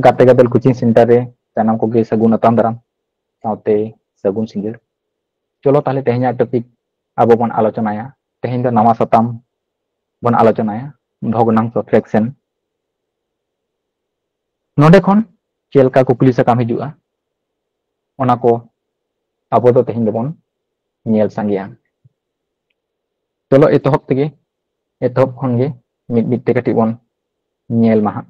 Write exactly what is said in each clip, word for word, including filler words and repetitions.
ᱜᱟᱛᱮ ᱜᱟᱫᱮᱞ coaching centre ᱨᱮ ᱥᱟᱱᱟᱢ ᱠᱚᱜᱮ ᱥᱟᱹᱜᱩᱱ ᱟᱛᱟᱝ ᱫᱟᱨᱟᱢ ᱥᱟᱶᱛᱮ ᱥᱟᱹᱜᱩᱱ ᱥᱤᱸᱜᱟᱹᱲ᱾ ᱪᱚᱞᱚ ᱛᱟᱦᱞᱮ ᱛᱮᱦᱮᱧᱟᱜ ᱴᱚᱯᱤᱠ ᱟᱵᱚ ᱵᱚᱱ ᱟᱞᱳᱪᱚᱱᱟᱭᱟ᱾ ᱛᱮᱦᱮᱧ ᱫᱚ ᱱᱟᱣᱟ ᱥᱟᱛᱟᱢ ᱵᱚᱱ ᱟᱞᱳᱪᱚᱱᱟᱭᱟ, ᱵᱷᱚᱜᱽᱱᱟᱝᱥᱚ, ᱯᱷᱨᱮᱠᱥᱮᱱ᱾ ᱱᱚᱰᱮ ᱠᱷᱚᱱ ᱪᱮᱫ ᱞᱮᱠᱟ ᱠᱩᱠᱞᱤ ᱥᱟᱠᱟᱢ ᱦᱤᱡᱩᱜᱼᱟ, ᱚᱱᱟ ᱠᱚ ᱟᱵᱚ ᱫᱚ ᱛᱮᱦᱮᱧ ᱫᱚᱵᱚᱱ ᱧᱮᱞ ᱥᱟᱸᱜᱮᱭᱟ᱾ ᱪᱚᱞᱚ ᱮᱛᱚᱦᱚᱵ ᱛᱮᱜᱮ, ᱮᱛᱚᱦᱚᱵ ᱠᱷᱚᱱ ᱜᱮ ᱢᱤᱫ ᱢᱤᱫ ᱛᱮ ᱠᱟᱹᱴᱤᱡ ᱵᱚᱱ ᱧᱮᱞ ᱢᱟ ᱦᱟᱸᱜ᱾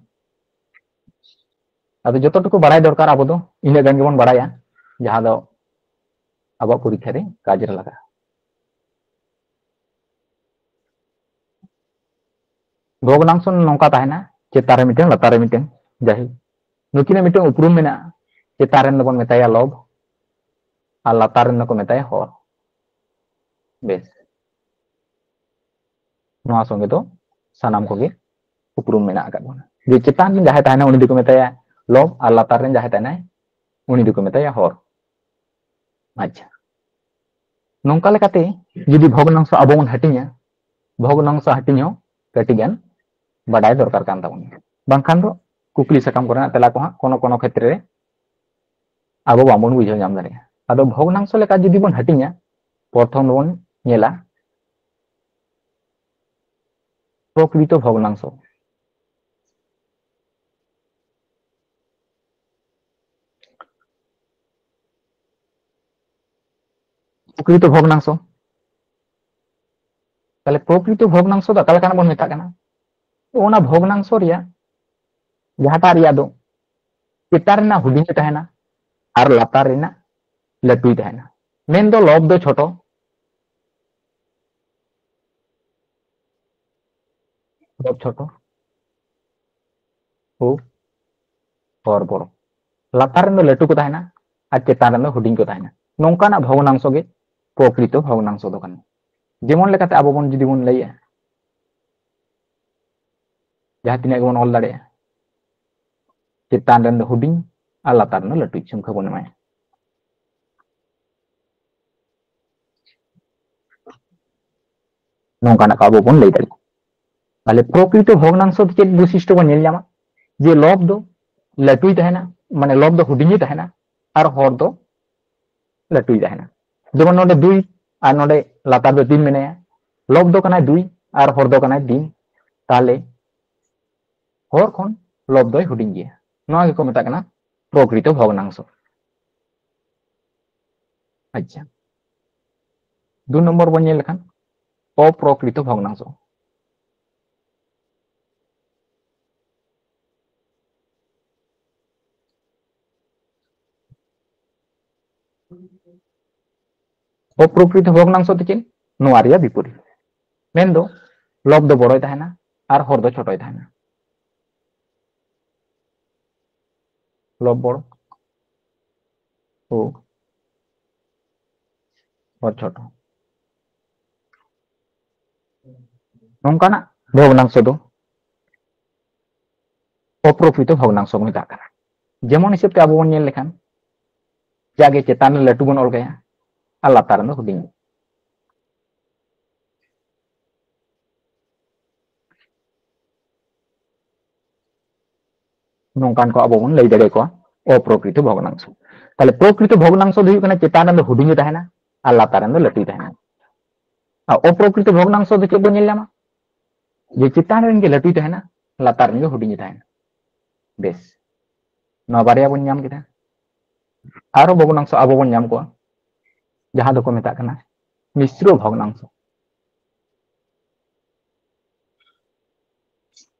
ᱟᱫᱚ ᱡᱚᱛᱚ ᱴᱩᱠᱩ ᱵᱟᱲᱟᱭ ᱫᱚᱨᱠᱟᱨ, ᱟᱵᱚ ᱫᱚ ᱤᱱᱟᱹᱜ ᱜᱟᱱ ᱜᱮᱵᱚᱱ ᱵᱟᱲᱟᱭᱟ ᱡᱟᱦᱟᱸ ᱫᱚ ᱟᱵᱚᱣᱟᱜ ᱯᱚᱨᱤᱠᱠᱷᱟ ᱨᱮ ᱠᱟᱡᱽ ᱨᱮ ᱞᱟᱜᱟᱜᱼᱟ᱾ ᱵᱷᱚᱜᱽᱱᱟᱝᱥᱚ ᱱᱚᱝᱠᱟ ᱛᱟᱦᱮᱱᱟ, ᱪᱮᱛᱟᱱ ᱨᱮ ᱢᱤᱫᱴᱮᱱ, ᱞᱟᱛᱟᱨ ᱨᱮ ᱢᱤᱫᱴᱮᱱ᱾ ᱡᱟᱭᱦᱳᱠ, ᱱᱩᱠᱤᱱᱟᱜ ᱢᱤᱫᱴᱮᱱ ᱩᱯᱨᱩᱢ ᱢᱮᱱᱟᱜᱼᱟ᱾ ᱪᱮᱛᱟᱱ ᱨᱮᱱ ᱫᱚᱵᱚᱱ ᱢᱮᱛᱟᱭᱟ ᱞᱚᱵᱽ ᱟᱨ ᱞᱟᱛᱟᱨ ᱨᱮᱱ ᱫᱚᱠᱚ ᱢᱮᱛᱟᱭᱟ ᱦᱚᱨ᱾ ᱵᱮᱥ, ᱱᱚᱣᱟ ᱥᱚᱸᱜᱮ ᱫᱚ ᱥᱟᱱᱟᱢ ᱠᱚᱜᱮ ᱩᱯᱨᱩᱢ ᱢᱮᱱᱟᱜ ᱟᱠᱟᱫ ᱵᱚᱱᱟ᱾ ᱡᱮ ᱪᱮᱛᱟᱱ ᱨᱮ ᱡᱟᱦᱟᱸᱭ ᱛᱟᱦᱮᱱᱟ, ᱩᱱᱤ ᱫᱚᱠᱚ ᱢᱮᱛᱟᱭᱟ ᱞᱚᱵᱽ ᱟᱨ ᱞᱟᱛᱟᱨ ᱨᱮᱱ ᱡᱟᱦᱟᱸᱭ ᱛᱟᱦᱮᱱᱟᱭ, ᱩᱱᱤ ᱫᱚᱠᱚ ᱢᱮᱛᱟᱭᱟ ᱦᱚᱨ᱾ ᱟᱪᱪᱷᱟ, ᱱᱚᱝᱠᱟ ᱞᱮᱠᱟᱛᱮ ᱡᱩᱫᱤ ᱵᱷᱚᱜᱽᱱᱟᱝᱥᱚ ᱟᱵᱚ ᱵᱚᱱ ᱦᱟᱹᱴᱤᱧᱟ, ᱵᱷᱚᱜᱽᱱᱟᱝᱥᱚ ᱦᱟᱹᱴᱤᱧ ᱦᱚᱸ ᱠᱟᱹᱴᱤᱡ ᱜᱟᱱ ᱵᱟᱰᱟᱭ ᱫᱚᱨᱠᱟᱨ ᱠᱟᱱ ᱛᱟᱵᱚᱱᱟ, ᱵᱟᱝᱠᱷᱟᱱ ᱫᱚ ᱠᱩᱠᱞᱤ ᱥᱟᱠᱟᱢ ᱠᱚᱨᱮᱱᱟᱜ ᱛᱮᱞᱟ ᱠᱚᱦᱟᱸᱜ ᱠᱳᱱᱳ ᱠᱳᱱᱳ ᱠᱷᱮᱛᱨᱮ ᱨᱮ ᱟᱵᱚ ᱵᱟᱝᱵᱚᱱ ᱵᱩᱡᱷᱟᱹᱣ ᱧᱟᱢ ᱫᱟᱲᱮᱭᱟᱜᱼᱟ᱾ ᱟᱫᱚ ᱵᱷᱚᱜᱽᱱᱟᱝᱥᱚ ᱞᱮᱠᱟ ᱡᱩᱫᱤ ᱵᱚᱱ ᱦᱟᱹᱴᱤᱧᱟ, ᱯᱨᱚᱛᱷᱚᱢ ᱫᱚᱵᱚᱱ ᱧᱮᱞᱟ ᱯᱨᱚᱠᱨᱤᱛᱚ ᱵᱷᱚᱜᱽᱱᱟᱝᱥᱚ᱾ ᱯᱨᱚᱠᱨᱤᱛᱚ ᱵᱷᱚᱜᱽᱱᱟᱝᱥᱚ, ᱛᱟᱦᱞᱮ ᱯᱨᱚᱠᱨᱤᱛᱚ ᱵᱷᱚᱜᱽᱱᱟᱝᱥᱚ ᱫᱚ ᱚᱠᱟ ᱞᱮᱠᱟᱱᱟᱜ ᱵᱚᱱ ᱢᱮᱛᱟᱜ ᱠᱟᱱᱟ? ᱛᱚ, ᱚᱱᱟ ᱵᱷᱚᱜᱽᱱᱟᱝᱥᱚ ᱨᱮᱭᱟᱜ ᱡᱟᱦᱟᱸᱴᱟᱜ ᱨᱮᱭᱟᱜ ᱫᱚ ᱪᱮᱛᱟᱱ ᱨᱮᱱᱟᱜ ᱦᱩᱰᱤᱧ ᱜᱮ ᱛᱟᱦᱮᱱᱟ ᱟᱨ ᱞᱟᱛᱟᱨ ᱨᱮᱱᱟᱜ ᱞᱟᱹᱴᱩᱭ ᱛᱟᱦᱮᱱᱟ᱾ ᱢᱮᱱᱫᱚ ᱞᱚᱵᱽ ᱫᱚ ᱪᱷᱳᱴᱚ, ᱞᱚᱵᱽ ᱪᱷᱳᱴᱚ, ᱳ ᱦᱚᱨ ᱵᱚᱲᱚ᱾ ᱞᱟᱛᱟᱨ ᱨᱮᱱ ᱫᱚ ᱞᱟᱹᱴᱩ ᱠᱚ ᱛᱟᱦᱮᱱᱟ ᱟᱨ ᱪᱮᱛᱟᱱ ᱨᱮᱱ ᱫᱚ ᱦᱩᱰᱤᱧ ᱠᱚ ᱛᱟᱦᱮᱱᱟ᱾ ᱱᱚᱝᱠᱟᱱᱟᱜ ᱵᱷᱚᱜᱽᱱᱟᱝᱥᱚ ᱜᱮ ᱯᱨᱚᱠᱨᱤᱛᱚ ᱵᱷᱚᱜᱽᱱᱟᱝᱥᱚ ᱫᱚ ᱠᱟᱱᱟ᱾ ᱡᱮᱢᱚᱱ ᱞᱮᱠᱟᱛᱮ ᱟᱵᱚ ᱵᱚᱱ ᱡᱩᱫᱤ ᱵᱚᱱ ᱞᱟᱹᱭᱟ, ᱡᱟᱦᱟᱸ ᱛᱤᱱᱟᱹᱜ ᱜᱮᱵᱚᱱ ᱚᱞ ᱫᱟᱲᱮᱭᱟᱜᱼᱟ, ᱪᱮᱛᱟᱱ ᱨᱮᱱ ᱫᱚ ᱦᱩᱰᱤᱧ ᱟᱨ ᱞᱟᱛᱟᱨ ᱨᱮᱱ ᱫᱚ ᱞᱟᱹᱴᱩ ᱥᱚᱝᱠᱷᱟ ᱵᱚᱱ ᱮᱢᱟᱭᱟ᱾ ᱱᱚᱝᱠᱟᱱᱟᱜ ᱠᱚ ᱟᱵᱚ ᱵᱚᱱ ᱞᱟᱹᱭ ᱫᱟᱲᱮᱭᱟᱜᱼᱟ᱾ ᱛᱟᱦᱞᱮ ᱯᱨᱚᱠᱨᱤᱛᱚ ᱵᱷᱚᱜᱽᱱᱟᱝᱥᱚ ᱫᱚ ᱪᱮᱫ ᱵᱳᱭᱥᱤᱥᱴᱚ ᱵᱚᱱ ᱧᱮᱞ ᱧᱟᱢᱟ? ᱡᱮ ᱞᱚᱵᱽ ᱫᱚ ᱞᱟᱹᱴᱩᱭ ᱛᱟᱦᱮᱱᱟ, ᱢᱟᱱᱮ ᱞᱚᱵ ᱫᱚ ᱦᱩᱰᱤᱧᱮ ᱛᱟᱦᱮᱱᱟ ᱟᱨ ᱦᱚᱨ ᱫᱚ ᱞᱟᱹᱴᱩᱭ ᱛᱟᱦᱮᱱᱟ᱾ ᱡᱮᱢᱚᱱ ᱱᱚᱰᱮ ᱫᱩᱭ ᱟᱨ ᱱᱚᱰᱮ ᱞᱟᱛᱟᱨ ᱫᱚ ᱛᱤᱱ ᱢᱮᱱᱟᱭᱟ, ᱞᱚᱵ ᱫᱚ ᱠᱟᱱᱟᱭ ᱫᱩᱭ ᱟᱨ ᱦᱚᱨ ᱫᱚ ᱠᱟᱱᱟᱭ ᱛᱤᱱ, ᱛᱟᱦᱞᱮ ᱦᱚᱨ ᱠᱷᱚᱱ ᱞᱚᱵ ᱫᱚᱭ ᱦᱩᱰᱤᱧ ᱜᱮᱭᱟ᱾ ᱱᱚᱣᱟ ᱜᱮᱠᱚ ᱢᱮᱛᱟᱜ ᱠᱟᱱᱟ ᱯᱨᱚᱠᱨᱤᱛᱚ ᱵᱷᱚᱜᱽᱱᱟᱝᱥᱚ᱾ ᱟᱪᱪᱷᱟ, ᱫᱩ ᱱᱚᱢᱵᱚᱨ ᱵᱚᱱ ᱧᱮᱞ ᱞᱮᱠᱷᱟᱱ ᱚᱯᱨᱚᱠᱨᱤᱛᱚ ᱵᱷᱚᱜᱽᱱᱟᱝᱥᱚ᱾ ᱚᱯᱨᱚᱠᱨᱤᱛᱚ ᱵᱷᱚᱜᱽᱱᱟᱝᱥᱚ ᱫᱚ ᱪᱮᱫ? ᱱᱚᱣᱟ ᱨᱮᱭᱟᱜ ᱵᱤᱯᱚᱨᱤᱛ, ᱢᱮᱱᱫᱚ ᱞᱚᱵ ᱫᱚ ᱵᱚᱲᱚᱭ ᱛᱟᱦᱮᱱᱟ ᱟᱨ ᱦᱚᱨ ᱫᱚ ᱪᱷᱳᱴᱚᱭ ᱛᱟᱦᱮᱱᱟ᱾ ᱞᱚᱵ ᱵᱚᱲᱚ ᱳ ᱦᱚᱨ ᱪᱷᱳᱴᱚ, ᱱᱚᱝᱠᱟᱱᱟᱜ ᱵᱷᱚᱜᱽᱱᱟᱝᱥᱚ ᱫᱚ ᱚᱯᱨᱚᱠᱨᱤᱛᱚ ᱵᱷᱚᱜᱽᱱᱟᱝᱥᱚ ᱠᱚ ᱢᱮᱛᱟᱜ ᱠᱟᱱᱟ᱾ ᱡᱮᱢᱚᱱ ᱦᱤᱥᱟᱹᱵ ᱛᱮ ᱟᱵᱚ ᱵᱚᱱ ᱧᱮᱞ ᱞᱮᱠᱷᱟᱱ, ᱡᱟᱜᱮ ᱪᱮᱛᱟᱱ ᱨᱮ ᱞᱟᱹᱴᱩ ᱵᱚᱱ ᱚᱞ ᱠᱟᱭᱟ ᱟᱨ ᱞᱟᱛᱟᱨ ᱨᱮᱫᱚ ᱦᱩᱰᱤᱧ, ᱱᱚᱝᱠᱟᱱ ᱠᱚ ᱟᱵᱚ ᱵᱚᱱ ᱞᱟᱹᱭ ᱫᱟᱲᱮ ᱠᱚᱣᱟ ᱚᱯᱨᱚᱠᱨᱤᱛᱚ ᱵᱷᱚᱜᱽᱱᱟᱝᱥᱚ᱾ ᱛᱟᱦᱞᱮ ᱯᱨᱚᱠᱨᱤᱛᱚ ᱵᱷᱚᱜᱽᱱᱟᱝᱥᱚ ᱫᱚ ᱦᱩᱭᱩᱜ ᱠᱟᱱᱟ ᱪᱮᱛᱟᱱ ᱨᱮᱫᱚ ᱦᱩᱰᱤᱧ ᱜᱮ ᱛᱟᱦᱮᱱᱟ ᱟᱨ ᱞᱟᱛᱟᱨ ᱨᱮᱫᱚ ᱞᱟᱹᱴᱩᱭ ᱛᱟᱦᱮᱱᱟ᱾ ᱟᱨ ᱚᱯᱨᱚᱠᱨᱤᱛᱚ ᱵᱷᱚᱜᱽᱱᱟᱝᱥᱚ ᱫᱚ ᱪᱮᱫ ᱵᱚᱱ ᱧᱮᱞ ᱧᱟᱢᱟ? ᱡᱮ ᱪᱮᱛᱟᱱ ᱨᱮᱱ ᱜᱮ ᱞᱟᱹᱴᱩᱭ ᱛᱟᱦᱮᱱᱟ, ᱞᱟᱛᱟᱨ ᱨᱮᱱ ᱜᱮ ᱦᱩᱰᱤᱧᱮ ᱛᱟᱦᱮᱱᱟ᱾ ᱵᱮᱥ, ᱱᱚᱣᱟ ᱵᱟᱨᱭᱟ ᱵᱚᱱ ᱧᱟᱢ ᱠᱮᱫᱟ᱾ ᱟᱨᱚ ᱵᱷᱚᱜᱽᱱᱟᱝᱥᱚ ᱟᱵᱚ ᱵᱚᱱ ᱧᱟᱢ ᱠᱚᱣᱟ, ᱡᱟᱦᱟᱸ ᱫᱚᱠᱚ ᱢᱮᱛᱟᱜ ᱠᱟᱱᱟ ᱢᱤᱥᱨᱚ ᱵᱷᱚᱜᱽᱱᱟᱝᱥᱚ᱾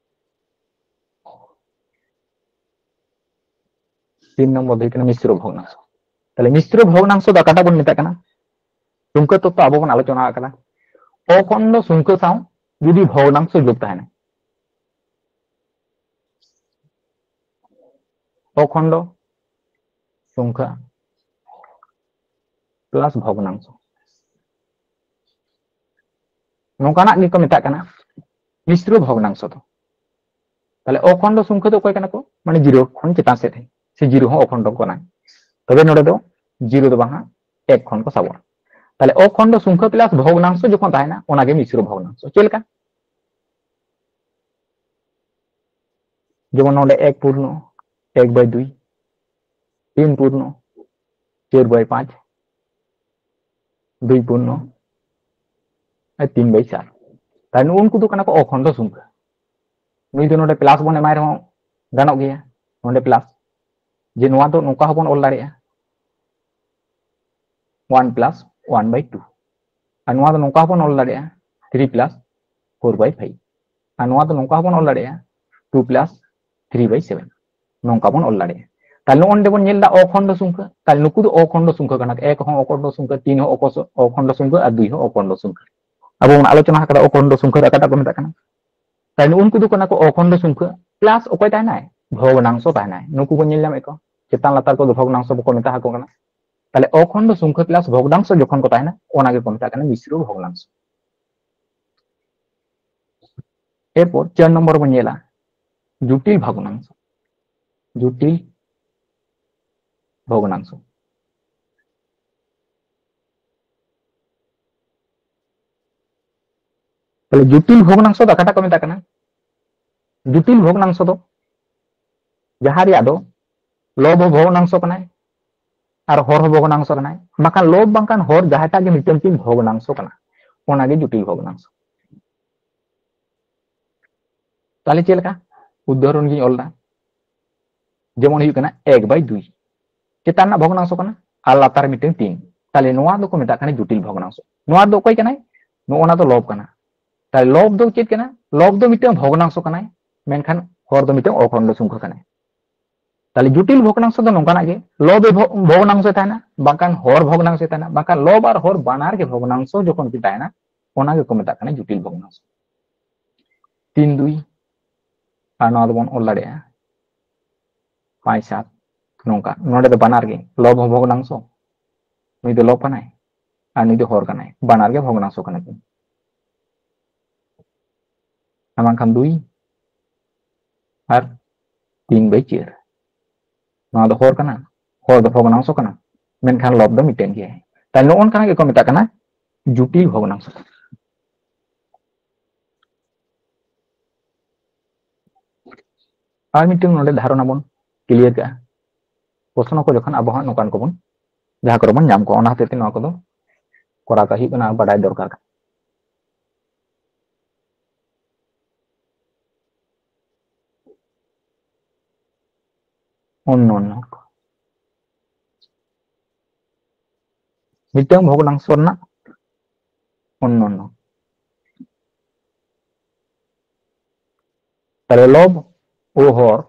ᱛᱤᱱ ᱱᱚᱢᱵᱚᱨ ᱫᱚ ᱦᱩᱭᱩᱜ ᱠᱟᱱᱟ ᱢᱤᱥᱨᱚ ᱵᱷᱚᱜᱽᱱᱟᱝᱥᱚ᱾ ᱛᱟᱦᱞᱮ ᱢᱤᱥᱨᱚ ᱵᱷᱚᱜᱽᱱᱟᱝᱥᱚ ᱫᱚ ᱚᱠᱟᱴᱟᱜ ᱵᱚᱱ ᱢᱮᱛᱟᱜ ᱠᱟᱱᱟ? ᱥᱩᱝᱠᱷᱟᱹ ᱛᱚᱛᱛᱚ ᱟᱵᱚ ᱵᱚᱱ ᱟᱞᱳᱪᱚᱱᱟ ᱟᱠᱟᱫᱟ, ᱚᱠᱷᱚᱱᱰᱚ ᱥᱩᱝᱠᱷᱟᱹ ᱥᱟᱶ ᱡᱩᱫᱤ ᱵᱷᱚᱜᱽᱱᱟᱝᱥᱚ ᱡᱳᱜᱽ ᱛᱟᱦᱮᱱᱟ, ᱚᱠᱷᱚᱱᱰᱚ ᱥᱚᱝᱠᱷᱟ ᱯᱞᱟᱥ ᱵᱷᱚᱜᱽᱱᱟᱝᱥᱚ, ᱱᱚᱝᱠᱟᱱᱟᱜ ᱜᱮᱠᱚ ᱢᱮᱛᱟᱜ ᱠᱟᱱᱟ ᱢᱤᱥᱨᱚ ᱵᱷᱚᱜᱽᱱᱟᱝᱥᱚ ᱫᱚ᱾ ᱛᱟᱦᱞᱮ ᱚᱠᱷᱚᱱᱰᱚ ᱥᱚᱝᱠᱷᱟ ᱫᱚ ᱚᱠᱚᱭ ᱠᱟᱱᱟ ᱠᱚ? ᱢᱟᱱᱮ ᱡᱤᱨᱳ ᱠᱷᱚᱱ ᱪᱮᱛᱟᱱ ᱥᱮᱫ ᱦᱮᱡ, ᱥᱮ ᱡᱤᱨᱳ ᱦᱚᱸ ᱚᱠᱷᱚᱱᱰᱚ ᱠᱟᱱᱟ᱾ ᱛᱚᱵᱮ ᱱᱚᱰᱮ ᱫᱚ ᱡᱤᱨᱳ ᱫᱚ ᱵᱟᱝ, ᱮᱠ ᱠᱷᱚᱱ ᱠᱚ ᱥᱟᱵᱚᱜᱼᱟ᱾ ᱛᱟᱦᱞᱮ ᱚᱠᱷᱚᱱᱰᱚ ᱥᱚᱝᱠᱷᱟ ᱯᱞᱟᱥ ᱵᱷᱚᱜᱽᱱᱟᱝᱥᱚ ᱡᱚᱠᱷᱚᱱ ᱛᱟᱦᱮᱱᱟ, ᱚᱱᱟᱜᱮ ᱢᱤᱥᱨᱚ ᱵᱷᱚᱜᱽᱱᱟᱝᱥᱚ᱾ ᱪᱮᱫ ᱞᱮᱠᱟ? ᱡᱮᱢᱚᱱ ᱱᱚᱰᱮ ᱮᱠ ᱯᱩᱨᱱᱚ, ᱮᱠ ᱵᱟᱭ ᱫᱩᱭ, ᱛᱤᱱ ᱯᱩᱨᱱᱚ ᱪᱟᱨ ᱵᱟᱭ ᱯᱟᱸᱪ, ᱫᱩᱭ ᱯᱩᱨᱱᱚ ᱟᱨ ᱛᱤᱱ ᱵᱟᱭ ᱪᱟᱨ᱾ ᱛᱟᱦᱞᱮ ᱱᱩᱜᱼᱩ ᱱᱩᱠᱩ ᱫᱚ ᱠᱟᱱᱟ ᱠᱚ ᱚᱠᱷᱚᱱᱰᱚ ᱥᱚᱝᱠᱷᱟ᱾ ᱱᱩᱭ ᱫᱚ ᱱᱚᱰᱮ ᱯᱞᱟᱥ ᱵᱚᱱ ᱮᱢᱟᱭ ᱨᱮᱦᱚᱸ ᱜᱟᱱᱚᱜ ᱜᱮᱭᱟ, ᱱᱚᱰᱮ ᱯᱞᱟᱥ, ᱡᱮ ᱱᱚᱣᱟ ᱫᱚ ᱱᱚᱝᱠᱟ ᱦᱚᱸᱵᱚᱱ ᱚᱞ ᱫᱟᱲᱮᱭᱟᱜᱼᱟ, one plus one by two, ᱟᱨ ᱱᱚᱣᱟ ᱫᱚ ᱱᱚᱝᱠᱟ ᱦᱚᱸᱵᱚᱱ ᱚᱞ ᱫᱟᱲᱮᱭᱟᱜᱼᱟ, three plus four by five, ᱟᱨ ᱱᱚᱣᱟ ᱫᱚ ᱱᱚᱝᱠᱟ ᱦᱚᱸᱵᱚᱱ ᱚᱞ ᱫᱟᱲᱮᱭᱟᱜᱼᱟ, two plus three by seven᱾ ᱱᱚᱝᱠᱟ ᱵᱚᱱ ᱚᱞ ᱫᱟᱲᱮᱭᱟᱜᱼᱟ᱾ ᱛᱟᱦᱞᱮ ᱱᱚᱜᱼᱚᱭ ᱱᱚᱰᱮ ᱵᱚᱱ ᱧᱮᱞ ᱮᱫᱟ ᱚᱠᱷᱚᱱᱰᱚ ᱥᱚᱝᱠᱷᱟ, ᱛᱟᱦᱞᱮ ᱱᱩᱠᱩ ᱫᱚ ᱚᱠᱷᱚᱱᱰᱚ ᱥᱚᱝᱠᱷᱟ ᱠᱟᱱᱟ, ᱮᱠ ᱦᱚᱸ ᱚᱠᱷᱚᱱᱰᱚ ᱥᱚᱝᱠᱷᱟ, ᱛᱤᱱ ᱦᱚᱸ ᱚᱠᱚ-, ᱚᱠᱷᱚᱱᱰᱚ ᱥᱚᱝᱠᱷᱟ ᱟᱨ ᱫᱩᱭ ᱦᱚᱸ ᱚᱠᱷᱚᱱᱰᱚ ᱥᱚᱝᱠᱷᱟ᱾ ᱟᱵᱚ ᱵᱚᱱ ᱟᱞᱳᱪᱚᱱᱟ ᱟᱠᱟᱫᱟ ᱚᱠᱷᱚᱱᱰᱚ ᱥᱚᱝᱠᱷᱟ ᱨᱮ ᱚᱠᱟᱴᱟᱜ ᱠᱚ ᱢᱮᱛᱟᱜ ᱠᱟᱱᱟ᱾ ᱛᱟᱦᱞᱮ ᱩᱱᱠᱩ ᱫᱚ ᱠᱟᱱᱟ ᱠᱚ ᱚᱠᱷᱚᱱᱰᱚ ᱥᱚᱝᱠᱷᱟ, ᱯᱞᱟᱥ ᱚᱠᱚᱭ ᱛᱟᱦᱮᱱᱟᱭ? ᱵᱷᱚᱜᱽᱱᱟᱝᱥᱚ ᱛᱟᱦᱮᱱᱟᱭ᱾ ᱱᱩᱠᱩ ᱵᱚᱱ ᱧᱮᱞ ᱧᱟᱢᱮᱫ ᱠᱚᱣᱟ, ᱪᱮᱛᱟᱱ ᱞᱟᱛᱟᱨ ᱠᱚᱫᱚ ᱵᱷᱚᱜᱽᱱᱟᱝᱥᱚ ᱵᱟᱠᱚ ᱢᱮᱛᱟ ᱟᱠᱚ ᱠᱟᱱᱟ᱾ ᱛᱟᱦᱞᱮ ᱚᱠᱷᱚᱱᱰᱚ ᱥᱚᱝᱠᱷᱟ ᱯᱞᱟᱥ ᱵᱷᱚᱜᱽᱱᱟᱝᱥᱚ ᱡᱚᱠᱷᱚᱱ ᱠᱚ ᱛᱟᱦᱮᱱᱟ, ᱚᱱᱟ ᱜᱮᱠᱚ ᱢᱮᱛᱟᱜ ᱠᱟᱱᱟ ᱢᱤᱥᱨᱚ ᱵᱷᱚᱜᱽᱱᱟᱝᱥᱚ᱾ ᱮᱨᱯᱚᱨ ᱪᱟᱨ ᱱᱚᱢᱵᱚᱨ ᱵᱚᱱ ᱧᱮᱞᱟ ᱡᱚᱴᱤᱞ ᱵᱷᱚᱜᱽᱱᱟᱝᱥᱚ᱾ ᱡᱚᱴᱤᱞ ᱵᱷᱚᱜᱽᱱᱟᱝᱥᱚ᱾ ᱛᱟᱦᱞᱮ ᱡᱚᱴᱤᱞ ᱵᱷᱚᱜᱽᱱᱟᱝᱥᱚ ᱫᱚ ᱚᱠᱟᱴᱟᱜ ᱠᱚ ᱢᱮᱛᱟᱜ ᱠᱟᱱᱟ? ᱡᱚᱴᱤᱞ ᱵᱷᱚᱜᱽᱱᱟᱝᱥᱚ ᱫᱚ ᱡᱟᱦᱟᱸ ᱨᱮᱭᱟᱜ ᱫᱚ ᱞᱚᱵ ᱦᱚᱸ ᱵᱷᱚᱜᱽᱱᱟᱝᱥᱚ ᱠᱟᱱᱟᱭ ᱟᱨ ᱦᱚᱨ ᱦᱚᱸ ᱵᱷᱚᱜᱽᱱᱟᱝᱥᱚ ᱠᱟᱱᱟᱭ, ᱵᱟᱠᱷᱟᱱ ᱞᱚᱵ ᱵᱟᱝᱠᱷᱟᱱ ᱦᱚᱨ ᱡᱟᱦᱟᱸᱴᱟᱜ ᱜᱮ ᱢᱤᱫᱴᱟᱝ ᱠᱤᱱ ᱵᱷᱚᱜᱽᱱᱟᱝᱥᱚ ᱠᱟᱱᱟ, ᱚᱱᱟᱜᱮ ᱡᱚᱴᱤᱞ ᱵᱷᱚᱜᱽᱱᱟᱝᱥᱚ᱾ ᱛᱟᱦᱞᱮ ᱪᱮᱫ ᱞᱮᱠᱟ? ᱩᱫᱟᱦᱚᱨᱚᱱ ᱜᱤᱧ ᱚᱞ ᱮᱫᱟ, ᱡᱮᱢᱚᱱ ᱦᱩᱭᱩᱜ ᱠᱟᱱᱟ ᱮᱠ ᱵᱟᱭ ᱫᱩᱭ, ᱪᱮᱛᱟᱱ ᱨᱮᱱᱟᱜ ᱵᱷᱚᱜᱽᱱᱟᱝᱥᱚ ᱠᱟᱱᱟ ᱟᱨ ᱞᱟᱛᱟᱨ ᱨᱮ ᱢᱤᱫᱴᱟᱝ ᱛᱤᱱ, ᱛᱟᱦᱞᱮ ᱱᱚᱣᱟ ᱫᱚᱠᱚ ᱢᱮᱛᱟᱜ ᱠᱟᱱᱟ ᱡᱚᱴᱤᱞ ᱵᱷᱚᱜᱽᱱᱟᱝᱥᱚ᱾ ᱱᱚᱣᱟ ᱫᱚ ᱚᱠᱚᱭ ᱠᱟᱱᱟᱭ? ᱱᱚᱜᱼᱚ ᱱᱟ ᱫᱚ ᱞᱚᱵ ᱠᱟᱱᱟ᱾ ᱛᱟᱦᱞᱮ ᱞᱚᱵ ᱫᱚ ᱪᱮᱫ ᱠᱟᱱᱟ? ᱞᱚᱵ ᱫᱚ ᱢᱤᱫᱴᱟᱝ ᱵᱷᱚᱜᱽᱱᱟᱝᱥᱚ ᱠᱟᱱᱟᱭ, ᱢᱮᱱᱠᱷᱟᱱ ᱦᱚᱨ ᱫᱚ ᱢᱤᱫᱴᱟᱝ ᱚᱠᱷᱚᱱᱰᱚ ᱥᱚᱝᱠᱷᱟ ᱠᱟᱱᱟᱭ᱾ ᱛᱟᱦᱞᱮ ᱡᱚᱴᱤᱞ ᱵᱷᱚᱜᱽᱱᱟᱝᱥᱚ ᱫᱚ ᱱᱚᱝᱠᱟᱱᱟᱜ ᱜᱮ, ᱞᱚᱵ ᱮ ᱵᱷᱚ-, ᱵᱷᱚᱜᱽᱱᱟᱝᱥᱚᱭ ᱛᱟᱦᱮᱱᱟ, ᱵᱟᱝᱠᱷᱟᱱ ᱦᱚᱨ ᱵᱷᱚᱜᱽᱱᱟᱝᱥᱚᱭ ᱛᱟᱦᱮᱱᱟ, ᱵᱟᱝᱠᱷᱟᱱ ᱞᱚᱵ ᱟᱨ ᱦᱚᱨ ᱵᱟᱱᱟᱨ ᱜᱮ ᱵᱷᱚᱜᱽᱱᱟᱝᱥᱚ ᱡᱚᱠᱷᱚᱱ ᱠᱤᱱ ᱛᱟᱦᱮᱱᱟ, ᱚᱱᱟ ᱜᱮᱠᱚ ᱢᱮᱛᱟᱜ ᱠᱟᱱᱟ ᱡᱚᱴᱤᱞ ᱵᱷᱚᱜᱽᱱᱟᱝᱥᱚ᱾ ᱛᱤᱱ ᱫᱩᱭ, ᱟᱨ ᱱᱚᱣᱟ ᱫᱚᱵᱚᱱ ᱚᱞ ᱫᱟᱲᱮᱭᱟᱜᱼᱟ ᱯᱟᱸᱪ ᱥᱟᱛ, ᱱᱚᱝᱠᱟ᱾ ᱱᱚᱰᱮ ᱫᱚ ᱵᱟᱱᱟᱨ ᱜᱮ, ᱞᱚᱵ ᱦᱚᱸ ᱵᱷᱚᱜᱽᱱᱟᱝᱥᱚ, ᱱᱩᱭ ᱫᱚ ᱞᱚᱵ ᱠᱟᱱᱟᱭ ᱟᱨ ᱱᱩᱭ ᱫᱚ ᱦᱚᱨ ᱠᱟᱱᱟᱭ, ᱵᱟᱱᱟᱨ ᱜᱮ ᱵᱷᱚᱜᱽᱱᱟᱝᱥᱚ ᱠᱟᱱᱟ ᱠᱤᱱ᱾ ᱟᱨ ᱵᱟᱝᱠᱷᱟᱱ ᱫᱩᱭ ᱟᱨ ᱛᱤᱱ ᱵᱟᱭ ᱪᱟᱹᱨ, ᱱᱚᱣᱟ ᱫᱚ ᱦᱚᱨ ᱠᱟᱱᱟ, ᱦᱚᱨ ᱫᱚ ᱵᱷᱚᱜᱽᱱᱟᱝᱥᱚ ᱠᱟᱱᱟ, ᱢᱮᱱᱠᱷᱟᱱ ᱞᱚᱵ ᱫᱚ ᱢᱤᱫᱴᱮᱱ ᱜᱮᱭᱟ᱾ ᱛᱟᱦᱞᱮ ᱱᱚᱜᱼᱚ ᱱᱚᱝᱠᱟᱱᱟᱜ ᱜᱮᱠᱚ ᱢᱮᱛᱟᱜ ᱠᱟᱱᱟ ᱡᱚᱴᱤᱞ ᱵᱷᱚᱜᱽᱱᱟᱝᱥᱚ᱾ ᱟᱨ ᱢᱤᱫᱴᱟᱝ ᱱᱚᱰᱮ ᱫᱷᱟᱨᱚᱱᱟ ᱵᱚᱱ ᱠᱞᱤᱭᱟᱨ ᱠᱟᱜᱼᱟ᱾ ᱯᱨᱚᱥᱱᱚ ᱠᱚ ᱡᱚᱠᱷᱚᱱ ᱟᱵᱚ ᱦᱟᱸᱜ ᱱᱚᱝᱠᱟᱱ ᱠᱚᱵᱚᱱ, ᱡᱟᱦᱟᱸ ᱠᱚᱨᱮ ᱵᱚᱱ ᱧᱟᱢ ᱠᱚᱣᱟ, ᱚᱱᱟ ᱦᱚᱛᱮᱡ ᱛᱮ ᱱᱚᱣᱟ ᱠᱚᱫᱚ ᱠᱚᱨᱟᱣ ᱠᱟᱜ ᱦᱩᱭᱩᱜ ᱠᱟᱱᱟ, ᱵᱟᱰᱟᱭ ᱫᱚᱨᱠᱟᱨ ᱠᱟᱱᱟ᱾ ᱚᱱᱱᱚᱱᱱᱚ᱾ ᱢᱤᱫᱴᱟᱝ ᱵᱷᱚᱜᱽᱱᱟᱝᱥᱚ ᱨᱮᱱᱟᱜ ᱚᱱᱱᱚᱱᱱᱚ᱾ ᱛᱟᱦᱞᱮ ᱞᱚᱵ ᱳ ᱦᱚᱨ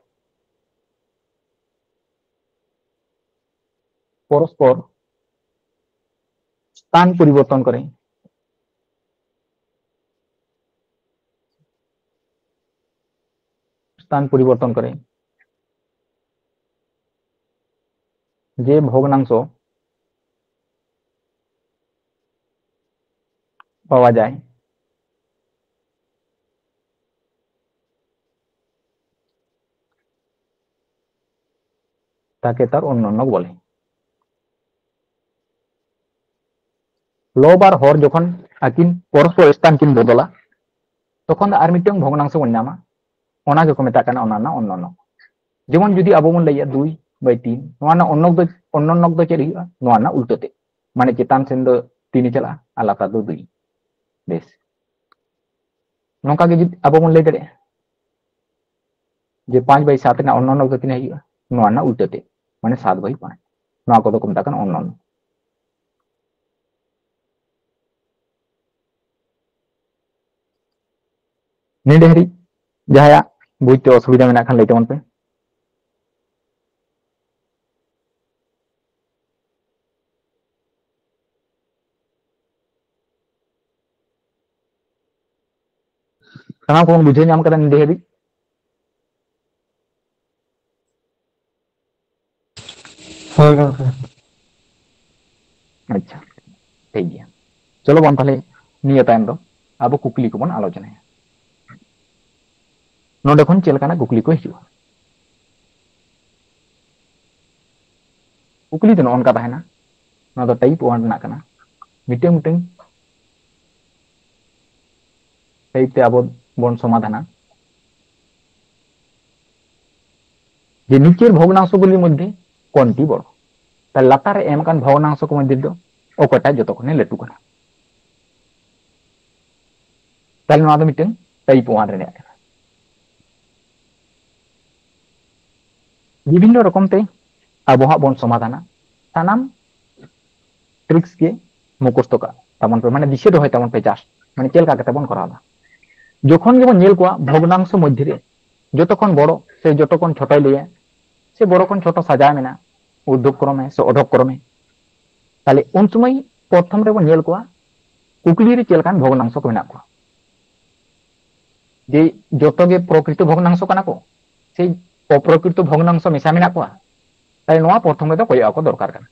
ᱯᱚᱨᱚᱥᱯᱚᱨ ᱥᱛᱷᱟᱱ ᱯᱚᱨᱤᱵᱚᱨᱛᱚᱱ ᱠᱚᱨᱮ, ᱥᱛᱷᱟᱱ ᱯᱚᱨᱤᱵᱚᱨᱛᱚᱱ ᱠᱚᱨᱮ ᱡᱮ ᱵᱷᱚᱜᱽᱱᱟᱝᱥᱚ পাওয়া যায়, তাকে তার অন্যন্য বলে। লব আর হর যখন আকিন পরস্পর স্থান কিন বদলা, তখন আর ᱢᱤᱫᱴᱟᱝ ᱵᱷᱚᱜᱽᱱᱟᱝᱥᱚ ᱵᱚᱱ ᱧᱟᱢᱟ, ᱚᱱᱟ ᱜᱮᱠᱚ ᱢᱮᱛᱟᱜ ᱠᱟᱱᱟ ᱚᱱᱱᱚᱱᱱᱚ᱾ ᱡᱮᱢᱚᱱ ᱡᱩᱫᱤ ᱟᱵᱚ ᱵᱚᱱ ᱞᱟᱹᱭᱟ ᱫᱩᱭ by ᱛᱤᱱ, ᱱᱚᱣᱟ ᱨᱮᱱᱟᱜ ᱚᱱᱱᱚᱱᱱᱚ ᱫᱚ, ᱚᱱᱱᱚᱱᱱᱚ ᱫᱚ ᱪᱮᱫ ᱦᱩᱭᱩᱜᱼᱟ? ᱱᱚᱣᱟ ᱨᱮᱱᱟᱜ ᱩᱞᱴᱟᱹ ᱛᱮ, ᱢᱟᱱᱮ ᱪᱮᱛᱟᱱ ᱥᱮᱱ ᱫᱚ ᱛᱤᱱ ᱮ ᱪᱟᱞᱟᱜᱼᱟ ᱟᱨ ᱞᱟᱛᱟᱨ ᱫᱚ ᱫᱩᱭ᱾ ᱵᱮᱥ, ᱱᱚᱝᱠᱟ ᱜᱮ ᱡᱩᱫᱤ ᱟᱵᱚ ᱵᱚᱱ ᱞᱟᱹᱭ ᱫᱟᱲᱮᱭᱟᱜᱼᱟ ᱡᱮ ᱯᱟᱸᱪ by ᱥᱟᱛ ᱨᱮᱱᱟᱜ ᱚᱱᱱᱚᱱᱱᱚ ᱫᱚ ᱛᱤᱱᱟᱹᱜ ᱦᱩᱭᱩᱜᱼᱟ? ᱱᱚᱣᱟ ᱨᱮᱱᱟᱜ ᱩᱞᱴᱟᱹ ᱛᱮ, ᱢᱟᱱᱮ ᱥᱟᱛ by ᱯᱟᱸᱪ᱾ ᱱᱚᱣᱟ ᱠᱚᱫᱚ ᱠᱚ ᱢᱮᱛᱟᱜ ᱠᱟᱱᱟ ᱚᱱᱱᱚᱱᱱᱚ᱾ ᱱᱤᱰᱮ ᱦᱟᱹᱨᱤᱡ ᱡᱟᱦᱟᱸᱭᱟᱜ ᱵᱩᱡᱽ ᱛᱮ ᱚᱥᱩᱵᱤᱫᱷᱟ ᱢᱮᱱᱟᱜ ᱠᱷᱟᱱ ᱞᱟᱹᱭ ᱛᱟᱵᱚᱱ ᱯᱮ᱾ ᱥᱟᱱᱟᱢ ᱠᱚᱵᱚᱱ ᱵᱩᱡᱷᱟᱹᱣ ᱧᱟᱢ ᱠᱟᱫᱟ ᱱᱤᱰᱮ ᱦᱟᱹᱵᱤᱡ? ᱦᱳᱭ ᱜᱚᱢᱠᱮ᱾ ᱟᱪᱪᱷᱟ, ᱴᱷᱤᱠ ᱜᱮᱭᱟ᱾ ᱪᱚᱞᱚ ᱵᱚᱱ ᱛᱟᱦᱞᱮ ᱱᱤᱭᱟᱹ ᱛᱟᱭᱚᱢ ᱫᱚ ᱟᱵᱚ ᱠᱩᱠᱞᱤ ᱠᱚᱵᱚᱱ ᱟᱞᱳᱪᱚᱱᱟᱭᱟ᱾ ᱱᱚᱰᱮ ᱠᱷᱚᱱ ᱪᱮᱫ ᱞᱮᱠᱟᱱᱟᱜ ᱠᱩᱠᱞᱤ ᱠᱚ ᱦᱤᱡᱩᱜᱼᱟ? ᱠᱩᱠᱞᱤ ᱫᱚ ᱱᱚᱜᱼᱚ ᱱᱚᱝᱠᱟ ᱛᱟᱦᱮᱱᱟ, ᱱᱚᱣᱟ ᱫᱚ type one ᱨᱮᱱᱟᱜ ᱠᱟᱱᱟ᱾ ᱢᱤᱫᱴᱟᱝ ᱢᱤᱫᱴᱟᱝ type ᱛᱮ ᱟᱵᱚ ᱵᱚᱱ ᱥᱚᱢᱟᱫᱷᱟᱱᱟ᱾ ᱡᱮ ᱱᱤᱪᱮᱨ ᱵᱷᱚᱜᱽᱱᱟᱝᱥᱚ ᱜᱩᱞᱤ ᱢᱚᱫᱽᱫᱷᱮ ᱠᱚᱱᱴᱤ ᱵᱚᱲᱚ, ᱛᱟᱦᱞᱮ ᱞᱟᱛᱟᱨ ᱨᱮ ᱮᱢ ᱟᱠᱟᱱ ᱵᱷᱚᱜᱽᱱᱟᱝᱥᱚ ᱠᱚ ᱢᱚᱫᱽᱫᱷᱮ ᱫᱚ ᱚᱠᱚᱭᱴᱟᱜ ᱡᱚᱛᱚ ᱠᱷᱚᱱᱮ ᱞᱟᱹᱴᱩ ᱠᱟᱱᱟ? ᱛᱟᱦᱞᱮ ᱱᱚᱣᱟ ᱫᱚ ᱢᱤᱫᱴᱟᱝ ᱴᱟᱭᱤᱯ ᱳᱣᱟᱱ ᱨᱮᱱᱟᱜ ᱠᱟᱱᱟ᱾ ᱵᱤᱵᱷᱤᱱᱱᱚ ᱨᱚᱠᱚᱢ ᱛᱮ ᱟᱵᱚ ᱦᱟᱸᱜ ᱵᱚᱱ ᱥᱚᱢᱟᱫᱷᱟᱱᱟ ᱥᱟᱱᱟᱢ ᱴᱨᱤᱠᱥ ᱜᱮ ᱢᱩᱠᱷᱚᱥᱛᱚ ᱠᱟᱜ ᱛᱟᱵᱚᱱ ᱯᱮ, ᱢᱟᱱᱮ ᱫᱤᱥᱟᱹ ᱫᱚᱦᱚᱭ ᱛᱟᱵᱚᱱ ᱯᱮ ᱡᱟᱥᱴ, ᱢᱟᱱᱮ ᱪᱮᱫ ᱞᱮᱠᱟ ᱠᱟᱛᱮ ᱵᱚᱱ ᱠᱚᱨᱟᱣ ᱮᱫᱟ᱾ ᱡᱚᱠᱷᱚᱱ ᱜᱮᱵᱚᱱ ᱧᱮᱞ ᱠᱚᱣᱟ ᱵᱷᱚᱜᱽᱱᱟᱝᱥᱚ ᱢᱚᱫᱽᱫᱷᱮ ᱨᱮ ᱡᱚᱛᱚ ᱠᱷᱚᱱ ᱵᱚᱲᱚ ᱥᱮ ᱡᱚᱛᱚ ᱠᱷᱚᱱ ᱪᱷᱳᱴᱚᱭ ᱞᱟᱹᱭᱟ ᱥᱮ ᱵᱚᱲᱚ ᱠᱷᱚᱱ ᱪᱷᱳᱴᱚ ᱥᱟᱡᱟᱣ ᱢᱮᱱᱟᱜᱼᱟ, ᱩᱨᱫᱷᱚ ᱠᱨᱚᱢᱮ ᱥᱮ ᱚᱫᱷᱚ ᱠᱨᱚᱢᱮ, ᱛᱟᱦᱞᱮ ᱩᱱ ᱥᱚᱢᱚᱭ ᱯᱨᱚᱛᱷᱚᱢ ᱨᱮᱵᱚᱱ ᱧᱮᱞ ᱠᱚᱣᱟ ᱠᱩᱠᱞᱤ ᱨᱮ ᱪᱮᱫ ᱞᱮᱠᱟᱱ ᱵᱷᱚᱜᱽᱱᱟᱝᱥᱚ ᱠᱚ ᱢᱮᱱᱟᱜ ᱠᱚᱣᱟ᱾ ᱡᱮ ᱡᱚᱛᱚ ᱜᱮ ᱯᱨᱚᱠᱨᱤᱛᱚ ᱵᱷᱚᱜᱽᱱᱟᱝᱥᱚ ᱠᱟᱱᱟ ᱠᱚ ᱥᱮ ᱚᱯᱨᱚᱠᱨᱤᱛᱚ ᱵᱷᱚᱜᱽᱱᱟᱝᱥᱚ ᱢᱮᱥᱟ ᱢᱮᱱᱟᱜ ᱠᱚᱣᱟ, ᱛᱟᱦᱞᱮ ᱱᱚᱣᱟ ᱯᱨᱚᱛᱷᱚᱢ ᱨᱮᱫᱚ ᱠᱚᱭᱚᱜ ᱟᱠᱚ ᱫᱚᱨᱠᱟᱨ ᱠᱟᱱᱟ᱾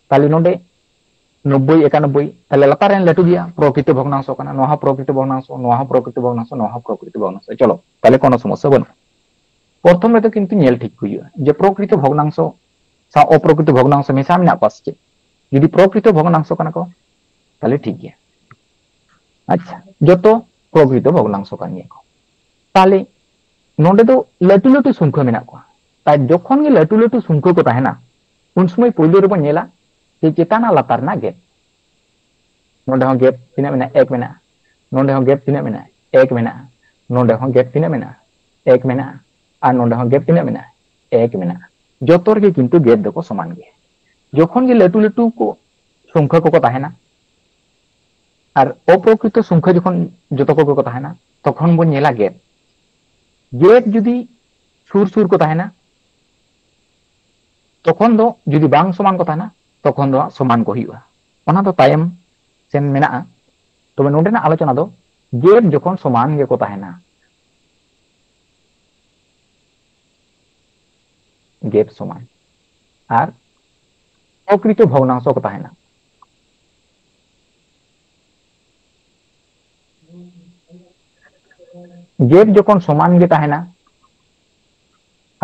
ᱛᱟᱦᱞᱮ ᱱᱚᱰᱮ ᱱᱚᱵᱵᱳᱭ, ᱮᱠᱟᱱᱚᱵᱵᱳᱭ, ᱛᱟᱦᱞᱮ ᱞᱟᱛᱟᱨ ᱨᱮᱱ ᱞᱟᱹᱴᱩ ᱜᱮᱭᱟ ᱯᱨᱚᱠᱨᱤᱛᱚ ᱵᱷᱚᱜᱽᱱᱟᱝᱥᱚ ᱠᱟᱱᱟ, ᱱᱚᱣᱟ ᱦᱚᱸ ᱯᱨᱚᱠᱨᱤᱛᱚ ᱵᱷᱚᱜᱽᱱᱟᱝᱥᱚ, ᱱᱚᱣᱟ ᱦᱚᱸ ᱯᱨᱚᱠᱨᱤᱛᱚ ᱵᱷᱚᱜᱽᱱᱟᱝᱥᱚ, ᱱᱚᱣᱟ ᱦᱚᱸ ᱯᱨᱚᱠᱨᱤᱛᱚ ᱵᱷᱚᱜᱽᱱᱟᱝᱥᱚ᱾ ᱪᱚᱞᱚ, ᱛᱟᱦᱞᱮ ᱠᱳᱱᱳ ᱥᱚᱢᱚᱥᱥᱟ ᱵᱟᱹᱱᱩᱜᱼᱟ᱾ ᱯᱨᱚᱛᱷᱚᱢ ᱨᱮᱫᱚ ᱠᱤᱱᱛᱩ ᱧᱮᱞ ᱴᱷᱤᱠ ᱦᱩᱭᱩᱜᱼᱟ ᱡᱮ ᱯᱨᱚᱠᱨᱤᱛᱚ ᱵᱷᱚᱜᱽᱱᱟᱝᱥᱚ ᱥᱟᱶ ᱚᱯᱨᱚᱠᱨᱤᱛᱚ ᱵᱷᱚᱜᱽᱱᱟᱝᱥᱚ ᱢᱮᱥᱟ ᱢᱮᱱᱟᱜ ᱠᱚᱣᱟ ᱥᱮ ᱪᱮᱫ᱾ ᱡᱩᱫᱤ ᱯᱨᱚᱠᱨᱤᱛᱚ ᱵᱷᱚᱜᱽᱱᱟᱝᱥᱚ ᱠᱟᱱᱟ ᱠᱚ, ᱛᱟᱦᱞᱮ ᱴᱷᱤᱠ ᱜᱮᱭᱟ᱾ ᱟᱪᱪᱷᱟ, ᱡᱚᱛᱚ ᱯᱨᱚᱠᱨᱤᱛᱚ ᱵᱷᱚᱜᱽᱱᱟᱝᱥᱚ ᱠᱟᱱ ᱜᱮᱭᱟ ᱠᱚ᱾ ᱛᱟᱦᱞᱮ ᱱᱚᱰᱮ ᱫᱚ ᱞᱟᱹᱴᱩ ᱞᱟᱹᱴᱩ ᱥᱚᱝᱠᱷᱟ ᱢᱮᱱᱟᱜ ᱠᱚᱣᱟ᱾ ᱛᱟᱭ ᱡᱚᱠᱷᱚᱱ ᱜᱮ ᱞᱟᱹᱴᱩ ᱞᱟᱹᱴᱩ ᱥᱚᱝᱠᱷᱟ ᱠᱚ ᱛᱟᱦᱮᱱᱟ, ᱩᱱ ᱥᱚᱢᱚᱭ ᱯᱳᱭᱞᱳ ᱨᱮᱵᱚᱱ ᱧᱮᱞᱟ ᱡᱮ ᱪᱮᱛᱟᱱ ᱟᱨ ᱞᱟᱛᱟᱨ ᱨᱮᱱᱟᱜ ᱜᱮᱯ᱾ ᱱᱚᱰᱮ ᱦᱚᱸ ᱜᱮᱯ ᱛᱤᱱᱟᱹᱜ ᱢᱮᱱᱟᱜᱼᱟ? ᱮᱠ ᱢᱮᱱᱟᱜᱼᱟ᱾ ᱱᱚᱰᱮ ᱦᱚᱸ ᱜᱮᱯ ᱛᱤᱱᱟᱹᱜ ᱢᱮᱱᱟᱜᱼᱟ? ᱮᱠ ᱢᱮᱱᱟᱜᱼᱟ᱾ ᱱᱚᱰᱮ ᱦᱚᱸ ᱜᱮᱯ ᱛᱤᱱᱟᱹᱜ ᱢᱮᱱᱟᱜᱼᱟ? ᱮᱠ ᱢᱮᱱᱟᱜᱼᱟ᱾ ᱟᱨ ᱱᱚᱰᱮ ᱦᱚᱸ ᱜᱮᱯ ᱛᱤᱱᱟᱹᱜ ᱢᱮᱱᱟᱜᱼᱟ? ᱮᱠ ᱢᱮᱱᱟᱜᱼᱟ᱾ ᱡᱚᱛᱚ ᱨᱮᱜᱮ ᱠᱤᱱᱛᱩ ᱜᱮᱯ ᱫᱚᱠᱚ ᱥᱚᱢᱟᱱ ᱜᱮᱭᱟ᱾ ᱡᱚᱠᱷᱚᱱ ᱜᱮ ᱞᱟᱹᱴᱩ ᱞᱟᱹᱴᱩ ᱠᱚ ᱥᱚᱝᱠᱷᱟ ᱠᱚᱠᱚ ᱛᱟᱦᱮᱱᱟ ᱟᱨ ᱚᱯᱨᱚᱠᱨᱤᱛᱚ ᱥᱚᱝᱠᱷᱟ ᱡᱚᱠᱷᱚᱱ ᱡᱚᱛᱚ ᱠᱚᱜᱮ ᱠᱚ ᱛᱟᱦᱮᱱᱟ, ᱛᱚᱠᱷᱚᱱ ᱵᱚᱱ ᱧᱮᱞᱟ ᱜᱮᱯ᱾ ᱜᱮᱯ ᱡᱩᱫᱤ ᱥᱩᱨ ᱥᱩᱨ ᱠᱚ ᱛᱟᱦᱮᱱᱟ, ᱛᱚᱠᱷᱚᱱ ᱫᱚ ᱡᱩᱫᱤ ᱵᱟᱝ ᱥᱚᱢᱟᱱ ᱠᱚ ᱛᱟᱦᱮᱱᱟ, ᱛᱚᱠᱷᱚᱱ ᱫᱚ ᱦᱟᱸᱜ ᱥᱚᱢᱟᱱ ᱠᱚ ᱦᱩᱭᱩᱜᱼᱟ᱾ ᱚᱱᱟ ᱫᱚ ᱛᱟᱭᱚᱢ ᱥᱮᱱ ᱢᱮᱱᱟᱜᱼᱟ᱾ ᱛᱚᱵᱮ ᱱᱚᱰᱮᱱᱟᱜ ᱟᱞᱳᱪᱚᱱᱟ ᱫᱚ ᱜᱮᱯ ᱡᱚᱠᱷᱚᱱ ᱥᱚᱢᱟᱱ ᱜᱮᱠᱚ ᱛᱟᱦᱮᱱᱟ, ᱜᱮᱯ ᱥᱚᱢᱟᱱ ᱟᱨ ᱯᱨᱚᱠᱨᱤᱛᱚ ᱵᱷᱚᱜᱽᱱᱟᱝᱥᱚ ᱠᱚ ᱛᱟᱦᱮᱱᱟ᱾ ᱜᱮᱯ ᱡᱚᱠᱷᱚᱱ ᱥᱚᱢᱟᱱ ᱜᱮ ᱛᱟᱦᱮᱱᱟ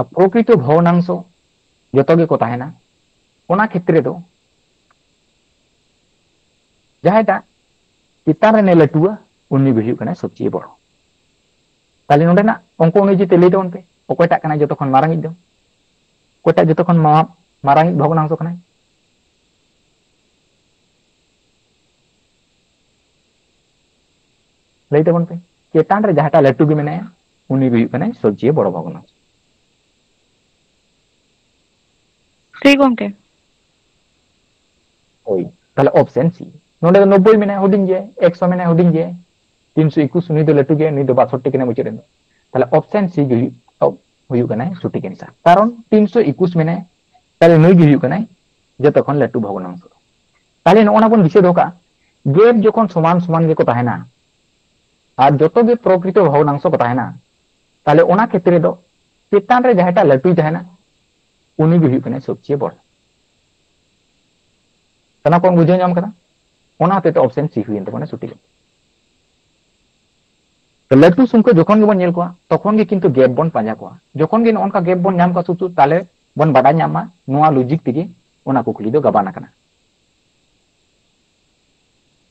ᱟᱨ ᱯᱨᱚᱠᱨᱤᱛᱚ ᱵᱷᱚᱜᱽᱱᱟᱝᱥᱚ ᱡᱚᱛᱚ ᱜᱮᱠᱚ ᱛᱟᱦᱮᱱᱟ, ᱚᱱᱟ ᱠᱷᱮᱛᱨᱮ ᱫᱚ ᱡᱟᱦᱟᱸᱭᱴᱟᱜ ᱪᱮᱛᱟᱱ ᱨᱮᱱᱮ ᱞᱟᱹᱴᱩᱣᱟ, ᱩᱱᱤ ᱜᱮ ᱦᱩᱭᱩᱜ ᱠᱟᱱᱟᱭ ᱥᱚᱵᱪᱮᱭᱮ ᱵᱚᱲᱚ᱾ ᱛᱟᱦᱞᱮ ᱱᱚᱰᱮᱱᱟᱜ ᱚᱝᱠᱚ ᱚᱱᱩᱡᱟᱭᱤ ᱛᱮ ᱞᱟᱹᱭ ᱛᱟᱵᱚᱱ ᱯᱮ, ᱚᱠᱚᱭᱴᱟᱜ ᱠᱟᱱᱟᱭ ᱡᱚᱛᱚ ᱠᱷᱚᱱ ᱢᱟᱨᱟᱝᱤᱡ ᱫᱚ? ᱚᱠᱚᱭᱴᱟᱜ ᱡᱚᱛᱚ ᱠᱷᱚᱱ ᱢᱟ-, ᱢᱟᱨᱟᱝ ᱤᱡ ᱵᱷᱚᱜᱽᱱᱟᱝᱥᱚ ᱠᱟᱱᱟᱭ? ᱞᱟᱹᱭ ᱛᱟᱵᱚᱱ ᱯᱮ᱾ ᱪᱮᱛᱟᱱ ᱨᱮ ᱡᱟᱦᱟᱸᱴᱟᱜ ᱞᱟᱹᱴᱩ ᱜᱮ ᱢᱮᱱᱟᱭᱟ, ᱩᱱᱤ ᱜᱮ ᱦᱩᱭᱩᱜ ᱠᱟᱱᱟᱭ ᱥᱚᱵᱪᱮᱭᱮ ᱵᱚᱲᱚ ᱵᱷᱚᱜᱽᱱᱟᱝᱥᱚ᱾ ᱴᱷᱤᱠ ᱜᱚᱝᱠᱮ᱾ ᱦᱳᱭ, ᱛᱟᱦᱞᱮ ᱚᱯᱥᱮᱱ ᱥᱤ᱾ ᱱᱚᱰᱮ ᱫᱚ ᱱᱚᱵᱵᱳᱭ ᱢᱮᱱᱟᱭᱟ, ᱦᱩᱰᱤᱧ ᱜᱮᱭᱟ, ᱮᱠᱥᱚ ᱢᱮᱱᱟᱭᱟ, ᱦᱩᱰᱤᱧ ᱜᱮᱭᱟ, ᱛᱤᱱᱥᱚ ᱮᱠᱩᱥ, ᱱᱩᱭ ᱫᱚ ᱞᱟᱹᱴᱩ ᱜᱮᱭᱟ, ᱱᱩᱭ ᱫᱚ ᱵᱟᱥᱚᱴᱴᱤ ᱠᱟᱱᱟᱭ ᱢᱩᱪᱟᱹᱫ ᱨᱮᱱ ᱫᱚ᱾ ᱛᱟᱦᱞᱮ ᱚᱯᱥᱮᱱ ᱥᱤ ᱜᱮ ᱦᱩᱭᱩᱜ, ᱦᱩᱭᱩᱜ ᱠᱟᱱᱟᱭ ᱥᱚᱴᱷᱤᱠ ᱟᱱᱥᱟᱨ, ᱠᱟᱨᱚᱱ ᱛᱤᱱᱥᱚ ᱮᱠᱩᱥ ᱢᱮᱱᱟᱭᱟ, ᱛᱟᱦᱞᱮ ᱱᱩᱭ ᱜᱮ ᱦᱩᱭᱩᱜ ᱠᱟᱱᱟᱭ ᱡᱚᱛᱚ ᱠᱷᱚᱱ ᱞᱟᱹᱴᱩ ᱵᱷᱚᱜᱽᱱᱟᱝᱥᱚ᱾ ᱛᱟᱦᱞᱮ ᱱᱚᱜᱼᱚ ᱱᱟ ᱵᱚᱱ ᱫᱤᱥᱟᱹ ᱫᱚᱦᱚ ᱠᱟᱜᱼᱟ, ᱜᱮᱯ ᱡᱚᱠᱷᱚᱱ ᱥᱚᱢᱟᱱ ᱥᱚᱢᱟᱱ ᱜᱮᱠᱚ ᱛᱟᱦᱮᱱᱟ ᱟᱨ ᱡᱚᱛᱚ ᱜᱮ ᱯᱨᱚᱠᱨᱤᱛᱚ ᱵᱷᱚᱜᱽᱱᱟᱝᱥᱚ ᱠᱚ ᱛᱟᱦᱮᱱᱟ, ᱛᱟᱦᱞᱮ ᱚᱱᱟ ᱠᱷᱮᱛᱨᱮ ᱫᱚ ᱪᱮᱛᱟᱱ ᱨᱮ ᱡᱟᱦᱟᱸᱭᱴᱟᱜ ᱞᱟᱹᱴᱩᱭ ᱛᱟᱦᱮᱱᱟ, ᱩᱱᱤ ᱜᱮ ᱦᱩᱭᱩᱜ ᱠᱟᱱᱟᱭ ᱥᱚᱵᱪᱮᱭᱮ ᱵᱚᱲᱚ᱾ ᱥᱟᱱᱟᱢ ᱠᱚ ᱵᱩᱡᱷᱟᱹᱣ ᱧᱟᱢ ᱠᱟᱫᱟ? ᱚᱱᱟ ᱦᱚᱛᱮᱡ ᱛᱮ ᱚᱯᱥᱮᱱ ᱥᱤ ᱦᱩᱭᱮᱱ ᱛᱟᱵᱚᱱᱟ ᱥᱚᱴᱷᱤᱠ᱾ ᱛᱚ ᱞᱟᱹᱴᱩ ᱥᱚᱝᱠᱷᱟ ᱡᱚᱠᱷᱚᱱ ᱜᱮᱵᱚᱱ ᱧᱮᱞ ᱠᱚᱣᱟ, ᱛᱚᱠᱷᱚᱱ ᱜᱮ ᱠᱤᱱᱛᱩ ᱜᱮᱯ ᱵᱚᱱ ᱯᱟᱸᱡᱟ ᱠᱚᱣᱟ᱾ ᱡᱚᱠᱷᱚᱱ ᱜᱮ ᱱᱚᱜᱼᱚ ᱱᱚᱝᱠᱟ ᱜᱮᱯ ᱵᱚᱱ ᱧᱟᱢ ᱠᱚᱣᱟ ᱥᱩᱛᱩ, ᱛᱟᱦᱞᱮ ᱵᱚᱱ ᱵᱟᱰᱟᱭ ᱧᱟᱢ ᱢᱟ ᱱᱚᱣᱟ ᱞᱚᱡᱤᱠ ᱛᱮᱜᱮ ᱚᱱᱟ ᱠᱩᱠᱞᱤ ᱫᱚ ᱜᱟᱵᱟᱱ ᱟᱠᱟᱱᱟ᱾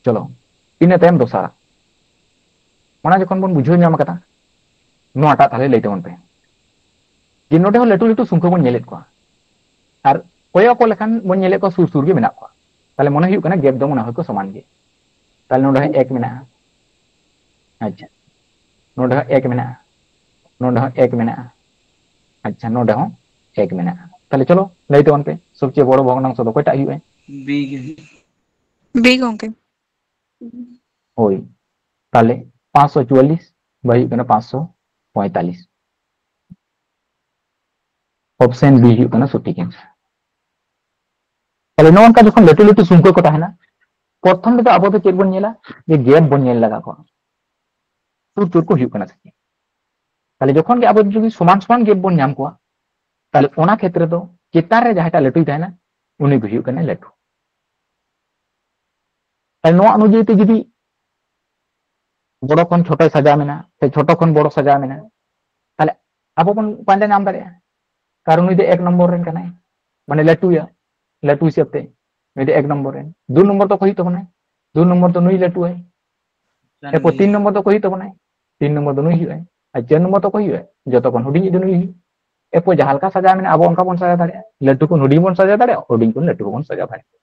ᱪᱚᱞᱚ, ᱤᱱᱟᱹ ᱛᱟᱭᱚᱢ ᱫᱚᱥᱟᱨᱟᱜ, ᱚᱱᱟ ᱡᱚᱠᱷᱚᱱ ᱵᱚᱱ ᱵᱩᱡᱷᱟᱹᱣ ᱧᱟᱢ ᱠᱟᱫᱟ, ᱱᱚᱣᱟᱴᱟᱜ ᱛᱟᱦᱞᱮ ᱞᱟᱹᱭ ᱛᱟᱵᱚᱱ ᱯᱮ᱾ ᱡᱮ ᱱᱚᱰᱮ ᱦᱚᱸ ᱞᱟᱹᱴᱩ ᱞᱟᱹᱴᱩ ᱥᱚᱝᱠᱷᱟ ᱵᱚᱱ ᱧᱮᱞᱮᱫ ᱠᱚᱣᱟ, ᱟᱨ ᱠᱚᱭᱚᱜ ᱟᱠᱚ ᱞᱮᱠᱷᱟᱱ ᱵᱚᱱ ᱧᱮᱞᱮᱫ ᱠᱚᱣᱟ ᱥᱩᱨ ᱥᱩᱨ ᱜᱮ ᱢᱮᱱᱟᱜ ᱠᱚᱣᱟ, ᱛᱟᱦᱞᱮ ᱢᱚᱱᱮ ᱦᱩᱭᱩᱜ ᱠᱟᱱᱟ ᱜᱮᱯ ᱫᱚ ᱢᱚᱱᱮ ᱦᱚᱭ ᱠᱚ ᱥᱚᱢᱟᱱ ᱜᱮ᱾ ᱛᱟᱦᱞᱮ ᱱᱚᱰᱮ ᱦᱚᱸ ᱮᱠ ᱢᱮᱱᱟᱜᱼᱟ, ᱟᱪᱪᱷᱟ, ᱱᱚᱰᱮ ᱦᱚᱸ ᱮᱠ ᱢᱮᱱᱟᱜᱼᱟ, ᱱᱚᱰᱮ ᱦᱚᱸ ᱮᱠ ᱢᱮᱱᱟᱜᱼᱟ, ᱟᱪᱪᱷᱟ, ᱱᱚᱰᱮ ᱦᱚᱸ ᱮᱠ ᱢᱮᱱᱟᱜᱼᱟ᱾ ᱛᱟᱦᱞᱮ ᱪᱚᱞᱚ ᱞᱟᱹᱭ ᱛᱟᱵᱚᱱ ᱯᱮ, ᱥᱚᱵᱪᱮᱭᱮ ᱵᱚᱲᱚ ᱵᱷᱚᱜᱽᱱᱟᱝᱥᱚ ᱫᱚ ᱚᱠᱚᱭᱴᱟᱜ ᱦᱩᱭᱩᱜᱼᱟ? ᱵᱤ ᱜᱮ ᱦᱩᱭᱩᱜᱼᱟ᱾ ᱵᱤ ᱜᱚᱝᱠᱮ᱾ ᱦᱳᱭ, ᱛᱟᱦᱞᱮ ᱯᱟᱸᱪᱥᱚ ᱪᱩᱣᱟᱞᱞᱤᱥ ᱵᱟᱭ ᱦᱩᱭᱩᱜ ᱠᱟᱱᱟ ᱯᱟᱸᱪᱥᱚ ᱯᱚᱸᱭᱛᱟᱞᱞᱤᱥ᱾ ᱚᱯᱥᱮᱱ ᱵᱤ ᱦᱩᱭᱩᱜ ᱠᱟᱱᱟ ᱥᱚᱴᱷᱤᱠ ᱟᱱᱥᱟᱨ᱾ ᱛᱟᱦᱞᱮ ᱱᱚᱜᱼᱚ ᱱᱚᱝᱠᱟ ᱡᱚᱠᱷᱚᱱ ᱞᱟᱹᱴᱩ ᱞᱟᱹᱴᱩ ᱥᱚᱝᱠᱷᱟ ᱠᱚ ᱛᱟᱦᱮᱱᱟ, ᱯᱨᱚᱛᱷᱚᱢ ᱨᱮᱫᱚ ᱟᱵᱚ ᱫᱚ ᱪᱮᱫ ᱵᱚᱱ ᱧᱮᱞᱟ? ᱡᱮ ᱜᱮᱯ ᱵᱚᱱ ᱧᱮᱞ ᱞᱟᱜᱟ ᱠᱚᱣᱟ, ᱥᱩᱨ ᱥᱩᱨ ᱠᱚ ᱦᱩᱭᱩᱜ ᱠᱟᱱᱟ ᱥᱮ ᱪᱮᱫ᱾ ᱛᱟᱦᱞᱮ ᱡᱚᱠᱷᱚᱱ ᱜᱮ ᱟᱵᱚ ᱡᱩᱫᱤ ᱥᱚᱢᱟᱱ ᱥᱚᱢᱟᱱ ᱜᱮᱯ ᱵᱚᱱ ᱧᱟᱢ ᱠᱚᱣᱟ, ᱛᱟᱦᱞᱮ ᱚᱱᱟ ᱠᱷᱮᱛᱨᱮ ᱫᱚ ᱪᱮᱛᱟᱱ ᱨᱮ ᱡᱟᱦᱟᱸᱭᱴᱟᱜ ᱞᱟᱹᱴᱩᱭ ᱛᱟᱦᱮᱱᱟ, ᱩᱱᱤ ᱜᱮ ᱦᱩᱭᱩᱜ ᱠᱟᱱᱟᱭ ᱞᱟᱹᱴᱩ᱾ ᱛᱟᱦᱞᱮ ᱱᱚᱣᱟ ᱚᱱᱩᱡᱟᱭᱤ ᱛᱮ ᱡᱩᱫᱤ ᱵᱚᱲᱚ ᱠᱷᱚᱱ ᱪᱷᱳᱴᱚᱭ ᱥᱟᱡᱟᱣ ᱢᱮᱱᱟ ᱥᱮ ᱪᱷᱳᱴᱚ ᱠᱷᱚᱱ ᱵᱚᱲᱚ ᱥᱟᱡᱟᱣ ᱢᱮᱱᱟ, ᱛᱟᱦᱞᱮ ᱟᱵᱚ ᱵᱚᱱ ᱯᱟᱸᱡᱟ ᱧᱟᱢ ᱫᱟᱲᱮᱭᱟᱜᱼᱟ, ᱠᱟᱨᱚᱱ ᱱᱩᱭ ᱫᱚ ᱮᱠ ᱱᱚᱢᱵᱚᱨ ᱨᱮᱱ ᱠᱟᱱᱟᱭ, ᱢᱟᱱᱮ ᱞᱟᱹᱴᱩᱭᱟ, ᱞᱟᱹᱴᱩ ᱦᱤᱥᱟᱹᱵ ᱛᱮ ᱱᱩᱭ ᱫᱚ ᱮᱠ ᱱᱚᱢᱵᱚᱨ ᱨᱮᱱ᱾ ᱫᱩ ᱱᱚᱢᱵᱚᱨ ᱫᱚ ᱚᱠᱚᱭ ᱦᱩᱭᱩᱜ ᱛᱟᱵᱚᱱᱟᱭ? ᱫᱩ ᱱᱚᱢᱵᱚᱨ ᱫᱚ ᱱᱩᱭ ᱞᱟᱹᱴᱩᱭᱟᱭ᱾ ᱮᱨᱯᱚᱨ ᱛᱤᱱ ᱱᱚᱢᱵᱚᱨ ᱫᱚ ᱚᱠᱚᱭ ᱦᱩᱭᱩᱜ ᱛᱟᱵᱚᱱᱟᱭ? ᱛᱤᱱ ᱱᱚᱢᱵᱚᱨ ᱫᱚ ᱱᱩᱭ ᱦᱩᱭᱩᱜᱼᱟᱭ᱾ ᱟᱨ ᱪᱟᱨ ᱱᱚᱢᱵᱚᱨ ᱫᱚ ᱚᱠᱚᱭ ᱦᱩᱭᱩᱜᱼᱟᱭ? ᱡᱚᱛᱚ ᱠᱷᱚᱱ ᱦᱩᱰᱤᱧᱤᱡ ᱫᱚ ᱱᱩᱭ ᱦᱩᱭᱩᱜᱼᱟ᱾ ᱮᱨᱯᱚᱨ ᱡᱟᱦᱟᱸ ᱞᱮᱠᱟ ᱥᱟᱡᱟᱣ ᱢᱮᱱᱟᱜᱼᱟ, ᱟᱵᱚ ᱚᱱᱠᱟ ᱵᱚᱱ ᱥᱟᱡᱟᱣ ᱫᱟᱲᱮᱭᱟᱜᱼᱟ᱾ ᱞᱟᱹᱴᱩ ᱠᱷᱚᱱ ᱦᱩᱰᱤᱧ ᱵᱚᱱ ᱥᱟᱡᱟᱣ ᱫᱟᱲᱮᱭᱟᱜᱼᱟ, ᱦᱩᱰᱤᱧ ᱠᱷᱚᱱ ᱞᱟᱹᱴᱩ ᱦᱚᱸᱵᱚᱱ ᱥᱟᱡᱟᱣ ᱫᱟᱲᱮᱭᱟᱜᱼᱟ᱾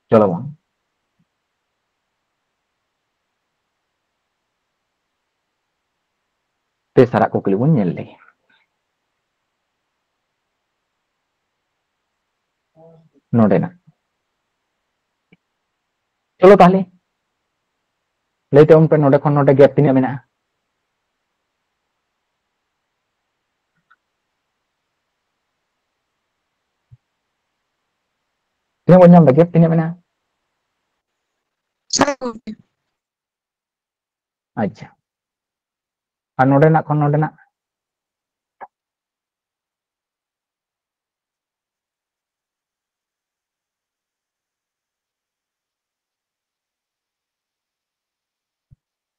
ᱪᱚᱞᱚ ᱵᱚᱱ ᱛᱮᱥᱟᱨᱟᱜ ᱠᱩᱠᱞᱤ ᱵᱚᱱ ᱧᱮᱞ ᱞᱮᱜᱮ᱾ ᱱᱚᱰᱮᱱᱟᱜ, ᱪᱚᱞᱚ ᱛᱟᱦᱞᱮ ᱞᱟᱹᱭ ᱛᱟᱵᱚᱱ ᱯᱮ, ᱱᱚᱰᱮ ᱠᱷᱚᱱ ᱱᱚᱰᱮ ᱜᱮᱯ ᱛᱤᱱᱟᱹᱜ ᱢᱮᱱᱟᱜᱼᱟ? ᱛᱤᱱᱟᱹᱜ ᱵᱚᱱ ᱧᱟᱢ ᱮᱫᱟ? ᱜᱮᱯ ᱛᱤᱱᱟᱹᱜ ᱢᱮᱱᱟᱜᱼᱟ? ᱥᱟᱭ ᱜᱚᱢᱠᱮ᱾ ᱟᱪᱪᱷᱟ, ᱟᱨ ᱱᱚᱰᱮᱱᱟᱜ ᱠᱷᱚᱱ ᱱᱚᱰᱮᱱᱟᱜ?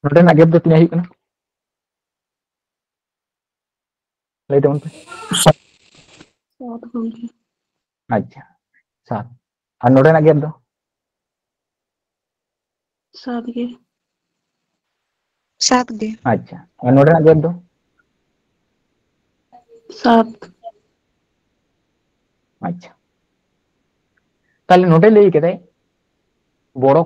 ᱱᱚᱰᱮᱱᱟᱜ ᱜᱮᱯ ᱫᱚ ᱛᱤᱱᱟᱹᱜ ᱦᱩᱭᱩᱜ ᱠᱟᱱᱟ? ᱞᱟᱹᱭ ᱛᱟᱵᱚᱱ ᱯᱮ᱾ ᱥᱟᱛ ᱜᱚᱢᱠᱮ᱾ ᱟᱪᱪᱷᱟ, ᱥᱟᱛ᱾ ᱟᱨ ᱱᱚᱰᱮᱱᱟᱜ ᱜᱮᱯ ᱫᱚ? ᱥᱟᱛ ᱜᱮ᱾ ᱥᱟᱛ ᱜᱮ᱾ ᱟᱪᱪᱷᱟ, ᱟᱨ ᱱᱚᱰᱮᱱᱟᱜ ᱜᱮᱯ ᱫᱚ? ᱥᱟᱛ᱾ ᱟᱪᱪᱷᱟ, ᱛᱟᱦᱞᱮ ᱱᱚᱰᱮ ᱞᱟᱹᱭ ᱠᱮᱫᱟᱭ ᱵᱚᱲᱚ,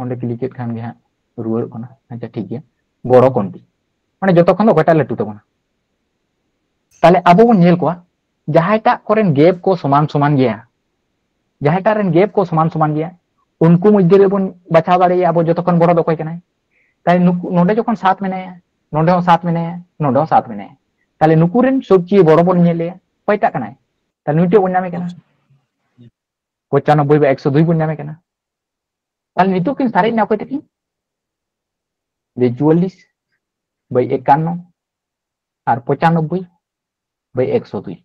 ᱚᱸᱰᱮ ᱠᱞᱤᱠ ᱠᱮᱫ ᱠᱷᱟᱱ ᱜᱮ ᱦᱟᱸᱜ ᱨᱩᱣᱟᱹᱲᱚᱜ ᱠᱟᱱᱟ᱾ ᱟᱪᱪᱷᱟ, ᱴᱷᱤᱠ ᱜᱮᱭᱟ, ᱵᱚᱲᱚ ᱠᱚᱱᱴᱤ, ᱢᱟᱱᱮ ᱡᱚᱛᱚ ᱠᱷᱚᱱ ᱫᱚ ᱚᱠᱚᱭᱴᱟᱜ ᱞᱟᱹᱴᱩ ᱛᱟᱵᱚᱱᱟ? ᱛᱟᱦᱞᱮ ᱟᱵᱚ ᱵᱚᱱ ᱧᱮᱞ ᱠᱚᱣᱟ ᱡᱟᱦᱟᱸᱭᱴᱟᱜ ᱠᱚᱨᱮᱱ ᱜᱮᱯ ᱠᱚ ᱥᱚᱢᱟᱱ ᱥᱚᱢᱟᱱ ᱜᱮᱭᱟ, ᱡᱟᱦᱟᱸᱭᱴᱟᱜ ᱨᱮᱱ ᱜᱮᱯ ᱠᱚ ᱥᱚᱢᱟᱱ ᱥᱚᱢᱟᱱ ᱜᱮᱭᱟ, ᱩᱱᱠᱩ ᱢᱚᱫᱽᱫᱷᱮ ᱨᱮᱵᱚᱱ ᱵᱟᱪᱷᱟᱣ ᱫᱟᱲᱮᱭᱟᱜᱼᱟ ᱟᱵᱚ ᱡᱚᱛᱚ ᱠᱷᱚᱱ ᱵᱚᱲᱚ ᱫᱚ ᱚᱠᱚᱭ ᱠᱟᱱᱟᱭ᱾ ᱛᱟᱦᱞᱮ ᱱᱩᱠᱩ, ᱱᱚᱰᱮ ᱡᱚᱠᱷᱚᱱ ᱥᱟᱛ ᱢᱮᱱᱟᱭᱟ, ᱱᱚᱰᱮ ᱦᱚᱸ ᱥᱟᱛ ᱢᱮᱱᱟᱭᱟ, ᱱᱚᱰᱮ ᱦᱚᱸ ᱥᱟᱛ ᱢᱮᱱᱟᱭᱟ, ᱛᱟᱦᱞᱮ ᱱᱩᱠᱩ ᱨᱮᱱ ᱥᱚᱵᱪᱮᱭᱮ ᱵᱚᱲᱚ ᱵᱚᱱ ᱧᱮᱞᱮᱭᱟ, ᱚᱠᱚᱭᱴᱟᱜ ᱠᱟᱱᱟᱭ? ᱛᱟᱦᱞᱮ ᱱᱩᱭᱴᱟᱜ ᱵᱚᱱ ᱧᱟᱢᱮ ᱠᱟᱱᱟ, ᱯᱚᱸᱪᱟᱱᱚᱵᱵᱳᱭ ᱵᱟᱭ ᱮᱠᱥᱚ ᱫᱩᱭ ᱵᱚᱱ ᱧᱟᱢᱮ ᱠᱟᱱᱟ᱾ ᱛᱟᱦᱞᱮ ᱱᱤᱛᱚᱜ ᱠᱤᱱ ᱥᱟᱨᱮᱡ ᱮᱱᱟ ᱚᱠᱚᱭ ᱛᱟᱹᱠᱤᱱ? ᱡᱮ ᱪᱩᱣᱟᱞᱞᱤᱥ ᱵᱟᱭ ᱮᱠᱟᱱᱱᱚ ᱟᱨ ᱯᱚᱸᱪᱟᱱᱚᱵᱵᱳᱭ ᱵᱟᱭ ᱮᱠᱥᱚ ᱫᱩᱭ᱾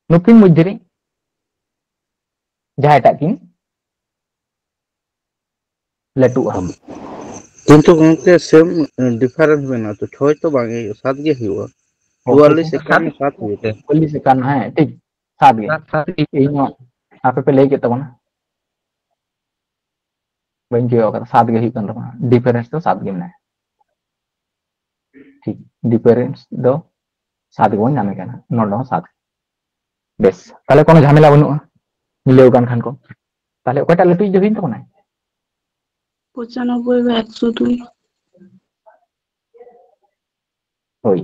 ᱱᱩᱠᱤᱱ ᱢᱚᱫᱽᱫᱷᱮ ᱨᱮ ᱡᱟᱦᱟᱸᱭᱴᱟᱜ ᱠᱤᱱ ᱞᱟᱹᱴᱩᱜᱼᱟ᱾ ᱠᱤᱱᱛᱩ ᱜᱚᱝᱠᱮ, ᱥᱮᱢ ᱰᱤᱯᱷᱟᱨᱮᱱᱥ ᱢᱮᱱᱟᱜᱼᱟ ᱛᱚ, ᱪᱷᱚᱭ ᱛᱚ ᱵᱟᱝ ᱦᱩᱭᱩᱜᱼᱟ, ᱥᱟᱛ ᱜᱮ ᱦᱩᱭᱩᱜᱼᱟ᱾ ᱚ, ᱪᱩᱣᱟᱞᱞᱤᱥ ᱮᱠᱟᱱᱱᱚ ᱥᱟᱛ ᱦᱩᱭᱩᱜᱼᱟ᱾ ᱪᱩᱣᱟᱞᱞᱤᱥ ᱮᱠᱟᱱᱱᱚ, ᱦᱮᱸ, ᱴᱷᱤᱠ, ᱥᱟᱛ ᱜᱮ᱾ ᱥᱟᱛ, ᱥᱟᱛ ᱜᱮ᱾ ᱤᱧ ᱦᱚᱸ ᱟᱯᱮ ᱯᱮ ᱞᱟᱹᱭ ᱠᱮᱫ ᱛᱟᱵᱚᱱᱟ᱾ ᱵᱟᱹᱧ ᱠᱚᱭᱚᱜ ᱠᱟᱫᱟ, ᱥᱟᱛ ᱜᱮ ᱦᱩᱭᱩᱜ ᱠᱟᱱ ᱛᱟᱵᱚᱱᱟ, ᱰᱤᱯᱷᱟᱨᱮᱱᱥ ᱫᱚ ᱥᱟᱛ ᱜᱮ ᱢᱮᱱᱟᱭᱟ᱾ ᱴᱷᱤᱠ, ᱰᱤᱯᱷᱟᱨᱮᱱᱥ ᱫᱚ ᱥᱟᱛ ᱜᱮᱵᱚᱱ ᱧᱟᱢᱮ ᱠᱟᱱᱟ, ᱱᱚᱰᱮ ᱦᱚᱸ ᱥᱟᱛ᱾ ᱵᱮᱥ, ᱛᱟᱦᱞᱮ ᱠᱳᱱᱳ ᱡᱷᱟᱢᱮᱞᱟ ᱵᱟᱹᱱᱩᱜᱼᱟ, ᱢᱤᱞᱟᱹᱣ ᱠᱟᱱ ᱠᱷᱟᱱ ᱠᱚ᱾ ᱛᱟᱦᱞᱮ ᱚᱠᱚᱭᱴᱟᱜ ᱞᱟᱹᱴᱩᱭᱤᱡ ᱫᱚ ᱦᱩᱭᱮᱱ ᱛᱟᱵᱚᱱᱟᱭ? ᱯᱚᱸᱪᱟᱱᱚᱵᱵᱳᱭ ᱵᱟᱭ ᱮᱠᱥᱚ ᱫᱩᱭ᱾ ᱦᱳᱭ,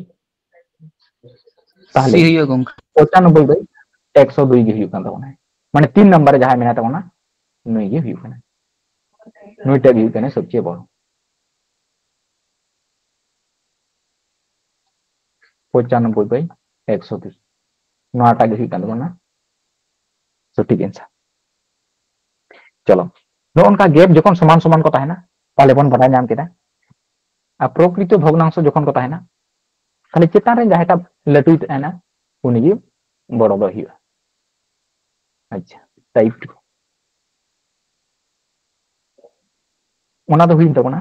ᱛᱟᱦᱞᱮ ᱥᱤ ᱦᱩᱭᱩᱜᱼᱟ ᱜᱚᱝᱠᱮ᱾ ᱯᱚᱸᱪᱟᱱᱚᱵᱵᱳᱭ ᱵᱟᱭ ᱮᱠᱥᱚ ᱫᱩᱭ ᱜᱮ ᱦᱩᱭᱩᱜ ᱠᱟᱱ ᱛᱟᱵᱚᱱᱟ᱾ ᱢᱟᱱᱮ ᱛᱤᱱ ᱱᱟᱢᱵᱟᱨ ᱨᱮ ᱡᱟᱦᱟᱸᱭ ᱢᱮᱱᱟᱭ ᱛᱟᱵᱚᱱᱟ, ᱱᱩᱭ ᱜᱮ ᱦᱩᱭᱩᱜ ᱠᱟᱱᱟ, ᱱᱩᱭᱴᱟᱜ ᱜᱮ ᱦᱩᱭᱩᱜ ᱠᱟᱱᱟ ᱥᱚᱵᱪᱮᱭᱮ ᱵᱚᱲᱚ᱾ ᱯᱚᱸᱪᱟᱱᱚᱵᱵᱳᱭ ᱵᱟᱭ ᱮᱠᱥᱚ ᱫᱩᱭ, ᱱᱚᱣᱟᱴᱟᱜ ᱜᱮ ᱦᱩᱭᱩᱜ ᱠᱟᱱ ᱛᱟᱵᱚᱱᱟ ᱥᱚᱴᱷᱤᱠ ᱮᱱᱥᱟᱨ᱾ ᱪᱚᱞᱚ, ᱱᱚᱜᱼᱚ ᱱᱚᱝᱠᱟ ᱜᱮᱯ ᱡᱚᱠᱷᱚᱱ ᱥᱚᱢᱟᱱ ᱥᱚᱢᱟᱱ ᱠᱚ ᱛᱟᱦᱮᱱᱟ, ᱛᱟᱦᱞᱮ ᱵᱚᱱ ᱵᱟᱰᱟᱭ ᱧᱟᱢ ᱠᱮᱫᱟ, ᱟᱨ ᱯᱨᱚᱠᱨᱤᱛᱚ ᱵᱷᱚᱜᱽᱱᱟᱝᱥᱚ ᱡᱚᱠᱷᱚᱱ ᱠᱚ ᱛᱟᱦᱮᱱᱟ, ᱛᱟᱦᱞᱮ ᱪᱮᱛᱟᱱ ᱨᱮ ᱡᱟᱦᱟᱸᱭᱴᱟᱜ ᱞᱟᱹᱴᱩᱭ ᱛᱟᱦᱮᱱᱟ, ᱩᱱᱤᱜᱮ ᱵᱚᱲᱚ ᱫᱚ ᱦᱩᱭᱩᱜᱼᱟ᱾ ᱟᱪᱪᱷᱟ, ᱴᱟᱭᱤᱯ ᱴᱩ᱾ ᱚᱱᱟ ᱫᱚ ᱦᱩᱭᱮᱱ ᱛᱟᱵᱚᱱᱟ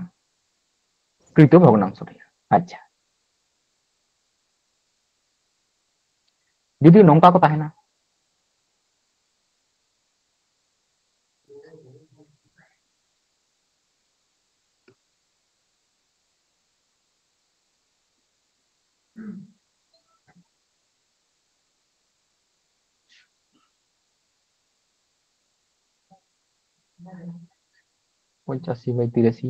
ᱠᱨᱤᱛᱚ ᱵᱷᱚᱜᱽᱱᱟᱝᱥᱚ ᱨᱮ᱾ ᱟᱪᱪᱷᱟ, ᱡᱩᱫᱤ ᱱᱚᱝᱠᱟ ᱠᱚ ᱛᱟᱦᱮᱱᱟ, ᱯᱚᱸᱪᱟᱥᱤ ᱵᱟᱭ ᱛᱤᱨᱟᱥᱤ,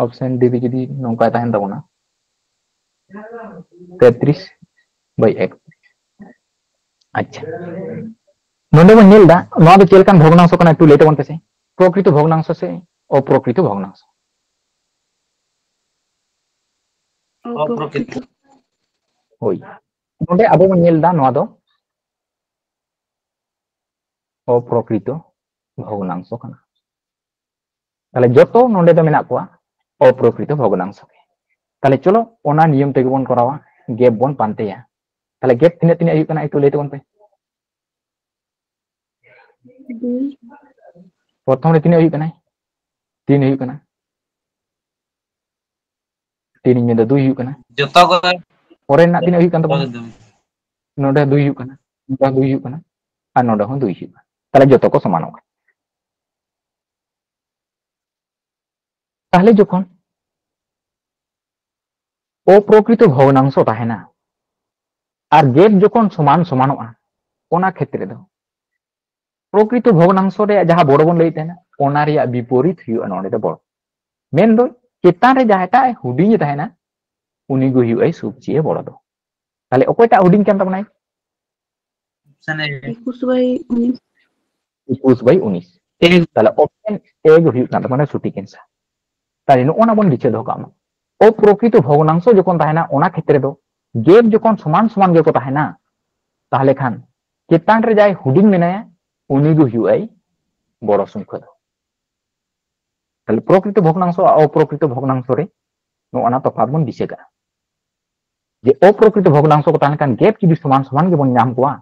ᱚᱯᱥᱮᱱ ᱰᱤ ᱨᱮ ᱡᱩᱫᱤ ᱱᱚᱝᱠᱟᱭ ᱛᱟᱦᱮᱱ ᱛᱟᱵᱚᱱᱟ, ᱛᱮᱛᱨᱤᱥ ᱵᱟᱭ ᱮᱠ᱾ ᱟᱪᱪᱷᱟ, ᱱᱚᱰᱮ ᱵᱚᱱ ᱧᱮᱞ ᱮᱫᱟ, ᱱᱚᱣᱟ ᱫᱚ ᱪᱮᱫ ᱞᱮᱠᱟᱱ ᱵᱷᱚᱜᱽᱱᱟᱝᱥᱚ ᱠᱟᱱᱟ, ᱮᱠᱴᱩ ᱞᱟᱹᱭ ᱛᱟᱵᱚᱱ ᱯᱮᱥᱮ, ᱯᱨᱚᱠᱨᱤᱛᱚ ᱵᱷᱚᱜᱽᱱᱟᱝᱥᱚ ᱥᱮ ᱚᱯᱨᱚᱠᱨᱤᱛᱚ ᱵᱷᱚᱜᱽᱱᱟᱝᱥᱚ? ᱚᱯᱨᱚᱠᱨᱤᱛᱚ᱾ ᱦᱳᱭ, ᱱᱚᱰᱮ ᱟᱵᱚ ᱵᱚᱱ ᱧᱮᱞ ᱮᱫᱟ, ᱱᱚᱣᱟ ᱫᱚ ᱚᱯᱨᱚᱠᱨᱤᱛᱚ ᱵᱷᱚᱜᱽᱱᱟᱝᱥᱚ ᱠᱟᱱᱟ᱾ ᱛᱟᱦᱞᱮ ᱡᱚᱛᱚ ᱱᱚᱰᱮ ᱫᱚ ᱢᱮᱱᱟᱜ ᱠᱚᱣᱟ ᱚᱯᱨᱚᱠᱨᱤᱛᱚ ᱵᱷᱚᱜᱽᱱᱟᱝᱥᱚ ᱜᱮ᱾ ᱛᱟᱦᱞᱮ ᱪᱚᱞᱚ, ᱚᱱᱟ ᱱᱤᱭᱚᱢ ᱛᱮᱜᱮ ᱵᱚᱱ ᱠᱚᱨᱟᱣᱟ, ᱜᱮᱯ ᱵᱚᱱ ᱯᱟᱱᱛᱮᱭᱟ᱾ ᱛᱟᱦᱞᱮ ᱜᱮᱯ ᱛᱤᱱᱟᱹᱜ ᱛᱤᱱᱟᱹᱜ ᱦᱩᱭᱩᱜ ᱠᱟᱱᱟ, ᱮᱠᱴᱩ ᱞᱟᱹᱭ ᱛᱟᱵᱚᱱ ᱯᱮ᱾ ᱫᱩᱭ᱾ ᱯᱨᱚᱛᱷᱚᱢ ᱨᱮ ᱛᱤᱱᱟᱹᱜ ᱦᱩᱭᱩᱜ ᱠᱟᱱᱟ? ᱛᱤᱱ ᱦᱩᱭᱩᱜ ᱠᱟᱱᱟ᱾ ᱛᱤᱱ ᱤᱧ ᱢᱮᱱᱫᱟ, ᱫᱩᱭ ᱦᱩᱭᱩᱜ ᱠᱟᱱᱟ᱾ ᱡᱚᱛᱚ ᱠᱚ ᱯᱚᱨᱮ ᱨᱮᱱᱟᱜ ᱛᱤᱱᱟᱹᱜ ᱦᱩᱭᱩᱜ ᱠᱟᱱ ᱛᱟᱵᱚᱱᱟ? ᱫᱩᱭ, ᱫᱩᱭ᱾ ᱱᱚᱰᱮ ᱫᱩᱭ ᱦᱩᱭᱩᱜ ᱠᱟᱱᱟ, ᱱᱚᱰᱮ ᱫᱩᱭ ᱦᱩᱭᱩᱜ ᱠᱟᱱᱟ, ᱟᱨ ᱱᱚᱰᱮ ᱦᱚᱸ ᱫᱩᱭ ᱦᱩᱭᱩᱜ ᱠᱟᱱᱟ᱾ ᱛᱟᱦᱞᱮ ᱡᱚᱛᱚ ᱠᱚ ᱥᱚᱢᱟᱱᱚᱜ ᱠᱟᱱᱟ᱾ ᱛᱟᱦᱞᱮ ᱡᱚᱠᱷᱚᱱ ᱚᱯᱨᱚᱠᱨᱤᱛᱚ ᱵᱷᱚᱜᱽᱱᱟᱝᱥᱚ ᱛᱟᱦᱮᱱᱟ ᱟᱨ ᱜᱮᱯ ᱡᱚᱠᱷᱚᱱ ᱥᱚᱢᱟᱱ ᱥᱚᱢᱟᱱᱚᱜᱼᱟ, ᱚᱱᱟ ᱠᱷᱮᱛᱨᱮ ᱫᱚ ᱯᱨᱚᱠᱨᱤᱛᱚ ᱵᱷᱚᱜᱽᱱᱟᱝᱥᱚ ᱨᱮᱭᱟᱜ ᱡᱟᱦᱟᱸ ᱵᱚᱲᱚ ᱵᱚᱱ ᱞᱟᱹᱭᱮᱫ ᱛᱟᱦᱮᱱᱟ, ᱚᱱᱟ ᱨᱮᱭᱟᱜ ᱵᱤᱯᱚᱨᱤᱛ ᱦᱩᱭᱩᱜᱼᱟ ᱱᱚᱰᱮ ᱫᱚ ᱵᱚᱲᱚ᱾ ᱢᱮᱱᱫᱚ ᱪᱮᱛᱟᱱ ᱨᱮ ᱡᱟᱦᱟᱸᱭᱴᱟᱜ ᱦᱩᱰᱤᱧᱮ ᱛᱟᱦᱮᱱᱟ, ᱩᱱᱤ ᱜᱮ ᱦᱩᱭᱩᱜᱼᱟᱭ ᱥᱚᱵᱪᱮᱭᱮ ᱵᱚᱲᱚ ᱫᱚ᱾ ᱛᱟᱦᱞᱮ ᱚᱠᱚᱭᱴᱟᱜ ᱦᱩᱰᱤᱧ ᱠᱟᱱ ᱛᱟᱵᱚᱱᱟᱭ? ᱮᱠᱩᱥ ᱵᱟᱭ ᱩᱱᱤᱥ᱾ ᱮᱠᱩᱥ ᱵᱟᱭ ᱩᱱᱤᱥ᱾ ᱛᱟᱦᱞᱮ ᱚᱯᱥᱮᱱ ᱮ ᱜᱮ ᱦᱩᱭᱩᱜ ᱠᱟᱱ ᱛᱟᱵᱚᱱᱟ ᱥᱚᱴᱷᱤᱠ ᱮᱱᱥᱟᱨ᱾ ᱛᱟᱦᱞᱮ ᱱᱚᱜᱼᱚ ᱱᱟ ᱵᱚᱱ ᱫᱤᱥᱟᱹ ᱫᱚᱦᱚ ᱠᱟᱜ ᱢᱟ, ᱚᱯᱨᱚᱠᱨᱤᱛᱚ ᱵᱷᱚᱜᱽᱱᱟᱝᱥᱚ ᱡᱚᱠᱷᱚᱱ ᱛᱟᱦᱮᱱᱟ, ᱚᱱᱟ ᱠᱷᱮᱛᱨᱮ ᱫᱚ ᱜᱮᱯ ᱡᱚᱠᱷᱚᱱ ᱥᱚᱢᱟᱱ ᱥᱚᱢᱟᱱ ᱜᱮᱠᱚ ᱛᱟᱦᱮᱱᱟ, ᱛᱟᱦᱞᱮ ᱠᱷᱟᱱ ᱪᱮᱛᱟᱱ ᱨᱮ ᱡᱟᱦᱟᱸᱭ ᱦᱩᱰᱤᱧ ᱢᱮᱱᱟᱭᱟ, ᱩᱱᱤ ᱜᱮ ᱦᱩᱭᱩᱜᱼᱟᱭ ᱵᱚᱲᱚ ᱥᱚᱝᱠᱷᱟ ᱫᱚ᱾ ᱛᱟᱦᱞᱮ ᱯᱨᱚᱠᱨᱤᱛᱚ ᱵᱷᱚᱜᱽᱱᱟᱝᱥᱚ ᱟᱨ ᱚᱯᱨᱚᱠᱨᱤᱛᱚ ᱵᱷᱚᱜᱽᱱᱟᱝᱥᱚ ᱨᱮ ᱱᱚᱜᱼᱚ ᱱᱟ ᱛᱚᱯᱷᱟᱛ ᱵᱚᱱ ᱫᱤᱥᱟᱹ ᱠᱟᱜᱼᱟ, ᱡᱮ ᱚᱯᱨᱚᱠᱨᱤᱛᱚ ᱵᱷᱚᱜᱽᱱᱟᱝᱥᱚ ᱠᱚ ᱛᱟᱦᱮᱸ ᱞᱮᱱᱠᱷᱟᱱ ᱜᱮᱯ ᱡᱩᱫᱤ ᱥᱚᱢᱟᱱ ᱥᱚᱢᱟᱱ ᱜᱮᱵᱚᱱ ᱧᱟᱢ ᱠᱚᱣᱟ,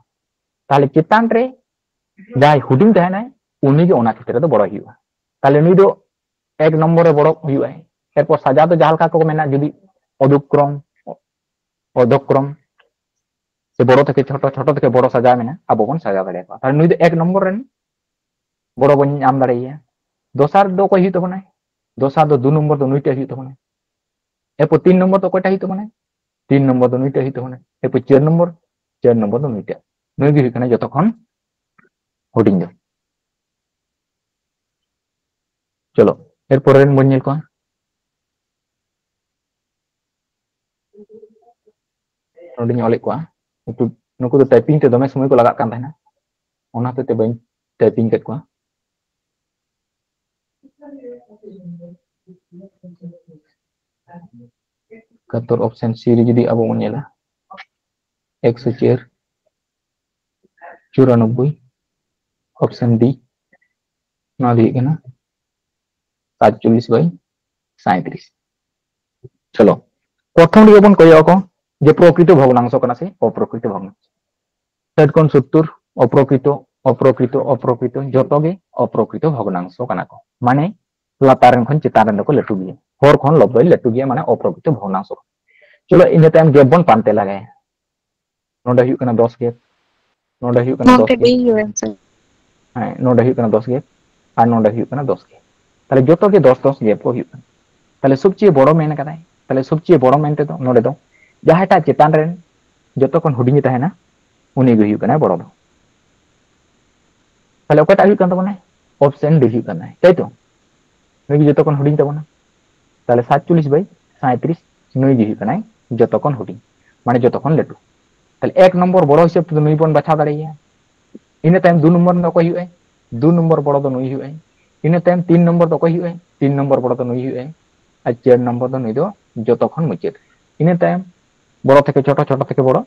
ᱛᱟᱦᱞᱮ ᱪᱮᱛᱟᱱ ᱨᱮ ᱡᱟᱦᱟᱸᱭ ᱦᱩᱰᱤᱧ ᱛᱟᱦᱮᱱᱟᱭ, ᱩᱱᱤ ᱜᱮ ᱚᱱᱟ ᱠᱷᱮᱛᱨᱮ ᱫᱚ ᱵᱚᱲᱚᱭ ᱦᱩᱭᱩᱜᱼᱟ᱾ ᱛᱟᱦᱞᱮ ᱱᱩᱭ ᱫᱚ ᱮᱠ ᱱᱚᱢᱵᱚᱨ ᱨᱮ ᱵᱚᱲᱚ ᱦᱩᱭᱩᱜᱼᱟᱭ᱾ ᱮᱨᱯᱚᱨ ᱥᱟᱡᱟᱣ ᱫᱚ ᱡᱟᱦᱟᱸ ᱞᱮᱠᱟ ᱠᱚ ᱢᱮᱱᱟ, ᱡᱩᱫᱤ ᱚᱫᱷᱚᱠᱨᱚᱢ, ᱚᱫᱷᱚᱠᱨᱚᱢ ᱥᱮ ᱵᱚᱲᱚ ᱛᱷᱮᱠᱮ ᱪᱷᱳᱴᱚ, ᱪᱷᱳᱴᱚ ᱛᱷᱮᱠᱮ ᱵᱚᱲᱚ ᱥᱟᱡᱟᱣ ᱢᱮᱱᱟ, ᱟᱵᱚ ᱵᱚᱱ ᱥᱟᱡᱟᱣ ᱫᱟᱲᱮᱭᱟᱠᱚᱣᱟ᱾ ᱛᱟᱦᱞᱮ ᱱᱩᱭ ᱫᱚ ᱮᱠ ᱱᱚᱢᱵᱚᱨ ᱨᱮᱱ ᱵᱚᱲᱚ ᱵᱚᱱ ᱧᱟᱢ ᱫᱟᱲᱮᱭᱟᱭᱟ᱾ ᱫᱚᱥᱟᱨ ᱫᱚ ᱚᱠᱚᱭ ᱦᱩᱭᱩᱜ ᱛᱟᱵᱚᱱᱟᱭ? ᱫᱚᱥᱟᱨ ᱫᱚ ᱫᱩ ᱱᱚᱢᱵᱚᱨ ᱫᱚ ᱱᱩᱭᱴᱟᱜ ᱦᱩᱭᱩᱜ ᱛᱟᱵᱚᱱᱟᱭ᱾ ᱮᱨᱯᱚᱨ ᱛᱤᱱ ᱱᱚᱢᱵᱚᱨ ᱫᱚ ᱚᱠᱚᱭᱴᱟᱜ ᱦᱩᱭᱩᱜ ᱛᱟᱵᱚᱱᱟᱭ? ᱛᱤᱱ ᱱᱚᱢᱵᱚᱨ ᱫᱚ ᱱᱩᱭᱴᱟᱜ ᱦᱩᱭᱩᱜ ᱛᱟᱵᱚᱱᱟᱭ᱾ ᱮᱨᱯᱚᱨ ᱪᱟᱨ ᱱᱚᱢᱵᱚᱨ, ᱪᱟᱨ ᱱᱚᱢᱵᱚᱨ ᱫᱚ ᱱᱩᱭᱴᱟᱜ᱾ ᱱᱩᱭ ᱜᱮ ᱦᱩᱭᱩᱜ ᱠᱟᱱᱟ ᱡᱚᱛᱚ ᱠᱷᱚᱱ ᱦᱩᱰᱤᱧ ᱫᱚ᱾ ᱪᱚᱞᱚ, ᱮᱨᱯᱚᱨᱮ ᱨᱮᱱ ᱵᱚᱱ ᱧᱮᱞ ᱠᱚᱣᱟ᱾ ᱱᱚᱰᱮᱧ ᱚᱞᱮᱫ ᱠᱚᱣᱟ, ᱱᱩᱠᱩ, ᱱᱩᱠᱩ ᱫᱚ ᱴᱟᱭᱯᱤᱝ ᱛᱮ ᱫᱚᱢᱮ ᱥᱚᱢᱚᱭ ᱠᱚ ᱞᱟᱜᱟᱜ ᱠᱟᱱ ᱛᱟᱦᱮᱱᱟ, ᱚᱱᱟ ᱦᱚᱛᱮᱡ ᱛᱮ ᱵᱟᱹᱧ ᱴᱟᱭᱯᱤᱝ ᱠᱮᱫ ᱠᱚᱣᱟ᱾ ᱮᱠᱟᱛᱛᱚᱨ ᱚᱯᱥᱮᱱ ᱥᱤ ᱨᱮ ᱡᱩᱫᱤ ᱟᱵᱚ ᱵᱚᱱ ᱧᱮᱞᱟ, ᱮᱠᱥᱚ ᱪᱟᱨ, ᱪᱩᱨᱟᱱᱚᱵᱵᱳᱭ, ᱚᱯᱥᱮᱱ ᱰᱤ, ᱱᱚᱣᱟ ᱫᱚ ᱦᱩᱭᱩᱜ ᱠᱟᱱᱟ ᱥᱟᱛᱪᱚᱞᱞᱤᱥ ᱵᱟᱭ ᱥᱟᱸᱭᱛᱨᱤᱥ᱾ ᱪᱚᱞᱚ, ᱯᱨᱚᱛᱷᱚᱢ ᱨᱮᱜᱮ ᱵᱚᱱ ᱠᱚᱭᱚᱜ ᱟᱠᱚ ᱡᱮ ᱯᱨᱚᱠᱨᱤᱛᱚ ᱵᱷᱚᱜᱽᱱᱟᱝᱥᱚ ᱠᱟᱱᱟ ᱥᱮ ᱚᱯᱨᱚᱠᱨᱤᱛᱚ ᱵᱷᱚᱜᱽᱱᱟᱝᱥᱚ᱾ ᱥᱟᱴ ᱠᱷᱚᱱ ᱥᱳᱛᱛᱳᱨ, ᱚᱯᱨᱚᱠᱨᱤᱛᱚ, ᱚᱯᱨᱚᱠᱨᱤᱛᱚ, ᱚᱯᱨᱚᱠᱨᱤᱛᱚ, ᱡᱚᱛᱚ ᱜᱮ ᱚᱯᱨᱚᱠᱨᱤᱛᱚ ᱵᱷᱚᱜᱽᱱᱟᱝᱥᱚ ᱠᱟᱱᱟ ᱠᱚ᱾ ᱢᱟᱱᱮ ᱞᱟᱛᱟᱨ ᱨᱮᱱ ᱠᱷᱚᱱ ᱪᱮᱛᱟᱱ ᱨᱮᱱ ᱫᱚᱠᱚ ᱞᱟᱹᱴᱩ ᱜᱮᱭᱟ, ᱦᱚᱨ ᱠᱷᱚᱱ ᱞᱚᱵᱫᱚᱭ ᱞᱟᱹᱴᱩ ᱜᱮᱭᱟ, ᱢᱟᱱᱮ ᱚᱯᱨᱚᱠᱨᱤᱛᱚ ᱵᱷᱚᱜᱽᱱᱟᱝᱥᱚ᱾ ᱪᱚᱞᱚ, ᱤᱱᱟᱹ ᱛᱟᱭᱚᱢ ᱜᱮᱯ ᱵᱚᱱ ᱯᱟᱱᱛᱮ ᱞᱟᱜᱟᱭᱟ᱾ ᱱᱚᱰᱮ ᱦᱩᱭᱩᱜ ᱠᱟᱱᱟ ᱫᱚᱥ ᱜᱮᱯ, ᱱᱚᱰᱮ ᱦᱩᱭᱩᱜ ᱠᱟᱱᱟ ᱫᱚᱥ ᱜᱚᱝᱠᱮ ᱜᱮᱯ, ᱵᱤ ᱦᱩᱭᱩᱜᱼᱟ ᱥᱮ? ᱦᱮᱸ, ᱱᱚᱰᱮ ᱦᱩᱭᱩᱜ ᱠᱟᱱᱟ ᱫᱚᱥ ᱜᱮᱯ ᱟᱨ ᱱᱚᱰᱮ ᱦᱩᱭᱩᱜ ᱠᱟᱱᱟ ᱫᱚᱥ ᱜᱮᱯ᱾ ᱛᱟᱦᱞᱮ ᱡᱚᱛᱚ ᱜᱮ ᱫᱚᱥ ᱫᱚᱥ ᱜᱮᱯ ᱠᱚ ᱦᱩᱭᱩᱜ ᱠᱟᱱᱟ᱾ ᱛᱟᱦᱞᱮ ᱥᱚᱵᱪᱮᱭᱮ ᱵᱚᱲᱚ ᱢᱮᱱ ᱠᱟᱫᱟᱭ᱾ ᱛᱟᱦᱞᱮ ᱥᱚᱵᱪᱮᱭᱮ ᱵᱚᱲᱚ ᱢᱮᱱ ᱛᱮᱫᱚ ᱱᱚᱰᱮ ᱫᱚ ᱡᱟᱦᱟᱸᱭᱴᱟᱜ ᱪᱮᱛᱟᱱ ᱨᱮᱱ ᱡᱚᱛᱚ ᱠᱷᱚᱱ ᱦᱩᱰᱤᱧᱮ ᱛᱟᱦᱮᱱᱟ, ᱩᱱᱤ ᱜᱮ ᱦᱩᱭᱩᱜ ᱠᱟᱱᱟᱭ ᱵᱚᱲᱚ ᱫᱚ᱾ ᱛᱟᱦᱞᱮ ᱚᱠᱟᱴᱟᱜ ᱦᱩᱭᱩᱜ ᱠᱟᱱ ᱛᱟᱵᱚᱱᱟ? ᱚᱯᱥᱮᱱ ᱰᱤ ᱦᱩᱭᱩᱜ ᱠᱟᱱᱟ, ᱛᱟᱭ ᱛᱚ? ᱱᱩᱭ ᱜᱮ ᱡᱚᱛᱚ ᱠᱷᱚᱱ ᱦᱩᱰᱤᱧ ᱛᱟᱵᱚᱱᱟ᱾ ᱛᱟᱦᱞᱮ ᱥᱟᱛᱪᱚᱞᱞᱤᱥ ᱵᱟᱭ ᱥᱟᱸᱭᱛᱨᱤᱥ, ᱱᱩᱭ ᱜᱮ ᱦᱩᱭᱩᱜ ᱠᱟᱱᱟᱭ ᱡᱚᱛᱚ ᱠᱷᱚᱱ ᱦᱩᱰᱤᱧ, ᱢᱟᱱᱮ ᱡᱚᱛᱚ ᱠᱷᱚᱱ ᱞᱟᱹᱴᱩ᱾ ᱛᱟᱦᱞᱮ ᱮᱠ ᱱᱚᱢᱵᱚᱨ ᱵᱚᱲᱚ ᱦᱤᱥᱟᱹᱵ ᱛᱮᱫᱚ ᱱᱩᱭ ᱵᱚᱱ ᱵᱟᱪᱷᱟᱣ ᱫᱟᱲᱮᱭᱟᱭᱟ᱾ ᱤᱱᱟᱹ ᱛᱟᱭᱚᱢ ᱫᱩ ᱱᱚᱢᱵᱚᱨ ᱫᱚ ᱚᱠᱚᱭ ᱦᱩᱭᱩᱜᱼᱟᱭ? ᱫᱩ ᱱᱚᱢᱵᱚᱨ ᱵᱚᱲᱚ ᱫᱚ ᱱᱩᱭ ᱦᱩᱭᱩᱜᱼᱟᱭ᱾ ᱤᱱᱟᱹ ᱛᱟᱭᱚᱢ ᱛᱤᱱ ᱱᱚᱢᱵᱚᱨ ᱫᱚ ᱚᱠᱚᱭ ᱦᱩᱭᱩᱜᱼᱟᱭ? ᱛᱤᱱ ᱱᱚᱢᱵᱚᱨ ᱵᱚᱲᱚ ᱫᱚ ᱱᱩᱭ ᱦᱩᱭᱩᱜᱼᱟᱭ᱾ ᱟᱨ ᱪᱟᱨ ᱱᱚᱢᱵᱚᱨ ᱫᱚ ᱱᱩᱭ ᱫᱚ ᱡᱚᱛᱚ ᱠᱷᱚᱱ ᱢᱩᱪᱟᱹᱫ᱾ ᱤᱱᱟᱹ ᱛᱟᱭᱚᱢ ᱵᱚᱲᱚ ᱛᱷᱮᱠᱮ ᱪᱷᱳᱴᱳ, ᱪᱷᱳᱴᱳ ᱛᱷᱮᱠᱮ ᱵᱚᱲᱚ,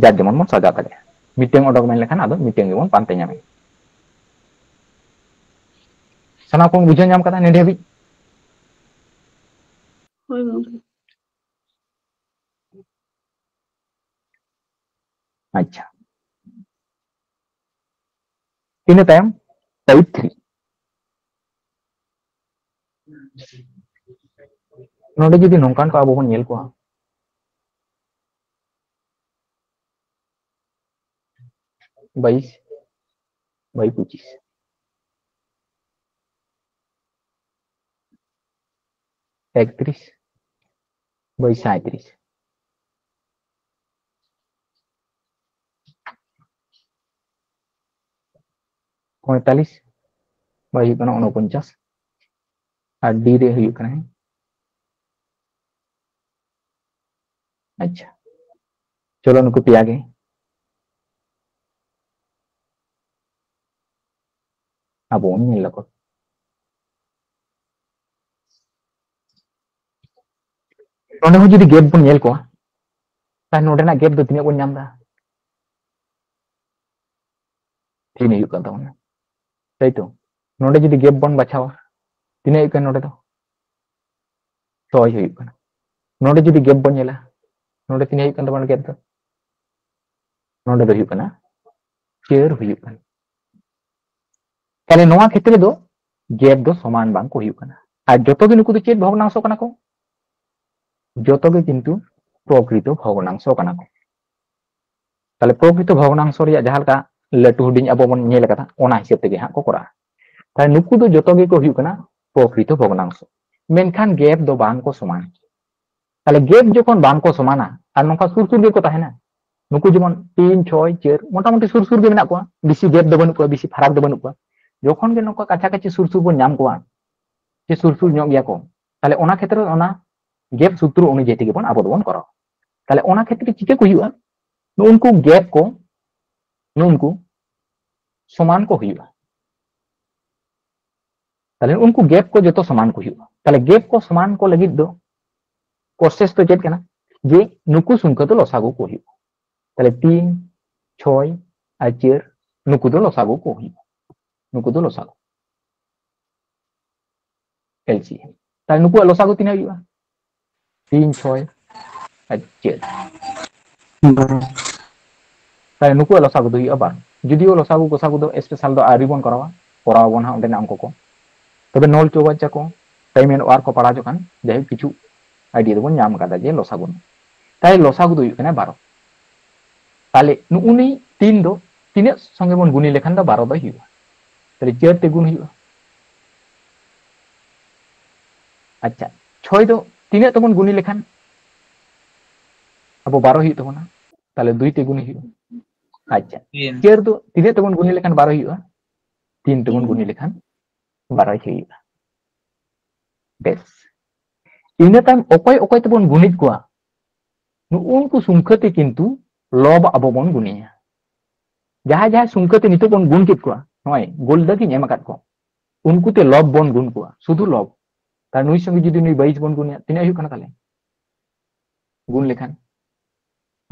ᱡᱟᱨ ᱡᱮᱢᱚᱱ ᱵᱚᱱ ᱥᱟᱡᱟᱣ ᱫᱟᱲᱮᱭᱟᱜᱼᱟ᱾ ᱢᱤᱫᱴᱮᱱ ᱚᱰᱚᱠ ᱢᱮᱱ ᱞᱮᱠᱷᱟᱱ ᱟᱫᱚ ᱢᱤᱫᱴᱮᱱ ᱜᱮᱵᱚᱱ ᱯᱟᱱᱛᱮ ᱧᱟᱢᱮᱭᱟ᱾ ᱥᱟᱱᱟᱢ ᱠᱚ ᱵᱩᱡᱷᱟᱹᱣ ᱧᱟᱢ ᱠᱟᱫᱟ ᱱᱤᱰᱮ ᱦᱟᱹᱵᱤᱡ? ᱦᱳᱭ ᱜᱚᱝᱠᱮ᱾ ᱟᱪᱪᱷᱟ, ᱤᱱᱟᱹ ᱛᱟᱭᱚᱢ ᱴᱟᱭᱤᱯ ᱛᱷᱨᱤ᱾ ᱱᱚᱰᱮ ᱡᱩᱫᱤ ᱱᱚᱝᱠᱟᱱ ᱠᱚ ᱟᱵᱚ ᱵᱚᱱ ᱧᱮᱞ ᱠᱚᱣᱟ, ᱵᱟᱭᱤᱥ ᱵᱟᱭ ᱯᱚᱸᱪᱤᱥ, ᱮᱠᱛᱨᱤᱥ ᱵᱟᱭ ᱥᱟᱸᱭᱛᱨᱤᱥ, ᱯᱚᱸᱭᱛᱟᱞᱤᱥ ᱵᱟᱭ ᱦᱩᱭᱩᱜ ᱠᱟᱱᱟ ᱩᱱᱚᱯᱚᱧᱪᱟᱥ, ᱟᱨ ᱰᱤ ᱨᱮ ᱦᱩᱭᱩᱜ ᱠᱟᱱᱟ, ᱟᱪᱪᱷᱟ, ᱪᱚᱞᱚ ᱱᱩᱠᱩ ᱯᱮᱭᱟ ᱜᱮ ᱟᱵᱚ ᱵᱚᱱ ᱧᱮᱞ ᱞᱮᱠᱚ᱾ ᱱᱚᱰᱮ ᱦᱚᱸ ᱡᱩᱫᱤ ᱜᱮᱯ ᱵᱚᱱ ᱧᱮᱞ ᱠᱚᱣᱟ, ᱛᱟᱦᱞᱮ ᱱᱚᱰᱮᱱᱟᱜ ᱜᱮᱯ ᱫᱚ ᱛᱤᱱᱟᱹᱜ ᱵᱚᱱ ᱧᱟᱢ ᱮᱫᱟ? ᱛᱤᱱ ᱦᱩᱭᱩᱜ ᱠᱟᱱ ᱛᱟᱵᱚᱱᱟ, ᱛᱟᱭ ᱛᱚ? ᱱᱚᱰᱮ ᱡᱩᱫᱤ ᱜᱮᱯ ᱵᱚᱱ ᱵᱟᱪᱷᱟᱣᱟ, ᱛᱤᱱᱟᱹᱜ ᱦᱩᱭᱩᱜ ᱠᱟᱱᱟ ᱱᱚᱰᱮ ᱫᱚ? ᱪᱷᱚᱭ ᱦᱩᱭᱩᱜ ᱠᱟᱱᱟ᱾ ᱱᱚᱰᱮ ᱡᱩᱫᱤ ᱜᱮᱯ ᱵᱚᱱ ᱧᱮᱞᱟ, ᱱᱚᱰᱮ ᱛᱤᱱᱟᱹᱜ ᱦᱩᱭᱩᱜ ᱠᱟᱱ ᱛᱟᱵᱚᱱᱟ ᱜᱮᱯ ᱫᱚ? ᱱᱚᱰᱮ ᱫᱚ ᱦᱩᱭᱩᱜ ᱠᱟᱱᱟ ᱪᱟᱹᱨ ᱦᱩᱭᱩᱜ ᱠᱟᱱᱟ᱾ ᱛᱟᱦᱞᱮ ᱱᱚᱣᱟ ᱠᱷᱮᱛᱨᱮ ᱫᱚ ᱜᱮᱯ ᱫᱚ ᱥᱚᱢᱟᱱ ᱵᱟᱝ ᱠᱚ ᱦᱩᱭᱩᱜ ᱠᱟᱱᱟ᱾ ᱟᱨ ᱡᱚᱛᱚ ᱜᱮ ᱱᱩᱠᱩ ᱫᱚ ᱪᱮᱫ ᱵᱷᱚᱜᱽᱱᱟᱝᱥᱚ ᱠᱟᱱᱟ ᱠᱚ? ᱡᱚᱛᱚ ᱜᱮ ᱠᱤᱱᱛᱩ ᱯᱨᱚᱠᱨᱤᱛᱚ ᱵᱷᱚᱜᱽᱱᱟᱝᱥᱚ ᱠᱟᱱᱟ ᱠᱚ᱾ ᱛᱟᱦᱞᱮ ᱯᱨᱚᱠᱨᱤᱛᱚ ᱵᱷᱚᱜᱽᱱᱟᱝᱥᱚ ᱨᱮᱭᱟᱜ ᱡᱟᱦᱟᱸ ᱞᱮᱠᱟ ᱞᱟᱹᱴᱩ ᱦᱩᱰᱤᱧ ᱟᱵᱚ ᱵᱚᱱ ᱧᱮᱞ ᱟᱠᱟᱫᱟ, ᱚᱱᱟ ᱦᱤᱥᱟᱹᱵ ᱛᱮᱜᱮ ᱦᱟᱸᱜ ᱠᱚ ᱠᱚᱨᱟᱜᱼᱟ᱾ ᱛᱟᱦᱞᱮ ᱱᱩᱠᱩ ᱫᱚ ᱡᱚᱛᱚ ᱜᱮᱠᱚ ᱦᱩᱭᱩᱜ ᱠᱟᱱᱟ ᱯᱨᱚᱠᱨᱤᱛᱚ ᱵᱷᱚᱜᱽᱱᱟᱝᱥᱚ᱾ ᱢᱮᱱᱠᱷᱟᱱ ᱜᱮᱯ ᱫᱚ ᱵᱟᱝ ᱠᱚ ᱥᱚᱢᱟᱱᱟ᱾ ᱛᱟᱦᱞᱮ ᱜᱮᱯ ᱡᱚᱠᱷᱚᱱ ᱵᱟᱝ ᱠᱚ ᱥᱚᱢᱟᱱᱟ ᱟᱨ ᱱᱚᱝᱠᱟ ᱥᱩᱨ ᱥᱩᱨ ᱜᱮᱠᱚ ᱛᱟᱦᱮᱱᱟ, ᱱᱩᱠᱩ ᱡᱮᱢᱚᱱ ᱛᱤᱱ, ᱪᱷᱚᱭ, ᱪᱟᱹᱨ ᱢᱚᱴᱟᱢᱩᱴᱤ ᱥᱩᱨ ᱥᱩᱨ ᱜᱮ ᱢᱮᱱᱟᱜ ᱠᱚᱣᱟ, ᱵᱮᱥᱤ ᱜᱮᱯ ᱫᱚ ᱵᱟᱹᱱᱩᱜ ᱠᱚᱣᱟ, ᱵᱮᱥᱤ ᱯᱷᱟᱨᱟᱠ ᱫᱚ ᱵᱟᱹᱱᱩᱜ ᱠᱚᱣᱟ᱾ ᱡᱚᱠᱷᱚᱱ ᱜᱮ ᱱᱚᱝᱠᱟ ᱠᱟᱪᱷᱟ ᱠᱟᱪᱷᱤ ᱥᱩᱨ ᱥᱩᱨ ᱵᱚᱱ ᱧᱟᱢ ᱠᱚᱣᱟ, ᱥᱮ ᱥᱩᱨ ᱥᱩᱨ ᱧᱚᱜ ᱜᱮᱭᱟ ᱠᱚ, ᱛᱟᱦᱞᱮ ᱚᱱᱟ ᱠᱷᱮᱛᱨᱮ ᱚᱱᱟ ᱜᱮᱯ ᱥᱩᱛᱨᱚ ᱚᱱᱩᱡᱟᱭᱤ ᱛᱮᱜᱮ ᱵᱚᱱ ᱟᱵᱚ ᱫᱚᱵᱚᱱ ᱠᱚᱨᱟᱣᱟ᱾ ᱛᱟᱦᱞᱮ ᱚᱱᱟ ᱠᱷᱮᱛᱨᱮ ᱪᱤᱠᱟᱹ ᱠᱚ ᱦᱩᱭᱩᱜᱼᱟ? ᱱᱩᱜᱼᱩ ᱱᱩᱠᱩ ᱜᱮᱯ ᱠᱚ, ᱱᱩᱜᱼᱩ ᱱᱩᱠᱩ ᱥᱚᱢᱟᱱ ᱠᱚ ᱦᱩᱭᱩᱜᱼᱟ᱾ ᱛᱟᱦᱞᱮ ᱩᱱᱠᱩ ᱜᱮᱯ ᱠᱚ ᱡᱚᱛᱚ ᱥᱚᱢᱟᱱ ᱠᱚ ᱦᱩᱭᱩᱜᱼᱟ᱾ ᱛᱟᱦᱞᱮ ᱜᱮᱯ ᱠᱚ ᱥᱚᱢᱟᱱ ᱠᱚ ᱞᱟᱹᱜᱤᱫ ᱫᱚ ᱯᱨᱚᱥᱮᱥ ᱫᱚ ᱪᱮᱫ ᱠᱟᱱᱟ? ᱡᱮ ᱱᱩᱠᱩ ᱥᱚᱝᱠᱷᱟ ᱫᱚ ᱞᱚᱥᱟᱜᱩ ᱠᱚ ᱦᱩᱭᱩᱜᱼᱟ᱾ ᱛᱟᱦᱞᱮ ᱛᱤᱱ, ᱪᱷᱚᱭ ᱟᱨ ᱪᱟᱹᱨ, ᱱᱩᱠᱩ ᱫᱚ ᱞᱚᱥᱟᱜᱩ ᱠᱚ ᱦᱩᱭᱩᱜᱼᱟ᱾ ᱱᱩᱠᱩ ᱫᱚ ᱞᱚᱥᱟᱜᱩ, ᱮᱞ ᱥᱤ ᱮᱢ᱾ ᱛᱟᱦᱞᱮ ᱱᱩᱠᱩᱣᱟᱜ ᱞᱚᱥᱟᱜᱩ ᱛᱤᱱᱟᱹᱜ ᱦᱩᱭᱩᱜᱼᱟ? ᱛᱤᱱ, ᱪᱷᱚᱭ ᱟᱨ ᱪᱟᱹᱨ᱾ ᱵᱟᱨᱚ᱾ ᱛᱟᱦᱞᱮ ᱱᱩᱠᱩᱣᱟᱜ ᱞᱚᱥᱟᱜᱩ ᱫᱚ ᱦᱩᱭᱩᱜᱼᱟ ᱵᱟᱨᱚ᱾ ᱡᱩᱫᱤᱭᱳ ᱞᱚᱥᱟᱜᱩ ᱜᱚᱥᱟᱜᱩ ᱫᱚ ᱥᱯᱮᱥᱟᱞ ᱫᱚ ᱟᱹᱣᱨᱤ ᱵᱚᱱ ᱠᱚᱨᱟᱣᱟ, ᱠᱚᱨᱟᱣ ᱟᱵᱚᱱ ᱦᱟᱸᱜ ᱚᱸᱰᱮᱱᱟᱜ ᱚᱝᱠᱚ ᱠᱚ᱾ ᱛᱚᱵᱮ ᱱᱚᱞ ᱪᱳᱣᱵᱟᱪᱪᱟ ᱠᱚ, ᱴᱟᱭᱤᱢ ᱮᱱᱰ ᱣᱟᱨᱠ ᱠᱚ ᱯᱟᱲᱦᱟᱣ ᱡᱚᱠᱷᱟᱱ ᱡᱟᱭᱦᱳᱠ ᱠᱤᱪᱷᱩ ᱟᱭᱰᱤᱭᱟ ᱫᱚᱵᱚᱱ ᱧᱟᱢ ᱠᱟᱫᱟ ᱡᱮ ᱞᱚᱥᱟᱜᱩ ᱨᱮᱱᱟᱜ᱾ ᱛᱟᱦᱞᱮ ᱞᱚᱥᱟᱜᱩ ᱫᱚ ᱦᱩᱭᱩᱜ ᱠᱟᱱᱟ ᱵᱟᱨᱚ᱾ ᱛᱟᱦᱞᱮ ᱱᱩᱜᱼᱩ ᱱᱩᱭ ᱛᱤᱱ ᱫᱚ ᱛᱤᱱᱟᱹᱜ ᱥᱚᱸᱜᱮ ᱵᱚᱱ ᱜᱩᱱᱤ ᱞᱮᱠᱷᱟᱱ ᱫᱚ ᱵᱟᱨᱚ ᱫᱚᱭ ᱦᱩᱭᱩᱜᱼᱟ? ᱛᱟᱦᱞᱮ ᱪᱟᱹᱨ ᱛᱮ ᱜᱩᱱ ᱦᱩᱭᱩᱜᱼᱟ᱾ ᱟᱪᱪᱷᱟ, ᱪᱷᱚᱭ ᱫᱚ ᱛᱤᱱᱟᱹᱜ ᱛᱮᱵᱚᱱ ᱜᱩᱱᱤ ᱞᱮᱠᱷᱟᱱ ᱟᱵᱚ ᱵᱟᱨᱚ ᱦᱩᱭᱩᱜ ᱛᱟᱵᱚᱱᱟ? ᱛᱟᱦᱞᱮ ᱫᱩᱭ ᱛᱮ ᱜᱩᱱᱤ ᱦᱩᱭᱩᱜᱼᱟ᱾ ᱟᱪᱪᱷᱟ, ᱛᱤᱱ᱾ ᱪᱟᱹᱨ ᱫᱚ ᱛᱤᱱᱟᱹᱜ ᱛᱮᱵᱚᱱ ᱜᱩᱱᱤ ᱞᱮᱠᱷᱟᱱ ᱵᱟᱨᱚ ᱦᱩᱭᱩᱜᱼᱟ? ᱛᱤᱱ ᱛᱮᱵᱚᱱ ᱜᱩᱱᱤ ᱞᱮᱠᱷᱟᱱ ᱵᱟᱨᱚᱭ ᱦᱩᱭᱩᱜᱼᱟ᱾ ᱵᱮᱥ, ᱤᱱᱟᱹ ᱛᱟᱭᱚᱢ ᱚᱠᱚᱭ ᱚᱠᱚᱭ ᱛᱮᱵᱚᱱ ᱜᱩᱱᱤᱛ ᱠᱚᱣᱟ, ᱱᱩᱜᱼᱩ ᱱᱩᱠᱩ ᱥᱚᱝᱠᱷᱟ ᱛᱮ ᱠᱤᱱᱛᱩ ᱞᱚᱵ ᱟᱵᱚ ᱵᱚᱱ ᱜᱩᱱᱤᱭᱟ᱾ ᱡᱟᱦᱟᱸᱭ ᱡᱟᱦᱟᱸᱭ ᱥᱚᱝᱠᱷᱟ ᱛᱮ ᱱᱤᱛᱚᱜ ᱵᱚᱱ ᱜᱩᱱ ᱠᱮᱫ ᱠᱚᱣᱟ, ᱱᱚᱜᱼᱚᱭ ᱜᱳᱞᱰᱟ ᱜᱤᱧ ᱮᱢ ᱟᱠᱟᱫ ᱠᱚᱣᱟ, ᱩᱱᱠᱩ ᱛᱮ ᱞᱚᱵ ᱵᱚᱱ ᱜᱩᱱ ᱠᱚᱣᱟ, ᱥᱩᱫᱷᱩ ᱞᱚᱵ᱾ ᱛᱟᱦᱞᱮ ᱱᱩᱭ ᱥᱚᱸᱜᱮ ᱡᱩᱫᱤ ᱱᱩᱭ ᱵᱟᱭᱤᱥ ᱵᱚᱱ ᱜᱩᱱᱮᱭᱟ, ᱛᱤᱱᱟᱹᱜ ᱦᱩᱭᱩᱜ ᱠᱟᱱᱟ ᱛᱟᱦᱞᱮ? ᱜᱩᱱ ᱞᱮᱠᱷᱟᱱ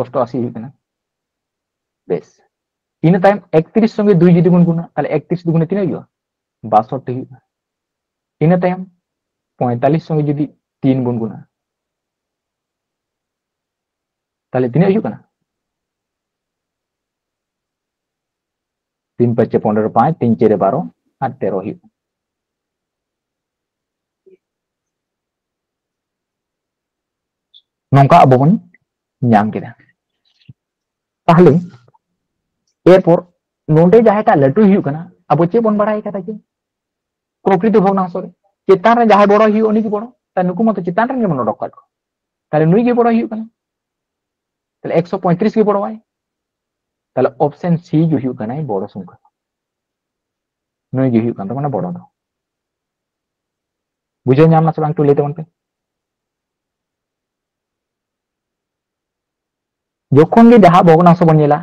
ᱚᱥᱴᱚ ᱟᱥᱤ ᱦᱩᱭᱩᱜ ᱠᱟᱱᱟ᱾ ᱵᱮᱥ, ᱤᱱᱟᱹ ᱛᱟᱭᱚᱢ ᱮᱠᱛᱨᱤᱥ ᱥᱚᱸᱜᱮ ᱫᱩᱭ ᱡᱩᱫᱤ ᱵᱚᱱ ᱜᱩᱱᱟ, ᱛᱟᱦᱞᱮ ᱮᱠᱛᱨᱤᱥ ᱫᱩᱜᱩᱱᱮ ᱛᱤᱱᱟᱹᱜ ᱦᱩᱭᱩᱜᱼᱟ? ᱵᱟᱥᱚᱴᱴᱤ ᱦᱩᱭᱩᱜᱼᱟ᱾ ᱤᱱᱟᱹ ᱛᱟᱭᱚᱢ ᱯᱚᱸᱭᱛᱟᱞᱞᱤᱥ ᱥᱚᱸᱜᱮ ᱡᱩᱫᱤ ᱛᱤᱱ ᱵᱚᱱ ᱜᱩᱱᱟ, ᱛᱟᱦᱞᱮ ᱛᱤᱱᱟᱹᱜ ᱦᱩᱭᱩᱜ ᱠᱟᱱᱟ? ᱛᱤᱱ ᱯᱟᱸᱪᱮ ᱯᱚᱱᱮᱨᱚ, ᱯᱟᱸᱪ, ᱛᱤᱱ ᱪᱟᱨᱮ ᱵᱟᱨᱚ ᱟᱨ ᱛᱮᱨᱚ ᱦᱩᱭᱩᱜ ᱠᱟᱱᱟ᱾ ᱱᱚᱝᱠᱟ ᱟᱵᱚ ᱵᱚᱱ ᱧᱟᱢ ᱠᱮᱫᱟ᱾ ᱛᱟᱦᱞᱮ ᱮᱨᱯᱚᱨ ᱱᱚᱰᱮ ᱡᱟᱦᱟᱸᱭᱴᱟᱜ ᱞᱟᱹᱴᱩᱭ ᱦᱩᱭᱩᱜ ᱠᱟᱱᱟ, ᱟᱵᱚ ᱪᱮᱫ ᱵᱚᱱ ᱵᱟᱲᱟᱭ ᱠᱟᱫᱟ ᱡᱮ ᱯᱨᱚᱠᱨᱤᱛᱚ ᱵᱷᱚᱜᱽᱱᱟᱝᱥᱚ ᱨᱮ ᱪᱮᱛᱟᱱ ᱨᱮ ᱡᱟᱦᱟᱸᱭ ᱵᱚᱲᱚ ᱦᱩᱭᱩᱜ, ᱩᱱᱤ ᱜᱮ ᱵᱚᱲᱚ᱾ ᱛᱟᱦᱞᱮ ᱱᱩᱠᱩ ᱢᱟᱛᱚ ᱪᱮᱛᱟᱱ ᱨᱮᱱ ᱜᱮᱵᱚᱱ ᱚᱰᱚᱠ ᱠᱟᱫ ᱠᱚ, ᱛᱟᱦᱞᱮ ᱱᱩᱭ ᱜᱮ ᱵᱚᱲᱚ ᱦᱩᱭᱩᱜ ᱠᱟᱱᱟ᱾ ᱛᱟᱦᱞᱮ ᱮᱠᱥᱚ ᱯᱚᱸᱭᱛᱨᱤᱥ ᱜᱮ ᱵᱚᱲᱚᱣᱟᱭ᱾ ᱛᱟᱦᱞᱮ option C ᱜᱮ ᱦᱩᱭᱩᱜ ᱠᱟᱱᱟᱭ ᱵᱚᱲᱚ ᱥᱚᱝᱠᱷᱟ᱾ ᱱᱩᱭ ᱜᱮ ᱦᱩᱭᱩᱜ ᱠᱟᱱ ᱛᱟᱵᱚᱱᱟ ᱵᱚᱲᱚ ᱫᱚ᱾ ᱵᱩᱡᱷᱟᱹᱣ ᱧᱟᱢ ᱱᱟ ᱥᱮ ᱵᱟᱝ, ᱮᱠᱴᱩ ᱞᱟᱹᱭ ᱛᱟᱵᱚᱱ ᱯᱮ᱾ ᱡᱚᱠᱷᱚᱱ ᱜᱮ ᱡᱟᱦᱟᱸ ᱵᱷᱚᱜᱽᱱᱟᱝᱥᱚ ᱵᱚᱱ ᱧᱮᱞᱟ,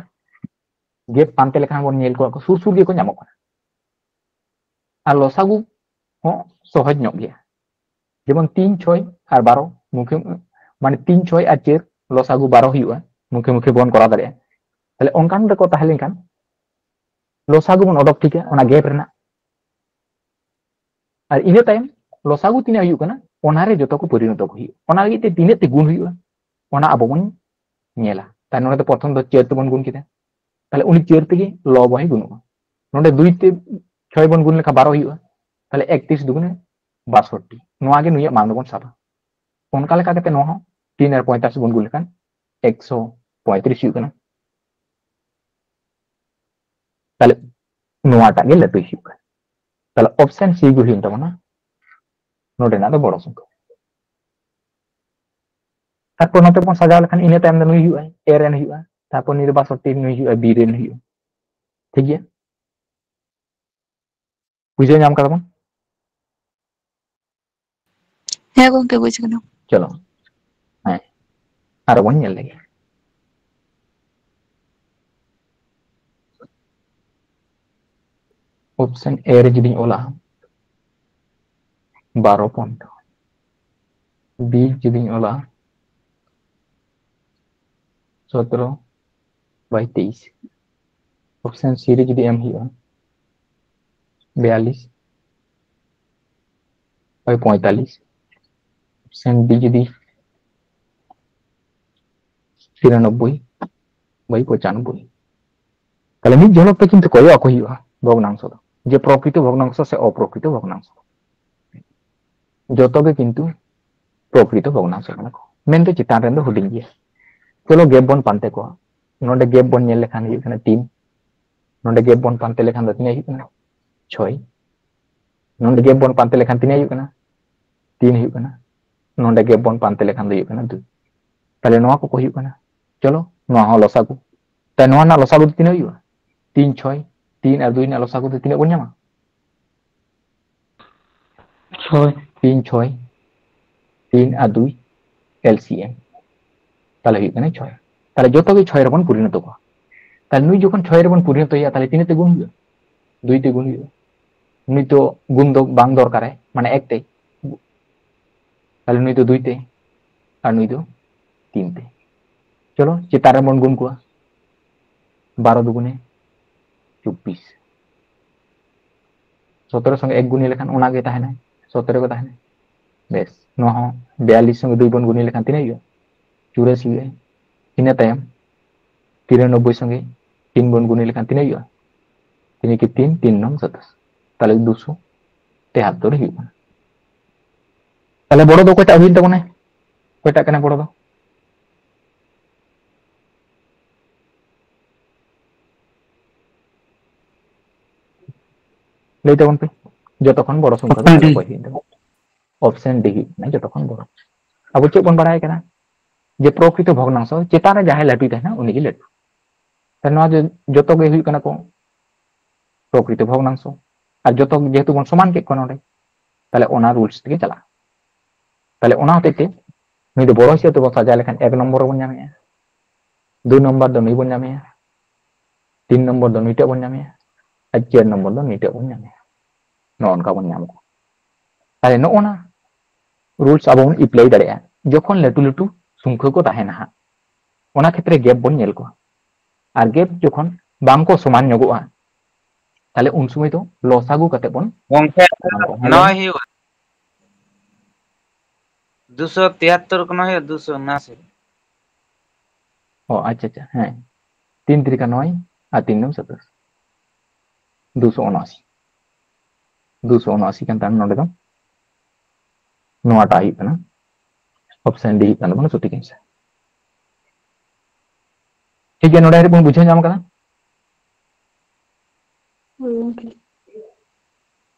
ᱜᱮᱯ ᱯᱟᱱᱛᱮ ᱞᱮᱠᱷᱟᱱ ᱵᱚᱱ ᱧᱮᱞ ᱠᱚᱣᱟ, ᱥᱩᱨ ᱥᱩᱨ ᱜᱮᱠᱚ ᱧᱟᱢᱚᱜ ᱠᱟᱱᱟ᱾ ᱟᱨ ᱞᱚᱥᱟᱜᱩ ᱦᱚᱸ ᱥᱚᱦᱚᱡ ᱧᱚᱜ ᱜᱮᱭᱟ᱾ ᱡᱮᱢᱚᱱ ᱛᱤᱱ, ᱪᱷᱚᱭ ᱟᱨ ᱵᱟᱨᱚ ᱢᱩᱠᱷᱮ, ᱢᱟᱱᱮ ᱛᱤᱱ, ᱪᱷᱚᱭ ᱟᱨ ᱪᱟᱨ ᱞᱚᱥᱟᱜᱩ ᱵᱟᱨᱚ ᱦᱩᱭᱩᱜᱼᱟ, ᱢᱩᱠᱷᱮ ᱢᱩᱠᱷᱮ ᱵᱚᱱ ᱠᱚᱨᱟᱣ ᱫᱟᱲᱮᱭᱟᱜᱼᱟ᱾ ᱛᱟᱦᱞᱮ ᱚᱱᱠᱟᱱ ᱨᱮᱠᱚ ᱛᱟᱦᱮᱸ ᱞᱮᱱᱠᱷᱟᱱ ᱞᱚᱥᱟᱜᱩ ᱵᱚᱱ ᱚᱰᱚᱠ ᱴᱷᱤᱠᱟ ᱚᱱᱟ ᱜᱮᱯ ᱨᱮᱱᱟᱜ᱾ ᱟᱨ ᱤᱱᱟᱹ ᱛᱟᱭᱚᱢ ᱞᱚᱥᱟᱜᱩ ᱛᱤᱱᱟᱹᱜ ᱦᱩᱭᱩᱜ ᱠᱟᱱᱟ, ᱚᱱᱟᱨᱮ ᱡᱚᱛᱚ ᱠᱚ ᱯᱚᱨᱤᱱᱚᱛᱚ ᱠᱚ ᱦᱩᱭᱩᱜᱼᱟ᱾ ᱚᱱᱟ ᱞᱟᱹᱜᱤᱫ ᱛᱮ ᱛᱤᱱᱟᱹᱜ ᱛᱮ ᱜᱩᱱ ᱦᱩᱭᱩᱜᱼᱟ, ᱚᱱᱟ ᱟᱵᱚ ᱵᱚᱱ ᱧᱮᱞᱟ᱾ ᱛᱟᱦᱞᱮ ᱱᱚᱰᱮ ᱫᱚ ᱯᱨᱚᱛᱷᱚᱢ ᱫᱚ ᱪᱟᱨ ᱛᱮᱵᱚᱱ ᱜᱩᱱ ᱠᱮᱫᱟ, ᱛᱟᱦᱞᱮ ᱩᱱᱤ ᱪᱟᱨ ᱛᱮᱜᱮ ᱞᱚᱵᱚᱭ ᱜᱩᱱᱩᱜᱼᱟ᱾ ᱱᱚᱰᱮ ᱫᱩᱭ ᱛᱮ ᱪᱷᱚᱭ ᱵᱚᱱ ᱜᱩᱱ ᱞᱮᱠᱷᱟᱱ ᱵᱟᱨᱚ ᱦᱩᱭᱩᱜᱼᱟ, ᱛᱟᱦᱞᱮ ᱮᱠᱛᱨᱤᱥ ᱫᱩᱜᱩᱱᱮ ᱵᱟᱥᱚᱴᱴᱤ, ᱱᱚᱣᱟ ᱜᱮ ᱱᱩᱭᱟᱜ ᱢᱟᱱ ᱫᱚᱵᱚᱱ ᱥᱟᱵᱟ᱾ ᱚᱱᱠᱟ ᱞᱮᱠᱟ ᱠᱟᱛᱮ ᱱᱚᱣᱟ ᱦᱚᱸ ᱛᱤᱱ ᱟᱨ ᱯᱚᱸᱭᱛᱟᱞᱤᱥ ᱵᱚᱱ ᱜᱩᱱ ᱞᱮᱠᱷᱟᱱ ᱮᱠᱥᱚ ᱯᱚᱸᱭᱛᱨᱤᱥ ᱦᱩᱭᱩᱜ ᱠᱟᱱᱟ᱾ ᱛᱟᱦᱞᱮ ᱱᱚᱣᱟᱴᱟᱜ ᱜᱮ ᱞᱟᱹᱴᱩᱭ ᱦᱩᱭᱩᱜ ᱠᱟᱱᱟ᱾ ᱛᱟᱦᱞᱮ option C ᱜᱮ ᱦᱩᱭᱮᱱ ᱛᱟᱵᱚᱱᱟ ᱱᱚᱰᱮᱱᱟᱜ ᱫᱚ ᱵᱚᱲᱚ ᱥᱚᱝᱠᱷᱟ᱾ ᱛᱟᱨᱯᱚᱨ ᱱᱚᱛᱮ ᱵᱚᱱ ᱥᱟᱡᱟᱣ ᱞᱮᱠᱷᱟᱱ ᱤᱱᱟᱹ ᱛᱟᱭᱚᱢ ᱫᱚ ᱱᱩᱭ ᱦᱩᱭᱩᱜᱼᱟ, A ᱨᱮᱱ ᱦᱩᱭᱩᱜᱼᱟ, ᱛᱟᱨᱯᱚᱨ ᱱᱩᱭ ᱫᱚ ᱵᱟᱥᱚᱴᱴᱤ ᱱᱩᱭ ᱦᱩᱭᱩᱜᱼᱟ, B ᱨᱮᱱ ᱦᱩᱭᱩᱜᱼᱟ᱾ ᱴᱷᱤᱠ ᱜᱮᱭᱟ, ᱵᱩᱡᱷᱟᱹᱣ ᱧᱟᱢ ᱠᱟᱫᱟ ᱵᱚᱱ? ᱦᱮᱸ ᱜᱚᱝᱠᱮ, ᱵᱩᱡᱽ ᱠᱟᱱᱟ᱾ ᱪᱚᱞᱚ, ᱦᱮᱸ, ᱟᱨᱚ ᱵᱚᱱ ᱧᱮᱞ ᱞᱮᱜᱮ᱾ Option A ᱨᱮ ᱡᱩᱫᱤᱧ ᱚᱞᱟ ᱵᱟᱨᱚ point, B ᱡᱩᱫᱤᱧ ᱚᱞᱟ ᱥᱚᱛᱨᱚ by ᱛᱮᱭᱤᱥ, option C ᱨᱮ ᱡᱩᱫᱤ ᱮᱢ ᱦᱩᱭᱩᱜᱼᱟ ᱵᱤᱭᱟᱞᱞᱤᱥ by ᱯᱚᱸᱭᱛᱟᱞᱞᱤᱥ, option D ᱡᱩᱫᱤ ᱛᱤᱨᱟᱱᱚᱵᱵᱳᱭ by ᱯᱚᱸᱪᱟᱱᱚᱵᱵᱳᱭ, ᱛᱟᱦᱞᱮ ᱢᱤᱫ ᱡᱷᱚᱞᱚᱠ ᱛᱮ ᱠᱤᱱᱛᱩ ᱠᱚᱭᱚᱜ ᱟᱠᱚ ᱦᱩᱭᱩᱜᱼᱟ ᱵᱷᱚᱜᱽᱱᱟᱝᱥᱚ ᱫᱚ, ᱡᱮ ᱯᱨᱚᱠᱨᱤᱛᱚ ᱵᱷᱚᱜᱽᱱᱟᱝᱥᱚ ᱥᱮ ᱚᱯᱨᱚᱠᱨᱤᱛᱚ ᱵᱷᱚᱜᱽᱱᱟᱝᱥᱚ᱾ ᱡᱚᱛᱚ ᱜᱮ ᱠᱤᱱᱛᱩ ᱯᱨᱚᱠᱨᱤᱛᱚ ᱵᱷᱚᱜᱽᱱᱟᱝᱥᱚ ᱠᱟᱱᱟ ᱠᱚ, ᱢᱮᱱᱫᱚ ᱪᱮᱛᱟᱱ ᱨᱮᱱ ᱫᱚ ᱦᱩᱰᱤᱧ ᱜᱮᱭᱟ᱾ ᱪᱚᱞᱚ ᱜᱮᱯ ᱵᱚᱱ ᱯᱟᱱᱛᱮ ᱠᱚᱣᱟ᱾ ᱱᱚᱰᱮ ᱜᱮᱯ ᱵᱚᱱ ᱧᱮᱞ ᱞᱮᱠᱷᱟᱱ ᱦᱩᱭᱩᱜ ᱠᱟᱱᱟ ᱛᱤᱱ, ᱱᱚᱰᱮ ᱜᱮᱯ ᱵᱚᱱ ᱯᱟᱱᱛᱮ ᱞᱮᱠᱷᱟᱱ ᱫᱚ ᱛᱤᱱᱟᱹᱜ ᱦᱩᱭᱩᱜ ᱠᱟᱱᱟ? ᱪᱷᱚᱭ᱾ ᱱᱚᱰᱮ ᱜᱮᱯ ᱵᱚᱱ ᱯᱟᱱᱛᱮ ᱞᱮᱠᱷᱟᱱ ᱛᱤᱱᱟᱹᱜ ᱦᱩᱭᱩᱜ ᱠᱟᱱᱟ? ᱛᱤᱱ ᱦᱩᱭᱩᱜ ᱠᱟᱱᱟ᱾ ᱱᱚᱰᱮ ᱜᱮᱯ ᱵᱚᱱ ᱯᱟᱱᱛᱮ ᱞᱮᱠᱷᱟᱱ ᱫᱚ ᱦᱩᱭᱩᱜ ᱠᱟᱱᱟ ᱫᱩᱭ᱾ ᱛᱟᱦᱞᱮ ᱱᱚᱣᱟ ᱠᱚᱠᱚ ᱦᱩᱭᱩᱜ ᱠᱟᱱᱟ, ᱪᱚᱞᱚ ᱱᱚᱣᱟ ᱦᱚᱸ ᱞᱚᱥᱟᱜᱩ᱾ ᱛᱟᱦᱞᱮ ᱱᱚᱣᱟ ᱨᱮᱱᱟᱜ ᱞᱚᱥᱟᱜᱩ ᱫᱚ ᱛᱤᱱᱟᱹᱜ ᱦᱩᱭᱩᱜᱼᱟ? ᱛᱤᱱ ᱪᱷᱚᱭ, ᱛᱤᱱ ᱟᱨ ᱫᱩᱭ ᱨᱮᱱᱟᱜ ᱞᱚᱥᱟᱜᱩ ᱫᱚ ᱛᱤᱱᱟᱹᱜ ᱵᱚᱱ ᱧᱟᱢᱟ? ᱪᱷᱚᱭ᱾ ᱛᱤᱱ ᱪᱷᱚᱭ, ᱛᱤᱱ ᱟᱨ ᱫᱩᱭ ᱮᱞ ᱥᱤ ᱮᱢ, ᱛᱟᱦᱞᱮ ᱦᱩᱭᱩᱜ ᱠᱟᱱᱟ ᱪᱷᱚᱭ᱾ ᱛᱟᱦᱞᱮ ᱡᱚᱛᱚ ᱜᱮ ᱪᱷᱚᱭ ᱨᱮᱵᱚᱱ ᱯᱚᱨᱤᱱᱚᱛᱚ ᱠᱚᱣᱟ᱾ ᱛᱟᱦᱞᱮ ᱱᱩᱭ ᱡᱚᱠᱷᱚᱱ ᱪᱷᱚᱭ ᱨᱮᱵᱚᱱ ᱯᱚᱨᱤᱱᱚᱛᱚᱭᱟ, ᱛᱟᱦᱞᱮ ᱛᱤᱱᱟᱹᱜ ᱛᱮ ᱜᱩᱱ ᱦᱩᱭᱩᱜᱼᱟ? ᱫᱩᱭ ᱛᱮ ᱜᱩᱱ ᱦᱩᱭᱩᱜᱼᱟ᱾ ᱱᱩᱭ ᱛᱚ ᱜᱩᱱ ᱫᱚ ᱵᱟᱝ ᱫᱚᱨᱠᱟᱨᱟᱭ, ᱢᱟᱱᱮ ᱮᱠ ᱛᱮ, ᱛᱟᱦᱞᱮ ᱱᱩᱭ ᱫᱚ ᱫᱩᱭ ᱛᱮ ᱟᱨ ᱱᱩᱭ ᱫᱚ ᱛᱤᱱ ᱛᱮ᱾ ᱪᱚᱞᱚ ᱪᱮᱛᱟᱱ ᱨᱮᱵᱚᱱ ᱜᱩᱱ ᱠᱚᱣᱟ, ᱵᱟᱨᱚ ᱫᱩᱜᱩᱱᱮ ᱪᱚᱵᱵᱤᱥ, ᱥᱚᱛᱮᱨᱚ ᱥᱚᱸᱜᱮ ᱮᱠ ᱜᱩᱱᱤ ᱞᱮᱠᱷᱟᱱ ᱚᱱᱟᱜᱮ ᱛᱟᱦᱮᱱᱟ, ᱥᱚᱛᱮᱨᱚ ᱜᱮ ᱛᱟᱦᱮᱱᱟ᱾ ᱵᱮᱥ, ᱱᱚᱣᱟ ᱦᱚᱸ ᱵᱤᱭᱟᱞᱞᱤᱥ ᱥᱚᱸᱜᱮ ᱫᱩᱭ ᱵᱚᱱ ᱜᱩᱱᱤ ᱞᱮᱠᱷᱟᱱ ᱛᱤᱱᱟᱹᱜ ᱦᱩᱭᱩᱜᱼᱟ? ᱪᱩᱨᱟᱥᱤ ᱦᱩᱭᱩᱜᱼᱟ᱾ ᱤᱱᱟᱹ ᱛᱟᱭᱚᱢ ᱛᱤᱨᱟᱱᱚᱵᱵᱳᱭ ᱥᱚᱸᱜᱮ ᱛᱤᱱ ᱵᱚᱱ ᱜᱩᱱᱤ ᱞᱮᱠᱷᱟᱱ ᱛᱤᱱᱟᱹᱜ ᱦᱩᱭᱩᱜᱼᱟ? ᱛᱤᱱᱟᱹᱜ ᱠᱤ ᱛᱤᱱ, ᱛᱤᱱ ᱱᱚᱝ ᱥᱟᱛᱟᱥ, ᱛᱟᱦᱞᱮ ᱫᱩᱥᱚ ᱛᱮᱦᱟᱛᱛᱚᱨ ᱦᱩᱭᱩᱜ ᱠᱟᱱᱟ᱾ ᱛᱟᱦᱞᱮ ᱵᱚᱲᱚ ᱫᱚ ᱚᱠᱚᱭᱴᱟᱜ ᱦᱩᱭᱮᱱ ᱛᱟᱵᱚᱱᱟ? ᱚᱠᱚᱭᱴᱟᱜ ᱠᱟᱱᱟ ᱵᱚᱲᱚ ᱫᱚ? ᱞᱟᱹᱭ ᱛᱟᱵᱚᱱ ᱯᱮ, ᱡᱚᱛᱚ ᱠᱷᱚᱱ ᱵᱚᱲᱚ ᱥᱚᱝᱠᱷᱟ ᱫᱚ Option D᱾ ᱛᱟᱦᱞᱮ ᱚᱠᱚᱭ ᱦᱩᱭᱮᱱ ᱛᱟᱵᱚᱱᱟ? ᱚᱯᱥᱮᱱ ᱰᱤ ᱦᱩᱭᱩᱜ ᱠᱟᱱᱟ ᱡᱚᱛᱚ ᱠᱷᱚᱱ ᱵᱚᱲᱚ᱾ ᱟᱵᱚ ᱪᱮᱫ ᱵᱚᱱ ᱵᱟᱲᱟᱭ ᱠᱟᱱᱟ? ᱡᱮ ᱯᱨᱚᱠᱨᱤᱛᱚ ᱵᱷᱚᱜᱽᱱᱟᱝᱥᱚ ᱪᱮᱛᱟᱱ ᱨᱮ ᱡᱟᱦᱟᱸᱭ ᱞᱟᱹᱴᱩᱭ ᱛᱟᱦᱮᱱᱟ ᱩᱱᱤᱜᱮ ᱞᱟᱹᱴᱩ᱾ ᱛᱟᱦᱞᱮ ᱱᱚᱣᱟ ᱡᱮ ᱡᱚᱛᱚ ᱜᱮ ᱦᱩᱭᱩᱜ ᱠᱟᱱᱟ ᱠᱚ ᱯᱨᱚᱠᱨᱤᱛᱚ ᱵᱷᱚᱜᱽᱱᱟᱝᱥᱚ᱾ ᱟᱨ ᱡᱚᱛᱚ ᱡᱮᱦᱮᱛᱩ ᱵᱚᱱ ᱥᱚᱢᱟᱱ ᱠᱮᱫ ᱠᱚᱣᱟ ᱱᱚᱰᱮ, ᱛᱟᱦᱞᱮ ᱚᱱᱟ ᱨᱩᱞᱥ ᱛᱮᱜᱮ ᱪᱟᱞᱟᱜᱼᱟ᱾ ᱛᱟᱦᱞᱮ ᱚᱱᱟ ᱦᱚᱛᱮᱡ ᱛᱮ ᱱᱩᱭ ᱫᱚ ᱵᱚᱲᱚ ᱦᱤᱥᱟᱹᱵ ᱛᱮᱵᱚᱱ ᱥᱟᱡᱟᱣ ᱞᱮᱠᱷᱟᱱ ᱮᱠ ᱱᱚᱢᱵᱚᱨ ᱨᱮᱵᱚᱱ ᱧᱟᱢᱮᱜᱼᱟ, ᱫᱩ ᱱᱚᱢᱵᱚᱨ ᱫᱚ ᱱᱩᱭ ᱵᱚᱱ ᱧᱟᱢᱮᱭᱟ, ᱛᱤᱱ ᱱᱚᱢᱵᱚᱨ ᱫᱚ ᱱᱩᱭᱴᱟᱜ ᱵᱚᱱ ᱧᱟᱢᱮᱭᱟ, ᱟᱨ ᱪᱟᱨ ᱱᱚᱢᱵᱚᱨ ᱫᱚ ᱱᱩᱭᱴᱟᱜ ᱵᱚᱱ ᱧᱟᱢᱮᱭᱟ᱾ ᱱᱚᱜᱼᱚ ᱱᱚᱝᱠᱟ ᱵᱚᱱ ᱧᱟᱢ ᱠᱚᱣᱟ᱾ ᱛᱟᱦᱞᱮ ᱱᱚᱜᱼᱚ ᱱᱟ ᱨᱩᱞᱥ ᱟᱵᱚ ᱵᱚᱱ ᱮᱯᱞᱟᱭ ᱫᱟᱲᱮᱭᱟᱜᱼᱟ ᱡᱚᱠᱷᱚᱱ ᱞᱟᱹᱴᱩ ᱞᱟᱹᱴᱩ ᱥᱚᱝᱠᱷᱟ ᱠᱚ ᱛᱟᱦᱮᱱᱟ ᱦᱟᱸᱜ, ᱚᱱᱟ ᱠᱷᱮᱛᱨᱮ ᱜᱮᱯ ᱵᱚᱱ ᱧᱮᱞ ᱠᱚᱣᱟ᱾ ᱟᱨ ᱜᱮᱯ ᱡᱚᱠᱷᱚᱱ ᱵᱟᱝ ᱠᱚ ᱥᱚᱢᱟᱱ ᱧᱚᱜᱚᱜᱼᱟ, ᱛᱟᱦᱞᱮ ᱩᱱ ᱥᱚᱢᱚᱭ ᱫᱚ ᱞᱚᱥᱟᱜᱩ ᱠᱟᱛᱮ ᱵᱚᱱ ᱜᱚᱝᱠᱮ, ᱧᱟᱢ ᱠᱚᱣᱟ᱾ ᱦᱮᱸ, ᱞᱟᱹᱭ ᱱᱚᱣᱟ ᱢᱮ᱾ ᱦᱩᱭᱩᱜᱼᱟ ᱫᱩᱥᱚ ᱛᱤᱦᱟᱛᱛᱚᱨ ᱠᱷᱚᱱ ᱦᱩᱭᱩᱜᱼᱟ ᱫᱩᱥᱚ ᱩᱱᱟᱥᱤ᱾ ᱚ, ᱟᱪᱪᱷᱟ, ᱟᱪᱪᱷᱟ, ᱦᱮᱸ, ᱛᱤᱱ ᱛᱤᱨᱤᱠᱟ ᱱᱚᱭ ᱟᱨ ᱛᱤᱱ ᱫᱩᱱ ᱥᱟᱛᱟᱥ, ᱫᱩᱥᱚ ᱩᱱᱟᱥᱤ, ᱫᱩᱥᱚ ᱩᱱᱟᱥᱤ ᱠᱟᱱ ᱛᱟᱦᱮᱸᱱ ᱱᱚᱰᱮ ᱫᱚ᱾ ᱱᱚᱣᱟᱴᱟᱜ ᱦᱩᱭᱩᱜ ᱠᱟᱱᱟ, ᱚᱯᱥᱮᱱ ᱰᱤ ᱦᱩᱭᱩᱜ ᱠᱟᱱ ᱛᱟᱵᱚᱱᱟ ᱥᱚᱴᱷᱤᱠ ᱟᱱᱥᱟᱨ᱾ ᱴᱷᱤᱠ ᱜᱮᱭᱟ, ᱱᱚᱰᱮ ᱦᱟᱹᱨᱤᱡ ᱵᱚᱱ ᱵᱩᱡᱷᱟᱹᱣ ᱧᱟᱢ ᱠᱟᱫᱟ? ᱦᱳᱭ ᱜᱚᱝᱠᱮ᱾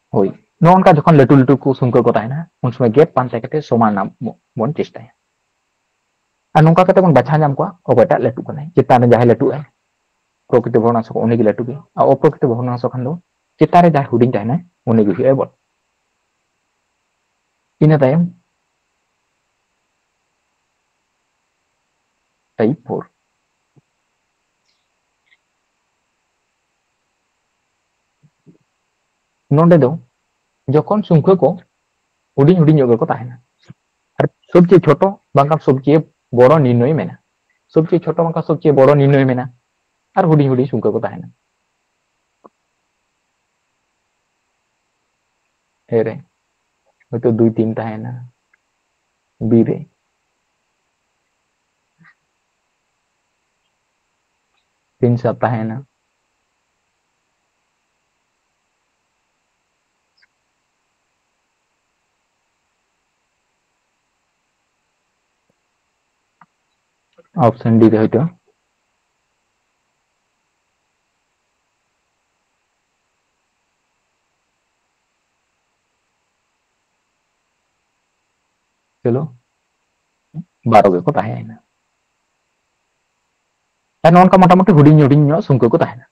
ᱦᱳᱭ, ᱱᱚᱜᱼᱚ ᱱᱚᱝᱠᱟ ᱡᱚᱠᱷᱚᱱ ᱞᱟᱹᱴᱩ ᱞᱟᱹᱴᱩ ᱠᱚ ᱥᱚᱝᱠᱷᱟ ᱠᱚ ᱛᱟᱦᱮᱱᱟ, ᱩᱱ ᱥᱚᱢᱚᱭ ᱜᱮᱯ ᱯᱟᱱᱛᱮ ᱠᱟᱛᱮ ᱥᱚᱢᱟᱱ ᱵᱚᱱ ᱪᱮᱥᱴᱟᱭᱟ᱾ ᱟᱨ ᱱᱚᱝᱠᱟ ᱠᱟᱛᱮ ᱵᱚᱱ ᱵᱟᱪᱷᱟᱣ ᱧᱟᱢ ᱠᱚᱣᱟ ᱚᱠᱚᱭᱴᱟᱜ ᱞᱟᱹᱴᱩᱜ ᱠᱟᱱᱟᱭ, ᱪᱮᱛᱟᱱ ᱨᱮ ᱡᱟᱦᱟᱸᱭ ᱞᱟᱹᱴᱩᱜ ᱟᱭ ᱯᱨᱚᱠᱨᱤᱛᱤ ᱵᱷᱨᱚᱜᱽᱱᱟᱝᱥᱚ ᱩᱱᱤ ᱜᱮ ᱞᱟᱹᱴᱩ ᱜᱮ, ᱟᱨ ᱚᱯᱨᱚᱠᱨᱤᱛᱤ ᱵᱷᱨᱚᱜᱽᱱᱟᱝᱥᱚ ᱠᱷᱟᱱ ᱫᱚ ᱪᱮᱛᱟᱱ ᱨᱮ ᱡᱟᱦᱟᱸᱭ ᱦᱩᱰᱤᱧ ᱛᱟᱦᱮᱱᱟᱭ ᱩᱱᱤ ᱜᱮ ᱦᱩᱭᱩᱜᱼᱟᱭ ᱵᱚᱲ᱾ ᱤᱱᱟᱹ ᱛᱟᱭᱚᱢ type four᱾ ᱱᱚᱰᱮ ᱫᱚ ᱡᱚᱠᱷᱚᱱ ᱥᱚᱝᱠᱷᱟ ᱠᱚ ᱦᱩᱰᱤᱧ ᱦᱩᱰᱤᱧ ᱧᱚᱜ ᱜᱮᱠᱚ ᱛᱟᱦᱮᱱᱟ, ᱟᱨ ᱥᱚᱵᱪᱮᱭᱮ ᱪᱷᱳᱴᱳ ᱵᱟᱝᱠᱷᱟᱱ ᱥᱚᱵᱪᱮᱭᱮ ᱵᱚᱲᱚ ᱱᱤᱨᱱᱚᱭ ᱢᱮᱱᱟ, ᱥᱚᱵᱪᱮᱭᱮ ᱪᱷᱳᱴᱳ ᱵᱟᱝᱠᱷᱟᱱ ᱥᱚᱵᱪᱮᱭᱮ ᱵᱚᱲᱚ ᱱᱤᱨᱱᱚᱭ ᱢᱮᱱᱟ, ᱟᱨ ᱦᱩᱰᱤᱧ ᱦᱩᱰᱤᱧ ᱥᱚᱝᱠᱷᱟ ᱠᱚ ᱛᱟᱦᱮᱱᱟ᱾ ᱮ ᱨᱮ ᱦᱚᱭᱛᱳ ᱫᱩᱭ ᱛᱤᱱ ᱛᱟᱦᱮᱱᱟ, ᱵᱤ ᱨᱮ ᱛᱤᱱ ᱥᱟᱛ ᱛᱟᱦᱮᱱᱟ᱾ ᱚᱯᱥᱮᱱ ᱰᱤ ᱨᱮ ᱦᱚᱭᱛᱳ᱾ ᱪᱚᱞᱚ, ᱵᱟᱨᱚ ᱜᱮᱠᱚ ᱛᱟᱦᱮᱸᱭᱮᱱᱟ᱾ ᱟᱨ ᱱᱚᱜᱼᱚ ᱱᱚᱝᱠᱟ ᱢᱚᱴᱟᱢᱩᱴᱤ ᱦᱩᱰᱤᱧ ᱦᱩᱰᱤᱧ ᱧᱚᱜ ᱥᱚᱝᱠᱷᱟ ᱠᱚ ᱛᱟᱦᱮᱱᱟ,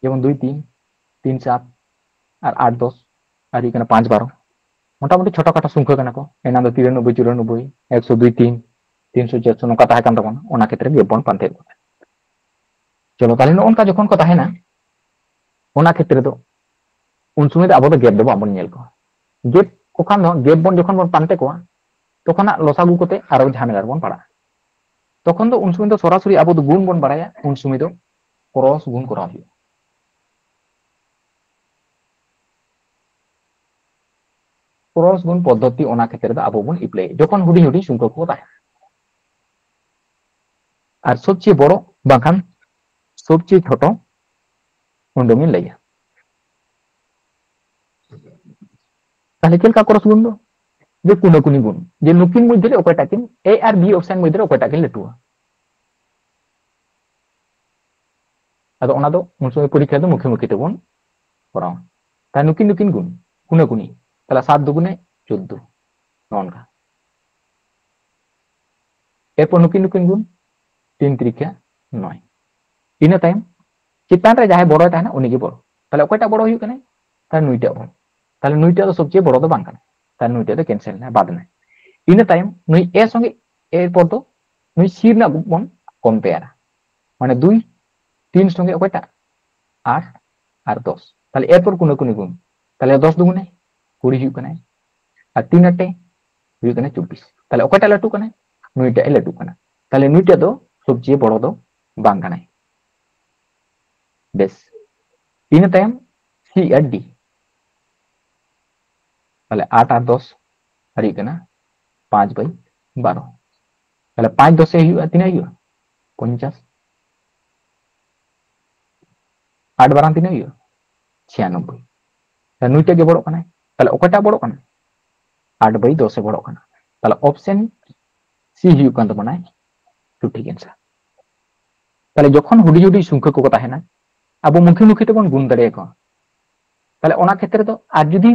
ᱡᱮᱢᱚᱱ ᱫᱩᱭ ᱛᱤᱱ, ᱛᱤᱱ ᱥᱟᱛ, ᱟᱨ ᱟᱴ ᱫᱚᱥ, ᱟᱨ ᱦᱩᱭᱩᱜ ᱠᱟᱱᱟ ᱯᱟᱸᱪ ᱵᱟᱨᱚ᱾ ᱢᱚᱴᱟᱢᱩᱴᱤ ᱪᱷᱳᱴᱳ ᱠᱷᱟᱴᱳ ᱥᱚᱝᱠᱷᱟ ᱠᱟᱱᱟ ᱠᱚ᱾ ᱮᱱᱟᱝ ᱫᱚ ᱛᱤᱨᱟᱱᱚᱵᱵᱳᱭ, ᱪᱩᱨᱟᱱᱚᱵᱵᱳᱭ, ᱮᱠᱥᱚ ᱫᱩᱭ, ᱛᱤᱱ, ᱛᱤᱱᱥᱚ ᱪᱟᱨᱥᱚ ᱱᱚᱝᱠᱟ ᱛᱟᱦᱮᱸ ᱠᱟᱱ ᱛᱟᱵᱚᱱᱟ, ᱚᱱᱟ ᱠᱷᱮᱛᱨᱮ ᱜᱮᱯ ᱵᱚᱱ ᱯᱟᱱᱛᱮᱭᱮᱫ ᱠᱚ ᱛᱟᱦᱮᱸᱫ᱾ ᱪᱚᱞᱚ, ᱛᱟᱦᱞᱮ ᱱᱚᱜᱼᱚ ᱱᱚᱝᱠᱟ ᱡᱚᱠᱷᱚᱱ ᱠᱚ ᱛᱟᱦᱮᱱᱟ, ᱚᱱᱟ ᱠᱷᱮᱛᱨᱮ ᱫᱚ ᱩᱱ ᱥᱚᱢᱚᱭ ᱫᱚ ᱟᱵᱚ ᱫᱚ ᱜᱮᱯ ᱫᱚ ᱵᱟᱵᱚᱱ ᱧᱮᱞ ᱠᱚᱣᱟ᱾ ᱜᱮᱯ ᱠᱚ ᱠᱷᱟᱱ ᱫᱚ, ᱜᱮᱯ ᱵᱚᱱ ᱡᱚᱠᱷᱚᱱ ᱵᱚᱱ ᱯᱟᱱᱛᱮ ᱠᱚᱣᱟ, ᱛᱚᱠᱷᱚᱱᱟᱜ ᱞᱚᱥᱟᱜᱩ ᱠᱚᱛᱮ ᱟᱨᱚ ᱡᱷᱟᱢᱮᱞᱟ ᱨᱮᱵᱚᱱ ᱯᱟᱲᱟᱜᱼᱟ᱾ ᱛᱚᱠᱷᱚᱱ ᱫᱚ, ᱩᱱ ᱥᱚᱢᱚᱭ ᱫᱚ ᱥᱚᱨᱟᱥᱚᱨᱤ ᱟᱵᱚ ᱫᱚ ᱜᱩᱱ ᱵᱚᱱ ᱵᱟᱲᱟᱭᱟ, ᱩᱱ ᱥᱚᱢᱚᱭ ᱫᱚ ᱠᱨᱚᱥ ᱜᱩᱱ ᱠᱚᱨᱟᱣ ᱦᱩᱭᱩᱜᱼᱟ᱾ ᱠᱨᱚᱥ ᱜᱩᱱ ᱯᱚᱫᱽᱫᱷᱚᱛᱤ ᱚᱱᱟ ᱠᱷᱮᱛᱨᱮ ᱫᱚ ᱟᱵᱚ ᱵᱚᱱ ᱮᱯᱞᱟᱭᱟ ᱡᱚᱠᱷᱚᱱ ᱦᱩᱰᱤᱧ ᱦᱩᱰᱤᱧ ᱥᱚᱝᱠᱷᱟ ᱠᱚ ᱛᱟᱦᱮᱱᱟ᱾ ᱟᱨ ᱥᱚᱵᱪᱮᱭᱮ ᱵᱚᱲᱚ ᱵᱟᱝᱠᱷᱟᱱ ᱥᱚᱵᱪᱮᱭᱮ ᱪᱷᱳᱴᱳ ᱩᱰᱩᱝ ᱤᱧ ᱞᱟᱹᱭᱟ᱾ ᱛᱟᱦᱞᱮ ᱪᱮᱫ ᱞᱮᱠᱟ ᱠᱨᱚᱥ ᱜᱩᱱ ᱫᱚ? ᱡᱮ ᱠᱩᱱᱟᱹᱠᱩᱱᱤ ᱜᱩᱱ, ᱡᱮ ᱱᱩᱠᱤᱱ ᱢᱚᱫᱽᱫᱷᱮ ᱨᱮ ᱚᱠᱚᱭᱴᱟᱜ ᱠᱤᱱ, ᱮ ᱟᱨ ᱵᱤ ᱚᱯᱥᱮᱱ ᱢᱚᱫᱽᱫᱷᱮ ᱨᱮ ᱚᱠᱚᱭᱴᱟᱜ ᱠᱤᱱ ᱞᱟᱹᱴᱩᱣᱟ᱾ ᱟᱫᱚ ᱚᱱᱟ ᱫᱚ ᱩᱱ ᱥᱚᱢᱚᱭ ᱯᱚᱨᱤᱠᱠᱷᱟ ᱫᱚ ᱢᱩᱠᱷᱮ ᱢᱩᱠᱷᱤ ᱛᱮᱵᱚᱱ ᱠᱚᱨᱟᱣᱟ᱾ ᱛᱟᱦᱞᱮ ᱱᱩᱠᱤᱱ ᱱᱩᱠᱤᱱ ᱜᱩᱱ, ᱠᱩᱱᱟᱹ ᱠᱩᱱᱤ, ᱛᱟᱦᱚᱞᱮ ᱥᱟᱛ ᱫᱩᱜᱩᱱᱮ ᱪᱳᱫᱫᱳ, ᱱᱚᱜᱼᱚ ᱱᱚᱝᱠᱟ᱾ ᱮᱨᱯᱚᱨ ᱱᱩᱠᱤᱱ ᱱᱩᱠᱤᱱ ᱜᱩᱱ, ᱛᱤᱱ ᱛᱤᱨᱤᱠᱟ ᱱᱚᱭ᱾ ᱤᱱᱟᱹ ᱛᱟᱭᱚᱢ ᱪᱮᱛᱟᱱ ᱨᱮ ᱡᱟᱦᱟᱸᱭ ᱵᱚᱲᱚᱭ ᱛᱟᱦᱮᱱᱟ ᱩᱱᱤᱜᱮ ᱵᱚᱲᱚ᱾ ᱛᱟᱦᱚᱞᱮ ᱚᱠᱚᱭᱴᱟᱜ ᱵᱚᱲᱚ ᱦᱩᱭᱩᱜ ᱠᱟᱱᱟᱭ? ᱛᱟᱦᱞᱮ ᱱᱩᱭᱴᱟᱜ ᱵᱚᱲᱚ᱾ ᱛᱟᱦᱞᱮ ᱱᱩᱭᱴᱟᱜ ᱫᱚ ᱥᱚᱵᱪᱮᱭᱮ ᱵᱚᱲᱚ ᱫᱚ ᱵᱟᱝ ᱠᱟᱱᱟ, ᱛᱟᱦᱞᱮ ᱱᱩᱭᱴᱟᱜ ᱫᱚ ᱠᱮᱱᱥᱮᱞ ᱮᱱᱟ, ᱵᱟᱫ ᱮᱱᱟᱭ᱾ ᱤᱱᱟᱹ ᱛᱟᱭᱚᱢ ᱱᱩᱭ ᱮ ᱥᱚᱸᱜᱮ, ᱮᱨᱯᱚᱨ ᱫᱚ ᱱᱩᱭ ᱥᱤ ᱨᱮᱱᱟᱜ ᱵᱚᱱ ᱠᱚᱢᱯᱮᱭᱟᱨᱟ, ᱢᱟᱱᱮ ᱫᱩᱭ, ᱛᱤᱱ ᱥᱚᱸᱜᱮ ᱚᱠᱚᱭᱴᱟᱜ? ᱟᱴ ᱟᱨ ᱫᱚᱥ᱾ ᱛᱟᱦᱞᱮ ᱮᱨᱯᱚᱨ ᱠᱩᱱᱟᱹ ᱠᱩᱱᱤ ᱜᱩᱱ, ᱛᱟᱦᱞᱮ ᱫᱚᱥ ᱫᱩᱜᱩᱱᱮ ᱠᱩᱲᱤ ᱦᱩᱭᱩᱜ ᱠᱟᱱᱟᱭ, ᱟᱨ ᱛᱤᱱ ᱟᱴᱮ ᱦᱩᱭᱩᱜ ᱠᱟᱱᱟ ᱪᱚᱵᱵᱤᱥ᱾ ᱛᱟᱦᱞᱮ ᱚᱠᱚᱭᱴᱟᱜ ᱞᱟᱹᱴᱩᱜ ᱠᱟᱱᱟᱭ? ᱱᱩᱭᱴᱟᱜ ᱮ ᱞᱟᱹᱴᱩᱜ ᱠᱟᱱᱟ᱾ ᱛᱟᱦᱞᱮ ᱱᱩᱭᱴᱟᱜ ᱫᱚ ᱥᱚᱵᱪᱮᱭᱮ ᱵᱚᱲᱚ ᱫᱚ ᱵᱟᱝ ᱠᱟᱱᱟᱭ᱾ ᱵᱮᱥ, ᱤᱱᱟᱹ ᱛᱟᱭᱚᱢ ᱥᱤ ᱟᱨ ᱰᱤ᱾ ᱛᱟᱦᱞᱮ ᱟᱴ ᱟᱨ ᱫᱚᱥ ᱦᱩᱭᱩᱜ ᱠᱟᱱᱟ ᱯᱟᱸᱪ ᱵᱟᱭ ᱵᱟᱨᱚ᱾ ᱛᱟᱦᱞᱮ ᱯᱟᱸᱪ ᱫᱚᱥᱮ ᱦᱩᱭᱩᱜᱼᱟ, ᱛᱤᱱᱟᱹᱜ ᱦᱩᱭᱩᱜᱼᱟ? ᱯᱚᱧᱪᱟᱥ᱾ ᱟᱴ ᱵᱟᱨᱟᱝ ᱛᱤᱱᱟᱹᱜ ᱦᱩᱭᱩᱜᱼᱟ? ᱪᱷᱤᱭᱟᱱᱚᱵᱵᱳᱭ᱾ ᱛᱟᱦᱞᱮ ᱱᱩᱭᱴᱟᱜ ᱜᱮ ᱵᱚᱲᱚᱜ ᱠᱟᱱᱟᱭ᱾ ᱛᱟᱦᱞᱮ ᱚᱠᱚᱭᱴᱟᱜ ᱵᱚᱲᱚᱜ ᱠᱟᱱᱟ? ᱟᱴ ᱵᱟᱭ ᱫᱚᱥ ᱮ ᱵᱚᱲᱚᱜ ᱠᱟᱱᱟ᱾ ᱛᱟᱦᱞᱮ ᱚᱯᱥᱮᱱ ᱥᱤ ᱦᱩᱭᱩᱜ ᱠᱟᱱ ᱛᱟᱵᱚᱱᱟ ᱥᱚᱴᱷᱤᱠ ᱮᱱᱥᱟᱨ᱾ ᱛᱟᱦᱞᱮ ᱡᱚᱠᱷᱚᱱ ᱦᱩᱰᱤᱧ ᱦᱩᱰᱤᱧ ᱥᱚᱝᱠᱷᱟ ᱠᱚᱠᱚ ᱛᱟᱦᱮᱱᱟ, ᱟᱵᱚ ᱢᱩᱠᱷᱤ ᱢᱩᱠᱷᱤ ᱛᱮᱵᱚᱱ ᱜᱩᱱ ᱫᱟᱲᱮᱭᱟᱠᱚᱣᱟ᱾ ᱛᱟᱦᱞᱮ ᱚᱱᱟ ᱠᱷᱮᱛᱨᱮ ᱫᱚ ᱟᱨ ᱡᱩᱫᱤ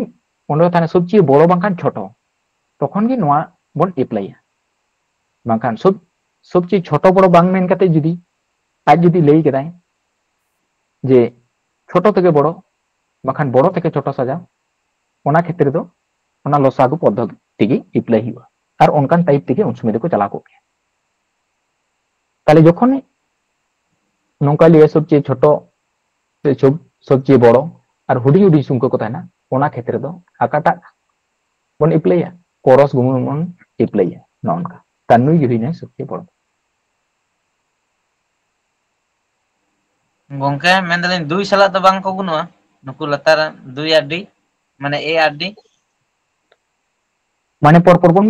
ᱚᱸᱰᱮ ᱛᱟᱦᱮᱱᱟ ᱥᱚᱵᱪᱮᱭᱮ ᱵᱚᱲᱚ ᱵᱟᱝᱠᱷᱟᱱ ᱪᱷᱳᱴᱚ, ᱛᱚᱠᱷᱚᱱ ᱜᱮ ᱱᱚᱣᱟ ᱵᱚᱱ ᱮᱯᱞᱟᱭᱟ᱾ ᱵᱟᱝᱠᱷᱟᱱ ᱥᱚᱵ ᱥᱚᱵᱪᱮᱭᱮ ᱪᱷᱳᱴᱚ ᱵᱚᱲᱚ ᱵᱟᱝ ᱢᱮᱱ ᱠᱟᱛᱮ ᱡᱩᱫᱤ ᱟᱡ ᱡᱩᱫᱤ ᱞᱟᱹᱭ ᱠᱮᱫᱟᱭ ᱡᱮ ᱪᱷᱳᱴᱚ ᱛᱷᱮᱠᱮ ᱵᱚᱲᱚ, ᱵᱟᱠᱷᱟᱱ ᱵᱚᱲᱚ ᱛᱷᱮᱠᱮ ᱪᱷᱳᱴᱚ ᱥᱟᱡᱟᱣ, ᱚᱱᱟ ᱠᱷᱮᱛᱨᱮ ᱫᱚ ᱚᱱᱟ ᱞᱚᱥᱟᱜᱩ ᱯᱚᱫᱽᱫᱷᱚᱛᱤ ᱜᱮ ᱮᱯᱞᱟᱭ ᱦᱩᱭᱩᱜᱼᱟ᱾ ᱟᱨ ᱚᱱᱠᱟᱱ ᱴᱟᱭᱤᱯ ᱛᱮᱜᱮ ᱩᱱ ᱥᱚᱢᱚᱭ ᱫᱚᱠᱚ ᱪᱟᱞᱟᱣ ᱠᱚᱜ ᱜᱮᱭᱟ᱾ ᱛᱟᱦᱞᱮ ᱡᱚᱠᱷᱚᱱ ᱱᱚᱝᱠᱟ ᱞᱟᱹᱭᱟ ᱥᱚᱵᱪᱮᱭᱮ ᱪᱷᱳᱴᱚ ᱥᱮ ᱥᱚᱵ- ᱥᱚᱵᱪᱮᱭᱮ ᱵᱚᱲᱚ ᱟᱨ ᱦᱩᱰᱤᱧ ᱦᱩᱰᱤᱧ ᱥᱚᱝᱠᱷᱟ ᱠᱚ ᱛᱟᱦᱮᱱᱟ, ᱚᱱᱟ ᱠᱷᱮᱛᱨᱮ ᱫᱚ ᱚᱠᱟᱴᱟᱜ ᱵᱚᱱ ᱮᱯᱞᱟᱭᱟ? ᱠᱚᱨᱚᱥ ᱜᱩᱱᱚᱱ ᱵᱚᱱ ᱮᱯᱞᱟᱭᱟ᱾ ᱱᱚᱜᱼᱚ ᱱᱚᱝᱠᱟ᱾ ᱛᱟᱦᱞᱮ ᱱᱩᱭ ᱜᱮ ᱦᱩᱭᱱᱟᱭ ᱥᱚᱵᱪᱮᱭᱮ ᱵᱚᱲᱚ᱾ ᱜᱚᱝᱠᱮ, ᱢᱮᱱᱫᱟᱞᱤᱧ ᱫᱩᱭ ᱥᱟᱞᱟᱜ ᱫᱚ ᱵᱟᱝ ᱠᱚ ᱜᱩᱱᱚᱜᱼᱟ? ᱱᱩᱠᱩ ᱞᱟᱛᱟᱨ ᱫᱩᱭ ᱟᱨ ᱰᱤ, ᱢᱟᱱᱮ ᱮ ᱟᱨ ᱰᱤ᱾ ᱢᱟᱱᱮ ᱯᱚᱨ ᱯᱚᱨ ᱵᱚᱱ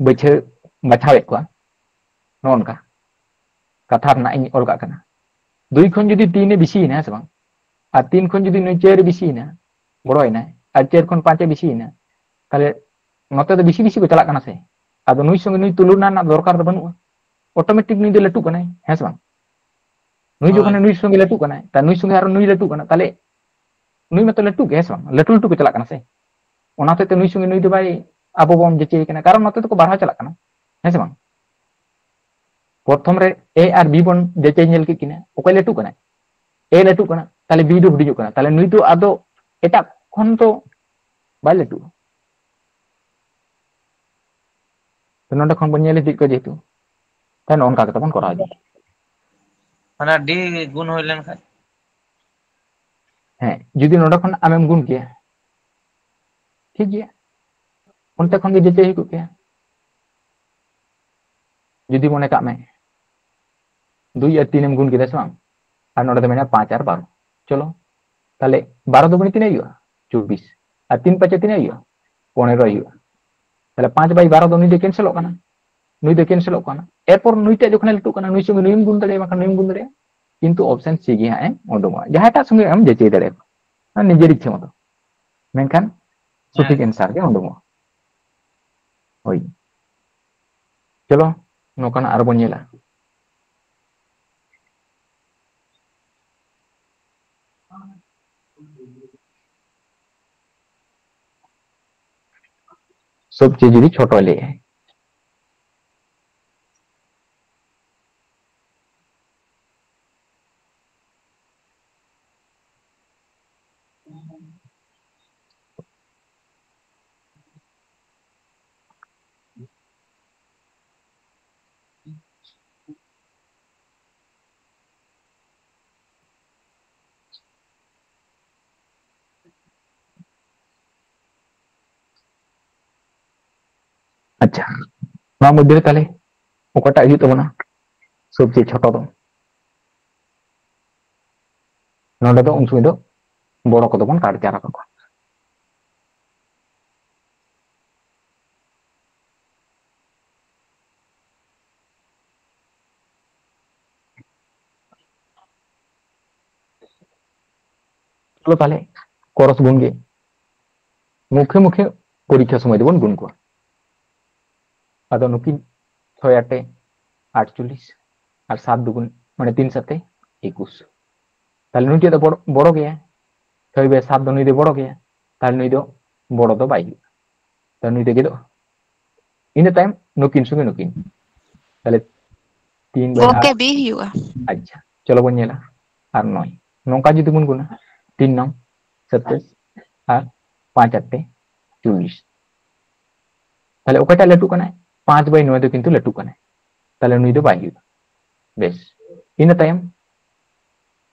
ᱵᱟᱹᱪᱷᱟᱹ ᱵᱟᱪᱷᱟᱣᱮᱫ ᱠᱚᱣᱟ᱾ ᱱᱚᱜᱼᱚ ᱱᱚᱝᱠᱟ ᱠᱟᱛᱷᱟ ᱨᱮᱱᱟᱜ ᱤᱧ ᱚᱞ ᱠᱟᱜ ᱠᱟᱱᱟ᱾ ᱫᱩᱭ ᱠᱷᱚᱱ ᱡᱩᱫᱤ ᱛᱤᱱ ᱮ ᱵᱮᱥᱤᱭᱮᱱᱟ, ᱦᱮᱸ ᱥᱮ ᱵᱟᱝ? ᱟᱨ ᱛᱤᱱ ᱠᱷᱚᱱ ᱡᱩᱫᱤ ᱱᱩᱭ ᱪᱟᱨ ᱮ ᱵᱮᱥᱤᱭᱮᱱᱟ, ᱵᱚᱲᱚᱭᱮᱱᱟᱭ, ᱟᱨ ᱪᱟᱨ ᱠᱷᱚᱱ ᱯᱟᱸᱪ ᱮ ᱵᱮᱥᱤᱭᱮᱱᱟ, ᱛᱟᱦᱞᱮ ᱱᱚᱛᱮ ᱫᱚ ᱵᱮᱥᱤ ᱵᱮᱥᱤ ᱠᱚ ᱪᱟᱞᱟᱜ ᱠᱟᱱᱟ ᱥᱮ᱾ ᱟᱫᱚ ᱱᱩᱭ ᱥᱚᱸᱜᱮ ᱱᱩᱭ ᱛᱩᱞᱚᱱᱟ ᱨᱮᱱᱟᱜ ᱫᱚᱨᱠᱟᱨ ᱫᱚ ᱵᱟᱹᱱᱩᱜᱼᱟ, ᱚᱴᱳᱢᱮᱴᱤᱠ ᱱᱩᱭ ᱫᱚ ᱞᱟᱹᱴᱩᱜ ᱠᱟᱱᱟᱭ, ᱦᱮᱸ ᱥᱮ ᱵᱟᱝ? ᱱᱩᱭ ᱦᱳᱭ᱾ ᱡᱚᱠᱷᱚᱱ ᱱᱩᱭ ᱥᱚᱸᱜᱮ ᱞᱟᱹᱴᱩᱜ ᱠᱟᱱᱟᱭ, ᱛᱟᱦᱞᱮ ᱱᱩᱭ ᱥᱚᱸᱜᱮ ᱟᱨᱚ ᱱᱩᱭ ᱞᱟᱹᱴᱩᱜ ᱠᱟᱱᱟ, ᱛᱟᱦᱞᱮ ᱱᱩᱭ ᱢᱟᱛᱚ ᱞᱟᱹᱴᱩ ᱜᱮ, ᱦᱮᱸ ᱥᱮ ᱵᱟᱝ? ᱞᱟᱹᱴᱩ ᱞᱟᱹᱴᱩ ᱠᱚ ᱪᱟᱞᱟᱜ ᱠᱟᱱᱟ ᱥᱮ᱾ ᱚᱱᱟ ᱦᱚᱛᱮᱡ ᱛᱮ ᱱᱩᱭ ᱥᱚᱸᱜᱮ ᱱᱩᱭ ᱫᱚ ᱵᱟᱭ, ᱟᱵᱚ ᱵᱚᱱ ᱡᱟᱪᱟᱭ ᱠᱟᱱᱟ, ᱠᱟᱨᱚᱱ ᱱᱚᱛᱮ ᱫᱚᱠᱚ ᱵᱟᱲᱦᱟᱣ ᱪᱟᱞᱟᱜ ᱠᱟᱱᱟ, ᱦᱮᱸ ᱥᱮ ᱵᱟᱝ? ᱯᱨᱚᱛᱷᱚᱢ ᱨᱮ A ᱟᱨ B ᱵᱚᱱ ᱡᱟᱪᱟᱭ ᱧᱮᱞ ᱠᱮᱫ ᱠᱤᱱᱟ, ᱚᱠᱚᱭ ᱞᱟᱹᱴᱩᱜ ᱠᱟᱱᱟᱭ? A ᱞᱟᱹᱴᱩᱜ ᱠᱟᱱᱟ, ᱛᱟᱦᱞᱮ B ᱫᱚ ᱦᱩᱰᱤᱧᱚᱜ ᱠᱟᱱᱟ, ᱛᱟᱦᱞᱮ ᱱᱩᱭ ᱫᱚ ᱟᱫᱚ ᱮᱴᱟᱜ ᱠᱷᱚᱱ ᱫᱚ ᱵᱟᱭ ᱞᱟᱹᱴᱩᱜᱼᱟ᱾ ᱛᱚ ᱱᱚᱸᱰᱮ ᱠᱷᱚᱱ ᱵᱚᱱ ᱧᱮᱞ ᱤᱫᱤᱭᱮᱫ ᱠᱚᱣᱟ ᱡᱮᱦᱮᱛᱩ, ᱛᱟᱦᱞᱮ ᱱᱚᱜᱼᱚ ᱱᱚᱝᱠᱟ ᱠᱟᱛᱮ ᱵᱚᱱ ᱠᱚᱨᱟᱣ ᱤᱫᱤᱭᱟ᱾ ᱚᱱᱟ D ᱜᱩᱱ ᱦᱩᱭ ᱞᱮᱱᱠᱷᱟᱱ? ᱦᱮᱸ, ᱡᱩᱫᱤ ᱱᱚᱸᱰᱮ ᱠᱷᱚᱱ ᱟᱢᱮᱢ ᱜᱩᱱ ᱠᱮᱭᱟ, ᱴᱷᱤᱠ ᱜᱮᱭᱟ, ᱚᱱᱛᱮ ᱠᱷᱚᱱ ᱜᱮ ᱡᱮᱪᱮ ᱦᱩᱭ ᱠᱚᱜ ᱠᱮᱭᱟ᱾ ᱡᱩᱫᱤ ᱢᱚᱱᱮ ᱠᱟᱜ ᱢᱮ ᱫᱩᱭ ᱟᱨ ᱛᱤᱱ ᱮᱢ ᱜᱩᱱ ᱠᱮᱫᱟ ᱥᱮ ᱵᱟᱝ, ᱟᱨ ᱱᱚᱸᱰᱮ ᱫᱚ ᱢᱮᱱᱟᱜᱼᱟ ᱯᱟᱸᱪ ᱟᱨ ᱵᱟᱨᱚ, ᱪᱚᱞᱚ ᱛᱟᱦᱞᱮ ᱵᱟᱨᱚ ᱫᱩᱜᱩᱱᱤ ᱛᱤᱱᱟᱹᱜ ᱦᱩᱭᱩᱜᱼᱟ? ᱪᱚᱵᱵᱤᱥ᱾ ᱟᱨ ᱛᱤᱱ ᱯᱟᱸᱪᱮ ᱛᱤᱱᱟᱹᱜ ᱦᱩᱭᱩᱜᱼᱟ? ᱯᱚᱱᱮᱨᱚ ᱦᱩᱭᱩᱜᱼᱟ᱾ ᱛᱟᱦᱞᱮ ᱯᱟᱸᱪ ᱵᱟᱭ ᱵᱟᱨᱚ ᱫᱚ ᱱᱩᱭ ᱫᱚ ᱠᱮᱱᱥᱮᱞᱚᱜ ᱠᱟᱱᱟ, ᱱᱩᱭ ᱫᱚ ᱠᱮᱱᱥᱮᱞᱚᱜ ᱠᱟᱱᱟ᱾ ᱮᱨᱯᱚᱨ ᱱᱩᱭ ᱴᱟᱜ ᱡᱚᱠᱷᱚᱱᱮ ᱞᱟᱹᱴᱩᱜ ᱠᱟᱱᱟ, ᱱᱩᱭ ᱥᱚᱸᱜᱮ ᱱᱩᱭᱮᱢ ᱜᱩᱱ ᱫᱟᱲᱮᱭᱟᱜᱼᱟ, ᱵᱟᱝᱠᱷᱟᱱ ᱱᱩᱭᱮᱢ ᱜᱩᱱ ᱫᱟᱲᱮᱭᱟᱜᱼᱟ, ᱠᱤᱱᱛᱩ ᱚᱯᱥᱮᱱ C ᱜᱮ ᱦᱟᱸᱜ ᱮᱢ ᱩᱰᱩᱝᱚᱜᱼᱟ, ᱡᱟᱦᱟᱸᱭᱴᱟᱜ ᱥᱚᱸᱜᱮ ᱟᱢ ᱡᱟᱪᱟᱭ ᱫᱟᱲᱮᱭᱟᱜᱼᱟ᱾ ᱟᱨ ᱱᱤᱡᱮᱨ ᱤᱪᱪᱷᱟᱹ ᱢᱚᱛᱚ, ᱢᱮᱱᱠᱷᱟᱱ ᱥᱚᱴᱷᱤᱠ ᱮᱱᱥᱟᱨ ᱜᱮ ᱩᱰᱩᱝᱚᱜᱼᱟ᱾ ᱦᱳᱭ, ᱪᱚᱞᱚ ᱱᱚᱝᱠᱟᱱᱟᱜ ᱟᱨᱚ ᱵᱚᱱ ᱧᱮᱞᱟ᱾ ᱥᱚᱵᱪᱮᱭᱮ ᱡᱩᱫᱤ ᱪᱷᱳᱴᱳ ᱞᱟᱹᱭᱟᱭ, ᱟᱪᱪᱷᱟ, ᱱᱚᱣᱟ ᱢᱚᱫᱽᱫᱷᱮ ᱨᱮ ᱛᱟᱦᱞᱮ ᱚᱠᱟᱴᱟᱜ ᱦᱩᱭᱩᱜ ᱛᱟᱵᱚᱱᱟ ᱥᱚᱵᱪᱮᱭᱮ ᱪᱷᱳᱴᱳ ᱫᱚ? ᱱᱚᱰᱮ ᱫᱚ ᱩᱱ ᱥᱚᱢᱚᱭ ᱫᱚ ᱵᱚᱲᱚ ᱠᱚᱫᱚ ᱵᱚᱱ ᱠᱟᱴ ᱡᱟᱣᱨᱟ ᱠᱟᱠᱚᱣᱟ᱾ ᱪᱚᱞᱚ ᱛᱟᱦᱞᱮ ᱠᱚᱨᱚᱥ ᱜᱩᱱ ᱜᱮ, ᱢᱩᱠᱷᱮ ᱢᱩᱠᱷᱮ ᱯᱚᱨᱤᱠᱠᱷᱟ ᱥᱚᱢᱚᱭ ᱫᱚᱵᱚᱱ ᱜᱩᱱ ᱠᱚᱣᱟ᱾ ᱟᱫᱚ ᱱᱩᱠᱤᱱ ᱪᱷᱚᱭ ᱟᱴᱮ ᱟᱴᱪᱚᱞᱞᱤᱥ ᱟᱨ ᱥᱟᱛ ᱫᱩᱜᱩᱱ ᱢᱟᱱᱮ ᱛᱤᱱ ᱥᱟᱛᱮ ᱮᱠᱩᱥ, ᱛᱟᱦᱞᱮ ᱱᱩᱭᱴᱟᱜ ᱫᱚ ᱵᱚᱲᱚ, ᱵᱚᱲᱚ ᱜᱮᱭᱟ᱾ ᱪᱷᱚᱭ ᱵᱟᱭ ᱥᱟᱛ ᱫᱚ ᱱᱩᱭ ᱫᱚ ᱵᱚᱲᱚ ᱜᱮᱭᱟ, ᱛᱟᱦᱞᱮ ᱱᱩᱭ ᱫᱚ ᱵᱚᱲᱚ ᱫᱚ ᱵᱟᱭ ᱦᱩᱭᱩᱜᱼᱟ, ᱛᱟᱦᱞᱮ ᱱᱩᱭ ᱫᱚ ᱜᱮᱫᱚᱜᱼᱟ᱾ ᱤᱱᱟᱹ ᱛᱟᱭᱚᱢ ᱱᱩᱠᱤᱱ ᱥᱚᱸᱜᱮ ᱱᱩᱠᱤᱱ, ᱛᱟᱦᱞᱮ ᱛᱤᱱ ᱵᱟᱭ ᱜᱚᱝᱠᱮ, ᱟᱴ᱾ ᱵᱤ ᱦᱩᱭᱩᱜᱼᱟ᱾ ᱟᱪᱪᱷᱟ, ᱪᱚᱞᱚ ᱵᱚᱱ ᱧᱮᱞᱟ᱾ ᱟᱨ ᱱᱚᱭ, ᱱᱚᱝᱠᱟ ᱡᱩᱫᱤ ᱵᱚᱱ ᱜᱩᱱᱟ, ᱛᱤᱱ ᱱᱚᱝ ᱥᱟᱛᱟᱥ ᱟᱨ ᱯᱟᱸᱪ ᱟᱴᱮ ᱪᱚᱞᱞᱤᱥ, ᱛᱟᱦᱞᱮ ᱚᱠᱚᱭᱴᱟᱜ ᱞᱟᱹᱴᱩᱜ ᱠᱟᱱᱟᱭ? ᱯᱟᱸᱪ ᱵᱟᱭ ᱱᱚᱭ ᱫᱚ ᱠᱤᱱᱛᱩ ᱞᱟᱹᱴᱩᱜ ᱠᱟᱱᱟᱭ, ᱛᱟᱦᱞᱮ ᱱᱩᱭ ᱫᱚ ᱵᱟᱭ ᱦᱩᱭᱩᱜᱼᱟ᱾ ᱵᱮᱥ, ᱤᱱᱟᱹ ᱛᱟᱭᱚᱢ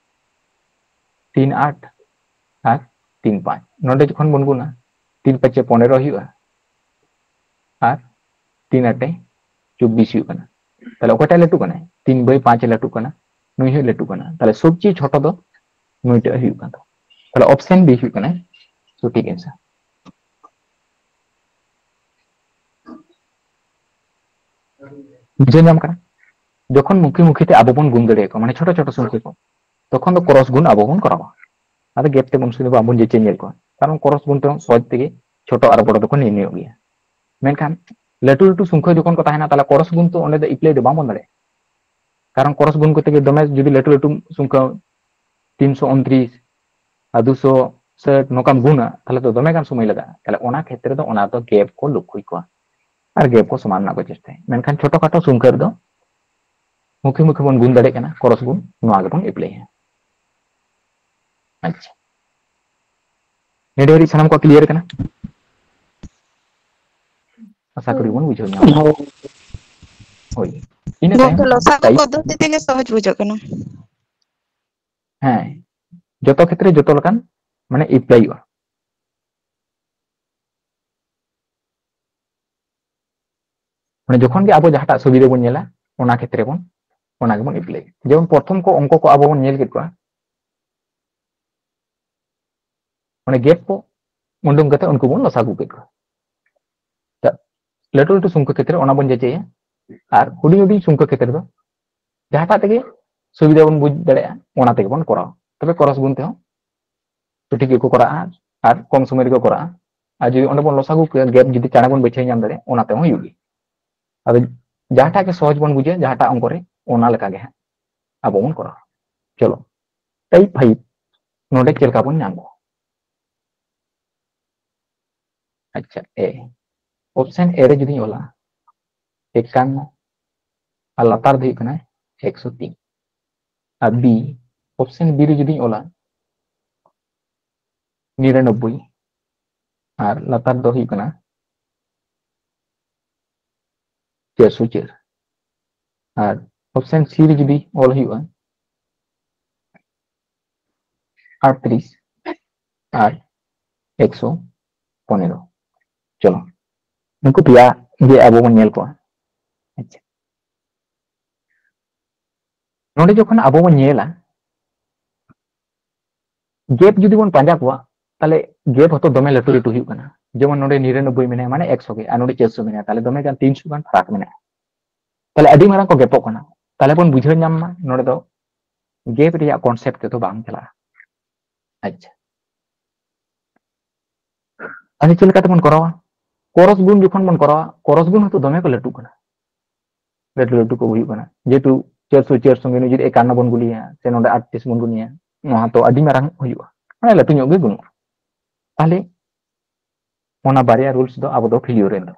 ᱛᱤᱱ ᱟᱴ ᱟᱨ ᱛᱤᱱ ᱯᱟᱸᱪ, ᱱᱚᱰᱮ ᱡᱚᱠᱷᱚᱱ ᱵᱚᱱ ᱜᱩᱱᱟ, ᱛᱤᱱ ᱯᱟᱸᱪᱮ ᱯᱚᱱᱮᱨᱚ ᱦᱩᱭᱩᱜᱼᱟ ᱟᱨ ᱛᱤᱱ ᱟᱴᱮ ᱪᱚᱵᱵᱤᱥ ᱦᱩᱭᱩᱜ ᱠᱟᱱᱟ᱾ ᱛᱟᱦᱞᱮ ᱚᱠᱚᱭᱴᱟᱜ ᱞᱟᱹᱴᱩ ᱠᱟᱱᱟᱭ? ᱛᱤᱱ ᱵᱟᱭ ᱯᱟᱸᱪ ᱮ ᱞᱟᱹᱴᱩ ᱠᱟᱱᱟ, ᱱᱩᱭ ᱦᱚᱸ ᱞᱟᱹᱴᱩ ᱠᱟᱱᱟ᱾ ᱛᱟᱦᱞᱮ ᱥᱚᱵᱪᱮᱭᱮ ᱪᱷᱳᱴᱚ ᱫᱚ ᱱᱩᱭᱴᱟᱜ ᱦᱩᱭᱩᱜ ᱠᱟᱱ ᱛᱟᱵᱚᱱᱟ᱾ ᱛᱟᱦᱞᱮ ᱚᱯᱥᱮᱱ ᱵᱤ ᱦᱩᱭᱩᱜ ᱠᱟᱱᱟ ᱥᱚᱴᱷᱤᱠ ᱮᱱᱥᱟᱨ᱾ ᱵᱩᱡᱷᱟᱹᱣ ᱧᱟᱢ ᱠᱟᱱᱟ? ᱡᱚᱠᱷᱚᱱ ᱢᱩᱠᱷᱤ ᱢᱩᱠᱷᱤ ᱛᱮ ᱟᱵᱚ ᱵᱚᱱ ᱜᱩᱱ ᱫᱟᱲᱮᱭᱟᱠᱚᱣᱟ, ᱢᱟᱱᱮ ᱪᱷᱳᱴᱚ ᱪᱷᱳᱴᱚ ᱥᱚᱝᱠᱷᱭᱟ ᱠᱚ, ᱛᱚᱠᱷᱚᱱ ᱫᱚ ᱠᱨᱚᱥ ᱜᱩᱱ ᱟᱵᱚ ᱵᱚᱱ ᱠᱚᱨᱟᱣᱟ᱾ ᱟᱫᱚ ᱜᱮᱯ ᱛᱮ ᱩᱱ ᱥᱚᱢᱚᱭ ᱫᱚ ᱵᱟᱵᱚᱱ ᱡᱮᱪᱮ ᱧᱮᱞ ᱠᱚᱣᱟ, ᱠᱟᱨᱚᱱ ᱠᱨᱚᱥ ᱜᱩᱱ ᱛᱮᱦᱚᱸ ᱥᱚᱦᱚᱡ ᱛᱮᱜᱮ ᱪᱷᱳᱴᱚ ᱟᱨ ᱵᱚᱲᱚ ᱫᱚᱠᱚ ᱱᱤᱨᱱᱚᱭᱚᱜ ᱜᱮᱭᱟ᱾ ᱢᱮᱱᱠᱷᱟᱱ ᱞᱟᱹᱴᱩ ᱞᱟᱹᱴᱩ ᱥᱚᱝᱠᱷᱭᱟ ᱡᱚᱠᱷᱚᱱ ᱠᱚ ᱛᱟᱦᱮᱱᱟ, ᱛᱟᱦᱞᱮ ᱠᱨᱚᱥ ᱜᱩᱱ ᱛᱚ ᱚᱸᱰᱮ ᱫᱚ ᱮᱯᱞᱟᱭ ᱫᱚ ᱵᱟᱝ ᱵᱚᱱ ᱫᱟᱲᱮᱭᱟᱜᱼᱟ, ᱠᱟᱨᱚᱱ ᱠᱨᱚᱥ ᱜᱩᱱ ᱠᱚᱛᱮ ᱜᱮ ᱫᱚᱢᱮ ᱡᱩᱫᱤ ᱞᱟᱹᱴᱩ ᱞᱟᱹᱴᱩ ᱥᱚᱝᱠᱷᱭᱟ ᱛᱤᱱᱥᱚ ᱩᱱᱛᱨᱤᱥ ᱟᱨ ᱫᱩᱥᱚ ᱥᱟᱴ ᱱᱚᱝᱠᱟᱢ ᱜᱩᱱᱟ, ᱛᱟᱦᱞᱮ ᱛᱚ ᱫᱚᱢᱮ ᱜᱟᱱ ᱥᱚᱢᱚᱭ ᱞᱟᱜᱟᱜᱼᱟ᱾ ᱛᱟᱦᱞᱮ ᱚᱱᱟ ᱠᱷᱮᱛᱨᱮ ᱫᱚ ᱚᱱᱟ ᱫᱚ ᱜᱮᱯ ᱠᱚ ᱞᱚᱠᱠᱷᱚᱭ ᱠᱚᱣᱟ ᱟᱨ ᱜᱮᱯ ᱠᱚ ᱥᱚᱢᱟᱱ ᱨᱮᱱᱟᱜ ᱠᱚ ᱪᱮᱥᱴᱟᱭᱟ᱾ ᱢᱮᱱᱠᱷᱟᱱ ᱪᱷᱳᱴᱳ ᱠᱷᱟᱴᱳ ᱥᱚᱝᱠᱷᱭᱟ ᱨᱮᱫᱚ ᱢᱩᱠᱷᱤ ᱢᱩᱠᱷᱤ ᱵᱚᱱ ᱜᱩᱱ ᱫᱟᱲᱮᱭᱟᱜ ᱠᱟᱱᱟ, ᱠᱨᱚᱥ ᱜᱩᱱ ᱱᱚᱣᱟ ᱜᱮᱵᱚᱱ ᱮᱯᱞᱟᱭᱟ᱾ ᱟᱪᱪᱷᱟ, ᱱᱮᱰᱮ ᱦᱟᱹᱨᱤᱡ ᱥᱟᱱᱟᱢ ᱠᱚ ᱠᱞᱤᱭᱟᱨ ᱠᱟᱱᱟ? ᱟᱥᱟ ᱠᱚᱨᱤ ᱵᱚᱱ ᱵᱩᱡᱷᱟᱹᱣ ᱧᱟᱢ ᱠᱟᱫᱟ᱾ ᱦᱳᱭ᱾ ᱦᱳᱭ, ᱤᱱᱟᱹ ᱜᱚᱝᱠᱮ, ᱛᱟᱭᱚᱢ ᱞᱚᱥᱟᱜᱩ ᱴᱟᱭᱤᱯ ᱯᱚᱫᱽᱫᱷᱚᱛᱤ ᱛᱮᱜᱮ ᱥᱚᱦᱚᱡ ᱵᱩᱡᱷᱟᱹᱜ ᱠᱟᱱᱟ᱾ ᱦᱮᱸ, ᱡᱚᱛᱚ ᱠᱷᱮᱛᱨᱮ ᱡᱚᱛᱚ ᱞᱮᱠᱟᱱ ᱢᱟᱱᱮ ᱮᱯᱞᱟᱭᱚᱜᱼᱟ᱾ ᱢᱟᱱᱮ ᱡᱚᱠᱷᱚᱱ ᱜᱮ ᱟᱵᱚ ᱡᱟᱦᱟᱸᱴᱟᱜ ᱥᱩᱵᱤᱫᱷᱟ ᱵᱚᱱ ᱧᱮᱞᱟ, ᱚᱱᱟ ᱠᱷᱮᱛᱨᱮ ᱵᱚᱱ, ᱚᱱᱟ ᱜᱮᱵᱚᱱ ᱮᱯᱞᱟᱭᱟ᱾ ᱡᱮᱢᱚᱱ ᱯᱨᱚᱛᱷᱚᱢ ᱠᱚ ᱚᱝᱠᱚ ᱠᱚ ᱟᱵᱚ ᱵᱚᱱ ᱧᱮᱞ ᱠᱮᱫ ᱠᱚᱣᱟ, ᱚᱱᱮ ᱜᱮᱯ ᱠᱚ ᱩᱰᱩᱝ ᱠᱟᱛᱮ ᱩᱱᱠᱩ ᱵᱚᱱ ᱞᱚᱥᱟᱜᱩ ᱠᱮᱫ ᱠᱚᱣᱟ᱾ ᱞᱟᱹᱴᱩ ᱞᱟᱹᱴᱩ ᱥᱚᱝᱠᱷᱭᱟ ᱠᱷᱮᱛᱨᱮ ᱚᱱᱟ ᱵᱚᱱ ᱡᱟᱪᱟᱭᱟ, ᱟᱨ ᱦᱩᱰᱤᱧ ᱦᱩᱰᱤᱧ ᱥᱚᱝᱠᱷᱭᱟ ᱠᱷᱮᱛᱨᱮ ᱫᱚ ᱡᱟᱦᱟᱸᱴᱟᱜ ᱛᱮᱜᱮ ᱥᱩᱵᱤᱫᱷᱟ ᱵᱚᱱ ᱵᱩᱡᱽ ᱫᱟᱲᱮᱭᱟᱜᱼᱟ, ᱚᱱᱟ ᱛᱮᱜᱮ ᱵᱚᱱ ᱠᱚᱨᱟᱣᱟ᱾ ᱛᱚᱵᱮ ᱠᱨᱚᱥ ᱜᱩᱱ ᱛᱮᱦᱚᱸ ᱥᱚᱴᱷᱤᱠ ᱜᱮᱠᱚ ᱠᱚᱨᱟᱜᱼᱟ ᱟᱨ ᱠᱚᱢ ᱥᱚᱢᱚᱭ ᱨᱮᱠᱚ ᱠᱚᱨᱟᱜᱼᱟ᱾ ᱟᱨ ᱡᱩᱫᱤ ᱚᱸᱰᱮ ᱵᱚᱱ ᱞᱚᱥᱟᱜᱩ ᱠᱮᱭᱟ, ᱜᱮᱯ ᱡᱩᱫᱤ ᱪᱟᱬᱮ ᱵᱚᱱ ᱵᱟᱹᱪᱷᱟᱹᱣ ᱧᱟᱢ ᱫᱟᱲᱮᱭᱟᱜᱼᱟ, ᱚᱱᱟ ᱛᱮᱦᱚᱸ ᱦᱩᱭᱩᱜ ᱜᱮᱭᱟ᱾ ᱟᱫᱚ ᱡᱟᱦᱟᱸᱴᱟᱜ ᱜᱮ ᱥᱚᱦᱚᱡ ᱵᱚᱱ ᱵᱩᱡᱟ, ᱡᱟᱦᱟᱸᱴᱟᱜ ᱚᱝᱠᱚ ᱨᱮ, ᱚᱱᱟ ᱞᱮᱠᱟ ᱜᱮ ᱦᱟᱸᱜ ᱟᱵᱚ ᱵᱚᱱ ᱠᱚᱨᱟᱣᱟ᱾ ᱪᱚᱞᱚ, ᱴᱟᱭᱤᱯ ᱯᱷᱟᱭᱤᱵᱷ, ᱱᱚᱰᱮ ᱪᱮᱫ ᱞᱮᱠᱟ ᱵᱚᱱ ᱧᱟᱢ ᱠᱚᱣᱟ? ᱟᱪᱪᱷᱟ, ᱮ, ᱚᱯᱥᱮᱱ ᱮ ᱨᱮ ᱡᱩᱫᱤᱧ ᱚᱞᱟ ᱮᱠᱟᱱᱱᱚ, ᱟᱨ ᱞᱟᱛᱟᱨ ᱫᱚ ᱦᱩᱭᱩᱜ ᱠᱟᱱᱟ ᱮᱠᱥᱚ ᱛᱤᱱ᱾ ᱟᱨ ᱵᱤ, ᱚᱯᱥᱮᱱ ᱵᱤ ᱨᱮ ᱡᱩᱫᱤᱧ ᱚᱞᱟ ᱱᱤᱨᱟᱱᱚᱵᱵᱳᱭ, ᱟᱨ ᱞᱟᱛᱟᱨ ᱫᱚ ᱦᱩᱭᱩᱜ ᱠᱟᱱᱟ ᱪᱟᱨᱥᱚ ᱪᱟᱨ᱾ ᱟᱨ ᱚᱯᱥᱮᱱ ᱥᱤ ᱨᱮ ᱡᱩᱫᱤ ᱚᱞ ᱦᱩᱭᱩᱜᱼᱟ ᱟᱴᱛᱨᱤᱥ ᱟᱨ ᱮᱠᱥᱚ ᱯᱚᱱᱮᱨᱚ᱾ ᱪᱚᱞᱚ, ᱱᱩᱠᱩ ᱯᱮᱭᱟ ᱜᱮ ᱟᱵᱚ ᱵᱚᱱ ᱧᱮᱞ ᱠᱚᱣᱟ᱾ ᱟᱪᱪᱷᱟ, ᱱᱚᱰᱮ ᱡᱚᱠᱷᱚᱱ ᱟᱵᱚ ᱵᱚᱱ ᱧᱮᱞᱟ, ᱜᱮᱯ ᱡᱩᱫᱤ ᱵᱚᱱ ᱯᱟᱸᱡᱟ ᱠᱚᱣᱟ, ᱛᱟᱦᱞᱮ ᱜᱮᱯ ᱦᱚᱸᱛᱚ ᱫᱚᱢᱮ ᱞᱟᱹᱴᱩ ᱞᱟᱹᱴᱩ ᱦᱩᱭᱩᱜ ᱠᱟᱱᱟ᱾ ᱡᱮᱢᱚᱱ ᱱᱚᱰᱮ ᱱᱤᱨᱟᱱᱚᱵᱵᱳᱭ ᱢᱮᱱᱟᱭᱟ, ᱢᱟᱱᱮ ᱮᱠᱥᱚ ᱜᱮ, ᱟᱨ ᱱᱚᱰᱮ ᱪᱟᱨᱥᱚ ᱢᱮᱱᱟᱭᱟ, ᱛᱟᱦᱞᱮ ᱫᱚᱢᱮ ᱜᱟᱱ ᱛᱤᱱᱥᱚ ᱜᱟᱱ ᱯᱷᱟᱨᱟᱠ ᱢᱮᱱᱟᱜᱼᱟ᱾ ᱛᱟᱦᱞᱮ ᱟᱹᱰᱤ ᱢᱟᱨᱟᱝ ᱠᱚ ᱜᱮᱯᱚᱜ ᱠᱟᱱᱟ᱾ ᱛᱟᱦᱞᱮ ᱵᱚᱱ ᱵᱩᱡᱷᱟᱹᱣ ᱧᱟᱢ ᱢᱟ, ᱱᱚᱰᱮ ᱫᱚ ᱜᱮᱯ ᱨᱮᱭᱟᱜ ᱠᱚᱱᱥᱮᱯᱴ ᱛᱮᱫᱚ ᱵᱟᱝ ᱪᱟᱞᱟᱜᱼᱟ᱾ ᱟᱪᱪᱷᱟ, ᱟᱪᱪᱷᱟ, ᱪᱮᱫ ᱞᱮᱠᱟ ᱛᱮᱵᱚᱱ ᱠᱚᱨᱟᱣᱟ? ᱠᱚᱨᱚᱥ ᱜᱩᱱ ᱡᱚᱠᱷᱚᱱ ᱵᱚᱱ ᱠᱚᱨᱟᱣᱟ, ᱠᱚᱨᱚᱥ ᱜᱩᱱ ᱦᱚᱸᱛᱚ ᱫᱚᱢᱮ ᱠᱚ ᱞᱟᱹᱴᱩᱜ ᱠᱟᱱᱟ, ᱞᱟᱹᱴᱩ ᱞᱟᱹᱴᱩ ᱠᱚ ᱦᱩᱭᱩᱜ ᱠᱟᱱᱟ᱾ ᱡᱮᱦᱮᱛᱩ ᱪᱟᱨᱥᱚ ᱪᱟᱨ ᱥᱚᱸᱜᱮ ᱱᱩᱭ ᱡᱩᱫᱤ ᱮᱠᱟᱱᱱᱚ ᱵᱚᱱ ᱜᱩᱞᱤᱭᱟ, ᱥᱮ ᱱᱚᱰᱮ ᱟᱴᱛᱨᱤᱥ ᱵᱚᱱ ᱜᱩᱞᱤᱭᱟ, ᱱᱚᱣᱟ ᱛᱚ ᱟᱹᱰᱤ ᱢᱟᱨᱟᱝ ᱦᱩᱭᱩᱜᱼᱟ, ᱢᱟᱱᱮ ᱞᱟᱹᱴᱩ ᱧᱚᱜ ᱜᱮ ᱜᱩᱱᱚᱜᱼᱟ᱾ ᱛᱟᱦᱞᱮ ᱚᱱᱟ ᱵᱟᱨᱭᱟ ᱨᱩᱞᱥ ᱫᱚ ᱟᱵᱚ ᱫᱚ ᱯᱷᱮᱞᱤᱭᱳᱨ ᱨᱮ ᱫᱚ,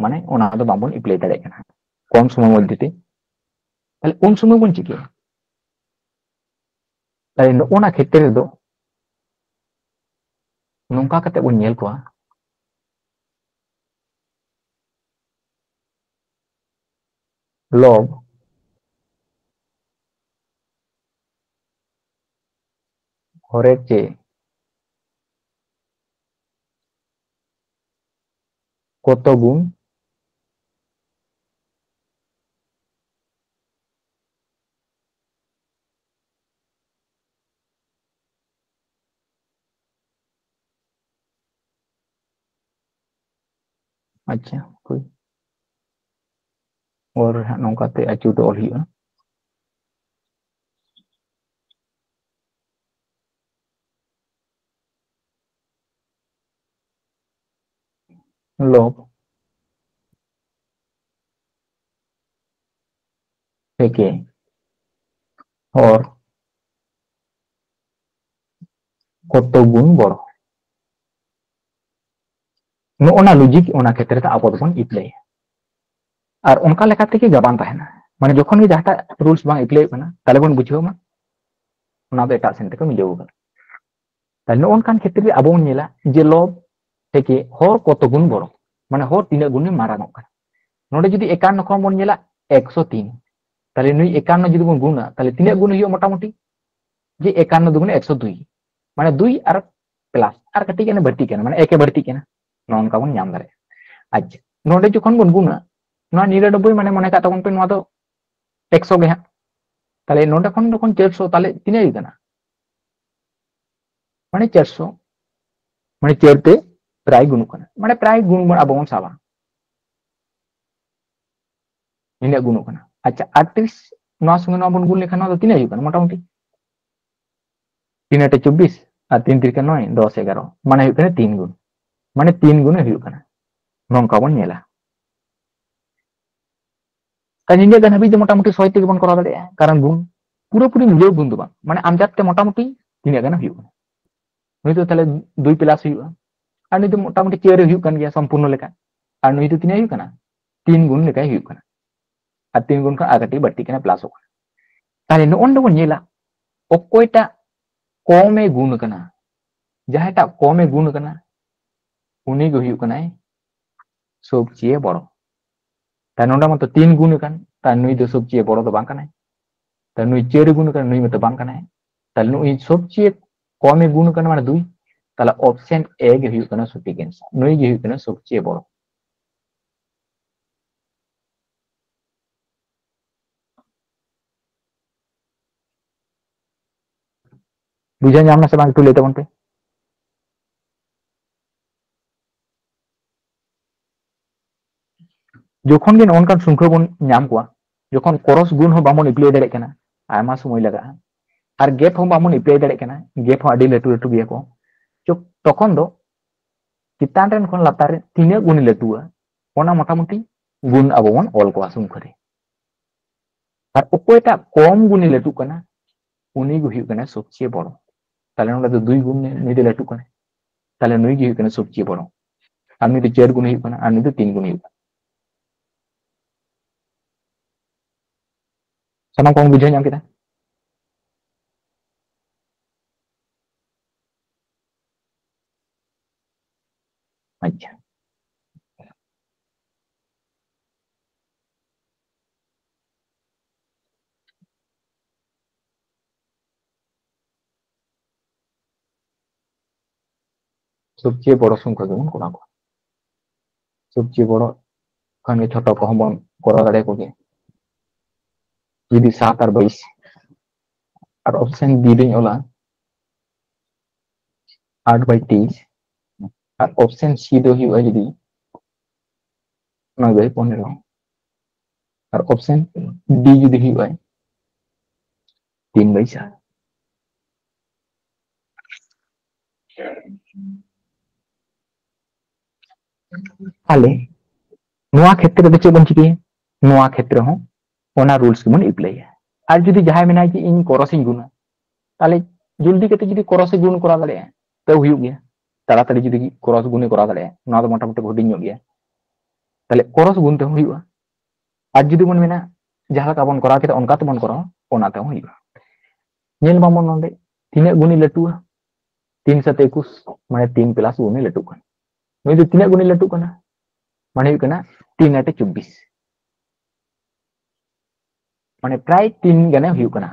ᱢᱟᱱᱮ ᱚᱱᱟ ᱫᱚ ᱵᱟᱵᱚᱱ ᱮᱯᱞᱟᱭ ᱫᱟᱲᱮᱭᱟᱜ ᱠᱟᱱᱟ ᱠᱚᱢ ᱥᱚᱢᱚᱭ ᱢᱚᱫᱽᱫᱷᱮ ᱛᱮ᱾ ᱛᱟᱦᱞᱮ ᱩᱱ ᱥᱚᱢᱚᱭ ᱵᱚᱱ ᱪᱤᱠᱟᱹᱭᱟ? ᱛᱟᱦᱞᱮ ᱱᱚᱜᱼᱚ ᱱᱟ ᱠᱷᱮᱛᱨᱮ ᱨᱮᱫᱚ ᱱᱚᱝᱠᱟ ᱠᱟᱛᱮ ᱵᱚᱱ ᱧᱮᱞ ᱠᱚᱣᱟ, ᱞᱚᱵ ᱦᱚᱨᱮ ᱪᱮ ᱠᱚᱛᱚ ᱜᱩᱱ ᱟᱪᱪᱷᱟ, ᱦᱳᱭ᱾ ᱚᱞ ᱨᱮ ᱦᱟᱸᱜ ᱱᱚᱝᱠᱟᱛᱮ ᱟᱹᱪᱩᱨ ᱫᱚ ᱚᱞ ᱦᱩᱭᱩᱜᱼᱟ᱾ ᱞᱚᱵ ᱛᱷᱮᱠᱮ ᱦᱚᱨ ᱠᱚᱛᱚ ᱜᱩᱱ ᱵᱚᱲᱚ᱾ ᱱᱚᱜᱼᱚ ᱱᱟ ᱞᱚᱡᱤᱠ ᱚᱱᱟ ᱠᱷᱮᱛᱨᱮ ᱨᱮ ᱟᱵᱚ ᱫᱚᱵᱚᱱ ᱮᱯᱞᱟᱭᱟ᱾ ᱟᱨ ᱚᱱᱠᱟ ᱞᱮᱠᱟ ᱛᱮᱜᱮ ᱜᱟᱵᱟᱱ ᱛᱟᱦᱮᱱᱟ, ᱢᱟᱱᱮ ᱡᱚᱠᱷᱚᱱ ᱜᱮ ᱡᱟᱦᱟᱸᱴᱟᱜ ᱨᱩᱞᱥ ᱵᱟᱝ ᱮᱯᱞᱟᱭᱚᱜ ᱠᱟᱱᱟ, ᱛᱟᱦᱞᱮ ᱵᱚᱱ ᱵᱩᱡᱷᱟᱹᱣ ᱢᱟ ᱚᱱᱟ ᱫᱚ ᱮᱴᱟᱜ ᱥᱮᱱ ᱛᱮᱠᱚ ᱢᱤᱞᱟᱹᱣ ᱟᱠᱟᱱᱟ᱾ ᱛᱟᱦᱞᱮ ᱱᱚᱜᱼᱚ ᱱᱚᱝᱠᱟᱱ ᱠᱷᱮᱛᱨᱮ ᱨᱮ ᱟᱵᱚ ᱵᱚᱱ ᱧᱮᱞᱟ ᱡᱮ ᱞᱚᱵᱽ ᱛᱷᱮᱠᱮ ᱦᱚᱨ ᱠᱚᱛᱚ ᱜᱩᱱ ᱵᱚᱲᱚ, ᱢᱟᱱᱮ ᱦᱚᱨ ᱛᱤᱱᱟᱹᱜ ᱜᱩᱱᱮ ᱢᱟᱨᱟᱝ ᱚᱜ ᱠᱟᱱᱟ᱾ ᱱᱚᱰᱮ ᱡᱩᱫᱤ ᱮᱠᱟᱱᱱᱚ ᱠᱷᱚᱱ ᱵᱚᱱ ᱧᱮᱞᱟ ᱮᱠᱥᱚ ᱛᱤᱱ, ᱛᱟᱦᱞᱮ ᱱᱩᱭ ᱮᱠᱟᱱᱱᱚ ᱡᱩᱫᱤ ᱵᱚᱱ ᱜᱩᱱᱟ, ᱛᱟᱦᱞᱮ ᱛᱤᱱᱟᱹᱜ ᱜᱩᱱ ᱦᱩᱭᱩᱜᱼᱟ ᱢᱚᱴᱟᱢᱩᱴᱤ? ᱡᱮ ᱮᱠᱟᱱᱱᱚ ᱫᱩᱜᱩᱱᱮ ᱮᱠᱥᱚ ᱫᱩᱭ, ᱢᱟᱱᱮ ᱫᱩᱭ ᱟᱨ ᱯᱞᱟᱥ ᱟᱨ ᱠᱟᱹᱴᱤᱡ ᱜᱟᱱ ᱵᱟᱹᱲᱛᱤᱜ ᱠᱟᱱᱟ, ᱢᱟᱱᱮ ᱮᱠᱮ ᱵᱟᱹᱲᱛᱤᱜ ᱠᱟᱱᱟ, ᱱᱚᱜᱼᱚ ᱱᱚᱝᱠᱟ ᱵᱚᱱ ᱧᱟᱢ ᱫᱟᱲᱮᱭᱟᱜᱼᱟ᱾ ᱟᱪᱪᱷᱟ, ᱱᱚᱰᱮ ᱡᱚᱠᱷᱚᱱ ᱵᱚᱱ ᱜᱩᱱᱟ, ᱱᱚᱣᱟ ᱱᱤᱨᱟᱱᱚᱵᱵᱳᱭ, ᱢᱟᱱᱮ ᱢᱚᱱᱮ ᱠᱟᱜ ᱛᱟᱵᱚᱱ ᱯᱮ ᱱᱚᱣᱟ ᱫᱚ ᱮᱠᱥᱚ ᱜᱮ ᱦᱟᱸᱜ, ᱛᱟᱦᱞᱮ ᱱᱚᱰᱮ ᱠᱷᱚᱱ ᱡᱚᱠᱷᱚᱱ ᱪᱟᱨᱥᱚ, ᱛᱟᱦᱞᱮ ᱛᱤᱱᱟᱹᱜ ᱦᱩᱭᱩᱜ ᱠᱟᱱᱟ? ᱢᱟᱱᱮ ᱪᱟᱨᱥᱚ, ᱢᱟᱱᱮ ᱪᱟᱨ ᱛᱮ ᱯᱨᱟᱭ ᱜᱩᱱᱚᱜ ᱠᱟᱱᱟ, ᱢᱟᱱᱮ ᱯᱨᱟᱭ ᱜᱩᱱ ᱵᱚᱱ ᱟᱵᱚ ᱵᱚᱱ ᱥᱟᱵᱟ, ᱱᱤᱱᱟᱹᱜ ᱜᱩᱱᱚᱜ ᱠᱟᱱᱟ᱾ ᱟᱪᱪᱷᱟ, ᱟᱴᱛᱨᱤᱥ ᱱᱚᱣᱟ ᱥᱚᱸᱜᱮ ᱱᱚᱣᱟ ᱵᱚᱱ ᱜᱩᱱ ᱞᱮᱠᱷᱟᱱ ᱱᱚᱣᱟ ᱫᱚ ᱛᱤᱱᱟᱹᱜ ᱦᱩᱭᱩᱜ ᱠᱟᱱᱟ ᱢᱚᱴᱟᱢᱩᱴᱤ? ᱛᱤᱱ ᱟᱴᱮ ᱪᱚᱵᱵᱤᱥ ᱟᱨ ᱛᱤᱱ ᱛᱤᱨᱤᱠᱟ ᱱᱚᱭ, ᱫᱚᱥ, ᱮᱜᱟᱨᱚ, ᱢᱟᱱᱮ ᱦᱩᱭᱩᱜ ᱠᱟᱱᱟ ᱛᱤᱱ ᱜᱩᱱ, ᱢᱟᱱᱮ ᱛᱤᱱ ᱜᱩᱱᱮ ᱦᱩᱭᱩᱜ ᱠᱟᱱᱟ᱾ ᱱᱚᱝᱠᱟ ᱵᱚᱱ ᱧᱮᱞᱟ᱾ ᱛᱟᱦᱞᱮ ᱱᱤᱱᱟᱹᱜ ᱜᱟᱱ ᱦᱟᱹᱵᱤᱡ ᱫᱚ ᱢᱚᱴᱟᱢᱩᱴᱤ ᱥᱚᱦᱚᱡ ᱛᱮᱜᱮ ᱵᱚᱱ ᱠᱚᱨᱟᱣ ᱫᱟᱲᱮᱭᱟᱜᱼᱟ, ᱠᱟᱨᱚᱱ ᱜᱩᱱ ᱯᱩᱨᱟᱹᱯᱩᱨᱤ ᱢᱤᱞᱟᱹᱣ ᱜᱩᱱ ᱫᱚ ᱵᱟᱝ, ᱢᱟᱱᱮ ᱟᱢᱡᱟᱫ ᱛᱮ ᱢᱚᱴᱟᱢᱩᱴᱤ ᱛᱤᱱᱟᱹᱜ ᱜᱟᱱ ᱦᱩᱭᱩᱜ ᱠᱟᱱᱟ᱾ ᱱᱩᱭ ᱫᱚ ᱛᱟᱦᱞᱮ ᱫᱩᱭ ᱯᱞᱟᱥ ᱦᱩᱭᱩᱜᱼᱟ, ᱟᱨ ᱱᱩᱭ ᱫᱚ ᱢᱚᱴᱟᱢᱩᱴᱤ ᱪᱟᱹᱨ ᱨᱮ ᱦᱩᱭᱩᱜ ᱠᱟᱱ ᱜᱮᱭᱟ ᱥᱚᱢᱯᱩᱨᱱᱚ ᱞᱮᱠᱟ, ᱟᱨ ᱱᱩᱭ ᱫᱚ ᱛᱤᱱᱟᱹᱜ ᱦᱩᱭᱩᱜ ᱠᱟᱱᱟ? ᱛᱤᱱ ᱜᱩᱱ ᱞᱮᱠᱟᱭ ᱦᱩᱭᱩᱜ ᱠᱟᱱᱟ, ᱟᱨ ᱛᱤᱱ ᱜᱩᱱ ᱠᱷᱚᱱ ᱟᱨ ᱠᱟᱹᱴᱤᱡ ᱵᱟᱹᱲᱛᱤᱜ ᱠᱟᱱᱟ, ᱯᱞᱟᱥᱚᱜ ᱠᱟᱱᱟ᱾ ᱛᱟᱦᱞᱮ ᱱᱚᱜᱼᱚ ᱱᱚᱰᱮ ᱵᱚᱱ ᱧᱮᱞᱟ ᱚᱠᱚᱭᱴᱟᱜ ᱠᱚᱢᱮ ᱜᱩᱱ ᱠᱟᱱᱟ, ᱡᱟᱦᱟᱸᱭᱴᱟᱜ ᱠᱚᱢᱮ ᱜᱩᱱ ᱠᱟᱱᱟ ᱩᱱᱤ ᱜᱮ ᱦᱩᱭᱩᱜ ᱠᱟᱱᱟᱭ ᱥᱚᱵᱪᱮᱭᱮ ᱵᱚᱲᱚ᱾ ᱛᱟᱦᱞᱮ ᱱᱚᱰᱮ ᱢᱟᱛᱚ ᱛᱤᱱ ᱜᱩᱱ ᱟᱠᱟᱱ, ᱛᱟᱦᱞᱮ ᱱᱩᱭ ᱫᱚ ᱥᱚᱵᱪᱮᱭᱮ ᱵᱚᱲᱚ ᱫᱚ ᱵᱟᱝ ᱠᱟᱱᱟᱭ, ᱛᱟᱦᱞᱮ ᱱᱩᱭ ᱪᱟᱹᱨ ᱜᱩᱱ ᱟᱠᱟᱱ, ᱱᱩᱭ ᱢᱟᱛᱚ ᱵᱟᱝ ᱠᱟᱱᱟᱭ, ᱛᱟᱦᱞᱮ ᱱᱩᱭ ᱥᱚᱵᱪᱮᱭᱮ ᱠᱚᱢᱮ ᱜᱩᱱ ᱟᱠᱟᱱᱟ ᱢᱟᱱᱮ ᱫᱩᱭ, ᱛᱟᱦᱞᱮ ᱚᱯᱥᱮᱱ ᱮ ᱜᱮ ᱦᱩᱭᱩᱜ ᱠᱟᱱᱟ ᱥᱚᱴᱷᱤᱠ ᱮᱱᱥᱟᱨ, ᱱᱩᱭ ᱜᱮ ᱦᱩᱭᱩᱜ ᱠᱟᱱᱟ ᱥᱚᱵᱪᱮᱭᱮ ᱵᱚᱲᱚ᱾ ᱵᱩᱡᱷᱟᱹᱣ ᱧᱟᱢ ᱱᱟ ᱥᱮ ᱵᱟᱝ ᱮᱠᱴᱩ ᱞᱟᱹᱭ ᱛᱟᱵᱚᱱ ᱯᱮ᱾ ᱡᱚᱠᱷᱚᱱ ᱜᱮ ᱱᱚᱜᱼᱚ ᱱᱚᱝᱠᱟᱱ ᱥᱚᱝᱠᱷᱟ ᱵᱚᱱ ᱧᱟᱢ ᱠᱚᱣᱟ, ᱡᱚᱠᱷᱚᱱ ᱠᱨᱚᱥ ᱜᱩᱱ ᱦᱚᱸ ᱵᱟᱵᱚᱱ ᱮᱯᱞᱟᱭ ᱫᱟᱲᱮᱭᱟᱜ ᱠᱟᱱᱟ, ᱟᱭᱢᱟ ᱥᱚᱢᱚᱭ ᱞᱟᱜᱟᱜᱼᱟ, ᱟᱨ ᱜᱮᱯ ᱦᱚᱸ ᱵᱟᱵᱚᱱ ᱮᱯᱞᱟᱭ ᱫᱟᱲᱮᱭᱟᱜ ᱠᱟᱱᱟ, ᱜᱮᱯ ᱦᱚᱸ ᱟᱹᱰᱤ ᱞᱟᱹᱴᱩ ᱞᱟᱹᱴᱩ ᱜᱮᱭᱟ ᱠᱚ, ᱛᱚᱠᱷᱚᱱ ᱫᱚ ᱪᱮᱛᱟᱱ ᱨᱮᱱ ᱠᱷᱚᱱ ᱞᱟᱛᱟᱨ ᱨᱮ ᱛᱤᱱᱟᱹᱜ ᱜᱩᱱ ᱞᱟᱹᱴᱩᱜᱼᱟ, ᱚᱱᱟ ᱢᱚᱴᱟᱢᱩᱴᱤ ᱜᱩᱱ ᱟᱵᱚ ᱵᱚᱱ ᱚᱞ ᱠᱚᱣᱟ ᱥᱚᱝᱠᱷᱟ ᱨᱮ᱾ ᱟᱨ ᱚᱠᱚᱭᱴᱟᱜ ᱠᱚᱢ ᱜᱩᱱᱮ ᱞᱟᱹᱴᱩᱜ ᱠᱟᱱᱟ, ᱩᱱᱤ ᱜᱮ ᱦᱩᱭᱩᱜ ᱠᱟᱱᱟ ᱥᱚᱵᱪᱮᱭᱮ ᱵᱚᱲᱚ᱾ ᱛᱟᱦᱞᱮ ᱱᱚᱰᱮ ᱫᱚ ᱫᱩᱭ ᱜᱩᱱ ᱱᱩᱭ ᱫᱚ ᱞᱟᱹᱴᱩᱜ ᱠᱟᱱᱟ᱾ ᱛᱟᱦᱞᱮ ᱱᱩᱭ ᱜᱮ ᱦᱩᱭᱩᱜ ᱠᱟᱱᱟ ᱥᱚᱵᱪᱮᱭᱮ ᱵᱚᱲᱚ᱾ ᱟᱨ ᱱᱩᱭ ᱫᱚ ᱪᱟᱨ ᱜᱩᱱ ᱦᱩᱭᱩᱜ ᱠᱟᱱᱟ, ᱟᱨ ᱱᱩᱭ ᱫᱚ ᱛᱤᱱ ᱜᱩᱱ ᱦᱩᱭᱩᱜ ᱠᱟᱱᱟ᱾ ᱥᱟᱱᱟᱢ ᱠᱚᱵᱚᱱ ᱵᱩᱡᱷᱟᱹᱣ ᱧᱟᱢ ᱠᱮᱫᱟ? ᱟᱪᱪᱷᱟ᱾ ᱥᱚᱵᱪᱮᱭᱮ ᱵᱚᱲᱚ ᱥᱚᱝᱠᱷᱟ ᱜᱮᱵᱚᱱ ᱠᱚᱨᱟᱣ ᱠᱚᱣᱟ᱾ ᱥᱚᱵᱪᱮᱭᱮ ᱵᱚᱲᱚ ᱠᱷᱟᱱ ᱜᱮ ᱪᱷᱳᱴᱳ ᱠᱚᱦᱚᱸ ᱵᱚᱱ ᱠᱚᱨᱟᱣ ᱫᱟᱲᱮᱭᱟᱠᱚ ᱜᱮᱭᱟ᱾ ᱡᱩᱫᱤ ᱥᱟᱛ ᱟᱨ ᱵᱟᱭᱤᱥ, ᱟᱨ option B ᱫᱚᱧ ᱚᱞᱟ ᱟᱴ by ᱛᱮᱭᱤᱥ, ᱟᱨ option C ᱫᱚ ᱦᱩᱭᱩᱜᱼᱟ ᱡᱩᱫᱤ ᱱᱚᱭ by ᱯᱚᱱᱮᱨᱚ, ᱟᱨ option D ᱡᱩᱫᱤ ᱦᱩᱭᱩᱜᱼᱟ ᱛᱤᱱ by ᱪᱟᱨ᱾ ᱛᱟᱦᱞᱮ ᱱᱚᱣᱟ ᱠᱷᱮᱛᱨᱮ ᱫᱚ ᱪᱮᱫ ᱵᱚᱱ ᱪᱤᱠᱟᱹᱭᱟ? ᱱᱚᱣᱟ ᱠᱷᱮᱛᱨᱮ ᱦᱚᱸ ᱚᱱᱟ rules ᱜᱮᱵᱚᱱ applyᱟ᱾ ᱟᱨ ᱡᱩᱫᱤ ᱡᱟᱦᱟᱸᱭ ᱢᱮᱱᱟᱭ ᱡᱮ ᱤᱧ cross ᱤᱧ ᱜᱩᱱᱟ, ᱛᱟᱦᱞᱮ ᱡᱚᱞᱫᱤ ᱠᱟᱛᱮ ᱡᱩᱫᱤ cross ᱮ ᱜᱩᱱ ᱠᱚᱨᱟᱣ ᱫᱟᱲᱮᱭᱟᱜᱼᱟ, ᱛᱟᱹᱣ ᱦᱩᱭᱩᱜ ᱜᱮᱭᱟ᱾ ᱛᱟᱲᱟᱛᱟᱲᱤ ᱡᱩᱫᱤ cross ᱜᱩᱱᱮ ᱠᱚᱨᱟᱣ ᱫᱟᱲᱮᱭᱟᱜᱼᱟ, ᱱᱚᱣᱟ ᱫᱚ ᱢᱚᱴᱟᱢᱩᱴᱤ ᱦᱩᱰᱤᱧ ᱧᱚᱜ ᱜᱮᱭᱟ᱾ ᱛᱟᱦᱞᱮ cross ᱜᱩᱱ ᱛᱮᱦᱚᱸ ᱦᱩᱭᱩᱜᱼᱟ᱾ ᱟᱨ ᱡᱩᱫᱤ ᱵᱚᱱ ᱢᱮᱱᱟ ᱡᱟᱦᱟᱸ ᱞᱮᱠᱟ ᱵᱚᱱ ᱠᱚᱨᱟᱣ ᱠᱮᱫᱟ ᱚᱱᱠᱟ ᱛᱮᱵᱚᱱ ᱠᱚᱨᱟᱣᱟ, ᱚᱱᱟ ᱛᱮᱦᱚᱸ ᱦᱩᱭᱩᱜᱼᱟ᱾ ᱧᱮᱞ ᱢᱟᱵᱚᱱ ᱱᱚᱰᱮ ᱛᱤᱱᱟᱹᱜ ᱜᱩᱱᱮ ᱞᱟᱹᱴᱩᱜᱼᱟ, ᱛᱤᱱ ᱥᱟᱛᱮ ᱮᱠᱩᱥ, ᱢᱟᱱᱮ ᱛᱤᱱ plus ᱜᱩᱱᱮ ᱞᱟᱹᱴᱩᱜ ᱠᱟᱱᱟ᱾ ᱱᱩᱭ ᱫᱚ ᱛᱤᱱᱟᱹᱜ ᱜᱩᱱᱮ ᱞᱟᱹᱴᱩᱜ ᱠᱟᱱᱟ? ᱢᱟᱱᱮ ᱦᱩᱭᱩᱜ ᱠᱟᱱᱟ ᱛᱤᱱ ᱟᱴᱮ ᱪᱚᱵᱵᱤᱥ᱾ ᱢᱟᱱᱮ ᱯᱨᱟᱭ ᱛᱤᱱ ᱜᱟᱱᱮ ᱦᱩᱭᱩᱜ ᱠᱟᱱᱟ᱾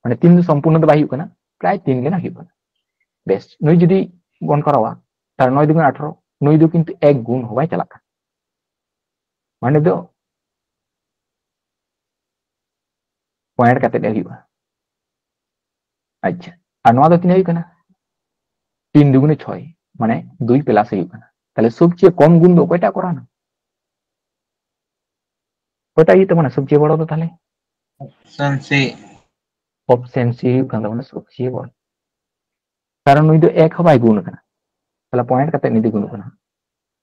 ᱢᱟᱱᱮ ᱛᱤᱱ ᱫᱚ ᱥᱚᱢᱯᱩᱨᱱᱚ ᱫᱚ ᱵᱟᱭ ᱦᱩᱭᱩᱜ ᱠᱟᱱᱟ, ᱯᱨᱟᱭ ᱛᱤᱱ ᱜᱟᱱᱮ ᱦᱩᱭᱩᱜ ᱠᱟᱱᱟ᱾ ᱵᱮᱥ, ᱱᱩᱭ ᱡᱩᱫᱤ ᱵᱚᱱ ᱠᱚᱨᱟᱣᱟ, ᱛᱟᱦᱞᱮ ᱱᱚᱭ ᱫᱩᱜᱩᱱ ᱟᱴᱷᱨᱚ, ᱱᱩᱭ ᱫᱚ ᱠᱤᱱᱛᱩ ᱮᱠ ᱜᱩᱱ ᱦᱚᱸ ᱵᱟᱭ ᱪᱟᱞᱟᱜ ᱠᱟᱱᱟ᱾ ᱢᱟᱱᱮ ᱫᱚ point ᱠᱟᱛᱮ ᱜᱮ ᱦᱩᱭᱩᱜᱼᱟ᱾ ᱟᱪᱪᱷᱟ, ᱟᱨ ᱱᱚᱣᱟ ᱫᱚ ᱛᱤᱱᱟᱹᱜ ᱦᱩᱭᱩᱜ ᱠᱟᱱᱟ? ᱛᱤᱱ ᱫᱩᱜᱩᱱᱮ ᱪᱷᱚᱭ, ᱢᱟᱱᱮ ᱫᱩᱭ plus ᱦᱩᱭᱩᱜ ᱠᱟᱱᱟ᱾ ᱛᱟᱦᱞᱮ ᱥᱚᱵᱪᱮᱭᱮ ᱠᱚᱢ ᱜᱩᱱ ᱫᱚ ᱚᱠᱚᱭᱴᱟᱜ ᱠᱚᱨᱟᱣᱱᱟ? ᱚᱠᱚᱭᱴᱟᱜ ᱦᱩᱭᱩᱜ ᱛᱟᱵᱚᱱᱟ ᱥᱚᱵᱪᱮᱭᱮ ᱵᱚᱲᱚ ᱫᱚ ᱛᱟᱦᱞᱮ? Option C᱾ Option C ᱦᱩᱭᱩᱜ ᱠᱟᱱ ᱛᱟᱵᱚᱱᱟ ᱥᱚᱵᱪᱮᱭᱮ ᱵᱚᱲᱚ, ᱠᱟᱨᱚᱱ ᱱᱩᱭ ᱫᱚ ᱮᱠ ᱦᱚᱸ ᱵᱟᱭ ᱜᱩᱱ ᱠᱟᱱᱟ᱾ ᱛᱟᱦᱞᱮ point ᱠᱟᱛᱮ ᱱᱩᱭ ᱫᱚ ᱜᱩᱱᱚᱜ ᱠᱟᱱᱟ,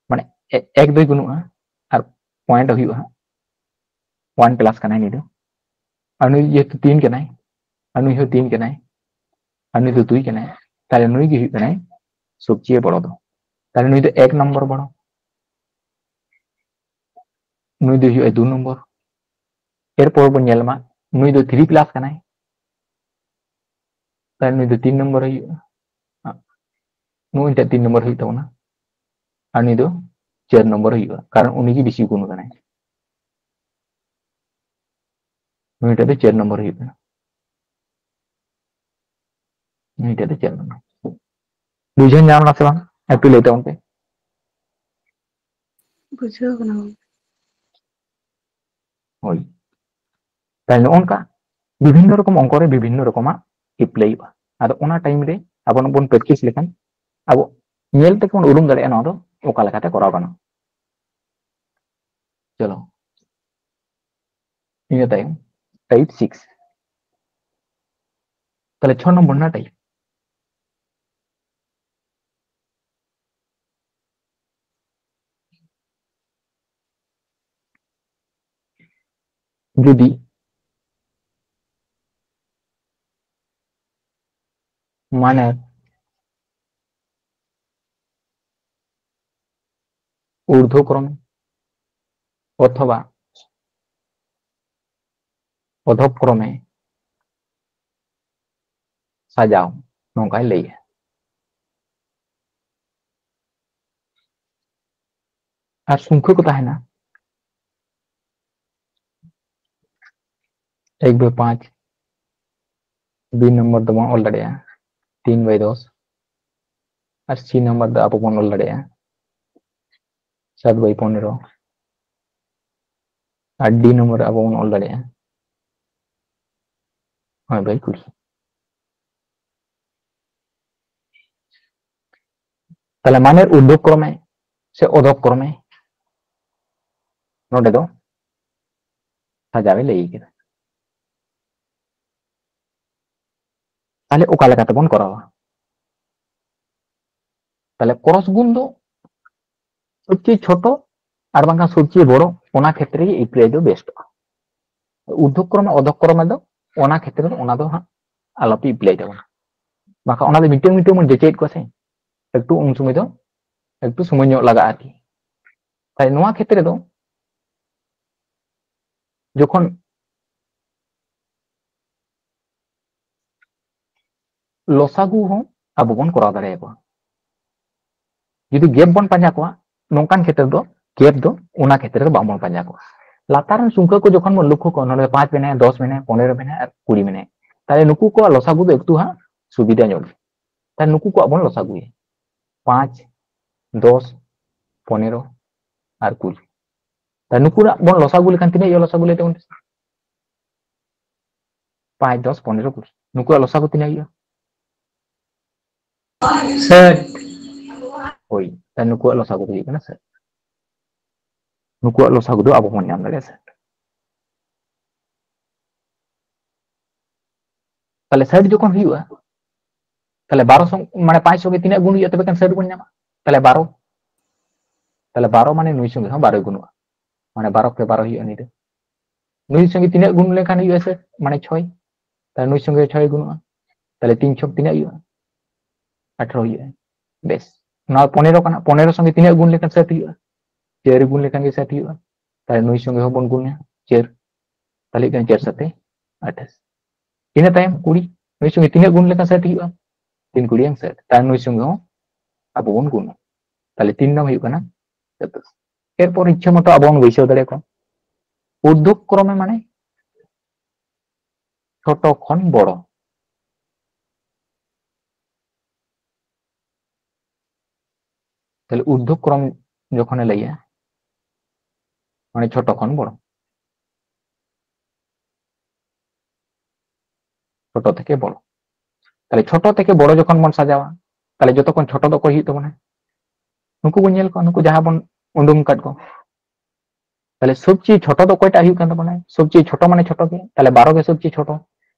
ᱢᱟᱱᱮ ᱮ-, ᱮᱠ ᱫᱚᱭ ᱜᱩᱱᱚᱜᱼᱟ ᱟᱨ point ᱦᱩᱭᱩᱜᱼᱟ ᱦᱟᱸᱜ, one plus ᱠᱟᱱᱟᱭ ᱱᱩᱭ ᱫᱚ᱾ ᱟᱨ ᱱᱩᱭ ᱡᱮᱦᱮᱛᱩ ᱛᱤᱱ ᱠᱟᱱᱟᱭ, ᱟᱨ ᱱᱩᱭ ᱦᱚᱸ ᱛᱤᱱ ᱠᱟᱱᱟᱭ, ᱟᱨ ᱱᱩᱭ ᱫᱚ ᱫᱩᱭ ᱠᱟᱱᱟᱭ, ᱛᱟᱦᱞᱮ ᱱᱩᱭ ᱜᱮ ᱦᱩᱭᱩᱜ ᱠᱟᱱᱟᱭ ᱥᱚᱵᱪᱮᱭᱮ ᱵᱚᱲᱚ ᱫᱚ᱾ ᱛᱟᱦᱞᱮ ᱱᱩᱭ ᱫᱚ ᱮᱠ ᱱᱚᱢᱵᱚᱨ ᱵᱚᱲᱚ, ᱱᱩᱭ ᱫᱚ ᱦᱩᱭᱩᱜᱼᱟ ᱫᱩ ᱱᱚᱢᱵᱚᱨ᱾ ᱮᱨᱯᱚᱨ ᱵᱚᱱ ᱧᱮᱞ ᱢᱟ, ᱱᱩᱭ ᱫᱚ ᱛᱷᱨᱤ ᱯᱞᱟᱥ ᱠᱟᱱᱟᱭ, ᱛᱟᱦᱞᱮ ᱱᱩᱭ ᱫᱚ ᱛᱤᱱ ᱱᱚᱢᱵᱚᱨ ᱦᱩᱭᱩᱜᱼᱟ, ᱱᱩᱭ ᱴᱟᱜ ᱛᱤᱱ ᱱᱚᱢᱵᱚᱨ ᱦᱩᱭᱩᱜ ᱛᱟᱵᱚᱱᱟ, ᱟᱨ ᱱᱩᱭ ᱫᱚ ᱪᱟᱨ ᱱᱚᱢᱵᱚᱨ ᱦᱩᱭᱩᱜᱼᱟ, ᱠᱟᱨᱚᱱ ᱩᱱᱤ ᱜᱮ ᱵᱮᱥᱤ ᱜᱩᱱ ᱠᱟᱱᱟᱭ᱾ ᱱᱩᱭ ᱴᱟᱜ ᱫᱚ ᱪᱟᱨ ᱱᱚᱢᱵᱚᱨ ᱦᱩᱭᱩᱜ ᱠᱟᱱᱟ, ᱱᱩᱭ ᱴᱟᱜ ᱫᱚ ᱪᱟᱨ ᱱᱚᱢᱵᱚᱨ᱾ ᱵᱩᱡᱷᱟᱹᱣ ᱧᱟᱢ ᱮᱱᱟ ᱥᱮ ᱵᱟᱝ? ᱮᱠᱴᱩ ᱞᱟᱹᱭ ᱛᱟᱵᱚᱱ ᱯᱮ᱾ ᱵᱩᱡᱷᱟᱹᱣ ᱠᱟᱱᱟ ᱜᱚᱢᱠᱮ᱾ ᱦᱳᱭ, ᱛᱟᱦᱞᱮ ᱱᱚᱜᱼᱚ ᱱᱚᱝᱠᱟ ᱵᱤᱵᱷᱤᱱᱱᱚ ᱨᱚᱠᱚᱢ ᱚᱝᱠᱚ ᱨᱮ ᱵᱤᱵᱷᱤᱱᱱᱚ ᱨᱚᱠᱚᱢᱟᱜ ᱮᱯᱞᱟᱭᱚᱜᱼᱟ᱾ ᱟᱫᱚ ᱚᱱᱟ ᱴᱟᱭᱤᱢ ᱨᱮ ᱟᱵᱚ ᱵᱚᱱ ᱯᱨᱮᱠᱴᱤᱥ ᱞᱮᱠᱷᱟᱱ ᱟᱵᱚ ᱧᱮᱞ ᱛᱮᱜᱮ ᱵᱚᱱ ᱩᱨᱩᱢ ᱫᱟᱲᱮᱭᱟᱜᱼᱟ ᱱᱚᱣᱟ ᱫᱚ ᱚᱠᱟ ᱞᱮᱠᱟᱛᱮ ᱠᱚᱨᱟᱣ ᱜᱟᱱᱚᱜᱼᱟ᱾ ᱪᱚᱞᱚ, ᱤᱱᱟᱹ ᱛᱟᱭᱚᱢ ᱴᱟᱭᱤᱯ ᱥᱤᱠᱥ, ᱛᱟᱦᱞᱮ ᱪᱷᱚ ᱱᱚᱢᱵᱚᱨ ᱨᱮᱱᱟᱜ ᱴᱟᱭᱤᱯ᱾ ᱡᱩᱫᱤ ᱢᱟᱱᱮ ᱩᱨᱫᱷᱚ ᱠᱨᱚᱢᱮ ᱚᱛᱷᱚᱵᱟ ᱚᱫᱷᱚ ᱠᱨᱚᱢᱮ ᱥᱟᱡᱟᱣ, ᱱᱚᱝᱠᱟᱭ ᱞᱟᱹᱭᱟ᱾ ᱟᱨ ᱥᱚᱝᱠᱷᱟ ᱠᱚ ᱛᱟᱦᱮᱱᱟ, ᱮᱠ ᱵᱟᱭ ᱯᱟᱸᱪ, ᱵᱤ ᱱᱚᱢᱵᱚᱨ ᱫᱚᱵᱚᱱ ᱚᱞ ᱫᱟᱲᱮᱭᱟᱜᱼᱟ ᱛᱤᱱ ᱵᱟᱭ ᱫᱚᱥ, ᱟᱨ ᱥᱤ ᱱᱚᱢᱵᱚᱨ ᱫᱚ ᱟᱵᱚ ᱵᱚᱱ ᱚᱞ ᱫᱟᱲᱮᱭᱟᱜᱼᱟ ᱥᱟᱛ ᱵᱟᱭ ᱯᱚᱱᱮᱨᱚ, ᱟᱨ ᱰᱤ ᱱᱚᱢᱵᱚᱨ ᱟᱵᱚ ᱵᱚᱱ ᱚᱞ ᱫᱟᱲᱮᱭᱟᱜᱼᱟ ᱱᱚᱭ ᱵᱟᱭ ᱠᱩᱲᱤ᱾ ᱛᱟᱦᱞᱮ ᱢᱟᱱᱮ ᱩᱨᱫᱷᱚ ᱠᱨᱚᱢᱮ ᱥᱮ ᱚᱫᱷᱚ ᱠᱨᱚᱢᱮ ᱱᱚᱰᱮ ᱫᱚ ᱥᱟᱡᱟᱣ ᱮ ᱞᱟᱹᱭ ᱠᱮᱫᱟ᱾ ᱛᱟᱦᱞᱮ ᱚᱠᱟ ᱞᱮᱠᱟ ᱛᱮᱵᱚᱱ ᱠᱚᱨᱟᱣᱟ? ᱛᱟᱦᱞᱮ ᱠᱨᱚᱥ ᱜᱩᱱ ᱫᱚ ᱥᱚᱵᱪᱮᱭᱮ ᱪᱷᱳᱴᱳ ᱟᱨ ᱵᱟᱝᱠᱷᱟᱱ ᱥᱚᱵᱪᱮᱭᱮ ᱵᱚᱲᱚ, ᱚᱱᱟ ᱠᱷᱮᱛᱨᱮ ᱜᱮ ᱮᱯᱞᱟᱭ ᱫᱚ ᱵᱮᱥᱴᱚᱜᱼᱟ᱾ ᱩᱨᱫᱷᱚ ᱠᱨᱚᱢᱮ ᱚᱫᱷᱚ ᱠᱨᱚᱢᱮ ᱫᱚ ᱚᱱᱟ ᱠᱷᱮᱛᱨᱮ ᱫᱚ ᱚᱱᱟ ᱫᱚ ᱦᱟᱸᱜ ᱟᱞᱚᱯᱮ ᱮᱯᱞᱟᱭ ᱛᱟᱵᱚᱱᱟ᱾ ᱵᱟᱠᱷᱟᱱ ᱚᱱᱟ ᱫᱚ ᱢᱤᱫᱴᱟᱝ ᱢᱤᱫᱴᱟᱝ ᱵᱚᱱ ᱡᱮᱪᱮᱫ ᱠᱚᱣᱟ ᱥᱮ, ᱮᱠᱴᱩ ᱩᱱ ᱥᱚᱢᱚᱭ ᱫᱚ ᱮᱠᱴᱩ ᱥᱚᱢᱚᱭ ᱧᱚᱜ ᱞᱟᱜᱟᱜᱼᱟ ᱟᱨᱠᱤ᱾ ᱛᱟᱦᱞᱮ ᱱᱚᱣᱟ ᱠᱷᱮᱛᱨᱮ ᱫᱚ ᱡᱚᱠᱷᱚᱱ ᱞᱚᱥᱟᱜᱩ ᱦᱚᱸ ᱟᱵᱚ ᱵᱚᱱ ᱠᱚᱨᱟᱣ ᱫᱟᱲᱮᱭᱟᱠᱚᱣᱟ᱾ ᱡᱩᱫᱤ ᱜᱮᱯ ᱵᱚᱱ ᱯᱟᱸᱡᱟ ᱠᱚᱣᱟ, ᱱᱚᱝᱠᱟᱱ ᱠᱷᱮᱛᱨᱮ ᱫᱚ ᱜᱮᱯ ᱫᱚ ᱚᱱᱟ ᱠᱷᱮᱛᱨᱮ ᱫᱚ ᱵᱟᱝᱵᱚᱱ ᱯᱟᱸᱡᱟ ᱠᱚᱣᱟ᱾ ᱞᱟᱛᱟᱨ ᱨᱮᱱ ᱥᱚᱝᱠᱷᱟ ᱠᱚ ᱡᱚᱠᱷᱚᱱ ᱵᱚᱱ ᱞᱚᱠᱠᱷᱚ ᱠᱚᱣᱟ, ᱱᱚᱰᱮ ᱯᱟᱸᱪ ᱢᱮᱱᱟᱭᱟ, ᱫᱚᱥ ᱢᱮᱱᱟᱭᱟ, ᱯᱚᱱᱮᱨᱚ ᱢᱮᱱᱟᱭᱟ ᱟᱨ ᱠᱩᱲᱤ ᱢᱮᱱᱟᱭᱟ, ᱛᱟᱦᱞᱮ ᱱᱩᱠᱩ ᱠᱚᱣᱟᱜ ᱞᱚᱥᱟᱜᱩ ᱫᱚ ᱮᱠᱴᱩ ᱦᱟᱸᱜ ᱥᱩᱵᱤᱫᱷᱟ ᱧᱚᱜ ᱜᱮᱭᱟ᱾ ᱛᱟᱦᱞᱮ ᱱᱩᱠᱩ ᱠᱚᱣᱟᱜ ᱵᱚᱱ ᱞᱚᱥᱟᱜᱩᱭᱟ, ᱯᱟᱸᱪ, ᱫᱚᱥ, ᱯᱚᱱᱮᱨᱚ ᱟᱨ ᱠᱩᱲᱤ᱾ ᱛᱟᱦᱞᱮ ᱱᱩᱠᱩᱣᱟᱜ ᱵᱚᱱ ᱞᱚᱥᱟᱜᱩ ᱞᱮᱠᱷᱟᱱ ᱛᱤᱱᱟᱹᱜ ᱦᱩᱭᱩᱜᱼᱟ? ᱞᱚᱥᱟᱜᱩ ᱞᱟᱹᱭ ᱛᱟᱵᱚᱱ ᱯᱮ᱾ ᱯᱟᱸᱪ, ᱫᱚᱥ, ᱯᱚᱱᱮᱨᱚ, ᱠᱩᱲᱤ, ᱱᱩᱠᱩᱣᱟᱜ ᱞᱚᱥᱟᱜᱩ ᱛᱤᱱᱟᱹᱜ ᱦᱩᱭᱩᱜᱼᱟ? ᱥᱟᱴ᱾ ᱦᱳᱭ, ᱛᱟᱦᱞᱮ ᱱᱩᱠᱩᱣᱟᱜ ᱞᱚᱥᱟᱜᱩ ᱫᱚ ᱦᱩᱭᱩᱜ ᱠᱟᱱᱟ ᱥᱟᱴ᱾ ᱱᱩᱠᱩᱣᱟᱜ ᱞᱚᱥᱟᱜᱩ ᱫᱚ ᱟᱵᱚ ᱵᱚᱱ ᱧᱟᱢ ᱫᱟᱲᱮᱭᱟᱜᱼᱟ ᱥᱟᱴ᱾ ᱛᱟᱦᱞᱮ ᱥᱟᱴ ᱡᱚᱠᱷᱚᱱ ᱦᱩᱭᱩᱜᱼᱟ, ᱛᱟᱦᱞᱮ ᱵᱟᱨᱚ ᱥᱚᱝ-, ᱢᱟᱱᱮ ᱯᱟᱸᱪ ᱥᱚᱸᱜᱮ ᱛᱤᱱᱟᱹᱜ ᱜᱩᱱ ᱦᱩᱭᱩᱜᱼᱟ ᱛᱚᱵᱮ ᱠᱷᱟᱱ ᱥᱟᱴ ᱵᱚᱱ ᱧᱟᱢᱟ? ᱛᱟᱦᱞᱮ ᱵᱟᱨᱚ᱾ ᱛᱟᱦᱞᱮ ᱵᱟᱨᱚ ᱢᱟᱱᱮ ᱱᱩᱭ ᱥᱚᱸᱜᱮ ᱦᱚᱸ ᱵᱟᱨᱚᱭ ᱜᱩᱱᱚᱜᱼᱟ, ᱢᱟᱱᱮ ᱵᱟᱨᱚ ᱠᱮ ᱵᱟᱨᱚ ᱦᱩᱭᱩᱜᱼᱟ ᱱᱩᱭ ᱫᱚ᱾ ᱱᱩᱭ ᱥᱚᱸᱜᱮ ᱛᱤᱱᱟᱹᱜ ᱜᱩᱱ ᱞᱮᱠᱷᱟᱱ ᱦᱩᱭᱩᱜᱼᱟ ᱥᱟᱴ? ᱢᱟᱱᱮ ᱪᱷᱚᱭ᱾ ᱛᱟᱦᱞᱮ ᱱᱩᱭ ᱥᱚᱸᱜᱮ ᱪᱷᱚᱭ ᱜᱩᱱᱚᱜᱼᱟ, ᱛᱟᱦᱞᱮ ᱛᱤᱱ ᱪᱷᱚᱠ ᱛᱤᱱᱟᱹᱜ ᱦᱩᱭᱩᱜᱼᱟ? ᱟᱴᱷᱨᱚ ᱦᱩᱭᱩᱜᱼᱟ᱾ ᱵᱮᱥ, ᱱᱚᱣᱟ ᱯᱚᱱᱮᱨᱚ ᱠᱟᱱᱟ, ᱯᱚᱱᱮᱨᱚ ᱥᱚᱸᱜᱮ ᱛᱤᱱᱟᱹᱜ ᱜᱩᱱ ᱞᱮᱠᱷᱟᱱ ᱥᱟᱴ ᱦᱩᱭᱩᱜᱼᱟ? ᱪᱟᱨ ᱜᱩᱱ ᱞᱮᱠᱷᱟᱱ ᱜᱮ ᱥᱟᱴ ᱦᱩᱭᱩᱜᱼᱟ᱾ ᱛᱟᱦᱞᱮ ᱱᱩᱭ ᱥᱚᱸᱜᱮ ᱦᱚᱸᱵᱚᱱ ᱜᱩᱱᱟ ᱪᱟᱨ, ᱛᱟᱦᱞᱮ ᱦᱩᱭᱩᱜ ᱠᱟᱱᱟ ᱪᱟᱨ ᱥᱟᱛᱮ ᱟᱴᱷᱟᱥ᱾ ᱤᱱᱟᱹ ᱛᱟᱭᱚᱢ ᱠᱩᱲᱤ, ᱱᱩᱭ ᱥᱚᱸᱜᱮ ᱛᱤᱱᱟᱹᱜ ᱜᱩᱱ ᱞᱮᱠᱷᱟᱱ ᱥᱟᱴ ᱦᱩᱭᱩᱜᱼᱟ? ᱛᱤᱱ ᱠᱩᱲᱤᱭᱟᱝ ᱥᱟᱴ, ᱛᱟᱦᱞᱮ ᱱᱩᱭ ᱥᱚᱸᱜᱮ ᱦᱚᱸ ᱟᱵᱚ ᱵᱚᱱ ᱜᱩᱱᱟ, ᱛᱟᱦᱞᱮ ᱛᱤᱱ ᱱᱚᱝ ᱦᱩᱭᱩᱜ ᱠᱟᱱᱟ ᱥᱟᱛᱟᱥ᱾ ᱮᱨᱯᱚᱨ ᱤᱪᱪᱷᱟᱹ ᱢᱚᱛᱚ ᱟᱵᱚ ᱵᱚᱱ ᱵᱟᱹᱭᱥᱟᱹᱣ ᱫᱟᱲᱮᱭᱟᱠᱚᱣᱟ᱾ ᱩᱨᱫᱷᱚ ᱠᱨᱚᱢᱮ ᱢᱟᱱᱮ ᱪᱷᱳᱴᱳ ᱠᱷᱚᱱ ᱵᱚᱲᱚ᱾ ᱛᱟᱦᱞᱮ ᱩᱨᱫᱷᱚ ᱠᱨᱚᱢ ᱡᱚᱠᱷᱚᱱᱮ ᱞᱟᱹᱭᱟ, ᱢᱟᱱᱮ ᱪᱷᱳᱴᱳ ᱠᱷᱚᱱ ᱵᱚᱲᱚ, ᱪᱷᱳᱴᱳ ᱛᱷᱮᱠᱮ ᱵᱚᱲᱚ᱾ ᱛᱟᱦᱞᱮ ᱪᱷᱳᱴᱳ ᱛᱷᱮᱠᱮ ᱵᱚᱲᱚ ᱡᱚᱠᱷᱚᱱ ᱵᱚᱱ ᱥᱟᱡᱟᱣᱟ, ᱛᱟᱦᱞᱮ ᱡᱚᱛᱚ ᱠᱷᱚᱱ ᱪᱷᱳᱴᱳ ᱫᱚ ᱚᱠᱚᱭ ᱦᱩᱭᱩᱜ ᱛᱟᱵᱚᱱᱟ? ᱱᱩᱠᱩ ᱵᱚᱱ ᱧᱮᱞ ᱠᱚᱣᱟ, ᱱᱩᱠᱩ ᱡᱟᱦᱟᱸ ᱵᱚᱱ ᱩᱰᱩᱝ ᱟᱠᱟᱫ ᱠᱚ᱾ ᱛᱟᱦᱞᱮ ᱥᱚᱵᱪᱮᱭᱮ ᱪᱷᱳᱴᱳ ᱫᱚ ᱚᱠᱚᱭᱴᱟᱜ ᱦᱩᱭᱩᱜ ᱠᱟᱱ ᱛᱟᱵᱚᱱᱟ? ᱥᱚᱵᱪᱮᱭᱮ ᱪᱷᱳᱴᱳ ᱢᱟᱱᱮ ᱪᱷᱳᱴᱳ ᱜᱮ, ᱛᱟᱦᱞᱮ ᱵᱟᱨᱚ ᱜᱮ ᱥᱚᱵᱪᱮᱭᱮ ᱪᱷᱳᱴᱳ,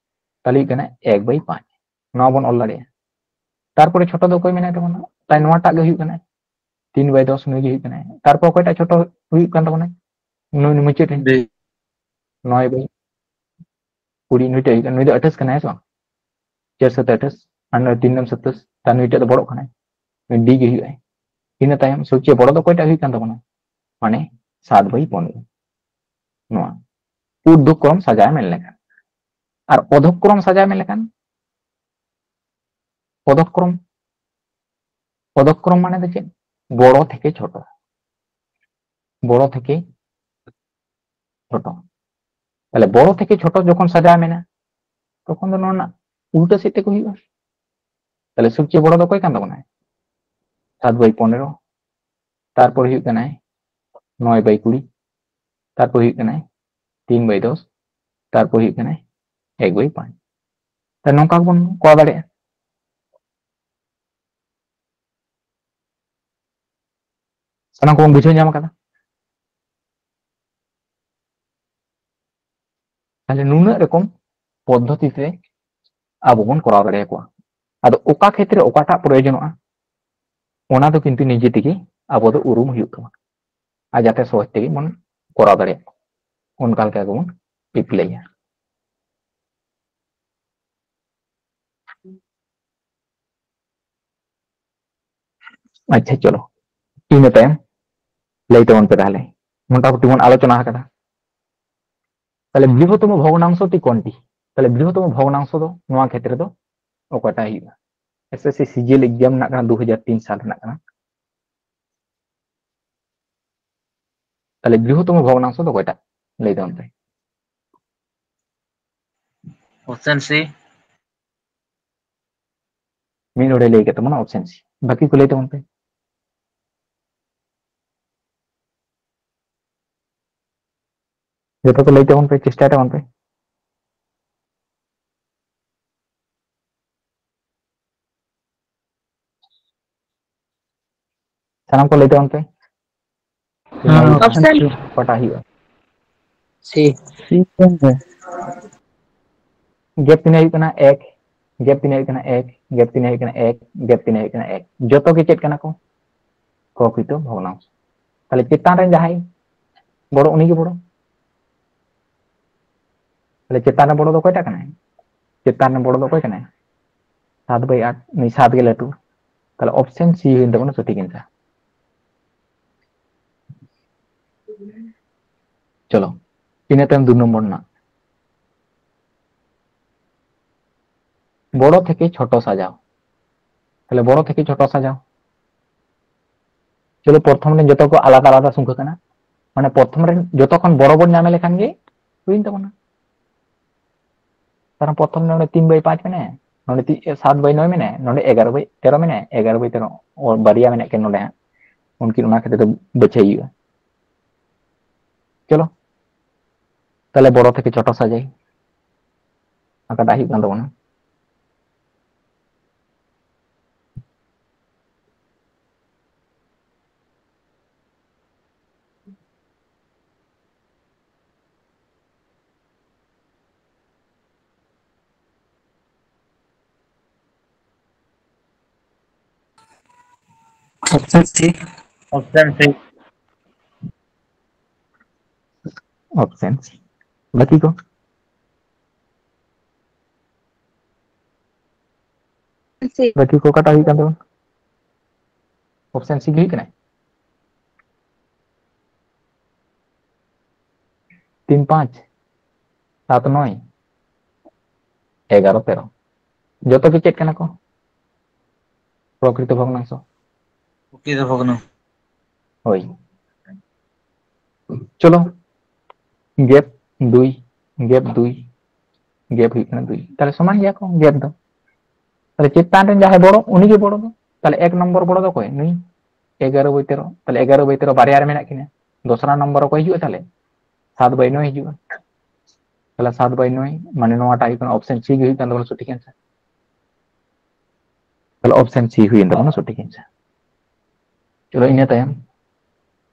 ᱛᱟᱦᱞᱮ ᱦᱩᱭᱩᱜ ᱠᱟᱱᱟ ᱮᱠ ᱵᱟᱭ ᱯᱟᱸᱪ᱾ ᱱᱚᱣᱟ ᱵᱚᱱ ᱚᱞ ᱫᱟᱲᱮᱭᱟᱜᱼᱟ᱾ ᱛᱟᱨᱯᱚᱨᱮ ᱪᱷᱳᱴᱳ ᱫᱚ ᱚᱠᱚᱭ ᱢᱮᱱᱟᱭ ᱛᱟᱵᱚᱱᱟ? ᱛᱟᱦᱞᱮ ᱱᱚᱣᱟᱴᱟᱜ ᱜᱮ ᱦᱩᱭᱩᱜ ᱠᱟᱱᱟ ᱛᱤᱱ ᱵᱟᱭ ᱫᱚᱥ, ᱱᱩᱭ ᱜᱮ ᱦᱩᱭᱩᱜ ᱠᱟᱱᱟᱭ᱾ ᱛᱟᱨᱯᱚᱨ ᱚᱠᱚᱭᱴᱟᱜ ᱪᱷᱳᱴᱳ ᱦᱩᱭᱩᱜ ᱠᱟᱱ ᱛᱟᱵᱚᱱᱟ? ᱱᱩᱭ, ᱱᱩᱭ ᱢᱩᱪᱟᱹᱫ ᱨᱮ ᱵᱤ᱾ ᱱᱚᱭ ᱵᱟᱭ ᱠᱩᱲᱤ, ᱱᱩᱭᱴᱟᱜ ᱦᱩᱭᱩᱜ ᱠᱟᱱᱟ, ᱱᱩᱭ ᱫᱚ ᱟᱴᱷᱟᱥ ᱠᱟᱱᱟᱭ, ᱦᱮᱸ ᱥᱮ ᱵᱟᱝ? ᱪᱟᱨ ᱥᱟᱛᱮ ᱟᱴᱷᱟᱥ᱾ ᱟᱨ ᱱᱩᱭ ᱛᱤᱱ ᱱᱚᱢ ᱥᱟᱛᱟᱥ, ᱛᱟᱦᱞᱮ ᱱᱩᱭᱴᱟᱜ ᱫᱚ ᱵᱚᱲᱚᱜ ᱠᱟᱱᱟᱭ, ᱰᱤ ᱜᱮ ᱦᱩᱭᱩᱜᱼᱟᱭ᱾ ᱤᱱᱟᱹ ᱛᱟᱭᱚᱢ ᱥᱚᱵᱪᱮᱭᱮ ᱵᱚᱲᱚ ᱫᱚ ᱚᱠᱚᱭᱴᱟᱜ ᱦᱩᱭᱩᱜ ᱠᱟᱱ ᱛᱟᱵᱚᱱᱟ? ᱢᱟᱱᱮ ᱥᱟᱛ ᱵᱟᱭ ᱯᱚᱱᱨᱚ᱾ ᱱᱚᱣᱟ ᱩᱨᱫᱷᱚ ᱠᱨᱚᱢ ᱥᱟᱡᱟᱣ ᱢᱮᱱ ᱞᱮᱠᱷᱟᱱ᱾ ᱟᱨ ᱚᱫᱷᱚ ᱠᱨᱚᱢ ᱥᱟᱡᱟᱣ ᱢᱮᱱ ᱞᱮᱠᱷᱟᱱ, ᱚᱫᱷᱚ ᱠᱨᱚᱢ, ᱚᱫᱷᱚ ᱠᱨᱚᱢ ᱢᱟᱱᱮ ᱫᱚ ᱪᱮᱫ? ᱵᱚᱲᱚ ᱛᱷᱮᱠᱮ ᱪᱷᱳᱴᱚ, ᱵᱚᱲᱚ ᱛᱷᱮᱠᱮ ᱪᱷᱳᱴᱚ᱾ ᱛᱟᱦᱞᱮ ᱵᱚᱲᱚ ᱛᱷᱮᱠᱮ ᱪᱷᱳᱴᱚ ᱡᱚᱠᱷᱚᱱ ᱥᱟᱡᱟᱣ ᱢᱮᱱᱟ, ᱛᱚᱠᱷᱚᱱ ᱫᱚ ᱱᱚᱣᱟ ᱨᱮᱱᱟᱜ ᱩᱞᱴᱟᱹ ᱥᱮᱫ ᱛᱮᱠᱚ ᱦᱩᱭᱩᱜᱼᱟ᱾ ᱛᱟᱦᱞᱮ ᱥᱚᱵᱪᱮᱭᱮ ᱵᱚᱲᱚ ᱫᱚ ᱚᱠᱚᱭ ᱠᱟᱱ ᱛᱟᱵᱚᱱᱟᱭ? ᱥᱟᱛ ᱵᱟᱭ ᱯᱚᱱᱮᱨᱚ, ᱛᱟᱨᱯᱚᱨ ᱦᱩᱭᱩᱜ ᱠᱟᱱᱟᱭ ᱱᱚᱭ ᱵᱟᱭ ᱠᱩᱲᱤ, ᱛᱟᱨᱯᱚᱨ ᱦᱩᱭᱩᱜ ᱠᱟᱱᱟᱭ ᱛᱤᱱ ᱵᱟᱭ ᱫᱚᱥ, ᱛᱟᱨᱯᱚᱨ ᱦᱩᱭᱩᱜ ᱠᱟᱱᱟᱭ ᱮᱠ ᱵᱟᱭ ᱯᱟᱸᱪ᱾ ᱛᱟᱦᱞᱮ ᱱᱚᱝᱠᱟ ᱜᱮᱵᱚᱱ ᱠᱚᱨᱟᱣ ᱫᱟᱲᱮᱭᱟᱜᱼᱟ᱾ ᱥᱟᱱᱟᱢ ᱠᱚᱵᱚᱱ ᱵᱩᱡᱷᱟᱹᱣ ᱧᱟᱢ ᱟᱠᱟᱫᱟ᱾ ᱛᱟᱦᱞᱮ ᱱᱩᱱᱟᱹᱜ ᱨᱚᱠᱚᱢ ᱯᱚᱫᱽᱫᱷᱚᱛᱤ ᱛᱮ ᱟᱵᱚ ᱵᱚᱱ ᱠᱚᱨᱟᱣ ᱫᱟᱲᱮᱭᱟᱠᱚᱣᱟ᱾ ᱟᱫᱚ ᱚᱠᱟ ᱠᱷᱮᱛᱨᱮ ᱚᱠᱟᱴᱟᱜ ᱯᱨᱚᱭᱳᱡᱚᱱᱚᱜᱼᱟ, ᱚᱱᱟ ᱫᱚ ᱠᱤᱱᱛᱩ ᱱᱤᱡᱮ ᱛᱮᱜᱮ ᱟᱵᱚ ᱫᱚ ᱩᱨᱩᱢ ᱦᱩᱭᱩᱜ ᱛᱟᱵᱚᱱᱟ, ᱟᱨ ᱡᱟᱛᱮ ᱥᱚᱦᱚᱡ ᱛᱮᱜᱮ ᱵᱚᱱ ᱠᱚᱨᱟᱣ ᱫᱟᱲᱮᱭᱟᱜ, ᱚᱱᱠᱟ ᱞᱮᱠᱟ ᱜᱮᱵᱚᱱ ᱮᱯᱞᱟᱭᱟ᱾ ᱟᱪᱪᱷᱟ, ᱪᱚᱞᱚ, ᱤᱱᱟᱹ ᱛᱟᱭᱚᱢ ᱞᱟᱹᱭ ᱛᱟᱵᱚᱱ ᱯᱮ ᱛᱟᱦᱞᱮ, ᱢᱚᱴᱟᱢᱩᱴᱤ ᱵᱚᱱ ᱟᱞᱳᱪᱚᱱᱟ ᱟᱠᱟᱫᱟ᱾ ᱛᱟᱦᱞᱮ ᱵᱨᱤᱦᱚᱛᱚᱢ ᱵᱷᱚᱜᱽᱱᱟᱝᱥᱚ ᱴᱤ ᱠᱚᱱᱴᱤ? ᱛᱟᱦᱞᱮ ᱵᱨᱤᱦᱚᱛᱚᱢ ᱵᱷᱚᱜᱽᱱᱟᱝᱥᱚ ᱫᱚ ᱱᱚᱣᱟ ᱠᱷᱮᱛᱨᱮ ᱫᱚ ᱚᱠᱟᱴᱟᱜ ᱦᱩᱭᱩᱜᱼᱟ? ᱮᱥ ᱮᱥ ᱥᱤ ᱥᱤ ᱡᱤ ᱮᱞ ᱮᱠᱡᱟᱢ ᱨᱮᱱᱟᱜ ᱠᱟᱱᱟ, ᱫᱩ ᱦᱟᱡᱟᱨ ᱛᱤᱱ ᱥᱟᱞ ᱨᱮᱱᱟᱜ ᱠᱟᱱᱟ᱾ ᱛᱟᱦᱞᱮ ᱵᱨᱤᱦᱚᱛᱚᱢ ᱵᱷᱚᱜᱽᱱᱟᱝᱥᱚ ᱫᱚ ᱚᱠᱚᱭᱴᱟᱜ? ᱞᱟᱹᱭ ᱛᱟᱵᱚᱱ ᱯᱮ᱾ ᱚᱯᱥᱮᱱ ᱥᱤ᱾ ᱢᱤᱫ ᱦᱚᱲᱮ ᱞᱟᱹᱭ ᱠᱮᱫ ᱛᱟᱵᱚᱱᱟ ᱚᱯᱥᱮᱱ ᱥᱤ᱾ ᱵᱟᱹᱠᱤ ᱠᱚ ᱞᱟᱹᱭ ᱛᱟᱵᱚᱱ ᱯᱮ᱾ ᱡᱚᱛᱚ ᱠᱚ ᱞᱟᱹᱭ ᱛᱟᱵᱚᱱ ᱯᱮ, ᱪᱮᱥᱴᱟᱭ ᱛᱟᱵᱚᱱ ᱯᱮ᱾ ᱥᱟᱱᱟᱢ ᱠᱚ ᱞᱟᱹᱭ ᱛᱟᱵᱚᱱ ᱯᱮ᱾ ᱦᱮᱸ, ᱱᱚᱣᱟ ᱚᱯᱥᱮᱱ ᱚᱠᱟᱴᱟᱜ ᱦᱩᱭᱩᱜᱼᱟ? ᱥᱤ᱾ ᱜᱮᱯ ᱛᱤᱱᱟᱹᱜ ᱦᱩᱭᱩᱜ ᱠᱟᱱᱟ? ᱮᱠ᱾ ᱜᱮᱯ ᱛᱤᱱᱟᱹᱜ ᱦᱩᱭᱩᱜ ᱠᱟᱱᱟ? ᱮᱠ᱾ ᱜᱮᱯ ᱛᱤᱱᱟᱹᱜ ᱦᱩᱭᱩᱜ ᱠᱟᱱᱟ? ᱮᱠ᱾ ᱜᱮᱯ ᱛᱤᱱᱟᱹᱜ ᱦᱩᱭᱩᱜ ᱠᱟᱱᱟ? ᱮᱠ᱾ ᱡᱚᱛᱚ ᱜᱮ ᱪᱮᱫ ᱠᱟᱱᱟ ᱠᱚ? ᱯᱨᱚᱠᱨᱤᱛᱚ ᱵᱷᱚᱜᱽᱱᱟᱝᱥᱚ᱾ ᱛᱟᱦᱞᱮ ᱪᱮᱛᱟᱱ ᱨᱮ ᱡᱟᱦᱟᱸᱭ ᱵᱚᱲᱚ, ᱩᱱᱤ ᱜᱮ ᱵᱚᱲᱚ᱾ ᱛᱟᱦᱞᱮ ᱪᱮᱛᱟᱱ ᱨᱮ ᱵᱚᱲᱚ ᱫᱚ ᱚᱠᱚᱭᱴᱟᱜ ᱠᱟᱱᱟᱭ? ᱪᱮᱛᱟᱱ ᱨᱮ ᱵᱚᱲᱚ ᱫᱚ ᱚᱠᱚᱭ ᱠᱟᱱᱟᱭ? ᱥᱟᱛ ᱵᱟᱭ ᱟᱴ, ᱱᱩᱭ ᱥᱟᱛ ᱜᱮ ᱞᱟᱹᱴᱩ᱾ ᱛᱟᱦᱞᱮ ᱚᱯᱥᱮᱱ ᱥᱤ ᱦᱩᱭᱮᱱ ᱛᱟᱵᱚᱱᱟ ᱥᱚᱴᱷᱤᱠ ᱮᱱᱥᱟᱨ᱾ ᱪᱚᱞᱚ, ᱤᱱᱟᱹ ᱛᱟᱭᱚᱢ ᱫᱩ ᱱᱚᱢᱵᱚᱨ ᱨᱮᱱᱟᱜ, ᱵᱚᱲᱚ ᱛᱷᱮᱠᱮ ᱪᱷᱳᱴᱚ ᱥᱟᱡᱟᱣ᱾ ᱛᱟᱦᱞᱮ ᱵᱚᱲᱚ ᱛᱷᱮᱠᱮ ᱪᱷᱳᱴᱚ ᱥᱟᱡᱟᱣ, ᱪᱚᱞᱚ, ᱯᱨᱚᱛᱷᱚᱢ ᱨᱮᱱ ᱡᱚᱛᱚ ᱠᱚ ᱟᱞᱟᱫᱟ ᱟᱞᱟᱫᱟ ᱥᱚᱝᱠᱷᱟ ᱠᱟᱱᱟ, ᱢᱟᱱᱮ ᱯᱨᱚᱛᱷᱚᱢ ᱨᱮᱱ ᱡᱚᱛᱚ ᱠᱷᱚᱱ ᱵᱚᱲᱚ ᱵᱚᱱ ᱧᱟᱢᱮ ᱞᱮᱠᱷᱟᱱ ᱜᱮ ᱦᱩᱭᱮᱱ ᱛᱟᱵᱚᱱᱟ᱾ ᱠᱟᱨᱚᱱ ᱯᱨᱚᱛᱷᱚᱢ ᱨᱮ ᱱᱚᱰᱮ ᱛᱤᱱ ᱵᱟᱭ ᱯᱟᱸᱪ ᱢᱮᱱᱟᱭᱟ, ᱱᱚᱰᱮ ᱛᱤ-, ᱥᱟᱛ ᱵᱟᱭ ᱱᱚᱭ ᱢᱮᱱᱟᱭᱟ, ᱱᱚᱰᱮ ᱮᱜᱟᱨᱚ ᱵᱟᱭ ᱛᱮᱨᱚ ᱢᱮᱱᱟᱭᱟ, ᱮᱜᱟᱨᱚ ᱵᱟᱭ ᱛᱮᱨᱚ, ᱚ, ᱵᱟᱨᱭᱟ ᱢᱮᱱᱟᱜ ᱠᱤᱱ ᱱᱚᱰᱮ ᱦᱟᱸᱜ, ᱩᱱᱠᱤᱱ ᱚᱱᱟ ᱠᱷᱟᱹᱛᱤᱨ ᱛᱮ ᱵᱟᱪᱷᱟᱣ ᱦᱩᱭᱩᱜᱼᱟ᱾ ᱪᱚᱞᱚ, ᱛᱟᱦᱞᱮ ᱵᱚᱲᱚ ᱛᱷᱮᱠᱮ ᱪᱷᱳᱴᱚ ᱥᱟᱡᱟᱣ ᱚᱠᱟᱴᱟᱜ ᱦᱩᱭᱩᱜ ᱠᱟᱱ ᱛᱟᱵᱚᱱᱟ? ᱚᱯᱥᱮᱱ ᱥᱤ᱾ ᱚᱯᱥᱮᱱ ᱥᱤ᱾ ᱚᱯᱥᱮᱱ ᱥᱤ᱾ ᱵᱟᱹᱠᱤ ᱠᱚ? ᱥᱤ᱾ ᱵᱟᱹᱠᱤ ᱠᱚ ᱚᱠᱟᱴᱟᱜ ᱦᱩᱭᱩᱜ ᱠᱟᱱ ᱛᱟᱵᱚᱱᱟ? ᱚᱯᱥᱮᱱ ᱥᱤ ᱜᱮ ᱦᱩᱭᱩᱜ ᱠᱟᱱᱟ᱾ ᱛᱤᱱ ᱯᱟᱸᱪ, ᱥᱟᱛ ᱱᱚᱭ, ᱮᱜᱟᱨᱚ ᱛᱮᱨᱚ, ᱡᱚᱛᱚ ᱜᱮ ᱪᱮᱫ ᱠᱟᱱᱟ ᱠᱚ? ᱯᱨᱚᱠᱨᱤᱛᱚ ᱵᱷᱚᱜᱽᱱᱟᱝᱥᱚ᱾ ᱯᱨᱚᱠᱨᱤᱛᱚ ᱵᱷᱚᱜᱽᱱᱟᱝᱥᱚ᱾ ᱦᱳᱭ, ᱪᱚᱞᱚ, ᱜᱮᱯ ᱫᱩᱭ, ᱜᱮᱯ ᱫᱩᱭ, ᱜᱮᱯ ᱦᱩᱭᱩᱜ ᱠᱟᱱᱟ ᱫᱩᱭ, ᱛᱟᱦᱞᱮ ᱥᱚᱢᱟᱱ ᱜᱮᱭᱟ ᱠᱚ ᱜᱮᱯ ᱫᱚ᱾ ᱛᱟᱦᱞᱮ ᱪᱮᱛᱟᱱ ᱨᱮᱱ ᱡᱟᱦᱟᱸᱭ ᱵᱚᱲᱚ, ᱩᱱᱤ ᱜᱮ ᱵᱚᱲᱚ ᱫᱚ᱾ ᱛᱟᱦᱞᱮ ᱮᱠ ᱱᱚᱢᱵᱚᱨ ᱵᱚᱲᱚ ᱫᱚ ᱚᱠᱚᱭ? ᱱᱩᱭ᱾ ᱮᱜᱟᱨᱚ ᱵᱟᱭ ᱛᱮᱨᱚ, ᱛᱟᱦᱞᱮ ᱮᱜᱟᱨᱚ ᱵᱟᱭ ᱛᱮᱨᱚ ᱵᱟᱨᱭᱟ ᱨᱮ ᱢᱮᱱᱟᱜ ᱠᱤᱱᱟ᱾ ᱫᱚᱥᱨᱟ ᱱᱚᱢᱵᱚᱨ ᱚᱠᱚᱭ ᱦᱤᱡᱩᱜᱼᱟ ᱛᱟᱦᱞᱮ? ᱥᱟᱛ ᱵᱟᱭ ᱱᱚᱭ ᱦᱤᱡᱩᱜᱼᱟ᱾ ᱛᱟᱦᱞᱮ ᱥᱟᱛ ᱵᱟᱭ ᱱᱚᱭ, ᱢᱟᱱᱮ ᱱᱚᱣᱟᱴᱟᱜ ᱦᱩᱭᱩᱜ ᱠᱟᱱᱟ ᱚᱯᱥᱮᱱ ᱥᱤ ᱜᱮ ᱦᱩᱭᱩᱜ ᱠᱟᱱ ᱛᱟᱵᱚᱱᱟ ᱥᱚᱴᱷᱤᱠ ᱮᱱᱥᱟᱨ᱾ ᱛᱟᱦᱞᱮ ᱚᱯᱥᱮᱱ ᱥᱤ ᱦᱩᱭᱮᱱ ᱛᱟᱵᱚᱱᱟ ᱥᱚᱴᱷᱤᱠ ᱮᱱᱥᱟᱨ᱾ ᱪᱚᱞᱚ, ᱤᱱᱟᱹ ᱛᱟᱭᱚᱢ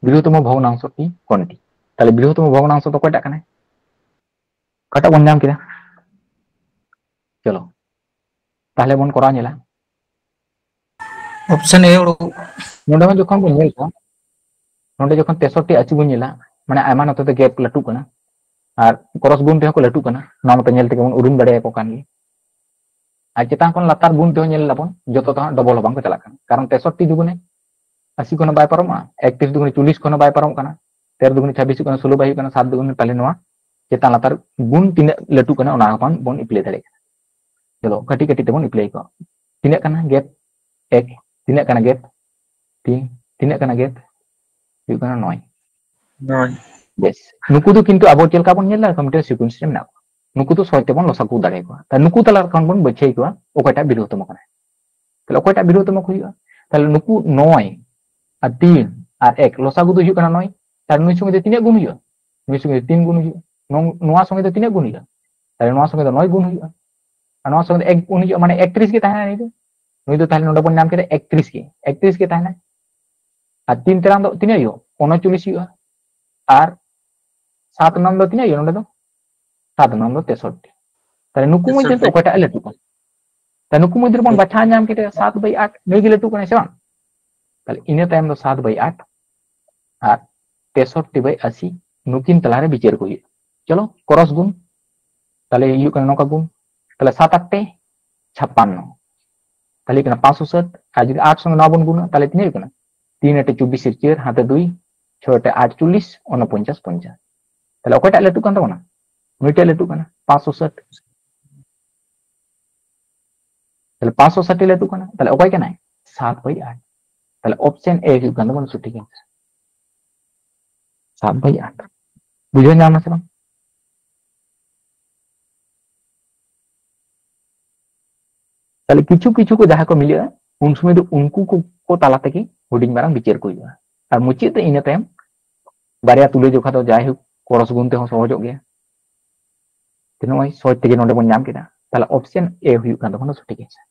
ᱵᱨᱤᱦᱚᱛᱚᱢᱚ ᱵᱷᱚᱜᱽᱱᱟᱝᱥᱚ ᱴᱤ ᱠᱚᱱᱴᱤ? ᱛᱟᱦᱞᱮ ᱵᱨᱤᱦᱚᱛᱚᱢᱚ ᱵᱷᱚᱜᱽᱱᱟᱝᱥᱚ ᱫᱚ ᱚᱠᱚᱭᱴᱟᱜ ᱠᱟᱱᱟᱭ? ᱚᱠᱟᱴᱟᱜ ᱵᱚᱱ ᱧᱟᱢ ᱠᱮᱫᱟ? ᱪᱚᱞᱚ, ᱛᱟᱦᱞᱮ ᱵᱚᱱ ᱠᱚᱨᱟᱣ ᱧᱮᱞᱟ᱾ ᱚᱯᱥᱮᱱ ᱮ ᱩᱰᱩᱠᱚᱜ᱾ ᱱᱚᱰᱮ ᱦᱚᱸ ᱡᱚᱠᱷᱚᱱ ᱵᱚᱱ ᱧᱮᱞ ᱠᱚᱣᱟ, ᱱᱚᱰᱮ ᱡᱚᱠᱷᱚᱱ ᱛᱮᱥᱚᱴᱴᱤ ᱟᱹᱪᱩ ᱵᱚᱱ ᱧᱮᱞᱟ, ᱢᱟᱱᱮ ᱟᱭᱢᱟ ᱱᱚᱛᱮ ᱫᱚ ᱜᱮᱯ ᱞᱟᱹᱴᱩᱜ ᱠᱟᱱᱟ ᱟᱨ ᱠᱨᱚᱥ ᱜᱩᱱ ᱛᱮᱦᱚᱸ ᱠᱚ ᱞᱟᱹᱴᱩᱜ ᱠᱟᱱᱟ, ᱱᱚᱣᱟ ᱢᱟᱛᱚ ᱧᱮᱞ ᱛᱮᱜᱮ ᱵᱚᱱ ᱩᱨᱩᱢ ᱫᱟᱲᱮᱭᱟᱠᱚ ᱠᱟᱱ ᱜᱮ᱾ ᱟᱨ ᱪᱮᱛᱟᱱ ᱠᱷᱚᱱ ᱞᱟᱛᱟᱨ ᱜᱩᱱ ᱛᱮᱦᱚᱸ ᱧᱮᱞ ᱞᱟᱵᱚᱱ, ᱡᱚᱛᱚ ᱫᱚ ᱦᱟᱸᱜ ᱰᱚᱵᱚᱞ ᱦᱚᱸ ᱵᱟᱝ ᱠᱚ ᱪᱟᱞᱟᱜ ᱠᱟᱱᱟ, ᱠᱟᱨᱚᱱ ᱛᱮᱥᱚᱴᱴᱤ ᱫᱩᱜᱩᱱᱮ ᱟᱥᱤ ᱠᱷᱚᱱ ᱦᱚᱸ ᱵᱟᱭ ᱯᱟᱨᱚᱢᱚᱜᱼᱟ, ᱮᱠᱛᱨᱤᱥ ᱫᱩᱜᱩᱱᱮ ᱪᱚᱞᱞᱤᱥ ᱠᱷᱚᱱ ᱦᱚᱸ ᱵᱟᱭ ᱯᱟᱨᱚᱢᱚᱜ ᱠᱟᱱᱟ, ᱛᱮᱨᱚ ᱫᱩᱜᱩᱱᱮ ᱪᱷᱟᱵᱵᱤᱥ ᱦᱩᱭᱩᱜ ᱠᱟᱱᱟ, ᱥᱳᱞᱳ ᱵᱟᱭ ᱦᱩᱭᱩᱜ ᱠᱟᱱᱟ, ᱥᱟᱛ ᱫᱩᱜᱩᱱᱮ, ᱛᱟᱦᱞᱮ ᱱᱚᱣᱟ ᱪᱮᱛᱟᱱ ᱞᱟᱛᱟᱨ ᱜᱩᱱ ᱛᱤᱱᱟᱹᱜ ᱞᱟᱹᱴᱩᱜ ᱠᱟᱱᱟ ᱚᱱᱟ ᱦᱚᱸ ᱵᱚᱱ ᱮᱯᱞᱟᱭ ᱫᱟᱲᱮᱭᱟᱜ ᱠᱟᱱᱟ᱾ ᱪᱚᱞᱚ ᱠᱟᱹᱴᱤᱡ ᱠᱟᱹᱴᱤᱡ ᱛᱮᱵᱚᱱ ᱮᱯᱞᱟᱭ ᱠᱚᱣᱟ᱾ ᱛᱤᱱᱟᱹᱜ ᱠᱟᱱᱟ ᱜᱮᱯ? ᱮᱠ᱾ ᱛᱤᱱᱟᱹᱜ ᱠᱟᱱᱟ ᱜᱮᱯ? ᱛᱤᱱ᱾ ᱛᱤᱱᱟᱹᱜ ᱠᱟᱱᱟ ᱜᱮᱯ? ᱦᱩᱭᱩᱜ ᱠᱟᱱᱟ ᱱᱚᱭ᱾ ᱱᱚᱭ᱾ ᱵᱮᱥ, ᱱᱩᱠᱩ ᱫᱚ ᱠᱤᱱᱛᱩ ᱟᱵᱚ ᱪᱮᱫ ᱞᱮᱠᱟ ᱵᱚᱱ ᱧᱮᱞ ᱫᱟᱲᱮᱭᱟᱜ ᱠᱚᱣᱟ, ᱢᱤᱫᱴᱮᱱ ᱥᱤᱠᱩᱭᱮᱱᱥ ᱨᱮ ᱢᱮᱱᱟᱜ ᱠᱚᱣᱟ᱾ ᱱᱩᱠᱩ ᱫᱚ ᱥᱚᱦᱚᱡ ᱛᱮᱵᱚᱱ ᱞᱚᱥᱟᱜᱩ ᱫᱟᱲᱮ ᱠᱚᱣᱟ᱾ ᱛᱟᱦᱞᱮ ᱱᱩᱠᱩ ᱛᱟᱞᱟ ᱠᱷᱚᱱ ᱵᱚᱱ ᱵᱟᱹᱪᱷᱟᱹᱣ ᱠᱚᱣᱟ ᱚᱠᱚᱭᱴᱟᱜ ᱵᱤᱨᱩᱫᱷᱚᱛᱚᱢᱚ ᱠᱟᱱᱟᱭ᱾ ᱛᱟᱦᱞᱮ ᱚᱠᱚᱭᱴᱟᱜ ᱵᱤᱨᱩᱫᱷᱚᱛᱚᱢᱚ ᱠᱚ ᱦᱩᱭᱩᱜᱼᱟ? ᱛᱟᱦᱞᱮ ᱱᱩᱠᱩ ᱱᱚᱭ ᱟᱨ ᱛᱤᱱ ᱟᱨ ᱮᱠ, ᱞᱚᱥᱟᱜᱩ ᱫᱚ ᱦᱩᱭᱩᱜ ᱠᱟᱱᱟ ᱱᱚᱭ᱾ ᱛᱟᱦᱞᱮ ᱱᱩᱭ ᱥᱚᱸᱜᱮ ᱫᱚ ᱛᱤᱱᱟᱹᱜ ᱜᱩᱱ ᱦᱩᱭᱩᱜᱼᱟ? ᱱᱩᱭ ᱥᱚᱸᱜᱮ ᱫᱚ ᱛᱤᱱ ᱜᱩᱱ ᱦᱩᱭᱩᱜᱼᱟ᱾ ᱱᱚᱝ-, ᱱᱚᱣᱟ ᱥᱚᱸᱜᱮ ᱫᱚ ᱛᱤᱱᱟᱹᱜ ᱜᱩᱱ ᱦᱩᱭᱩᱜᱼᱟ? ᱛᱟᱦᱞᱮ ᱱᱚᱣᱟ ᱥᱚᱸᱜᱮ ᱫᱚ ᱱᱚᱭ ᱜᱩᱱ ᱦᱩᱭᱩᱜᱼᱟ᱾ ᱟᱨ ᱱᱚᱣᱟ ᱥᱚᱸᱜᱮ ᱫᱚ ᱮᱠ ᱜᱩᱱ ᱦᱩᱭᱩᱜᱼᱟ, ᱢᱟᱱᱮ ᱮᱠᱛᱨᱤᱥ ᱜᱮ ᱛᱟᱦᱮᱱᱟ ᱱᱩᱭ ᱫᱚ᱾ ᱱᱩᱭ ᱫᱚ ᱛᱟᱦᱞᱮ ᱱᱚᱰᱮ ᱵᱚᱱ ᱧᱟᱢ ᱠᱮᱫᱟ ᱮᱠᱛᱨᱤᱥ ᱜᱮ, ᱮᱠᱛᱨᱤᱥ ᱜᱮ ᱛᱟᱦᱮᱱᱟ᱾ ᱟᱨ ᱛᱤᱱ ᱛᱮᱨᱟᱝ ᱫᱚ ᱛᱤᱱᱟᱹᱜ ᱦᱩᱭᱩᱜᱼᱟ? ᱩᱱᱚᱪᱚᱞᱞᱤᱥ ᱦᱩᱭᱩᱜᱼᱟ᱾ ᱟᱨ ᱥᱟᱛ ᱱᱚᱝ ᱫᱚ ᱛᱤᱱᱟᱹᱜ ᱦᱩᱭᱩᱜᱼᱟ ᱱᱚᱰᱮ ᱫᱚ? ᱥᱟᱛ ᱱᱚᱝ ᱫᱚ ᱛᱮᱥᱚᱴᱴᱤ᱾ ᱛᱟᱦᱞᱮ ᱱᱩᱠᱩ ᱢᱚᱫᱽᱫᱷᱮ ᱛᱮ ᱛᱮᱥᱚᱴᱴᱤ᱾ ᱚᱠᱚᱭᱴᱟᱜ ᱮ ᱞᱟᱹᱴᱩ ᱠᱟᱱᱟ? ᱛᱟᱦᱞᱮ ᱱᱩᱠᱩ ᱢᱚᱫᱽᱫᱷᱮ ᱨᱮᱵᱚᱱ ᱵᱟᱪᱷᱟᱣ ᱧᱟᱢ ᱠᱮᱫᱟ ᱥᱟᱛ ᱵᱟᱭ ᱟᱴ, ᱱᱩᱭ ᱜᱮ ᱞᱟᱹᱴᱩ ᱠᱟᱱᱟᱭ ᱥᱮ ᱵᱟᱝ? ᱛᱟᱦᱞᱮ ᱤᱱᱟᱹ ᱛᱟᱭᱚᱢ ᱫᱚ ᱥᱟᱛ ᱵᱟᱭ ᱟᱴ ᱟᱨ ᱛᱮᱥᱚᱴᱴᱤ ᱵᱟᱭ ᱟᱥᱤ, ᱱᱩᱠᱤᱱ ᱛᱟᱞᱟᱨᱮ ᱵᱤᱪᱟᱹᱨ ᱠᱚ ᱦᱩᱭᱩᱜᱼᱟ᱾ ᱪᱚᱞᱚ ᱠᱨᱚᱥ ᱜᱩᱱ, ᱛᱟᱦᱞᱮ ᱦᱩᱭᱩᱜ ᱠᱟᱱᱟ ᱱᱚᱝᱠᱟ ᱜᱩᱱ, ᱛᱟᱦᱞᱮ ᱥᱟᱛ ᱟᱴ ᱛᱮ ᱪᱷᱟᱯᱯᱟᱱᱱᱚ, ᱛᱟᱦᱞᱮ ᱦᱩᱭᱩᱜ ᱠᱟᱱᱟ ᱯᱟᱸᱪᱥᱚ ᱥᱟᱴ, ᱟᱨ ᱡᱩᱫᱤ ᱟᱴ ᱥᱚᱸᱜᱮ ᱱᱚᱣᱟ ᱵᱚᱱ ᱜᱩᱱᱟ ᱛᱟᱦᱞᱮ ᱛᱤᱱᱟᱹᱜ ᱦᱩᱭᱩᱜ ᱠᱟᱱᱟ? ᱛᱤᱱ ᱟᱴᱮ ᱪᱚᱵᱵᱤᱥ ᱮᱨ ᱪᱟᱹᱨ, ᱦᱟᱛᱮ ᱫᱩᱭ, ᱪᱷᱚᱭ ᱟᱴᱮ ᱟᱴᱪᱚᱞᱞᱤᱥ, ᱩᱱᱚᱯᱚᱧᱪᱟᱥ, ᱯᱚᱧᱪᱟᱥ᱾ ᱛᱟᱦᱞᱮ ᱚᱠᱚᱭᱴᱟᱜ ᱞᱟᱹᱴᱩᱜ ᱠᱟᱱ ᱛᱟᱵᱚᱱᱟ? ᱱᱩᱭᱴᱟᱜ ᱞᱟᱹᱴᱩᱜ ᱠᱟᱱᱟ, ᱯᱟᱸᱪᱥᱚ ᱥᱟᱴ᱾ ᱛᱟᱦᱞᱮ ᱯᱟᱸᱪᱥᱚ ᱥᱟᱴ ᱞᱟᱹᱴᱩᱜ ᱠᱟᱱᱟ, ᱛᱟᱦᱞᱮ ᱚᱠᱚᱭ ᱠᱟᱱᱟᱭ? ᱥᱟᱛ ᱵᱟᱭ ᱟᱴ᱾ ᱛᱟᱦᱞᱮ ᱚᱯᱥᱮᱱ ᱮ ᱦᱩᱭᱩᱜ ᱠᱟᱱ ᱛᱟᱵᱚᱱᱟ ᱥᱚᱴᱷᱤᱠ ᱟᱱᱥᱟᱨ, ᱥᱟᱛ ᱵᱟᱭ ᱟᱴ᱾ ᱵᱩᱡᱷᱟᱹᱣ ᱧᱟᱢ ᱱᱟ ᱥᱮ ᱵᱟᱝ? ᱛᱟᱦᱞᱮ ᱠᱤᱪᱷᱩ ᱠᱤᱪᱷᱩ ᱠᱚ ᱡᱟᱦᱟᱸ ᱠᱚ ᱢᱤᱞᱟᱹᱜᱼᱟ, ᱩᱱ ᱥᱚᱢᱚᱭ ᱫᱚ ᱩᱱᱠᱩ ᱠᱚ, ᱠᱚ ᱛᱟᱞᱟ ᱛᱮᱜᱮ ᱦᱩᱰᱤᱧ ᱢᱟᱨᱟᱝ ᱵᱤᱪᱟᱹᱨ ᱠᱚ ᱦᱩᱭᱩᱜᱼᱟ᱾ ᱟᱨ ᱢᱩᱪᱟᱹᱫ ᱨᱮ ᱤᱱᱟᱹ ᱛᱟᱭᱚᱢ ᱵᱟᱨᱭᱟ ᱛᱩᱞᱟᱹ ᱡᱚᱠᱷᱟ ᱫᱚ ᱡᱟᱭᱦᱳᱠ ᱠᱨᱚᱥ ᱜᱩᱱ ᱛᱮᱦᱚᱸ ᱥᱚᱦᱚᱡᱚᱜ ᱜᱮᱭᱟ᱾ ᱛᱚ ᱱᱚᱜᱼᱚᱭ ᱥᱚᱦᱚᱡ ᱛᱮᱜᱮ ᱱᱚᱰᱮ ᱵᱚᱱ ᱧᱟᱢ ᱠᱮᱫᱟ᱾ ᱛᱟᱦᱞᱮ ᱚᱯᱥᱮᱱ ᱮ ᱦᱩᱭᱩᱜ ᱠᱟᱱ ᱛᱟᱵᱚᱱᱟ ᱥᱚᱴᱷᱤᱠ ᱟᱱᱥᱟᱨ᱾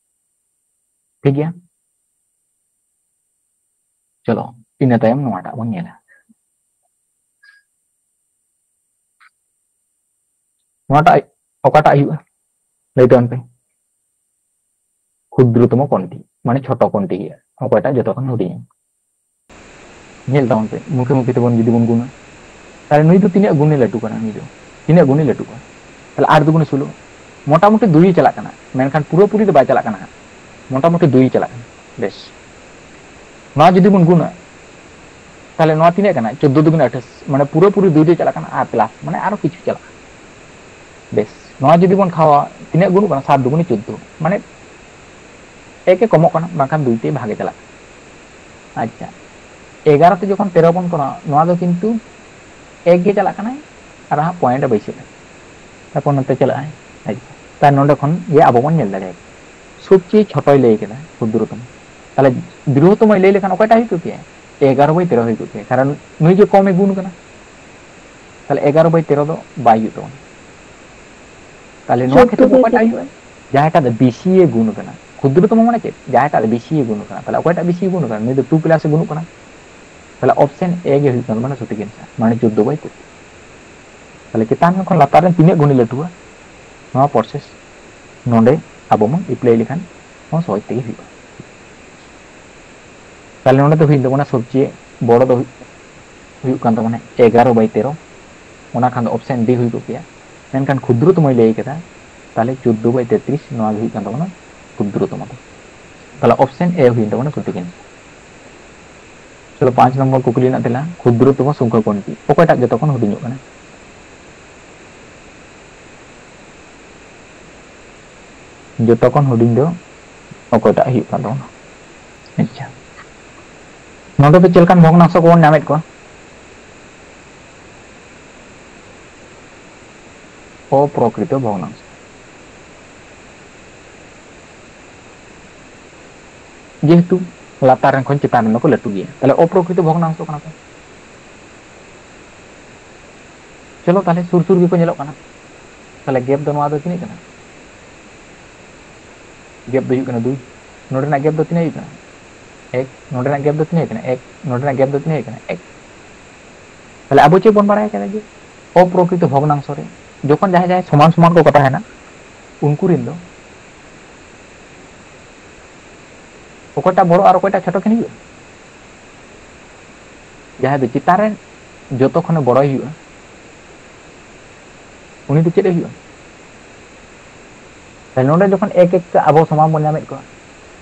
ᱴᱷᱤᱠ ᱜᱮᱭᱟ, ᱪᱚᱞᱚ ᱤᱱᱟᱹ ᱛᱟᱭᱚᱢ ᱱᱚᱣᱟᱴᱟᱜ ᱵᱚᱱ ᱧᱮᱞᱟ᱾ ᱱᱚᱣᱟᱴᱟᱜ ᱚᱠᱟᱴᱟᱜ ᱦᱩᱭᱩᱜᱼᱟ? ᱞᱟᱹᱭ ᱛᱟᱵᱚᱱ ᱯᱮ᱾ ᱠᱷᱩᱫᱨᱚᱛᱚᱢᱚ ᱠᱚᱱᱴᱤ, ᱢᱟᱱᱮ ᱪᱷᱳᱴᱚ ᱠᱚᱱᱴᱤ ᱜᱮᱭᱟ, ᱚᱠᱚᱭᱴᱟᱜ ᱡᱚᱛᱚ ᱠᱷᱚᱱ ᱦᱩᱰᱤᱧᱟ᱾ ᱧᱮᱞ ᱛᱟᱵᱚᱱ ᱯᱮ, ᱢᱩᱠᱷᱮ ᱢᱩᱠᱷᱤ ᱛᱮᱵᱚᱱ ᱡᱩᱫᱤ ᱵᱚᱱ ᱜᱩᱱᱟ, ᱛᱟᱦᱞᱮ ᱱᱩᱭ ᱫᱚ ᱛᱤᱱᱟᱹᱜ ᱜᱩᱱᱮ ᱞᱟᱹᱴᱩ ᱠᱟᱱᱟ? ᱱᱩᱭ ᱫᱚ ᱛᱤᱱᱟᱹᱜ ᱜᱩᱱᱮ ᱞᱟᱹᱴᱩ ᱠᱟᱱᱟ? ᱛᱟᱦᱞᱮ ᱟᱴ ᱫᱩᱜᱩᱱᱮ ᱥᱳᱞᱳ, ᱢᱚᱴᱟᱢᱩᱴᱤ ᱫᱩᱭ ᱪᱟᱞᱟᱜ ᱠᱟᱱᱟ, ᱢᱮᱱᱠᱷᱟᱱ ᱯᱩᱨᱟᱹᱯᱩᱨᱤ ᱫᱚ ᱵᱟᱭ ᱪᱟᱞᱟᱜ ᱠᱟᱱᱟ ᱦᱟᱸᱜ, ᱢᱚᱴᱟᱢᱩᱴᱤ ᱫᱩᱭ ᱪᱟᱞᱟᱜ ᱠᱟᱱᱟ᱾ ᱵᱮᱥ, ᱱᱚᱣᱟ ᱡᱩᱫᱤ ᱵᱚᱱ ᱜᱩᱱᱟ, ᱛᱟᱦᱚᱞᱮ ᱱᱚᱣᱟ ᱛᱤᱱᱟᱹᱜ ᱠᱟᱱᱟ? ᱪᱳᱫᱽᱫᱳ ᱫᱩᱜᱩᱱ ᱟᱴᱷᱟᱥ, ᱢᱟᱱᱮ ᱯᱩᱨᱟᱹᱯᱩᱨᱤ ᱫᱩᱭ ᱫᱚ ᱪᱟᱞᱟᱜ ᱠᱟᱱᱟ ᱟᱨ ᱯᱞᱟᱥ, ᱢᱟᱱᱮ ᱟᱨᱚ ᱠᱤᱪᱷᱩ ᱪᱟᱞᱟᱜ ᱠᱟᱱᱟ᱾ ᱵᱮᱥ, ᱱᱚᱣᱟ ᱡᱩᱫᱤ ᱵᱚᱱ ᱠᱷᱟᱣᱟ, ᱛᱤᱱᱟᱹᱜ ᱜᱩᱱᱩᱜ ᱠᱟᱱᱟ? ᱥᱟᱛ ᱫᱩᱜᱩᱱᱤ ᱪᱳᱫᱽᱫᱳ, ᱢᱟᱱᱮ ᱮᱠ ᱮ ᱠᱚᱢᱚᱜ ᱠᱟᱱᱟ, ᱵᱟᱝᱠᱷᱟᱱ ᱫᱩᱭ ᱛᱮ ᱵᱷᱟᱜᱮ ᱪᱟᱞᱟᱜ ᱠᱟᱱᱟ᱾ ᱟᱪᱪᱷᱟ, ᱮᱜᱟᱨᱚ ᱛᱮ ᱡᱚᱠᱷᱚᱱ ᱛᱮᱨᱚ ᱵᱚᱱ ᱠᱚᱨᱟᱣᱟ, ᱱᱚᱣᱟ ᱫᱚ ᱠᱤᱱᱛᱩ ᱮᱠ ᱜᱮ ᱪᱟᱞᱟᱜ ᱠᱟᱱᱟᱭ ᱟᱨ ᱦᱟᱸᱜ ᱯᱚᱭᱮᱱᱴ ᱮ ᱵᱟᱹᱭᱥᱟᱹᱜᱼᱟ, ᱛᱟᱨᱯᱚᱨ ᱱᱚᱛᱮ ᱪᱟᱞᱟᱜᱼᱟᱭ᱾ ᱟᱪᱪᱷᱟ, ᱛᱟᱦᱞᱮ ᱱᱚᱰᱮ ᱠᱷᱚᱱ ᱜᱮ ᱟᱵᱚ ᱵᱚᱱ ᱧᱮᱞ ᱫᱟᱲᱮᱭᱟᱜᱼᱟ, ᱥᱚᱵᱪᱮᱭᱮ ᱪᱷᱳᱴᱚᱭ ᱞᱟᱹᱭ ᱠᱮᱫᱟ ᱠᱷᱩᱫᱨᱚᱛᱚᱢ᱾ ᱛᱟᱦᱞᱮ ᱵᱨᱤᱦᱚᱛᱚᱢᱚᱭ ᱞᱟᱹᱭ ᱞᱮᱠᱷᱟᱱ ᱚᱠᱚᱭᱴᱟᱜ ᱦᱩᱭ ᱠᱚᱜ ᱠᱮᱭᱟ? ᱮᱜᱟᱨᱚ ᱵᱟᱭ ᱛᱮᱨᱚ ᱦᱩᱭ ᱠᱚᱜ ᱠᱮᱭᱟ, ᱠᱟᱨᱚᱱ ᱱᱩᱭ ᱡᱮ ᱠᱚᱢᱮ ᱜᱩᱱ ᱠᱟᱱᱟ, ᱛᱟᱦᱞᱮ ᱮᱜᱟᱨᱚ ᱵᱟᱭ ᱛᱮᱨᱚ ᱫᱚ ᱵᱟᱭ ᱦᱩᱭᱩᱜ ᱛᱟᱵᱚᱱᱟ᱾ ᱛᱟᱦᱞᱮ ᱱᱚᱣᱟ ᱪᱳᱫᱽᱫᱳ ᱠᱷᱮᱛᱨᱮ ᱵᱟᱭ ᱚᱠᱚᱭᱴᱟᱜ ᱛᱮᱨᱚ᱾ ᱦᱩᱭᱩᱜᱼᱟ? ᱡᱟᱦᱟᱸᱭᱴᱟᱜ ᱫᱚ ᱵᱮᱥᱤ ᱮ ᱜᱩᱱ ᱠᱟᱱᱟ᱾ ᱠᱷᱩᱫᱨᱚᱛᱚᱢ ᱢᱟᱱᱮ ᱪᱮᱫ? ᱡᱟᱦᱟᱸᱭᱴᱟᱜ ᱫᱚ ᱵᱮᱥᱤ ᱮ ᱜᱩᱱ ᱠᱟᱱᱟ᱾ ᱛᱟᱦᱞᱮ ᱚᱠᱚᱭᱴᱟᱜ ᱵᱮᱥᱤ ᱮ ᱜᱩᱱ ᱠᱟᱱᱟ? ᱱᱩᱭ ᱫᱚ ᱴᱩ ᱯᱞᱟᱥ ᱮ ᱜᱩᱱᱩᱜ ᱠᱟᱱᱟ᱾ ᱛᱟᱦᱞᱮ ᱚᱯᱥᱮᱱ ᱮ ᱜᱮ ᱦᱩᱭᱩᱜ ᱠᱟᱱ ᱛᱟᱵᱚᱱᱟ ᱥᱚᱴᱷᱤᱠ ᱮᱱᱥᱟᱨ, ᱢᱟᱱᱮ ᱪᱳᱫᱽᱫᱳ ᱵᱟᱭ ᱛᱮᱨᱚ᱾ ᱛᱟᱦᱞᱮ ᱪᱮᱛᱟᱱ ᱠᱷᱚᱱ ᱞᱟᱛᱟᱨ ᱨᱮ ᱛᱤᱱᱟᱹᱜ ᱜᱩᱱᱮ ᱞᱟᱹᱴᱩᱣᱟ, ᱱᱚᱣᱟ ᱯᱨᱚᱥᱮᱥ ᱱᱚᱰᱮ ᱟᱵᱚ ᱵᱚᱱ ᱮᱯᱞᱟᱭ ᱞᱮᱠᱷᱟᱱ ᱦᱚᱸ ᱥᱚᱦᱚᱡ ᱛᱮᱜᱮ ᱦᱩᱭᱩᱜᱼᱟ᱾ ᱛᱟᱦᱞᱮ ᱱᱚᱰᱮ ᱫᱚ ᱦᱩᱭᱩᱜ ᱛᱟᱵᱚᱱᱟ ᱥᱚᱵᱪᱮᱭᱮ ᱵᱚᱲᱚ ᱫᱚ ᱦᱩᱭᱩᱜ ᱠᱟᱱ ᱛᱟᱵᱚᱱᱟ ᱮᱜᱟᱨᱚ ᱵᱟᱭ ᱛᱮᱨᱚ, ᱚᱱᱟ ᱠᱷᱟᱱ ᱫᱚ ᱚᱯᱥᱮᱱ ᱰᱤ ᱦᱩᱭ ᱠᱚᱜ ᱠᱮᱭᱟ, ᱢᱮᱱᱠᱷᱟᱱ ᱠᱷᱩᱫᱨᱚᱛᱚᱢᱚᱭ ᱞᱟᱹᱭ ᱠᱮᱫᱟ, ᱛᱟᱦᱞᱮ ᱪᱳᱫᱽᱫᱳ ᱵᱟᱭ ᱛᱮᱛᱨᱤᱥ, ᱱᱚᱣᱟ ᱜᱮ ᱦᱩᱭᱩᱜ ᱠᱟᱱ ᱛᱟᱵᱚᱱᱟ ᱠᱷᱩᱫᱨᱚᱛᱚᱢᱚ ᱫᱚ᱾ ᱛᱟᱦᱞᱮ ᱚᱯᱥᱮᱱ ᱮ ᱦᱩᱭᱮᱱ ᱛᱟᱵᱚᱱᱟ ᱥᱚᱴᱷᱤᱠ ᱮᱱᱥᱟᱨ᱾ ᱪᱚᱞᱚ, ᱯᱟᱸᱪ ᱱᱚᱢᱵᱚᱨ ᱠᱩᱠᱞᱤ ᱨᱮᱱᱟᱜ ᱛᱮᱞᱟ, ᱠᱷᱩᱫᱨᱚᱛᱚᱢᱚ ᱥᱚᱝᱠᱷᱟ ᱠᱳᱱᱴᱤ? ᱚᱠᱚᱭᱴᱟᱜ ᱡᱚᱛᱚ ᱠᱷᱚᱱ ᱦᱩᱰᱤᱧᱚᱜ ᱠᱟᱱᱟ? ᱡᱚᱛᱚ ᱠᱷᱚᱱ ᱦᱩᱰᱤᱧ ᱫᱚ ᱚᱠᱚᱭᱴᱟᱜ ᱦᱩᱭᱩᱜ ᱠᱟᱱ ᱛᱟᱵᱚᱱᱟ? ᱟᱪᱪᱷᱟ, ᱱᱚᱰᱮ ᱫᱚ ᱪᱮᱫ ᱞᱮᱠᱟᱱ ᱵᱷᱚᱜᱽᱱᱟᱝᱥᱚ ᱠᱚᱵᱚᱱ ᱧᱟᱢᱮᱫ ᱠᱚᱣᱟ? ᱚᱯᱨᱚᱠᱨᱤᱛᱚ ᱵᱷᱚᱜᱽᱱᱟᱝᱥᱚ᱾ ᱡᱮᱦᱮᱛᱩ ᱞᱟᱛᱟᱨ ᱨᱮᱱ ᱠᱷᱚᱱ ᱪᱮᱛᱟᱱ ᱨᱮᱱ ᱫᱚᱠᱚ ᱞᱟᱹᱴᱩ ᱜᱮᱭᱟ, ᱛᱟᱦᱞᱮ ᱚᱯᱨᱚᱠᱨᱤᱛᱚ ᱵᱷᱚᱜᱽᱱᱟᱝᱥᱚ ᱠᱟᱱᱟ ᱠᱚ᱾ ᱪᱚᱞᱚ, ᱛᱟᱦᱞᱮ ᱥᱩᱨ ᱥᱩᱨ ᱜᱮᱠᱚ ᱧᱮᱞᱚᱜ ᱠᱟᱱᱟ᱾ ᱛᱟᱦᱞᱮ ᱜᱮᱯ ᱫᱚ ᱱᱚᱣᱟ ᱫᱚ ᱛᱤᱱᱟᱹᱜ ᱠᱟᱱᱟ? ᱜᱮᱯ ᱫᱚ ᱦᱩᱭᱩᱜ ᱠᱟᱱᱟ ᱫᱩᱭ᱾ ᱱᱚᱰᱮᱱᱟᱜ ᱜᱮᱯ ᱫᱚ ᱛᱤᱱᱟᱹᱜ ᱦᱩᱭᱩᱜ ᱠᱟᱱᱟ? ᱮᱠ᱾ ᱱᱚᱰᱮᱱᱟᱜ ᱜᱮᱯ ᱫᱚ ᱛᱤᱱᱟᱹᱜ ᱦᱩᱭᱩᱜ ᱠᱟᱱᱟ? ᱮᱠ᱾ ᱱᱚᱰᱮᱱᱟᱜ ᱜᱮᱯ ᱫᱚ ᱛᱤᱱᱟᱹᱜ ᱦᱩᱭᱩᱜ ᱠᱟᱱᱟ? ᱮᱠ᱾ ᱛᱟᱦᱞᱮ ᱟᱵᱚ ᱪᱮᱫ ᱵᱚᱱ ᱵᱟᱲᱟᱭ ᱠᱟᱫᱟ ᱡᱮ ᱚᱯᱨᱚᱠᱨᱤᱛᱚ ᱵᱷᱚᱜᱽᱱᱟᱝᱥᱚ ᱨᱮ ᱡᱚᱠᱷᱚᱱ ᱡᱟᱦᱟᱸᱭ ᱡᱟᱦᱟᱸᱭ ᱥᱚᱢᱟᱱ ᱥᱚᱢᱟᱱ ᱠᱚᱠᱚ ᱛᱟᱦᱮᱱᱟ, ᱩᱱᱠᱩ ᱨᱮᱱ ᱫᱚ ᱚᱠᱚᱭᱴᱟᱜ ᱵᱚᱲᱚ ᱟᱨ ᱚᱠᱚᱭᱴᱟᱜ ᱪᱷᱳᱴᱳ ᱠᱤᱱ ᱦᱩᱭᱩᱜᱼᱟ? ᱡᱟᱦᱟᱸᱭ ᱫᱚ ᱪᱮᱛᱟᱱ ᱨᱮ ᱡᱚᱛᱚ ᱠᱷᱚᱱᱮ ᱵᱚᱲᱚᱭ ᱦᱩᱭᱩᱜᱼᱟ, ᱩᱱᱤ ᱫᱚ ᱪᱮᱫ ᱮ ᱦᱩᱭᱩᱜᱼᱟ? ᱛᱟᱦᱞᱮ ᱱᱚᱰᱮ ᱡᱚᱠᱷᱚᱱ ᱮᱠ ᱮᱠ ᱛᱮ ᱟᱵᱚ ᱥᱚᱢᱟᱱ ᱵᱚᱱ ᱧᱟᱢᱮᱫ ᱠᱚᱣᱟ,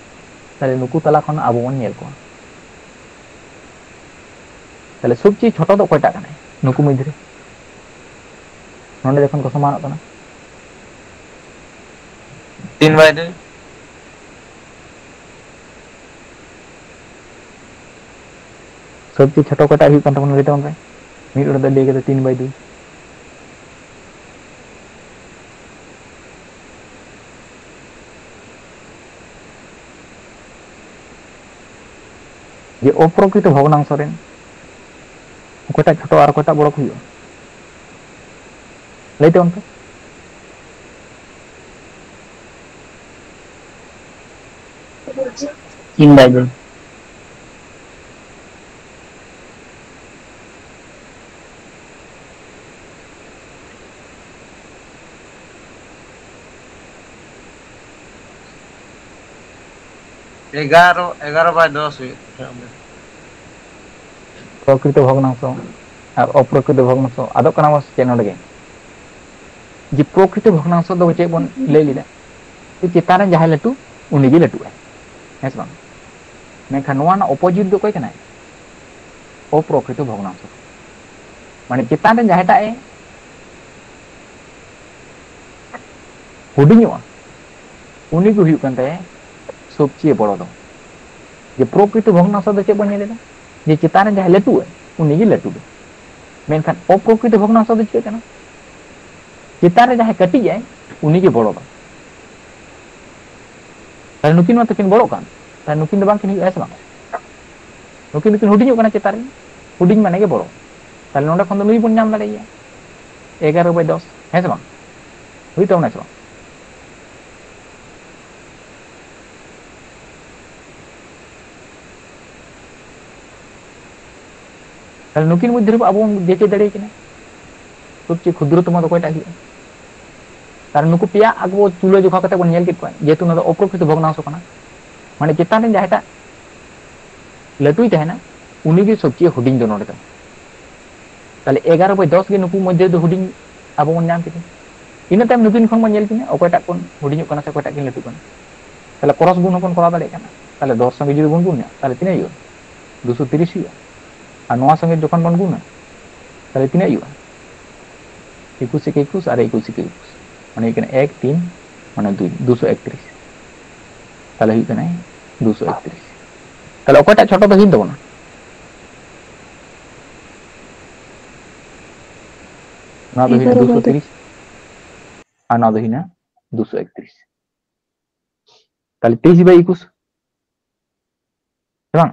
ᱛᱟᱦᱞᱮ ᱱᱩᱠᱩ ᱛᱟᱞᱟ ᱠᱷᱚᱱ ᱟᱵᱚ ᱵᱚᱱ ᱧᱮᱞ ᱠᱚᱣᱟ᱾ ᱛᱟᱦᱞᱮ ᱥᱚᱵᱪᱮᱭᱮ ᱪᱷᱳᱴᱚ ᱫᱚ ᱚᱠᱚᱭᱴᱟᱜ ᱠᱟᱱᱟᱭ ᱱᱩᱠᱩ ᱢᱚᱫᱽᱫᱷᱮ ᱨᱮ? ᱱᱚᱰᱮ ᱡᱚᱠᱷᱚᱱ ᱠᱚ ᱥᱚᱢᱟᱱᱚᱜ ᱠᱟᱱᱟ, ᱛᱤᱱ ᱵᱟᱭ ᱫᱩᱭ᱾ ᱥᱚᱵᱪᱮᱭᱮ ᱪᱷᱳᱴᱚ ᱚᱠᱚᱭᱴᱟᱜ ᱦᱩᱭᱩᱜ ᱠᱟᱱ ᱛᱟᱵᱚᱱᱟ? ᱞᱟᱹᱭ ᱛᱟᱵᱚᱱ ᱯᱮ᱾ ᱢᱤᱫ ᱦᱚᱲ ᱫᱚ ᱞᱟᱹᱭ ᱠᱮᱫᱟ ᱛᱤᱱ ᱵᱟᱭ ᱫᱩᱭ᱾ ᱡᱮ ᱚᱯᱨᱚᱠᱨᱤᱛᱚ ᱵᱷᱚᱜᱽᱱᱟᱝᱥᱚ ᱨᱮᱱ ᱚᱠᱚᱭᱴᱟᱜ ᱪᱷᱳᱴᱳ ᱟᱨ ᱚᱠᱚᱭᱴᱟᱜ ᱵᱚᱲᱚ ᱠᱚ ᱦᱩᱭᱩᱜᱼᱟ? ᱞᱟᱹᱭ ᱛᱟᱵᱚᱱ ᱯᱮ᱾ ᱤᱧ ᱫᱟᱫᱟ᱾ ᱮᱜᱟᱨᱚ, ᱮᱜᱟᱨᱚ ᱵᱟᱭ ᱫᱚᱥ ᱦᱩᱭᱩᱜ ᱛᱟᱦᱮᱸ ᱚᱸᱰᱮ᱾ ᱯᱨᱚᱠᱨᱤᱛᱚ ᱵᱷᱚᱜᱽᱱᱟᱝᱥᱚ ᱟᱨ ᱚᱯᱨᱚᱠᱨᱤᱛᱚ ᱵᱷᱚᱜᱽᱱᱟᱝᱥᱚ ᱟᱫᱚᱜ ᱠᱟᱱᱟ ᱵᱚᱱ ᱥᱮ ᱪᱮᱫ ᱱᱚᱰᱮ ᱜᱮ? ᱡᱮ ᱯᱨᱚᱠᱨᱤᱛᱚ ᱵᱷᱚᱜᱽᱱᱟᱝᱥᱚ ᱫᱚ ᱪᱮᱫ ᱵᱚᱱ ᱞᱟᱹᱭ ᱞᱮᱫᱟ? ᱡᱮ ᱪᱮᱛᱟᱱ ᱨᱮ ᱡᱟᱦᱟᱸᱭ ᱞᱟᱹᱴᱩ, ᱩᱱᱤᱜᱮ ᱞᱟᱹᱴᱩᱜᱼᱟᱭ, ᱦᱮᱸ ᱥᱮ ᱵᱟᱝ? ᱢᱮᱱᱠᱷᱟᱱ ᱱᱚᱣᱟ ᱨᱮᱱᱟᱜ ᱚᱯᱳᱡᱤᱴ ᱫᱚ ᱚᱠᱚᱭ ᱠᱟᱱᱟᱭ? ᱚᱯᱨᱚᱠᱨᱤᱛᱚ ᱵᱷᱚᱜᱽᱱᱟᱝᱥᱚ᱾ ᱢᱟᱱᱮ ᱪᱮᱛᱟᱱ ᱨᱮ ᱡᱟᱦᱟᱸᱭᱴᱟᱜ ᱮ ᱦᱩᱰᱤᱧᱚᱜᱼᱟ, ᱩᱱᱤ ᱜᱮ ᱦᱩᱭᱩᱜ ᱠᱟᱱ ᱛᱟᱭᱟ ᱥᱚᱵᱪᱮᱭᱮ ᱵᱚᱲᱚ ᱫᱚ᱾ ᱡᱮ ᱯᱨᱚᱠᱨᱤᱛᱚ ᱵᱷᱚᱜᱽᱱᱟᱝᱥᱚ ᱫᱚ ᱪᱮᱫ ᱵᱚᱱ ᱧᱮᱞ ᱮᱫᱟ? ᱡᱮ ᱪᱮᱛᱟᱱ ᱨᱮ ᱡᱟᱦᱟᱸᱭ ᱞᱟᱹᱴᱩᱜᱼᱟᱭ, ᱩᱱᱤ ᱜᱮ ᱞᱟᱹᱴᱩ ᱫᱚ᱾ ᱢᱮᱱᱠᱷᱟᱱ ᱚᱯᱨᱚᱠᱨᱤᱛᱚ ᱵᱷᱚᱜᱽᱱᱟᱝᱥᱚ ᱫᱚ ᱪᱤᱠᱟᱹᱜ ᱠᱟᱱᱟ? ᱪᱮᱛᱟᱱ ᱨᱮ ᱡᱟᱦᱟᱸᱭ ᱠᱟᱹᱴᱤᱡ ᱟᱭ, ᱩᱱᱤ ᱜᱮ ᱵᱚᱲᱚ ᱫᱚ᱾ ᱛᱟᱦᱞᱮ ᱱᱩᱠᱤᱱ ᱢᱟᱛᱚ ᱠᱤᱱ ᱵᱚᱲᱚᱜ ᱠᱟᱱ, ᱛᱟᱦᱞᱮ ᱱᱩᱠᱤᱱ ᱫᱚ ᱵᱟᱝ ᱠᱤᱱ ᱦᱩᱭᱩᱜᱼᱟ, ᱦᱮᱸ ᱥᱮ ᱵᱟᱝ? ᱱᱩᱠᱤᱱ ᱫᱚᱠᱤᱱ ᱦᱩᱰᱤᱧᱚᱜ ᱠᱟᱱᱟ ᱪᱮᱛᱟᱱ ᱨᱮ, ᱦᱩᱰᱤᱧ ᱢᱟᱱᱮ ᱜᱮ ᱵᱚᱲᱚ᱾ ᱛᱟᱦᱞᱮ ᱱᱚᱸᱰᱮ ᱠᱷᱚᱱ ᱫᱚ ᱱᱩᱭ ᱵᱚᱱ ᱧᱟᱢ ᱫᱟᱲᱮᱭᱟᱭᱟ ᱮᱜᱟᱨᱚ ᱵᱟᱭ ᱫᱚᱥ, ᱦᱮᱸ ᱥᱮ ᱵᱟᱝ? ᱦᱩᱭᱩᱜ ᱛᱟᱵᱚᱱᱟ ᱥᱮ ᱵᱟᱝ? ᱛᱟᱦᱞᱮ ᱱᱩᱠᱤᱱ ᱢᱚᱫᱽᱫᱷᱮ ᱨᱮ ᱟᱵᱚ ᱵᱚᱱ ᱡᱟᱹᱪᱟᱹ ᱫᱟᱲᱮᱭᱟᱠᱤᱱᱟ, ᱥᱚᱵᱪᱮᱭᱮ ᱠᱷᱩᱫᱨᱚᱛᱚᱢᱚ ᱫᱚ ᱚᱠᱚᱭᱴᱟᱜ ᱦᱩᱭᱩᱜᱼᱟ? ᱛᱟᱦᱞᱮ ᱱᱩᱠᱩ ᱯᱮᱭᱟ ᱟᱵᱚ ᱛᱩᱞᱟᱹ ᱡᱚᱠᱷᱟ ᱠᱟᱛᱮ ᱵᱚᱱ ᱧᱮᱞ ᱠᱮᱫ ᱠᱚᱣᱟ, ᱡᱮᱦᱮᱛᱩ ᱱᱚᱣᱟ ᱫᱚ ᱚᱯᱨᱚᱠᱨᱤᱛᱚ ᱵᱷᱚᱜᱽᱱᱟᱝᱥᱚ ᱠᱟᱱᱟ, ᱢᱟᱱᱮ ᱪᱮᱛᱟᱱ ᱨᱮ ᱡᱟᱦᱟᱸᱭᱴᱟᱜ ᱞᱟᱹᱴᱩᱭ ᱛᱟᱦᱮᱱᱟ, ᱩᱱᱤᱜᱮ ᱥᱚᱵᱪᱮᱭᱮ ᱦᱩᱰᱤᱧ ᱫᱚ ᱱᱚᱰᱮ ᱫᱚ᱾ ᱛᱟᱦᱞᱮ ᱮᱜᱟᱨᱚ ᱵᱟᱭ ᱫᱚᱥ ᱜᱮ ᱱᱩᱠᱩ ᱢᱚᱫᱽᱫᱷᱮ ᱫᱚ ᱦᱩᱰᱤᱧ ᱟᱵᱚ ᱵᱚᱱ ᱧᱟᱢ ᱠᱮᱫᱟ᱾ ᱤᱱᱟᱹ ᱛᱟᱭᱚᱢ ᱱᱩᱠᱤᱱ ᱠᱷᱚᱱ ᱵᱚᱱ ᱧᱮᱞ ᱠᱤᱱᱟ ᱚᱠᱚᱭᱴᱟᱜ ᱠᱷᱚᱱ ᱦᱩᱰᱤᱧᱚᱜ ᱠᱟᱱᱟ ᱥᱮ ᱚᱠᱚᱭᱴᱟᱜ ᱠᱤᱱ ᱞᱟᱹᱴᱩᱜ ᱠᱟᱱᱟ᱾ ᱛᱟᱦᱚᱞᱮ ᱠᱨᱚᱥ ᱜᱩᱱ ᱦᱚᱸᱵᱚᱱ ᱠᱚᱨᱟᱣ ᱫᱟᱲᱮᱭᱟᱜ ᱠᱟᱱᱟ᱾ ᱛᱟᱦᱚᱞᱮ ᱫᱚᱥ ᱥᱚᱸᱜᱮ ᱡᱩᱫᱤ ᱵᱚᱱ ᱜᱩᱱᱟ, ᱛᱟᱦᱚᱞᱮ ᱛᱤᱱᱟᱹᱜ ᱦᱩᱭᱩᱜᱼᱟ? ᱫᱩᱥᱚ ᱛᱤᱨᱤᱥ ᱦᱩᱭᱩᱜᱼᱟ᱾ ᱟᱨ ᱱᱚᱣᱟ ᱥᱚᱸᱜᱮ ᱡᱚᱠᱷᱚᱱ ᱵᱚᱱ ᱜᱩᱱᱟ, ᱛᱟᱦᱚᱞᱮ ᱛᱤᱱᱟᱹᱜ ᱦᱩᱭᱩᱜᱼᱟ? ᱮᱠᱩᱥ ᱮᱠᱮ ᱮᱠᱩᱥ ᱟᱨ ᱮᱠᱩᱥ ᱮᱠᱮ ᱮᱠᱩᱥ, ᱢᱟᱱᱮ ᱦᱩᱭᱩᱜ ᱠᱟᱱᱟ ᱮᱠ ᱛᱤᱱ, ᱢᱟᱱᱮ ᱫᱩᱭ, ᱫᱩᱥᱚ ᱮᱠᱛᱨᱤᱥ᱾ ᱛᱟᱦᱚᱞᱮ ᱦᱩᱭᱩᱜ ᱠᱟᱱᱟ ᱫᱩᱥᱚ ᱮᱠᱛᱨᱤᱥ᱾ ᱛᱟᱦᱚᱞᱮ ᱚᱠᱚᱭᱴᱟᱜ ᱪᱷᱳᱴᱳ ᱫᱚ ᱦᱩᱭᱮᱱ ᱛᱟᱵᱚᱱᱟ? ᱱᱚᱣᱟ ᱫᱚ ᱦᱩᱭᱱᱟ ᱮᱜᱟᱨᱚ ᱵᱟᱭ ᱫᱩᱥᱚ ᱛᱤᱨᱤᱥ, ᱟᱨ ᱱᱚᱣᱟ ᱫᱚ ᱦᱩᱭᱱᱟ ᱫᱩᱥᱚ ᱮᱠᱛᱨᱤᱥ᱾ ᱛᱟᱦᱚᱞᱮ ᱛᱮᱭᱤᱥ ᱵᱟᱭ ᱮᱠᱩᱥ, ᱦᱮᱸ ᱵᱟᱝ?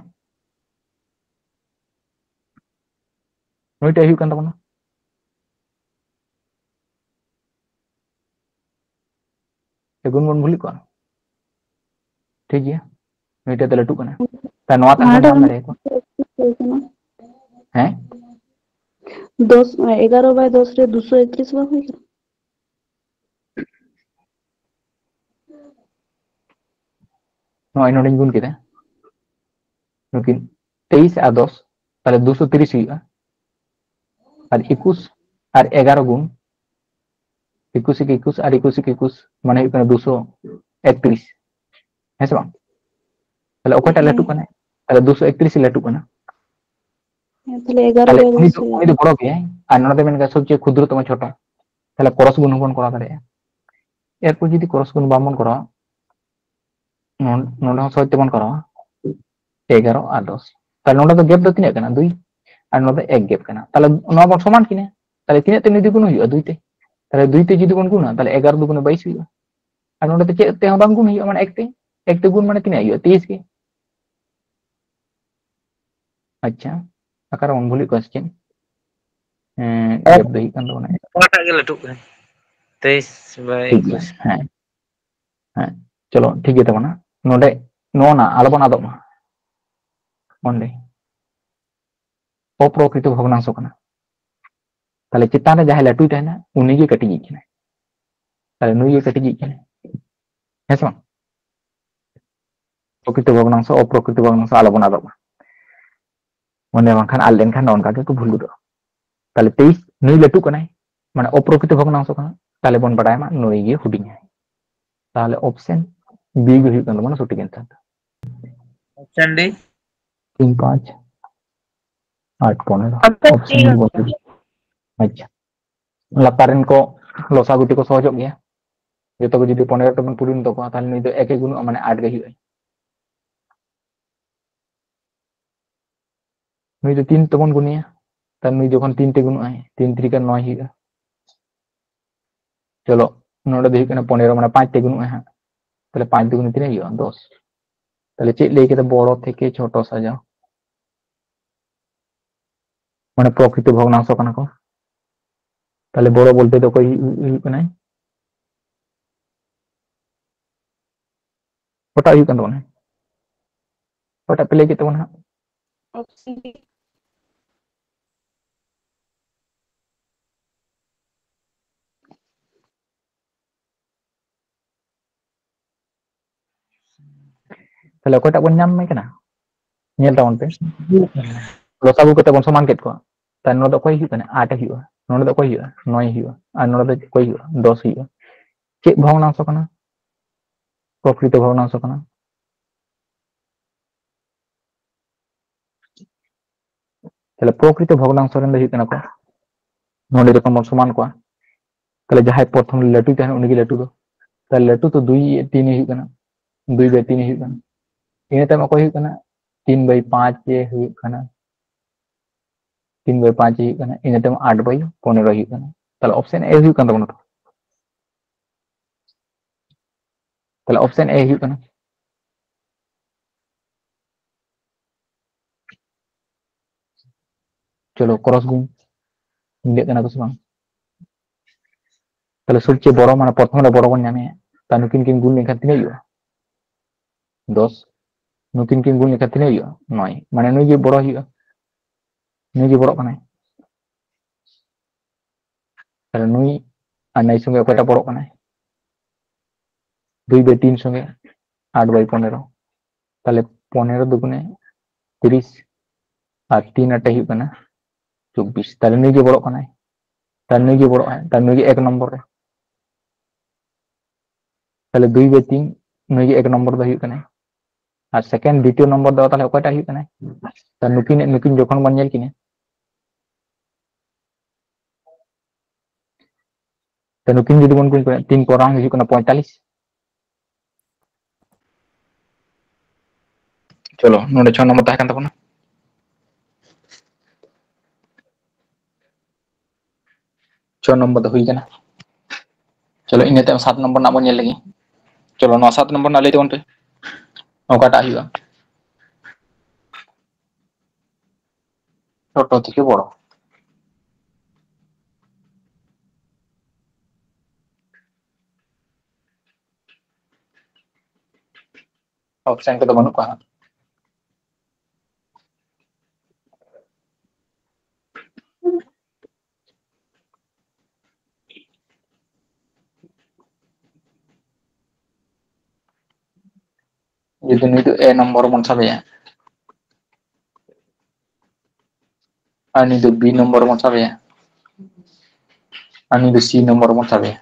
ᱱᱩᱭᱴᱟᱜ ᱦᱩᱭᱩᱜ ᱠᱟᱱ ᱛᱟᱵᱚᱱᱟ᱾ ᱮ ᱜᱩᱱ ᱵᱚᱱ ᱵᱷᱩᱞᱤ ᱠᱚᱣᱟ᱾ ᱴᱷᱤᱠ ᱜᱮᱭᱟ, ᱱᱩᱭᱴᱟᱜ ᱫᱚ ᱞᱟᱹᱴᱩᱜ ᱠᱟᱱᱟ᱾ ᱛᱟᱦᱞᱮ ᱱᱚᱣᱟ ᱛᱟᱦᱞᱮ ᱱᱚᱣᱟᱴᱟᱜ ᱧᱟᱢ ᱫᱚ ᱫᱟᱲᱮᱭᱟᱠᱚᱣᱟ᱾ ᱦᱩᱭ ᱠᱟᱱᱟ᱾ ᱦᱮᱸ? ᱫᱚᱥ, ᱮᱜᱟᱨᱚ ᱵᱟᱭ ᱫᱚᱥ ᱨᱮ ᱫᱩᱥᱚ ᱮᱠᱛᱨᱤᱥ ᱵᱟᱝ ᱦᱩᱭ ᱠᱟᱱᱟ? ᱱᱚᱜᱼᱚᱭ ᱱᱚᱰᱮᱧ ᱜᱩᱱ ᱠᱮᱫᱟ, ᱱᱩᱠᱤᱱ ᱛᱮᱭᱤᱥ ᱟᱨ ᱫᱚᱥ, ᱛᱟᱦᱞᱮ ᱫᱩᱥᱚ ᱛᱤᱨᱤᱥ ᱦᱩᱭᱩᱜᱼᱟ᱾ ᱟᱨ ᱮᱠᱩᱥ ᱟᱨ ᱮᱜᱟᱨᱚ ᱜᱩᱱ, ᱮᱠᱩᱥ ᱮᱠ ᱮᱠᱩᱥ ᱟᱨ ᱮᱠᱩᱥ ᱮᱠ ᱮᱠᱩᱥ, ᱢᱟᱱᱮ ᱦᱩᱭᱩᱜ ᱠᱟᱱᱟ ᱫᱩᱥᱚ ᱮᱠᱛᱨᱤᱥ᱾ ᱦᱮᱸ ᱥᱮ ᱵᱟᱝ? ᱛᱟᱦᱞᱮ ᱚᱠᱚᱭᱴᱟᱜ ᱦᱮᱸ᱾ ᱞᱟᱹᱴᱩᱜ ᱠᱟᱱᱟ? ᱛᱟᱦᱞᱮ ᱫᱩᱥᱚ ᱮᱠᱛᱨᱤᱥ ᱞᱟᱹᱴᱩᱜ ᱠᱟᱱᱟ᱾ ᱦᱮᱸ, ᱛᱟᱦᱞᱮ ᱮᱜᱟᱨᱚ ᱛᱟᱦᱞᱮ ᱵᱟᱭ ᱩᱱᱤ ᱫᱚᱥ ᱫᱚ, ᱦᱩᱭᱩᱜᱼᱟ᱾ ᱩᱱᱤ ᱫᱚ ᱵᱚᱲᱚ ᱜᱮᱭᱟᱭ, ᱟᱨ ᱱᱚᱰᱮ ᱢᱮᱱ ᱠᱟᱫᱟ ᱥᱚᱵᱪᱮᱭᱮ ᱠᱷᱩᱫᱨᱚ ᱛᱚᱢᱚ ᱪᱷᱳᱴᱟ᱾ ᱛᱟᱦᱞᱮ ᱠᱨᱚᱥ ᱜᱩᱱ ᱦᱚᱸᱵᱚᱱ ᱠᱚᱨᱟᱣ ᱫᱟᱲᱮᱭᱟᱜᱼᱟ᱾ ᱮᱨᱯᱚᱨ ᱡᱩᱫᱤ ᱠᱨᱚᱥ ᱜᱩᱱ ᱵᱟᱝᱵᱚᱱ ᱠᱚᱨᱟᱣᱟ, ᱱᱚᱰ-, ᱱᱚᱰᱮ ᱦᱚᱸ ᱥᱚᱦᱚᱡ ᱛᱮᱵᱚᱱ ᱠᱚᱨᱟᱣᱟ, ᱮᱜᱟᱨᱚ ᱟᱨ ᱫᱚᱥ᱾ ᱛᱟᱦᱞᱮ ᱱᱚᱰᱮ ᱫᱚ ᱜᱮᱯ ᱫᱚ ᱛᱤᱱᱟᱹᱜ ᱠᱟᱱᱟ? ᱫᱩᱭ᱾ ᱟᱨ ᱱᱚᱰᱮ ᱫᱚ ᱮᱠ ᱜᱮᱯ ᱠᱟᱱᱟ᱾ ᱛᱟᱦᱞᱮ ᱱᱚᱣᱟ ᱵᱚᱱ ᱥᱚᱢᱟᱱ ᱠᱤᱱᱟ᱾ ᱛᱟᱦᱞᱮ ᱛᱤᱱᱟᱹᱜ ᱛᱮ ᱱᱩᱭ ᱫᱚ ᱜᱩᱱ ᱦᱩᱭᱩᱜᱼᱟ? ᱫᱩᱭ ᱛᱮ᱾ ᱛᱟᱦᱞᱮ ᱫᱩᱭ ᱛᱮ ᱡᱩᱫᱤ ᱵᱚᱱ ᱜᱩᱱᱟ, ᱛᱟᱦᱞᱮ ᱮᱜᱟᱨᱚ ᱫᱩᱜᱩᱱᱮ ᱵᱟᱭᱤᱥ ᱦᱩᱭᱩᱜᱼᱟ᱾ ᱟᱨ ᱱᱚᱰᱮ ᱫᱚ ᱪᱮᱫ ᱛᱮᱦᱚᱸ ᱵᱟᱝ ᱜᱩᱱ ᱦᱩᱭᱩᱜᱼᱟ, ᱢᱟᱱᱮ ᱮᱠ ᱛᱮ, ᱮᱠ ᱛᱮ ᱜᱩᱱ ᱢᱟᱱᱮ ᱛᱤᱱᱟᱹᱜ ᱦᱩᱭᱩᱜᱼᱟ? ᱛᱮᱭᱤᱥ ᱜᱮ᱾ ᱟᱪᱪᱷᱟ, ᱚᱠᱟᱨᱮ ᱵᱚᱱ ᱵᱷᱩᱞᱮᱫ ᱠᱚᱣᱟ ᱥᱮ ᱪᱮᱫ? ᱦᱮᱸ, ᱜᱮᱯ ᱫᱚ ᱦᱩᱭᱩᱜ ᱠᱟᱱ ᱛᱟᱵᱚᱱᱟ᱾ ᱚᱠᱟᱴᱟᱜ ᱜᱮ ᱞᱟᱹᱴᱩᱜ ᱠᱟᱱᱟ? ᱛᱮᱭᱤᱥ ᱵᱟᱭ ᱴᱷᱤᱠ ᱜᱮᱭᱟ᱾ ᱮᱠᱩᱥ᱾ ᱦᱮᱸ, ᱦᱮᱸ, ᱪᱚᱞᱚ, ᱴᱷᱤᱠ ᱜᱮ ᱛᱟᱵᱚᱱᱟ᱾ ᱱᱚᱰᱮ ᱱᱚᱜᱼᱚ ᱱᱟ ᱟᱞᱚᱵᱚᱱ ᱟᱫᱚᱜ ᱢᱟ᱾ ᱚᱸᱰᱮ ᱚᱯᱨᱚᱠᱨᱤᱛᱚ ᱵᱷᱚᱜᱽᱱᱟᱝᱥᱚ ᱠᱟᱱᱟ᱾ ᱛᱟᱦᱞᱮ ᱪᱮᱛᱟᱱ ᱨᱮ ᱡᱟᱦᱟᱸᱭ ᱞᱟᱹᱴᱩᱭ ᱛᱟᱦᱮᱱᱟ, ᱩᱱᱤ ᱜᱮ ᱠᱟᱹᱴᱤᱡᱤᱡ ᱠᱟᱱᱟᱭ᱾ ᱛᱟᱦᱞᱮ ᱱᱩᱭ ᱜᱮ ᱠᱟᱹᱴᱤᱡᱤᱡ ᱠᱟᱱᱟᱭ᱾ ᱦᱮᱸ ᱥᱮ ᱵᱟᱝ? ᱯᱨᱚᱠᱨᱤᱛᱚ ᱵᱷᱚᱜᱽᱱᱟᱝᱥᱚ, ᱚᱯᱨᱚᱠᱨᱤᱛᱚ ᱵᱷᱚᱜᱽᱱᱟᱝᱥᱚ ᱟᱞᱚᱵᱚᱱ ᱟᱫᱚᱜ ᱢᱟ᱾ ᱢᱚᱱᱮ ᱵᱟᱝᱠᱷᱟᱱ ᱟᱫ ᱞᱮᱱᱠᱷᱟᱱ ᱱᱚᱜᱼᱚ ᱱᱚᱝᱠᱟ ᱜᱮᱠᱚ ᱵᱷᱩᱞ ᱜᱚᱫᱚᱜᱼᱟ᱾ ᱛᱟᱦᱞᱮ ᱛᱮᱭᱤᱥ, ᱱᱩᱭ ᱞᱟᱹᱴᱩᱜ ᱠᱟᱱᱟᱭ, ᱢᱟᱱᱮ ᱚᱯᱨᱚᱠᱨᱤᱛᱚ ᱵᱷᱚᱜᱽᱱᱟᱝᱥᱚ ᱠᱟᱱᱟ᱾ ᱛᱟᱦᱞᱮ ᱵᱚᱱ ᱵᱟᱲᱟᱭ ᱢᱟ ᱱᱩᱭ ᱜᱮ ᱦᱩᱰᱤᱧᱟᱭ᱾ ᱛᱟᱦᱞᱮ option B ᱜᱮ ᱦᱩᱭᱩᱜ ᱠᱟᱱ ᱛᱟᱵᱚᱱᱟ ᱥᱚᱴᱷᱤᱠ answer ᱫᱚ᱾ Option D. ᱛᱤᱱ ᱯᱟᱸᱪ ᱟᱴ ᱯᱚᱱᱮᱨᱚ᱾ Option Option D D ᱵᱚᱱ ᱤᱫᱤ᱾ ᱟᱪᱪᱷᱟ, ᱞᱟᱛᱟᱨ ᱨᱮᱱ ᱠᱚ ᱞᱚᱥᱟᱜᱩ ᱛᱮᱠᱚ ᱥᱚᱦᱚᱡᱚᱜ ᱜᱮᱭᱟ᱾ ᱡᱚᱛᱚ ᱠᱚ ᱡᱩᱫᱤ ᱯᱚᱱᱮᱨᱚ ᱛᱮᱵᱚᱱ ᱯᱩᱨᱩᱱ ᱛᱟᱠᱚᱣᱟ, ᱛᱟᱦᱞᱮ ᱱᱩᱭ ᱫᱚ ᱮᱠ ᱮ ᱜᱩᱱᱚᱜᱼᱟ, ᱢᱟᱱᱮ ᱟᱴ ᱜᱮ ᱦᱩᱭᱩᱜᱼᱟ᱾ ᱱᱩᱭ ᱫᱚ ᱛᱤᱱ ᱛᱮᱵᱚᱱ ᱜᱩᱱᱮᱭᱟ, ᱛᱟᱦᱞᱮ ᱱᱩᱭ ᱡᱚᱠᱷᱚᱱ ᱛᱤᱱ ᱛᱮ ᱜᱩᱱᱚᱜᱼᱟᱭ, ᱛᱤᱱ ᱛᱤᱨᱤᱠᱟ ᱱᱚᱭ ᱦᱩᱭᱩᱜᱼᱟ᱾ ᱪᱚᱞᱚ, ᱱᱚᱰᱮ ᱫᱚ ᱦᱩᱭᱩᱜ ᱠᱟᱱᱟ ᱯᱚᱱᱮᱨᱚ, ᱢᱟᱱᱮ ᱯᱟᱸᱪ ᱛᱮ ᱜᱩᱱᱚᱜᱼᱟᱭ ᱦᱟᱸᱜ᱾ ᱛᱟᱦᱞᱮ ᱯᱟᱸᱪ ᱫᱩᱜᱩᱱᱮ ᱛᱤᱱᱟᱹᱜ ᱦᱩᱭᱩᱜᱼᱟ? ᱫᱚᱥ᱾ ᱛᱟᱦᱞᱮ ᱪᱮᱫ ᱞᱟᱹᱭ ᱠᱮᱫᱟ? ᱵᱚᱲᱚ ᱛᱷᱮᱠᱮ ᱪᱷᱳᱴᱚ ᱥᱟᱡᱟᱣ, ᱢᱟᱱᱮ ᱯᱨᱚᱠᱨᱤᱛᱚ ᱵᱷᱚᱜᱽᱱᱟᱝᱥᱚ ᱠᱟᱱᱟ ᱠᱚ᱾ ᱛᱟᱦᱞᱮ ᱵᱚᱲᱚ ᱵᱚᱞᱛᱮ ᱫᱚ ᱚᱠᱚᱭ ᱦᱩᱭᱩᱜ ᱠᱟᱱᱟᱭ? ᱚᱠᱟᱴᱟᱜ ᱦᱩᱭᱩᱜ ᱠᱟᱱ ᱛᱟᱵᱚᱱᱟ? ᱚᱠᱟᱴᱟᱜ ᱯᱮ ᱞᱟᱹᱭ ᱠᱮᱫ ᱛᱟᱵᱚᱱᱟ ᱦᱟᱸᱜ? Option D. ᱛᱟᱦᱞᱮ ᱚᱠᱚᱭᱴᱟᱜ ᱵᱚᱱ ᱧᱟᱢ ᱮ ᱠᱟᱱᱟ? ᱧᱮᱞ ᱛᱟᱵᱚᱱ ᱯᱮ, ᱞᱚᱥᱟᱜᱩ ᱠᱟᱛᱮ ᱵᱚᱱ ᱥᱚᱢᱟᱱ ᱠᱮᱫ ᱠᱚᱣᱟ᱾ ᱛᱟᱦᱞᱮ ᱱᱚᱰᱮ ᱫᱚ ᱚᱠᱚᱭ ᱦᱩᱭᱩᱜ ᱠᱟᱱᱟ? ᱟᱴ ᱮ ᱦᱩᱭᱩᱜᱼᱟ᱾ ᱱᱚᱰᱮ ᱫᱚ ᱚᱠᱚᱭ ᱦᱩᱭᱩᱜᱼᱟ? ᱱᱚᱭ ᱦᱩᱭᱩᱜᱼᱟ᱾ ᱟᱨ ᱱᱚᱰᱮ ᱫᱚ ᱚᱠᱚᱭ ᱦᱩᱭᱩᱜᱼᱟ? ᱫᱚᱥ ᱦᱩᱭᱩᱜᱼᱟ᱾ ᱪᱮᱫ ᱵᱷᱚᱜᱽᱱᱟᱝᱥᱚ ᱠᱟᱱᱟ? ᱯᱨᱚᱠᱨᱤᱛᱚ ᱵᱷᱚᱜᱽᱱᱟᱝᱥᱚ ᱠᱟᱱᱟ᱾ ᱛᱟᱦᱞᱮ ᱯᱨᱚᱠᱨᱤᱛᱚ ᱵᱷᱚᱜᱽᱱᱟᱝᱥᱚ ᱨᱮᱱ ᱫᱚ ᱦᱩᱭᱩᱜ ᱠᱟᱱᱟ ᱠᱚ, ᱱᱚᱰᱮ ᱡᱚᱠᱷᱚᱱ ᱵᱚᱱ ᱥᱚᱢᱟᱱ ᱠᱚᱣᱟ, ᱛᱟᱦᱞᱮ ᱡᱟᱦᱟᱸᱭ ᱯᱨᱚᱛᱷᱚᱢ ᱞᱟᱹᱴᱩᱭ ᱛᱟᱦᱮᱱᱟ ᱩᱱᱤᱜᱮ ᱞᱟᱹᱴᱩ ᱫᱚ᱾ ᱛᱟᱦᱞᱮ ᱞᱟᱹᱴᱩ ᱛᱚ ᱫᱩᱭ ᱵᱟᱭ ᱛᱤᱱ ᱦᱩᱭᱩᱜ ᱠᱟᱱᱟ, ᱫᱩᱭ ᱵᱟᱭ ᱛᱤᱱ ᱦᱩᱭᱩᱜ ᱠᱟᱱᱟ᱾ ᱤᱱᱟᱹ ᱛᱟᱭᱚᱢ ᱚᱠᱚᱭ ᱦᱩᱭᱩᱜ ᱠᱟᱱᱟ? ᱛᱤᱱ ᱵᱟᱭ ᱯᱟᱸᱪ ᱮ ᱦᱩᱭᱩᱜ ᱠᱟᱱᱟ, ᱛᱤᱱ ᱵᱟᱭ ᱯᱟᱸᱪ ᱮ ᱦᱩᱭᱩᱜ ᱠᱟᱱᱟ᱾ ᱤᱱᱟᱹ ᱛᱟᱭᱚᱢ ᱟᱴ ᱵᱟᱭ ᱯᱚᱱᱮᱨᱚ ᱦᱩᱭᱩᱜ ᱠᱟᱱᱟ᱾ ᱛᱟᱦᱞᱮ option A ᱦᱩᱭᱩᱜ ᱠᱟᱱ ᱛᱟᱵᱚᱱᱟ ᱛᱚ᱾ ᱛᱟᱦᱞᱮ option A ᱦᱩᱭᱩᱜ ᱠᱟᱱᱟ᱾ ᱪᱚᱞᱚ cross ᱜᱩᱱ ᱢᱤᱞᱟᱹᱜ ᱠᱟᱱᱟ ᱠᱚ ᱥᱮ ᱵᱟᱝ? ᱛᱟᱦᱞᱮ ᱥᱚᱵᱪᱮᱭᱮ ᱵᱚᱲᱚ, ᱢᱟᱱᱮ ᱯᱨᱚᱛᱷᱚᱢ ᱨᱮ ᱵᱚᱲᱚ ᱵᱚᱱ ᱧᱟᱢᱮᱭᱟ, ᱛᱟ ᱱᱩᱠᱤᱱ ᱠᱤᱱ ᱜᱩᱱ ᱞᱮᱱᱠᱷᱟᱱ ᱛᱤᱱᱟᱹᱜ ᱦᱩᱭᱩᱜᱼᱟ? ᱫᱚᱥ᱾ ᱱᱩᱠᱤᱱ ᱠᱤᱱ ᱜᱩᱱ ᱞᱮᱠᱷᱟᱱ ᱛᱤᱱᱟᱹᱜ ᱦᱩᱭᱩᱜᱼᱟ? ᱱᱚᱭ᱾ ᱢᱟᱱᱮ ᱱᱩᱭ ᱜᱮ ᱵᱚᱲᱚ ᱦᱩᱭᱩᱜᱼᱟ, ᱱᱩᱭ ᱜᱮ ᱵᱚᱲᱚᱜ ᱠᱟᱱᱟᱭ᱾ ᱛᱟᱦᱞᱮ ᱱᱩᱭ ᱟᱨ ᱱᱩᱭ ᱥᱚᱸᱜᱮ ᱚᱠᱚᱭᱴᱟᱜ ᱵᱚᱲᱚᱜ ᱠᱟᱱᱟᱭ? ᱫᱩᱭ ᱵᱟᱭ ᱛᱤᱱ ᱥᱚᱸᱜᱮ ᱟᱴ ᱵᱟᱭ ᱯᱚᱱᱮᱨᱚ᱾ ᱛᱟᱦᱞᱮ ᱯᱚᱱᱮᱨᱚ ᱫᱩᱜᱩᱱᱮ ᱛᱤᱨᱤᱥ ᱟᱨ ᱛᱤᱱ ᱟᱴᱮ ᱦᱩᱭᱩᱜ ᱠᱟᱱᱟ ᱪᱚᱵᱵᱤᱥ᱾ ᱛᱟᱦᱞᱮ ᱱᱩᱭ ᱜᱮ ᱵᱚᱲᱚᱜ ᱠᱟᱱᱟᱭ, ᱛᱟᱦᱞᱮ ᱱᱩᱭ ᱜᱮ ᱵᱚᱲᱚᱜ ᱟᱭ, ᱛᱟᱦᱞᱮ ᱱᱩᱭ ᱜᱮ ᱮᱠ ᱱᱚᱢᱵᱚᱨ ᱨᱮ᱾ ᱛᱟᱦᱞᱮ ᱫᱩᱭ ᱵᱟᱭ ᱛᱤᱱ, ᱱᱩᱭ ᱜᱮ ᱮᱠ ᱱᱚᱢᱵᱚᱨ ᱫᱚ ᱦᱩᱭᱩᱜ ᱠᱟᱱᱟᱭ᱾ ᱟᱨ ᱥᱮᱠᱮᱱᱰ, ᱫᱤᱛᱤᱭᱚ ᱱᱚᱢᱵᱚᱨ ᱫᱚ ᱛᱟᱦᱞᱮ ᱚᱠᱚᱭᱴᱟᱜ ᱦᱩᱭᱩᱜ ᱠᱟᱱᱟᱭ? ᱛᱟ ᱱᱩᱠᱤᱱ, ᱱᱩᱠᱤᱱ ᱡᱚᱠᱷᱚᱱ ᱵᱚᱱ ᱧᱮᱞ ᱠᱤᱱᱟ, ᱛᱟ ᱱᱩᱠᱤᱱ ᱡᱩᱫᱤ ᱵᱚᱱ ᱜᱩᱱ ᱠᱤᱱᱟ, ᱛᱤᱱ ᱯᱚᱨᱟᱝ ᱦᱤᱡᱩᱜ ᱠᱟᱱᱟ ᱯᱚᱸᱭᱛᱟᱞᱞᱤᱥ᱾ ᱪᱚᱞᱚ, ᱱᱚᱰᱮ ᱪᱷᱚ ᱱᱚᱢᱵᱚᱨ ᱛᱟᱦᱮᱸ ᱠᱟᱱ ᱛᱟᱵᱚᱱᱟ᱾ ᱪᱷᱚ ᱱᱚᱢᱵᱚᱨ ᱫᱚ ᱦᱩᱭ ᱠᱟᱱᱟ᱾ ᱪᱚᱞᱚ, ᱤᱱᱟᱹ ᱛᱟᱭᱚᱢ ᱥᱟᱛ ᱱᱚᱢᱵᱚᱨ ᱨᱮᱱᱟᱜ ᱵᱚᱱ ᱧᱮᱞ ᱞᱮᱜᱮ᱾ ᱪᱚᱞᱚ, ᱱᱚᱣᱟ ᱥᱟᱛ ᱱᱚᱢᱵᱚᱨ ᱨᱮᱱᱟᱜ ᱞᱟᱹᱭ ᱛᱟᱵᱚᱱ ᱯᱮ, ᱚᱠᱟᱴᱟᱜ ᱦᱩᱭᱩᱜᱼᱟ? ᱪᱷᱳᱴᱳ ᱛᱷᱮᱠᱮ ᱵᱚᱲᱚ᱾ ᱚᱯᱥᱮᱱ ᱠᱚᱫᱚ ᱵᱟᱹᱱᱩᱜ ᱠᱚᱣᱟ ᱦᱟᱸᱜ᱾ ᱡᱩᱫᱤ ᱱᱩᱭ ᱫᱚ A ᱱᱚᱢᱵᱚᱨ ᱵᱚᱱ ᱥᱟᱵᱮᱭᱟ, ᱟᱨ ᱱᱩᱭ ᱫᱚ B ᱱᱚᱢᱵᱚᱨ ᱵᱚᱱ ᱥᱟᱵᱮᱭᱟ, ᱟᱨ ᱱᱩᱭ ᱫᱚ C ᱱᱚᱢᱵᱚᱨ ᱵᱚᱱ ᱥᱟᱵᱮᱭᱟ,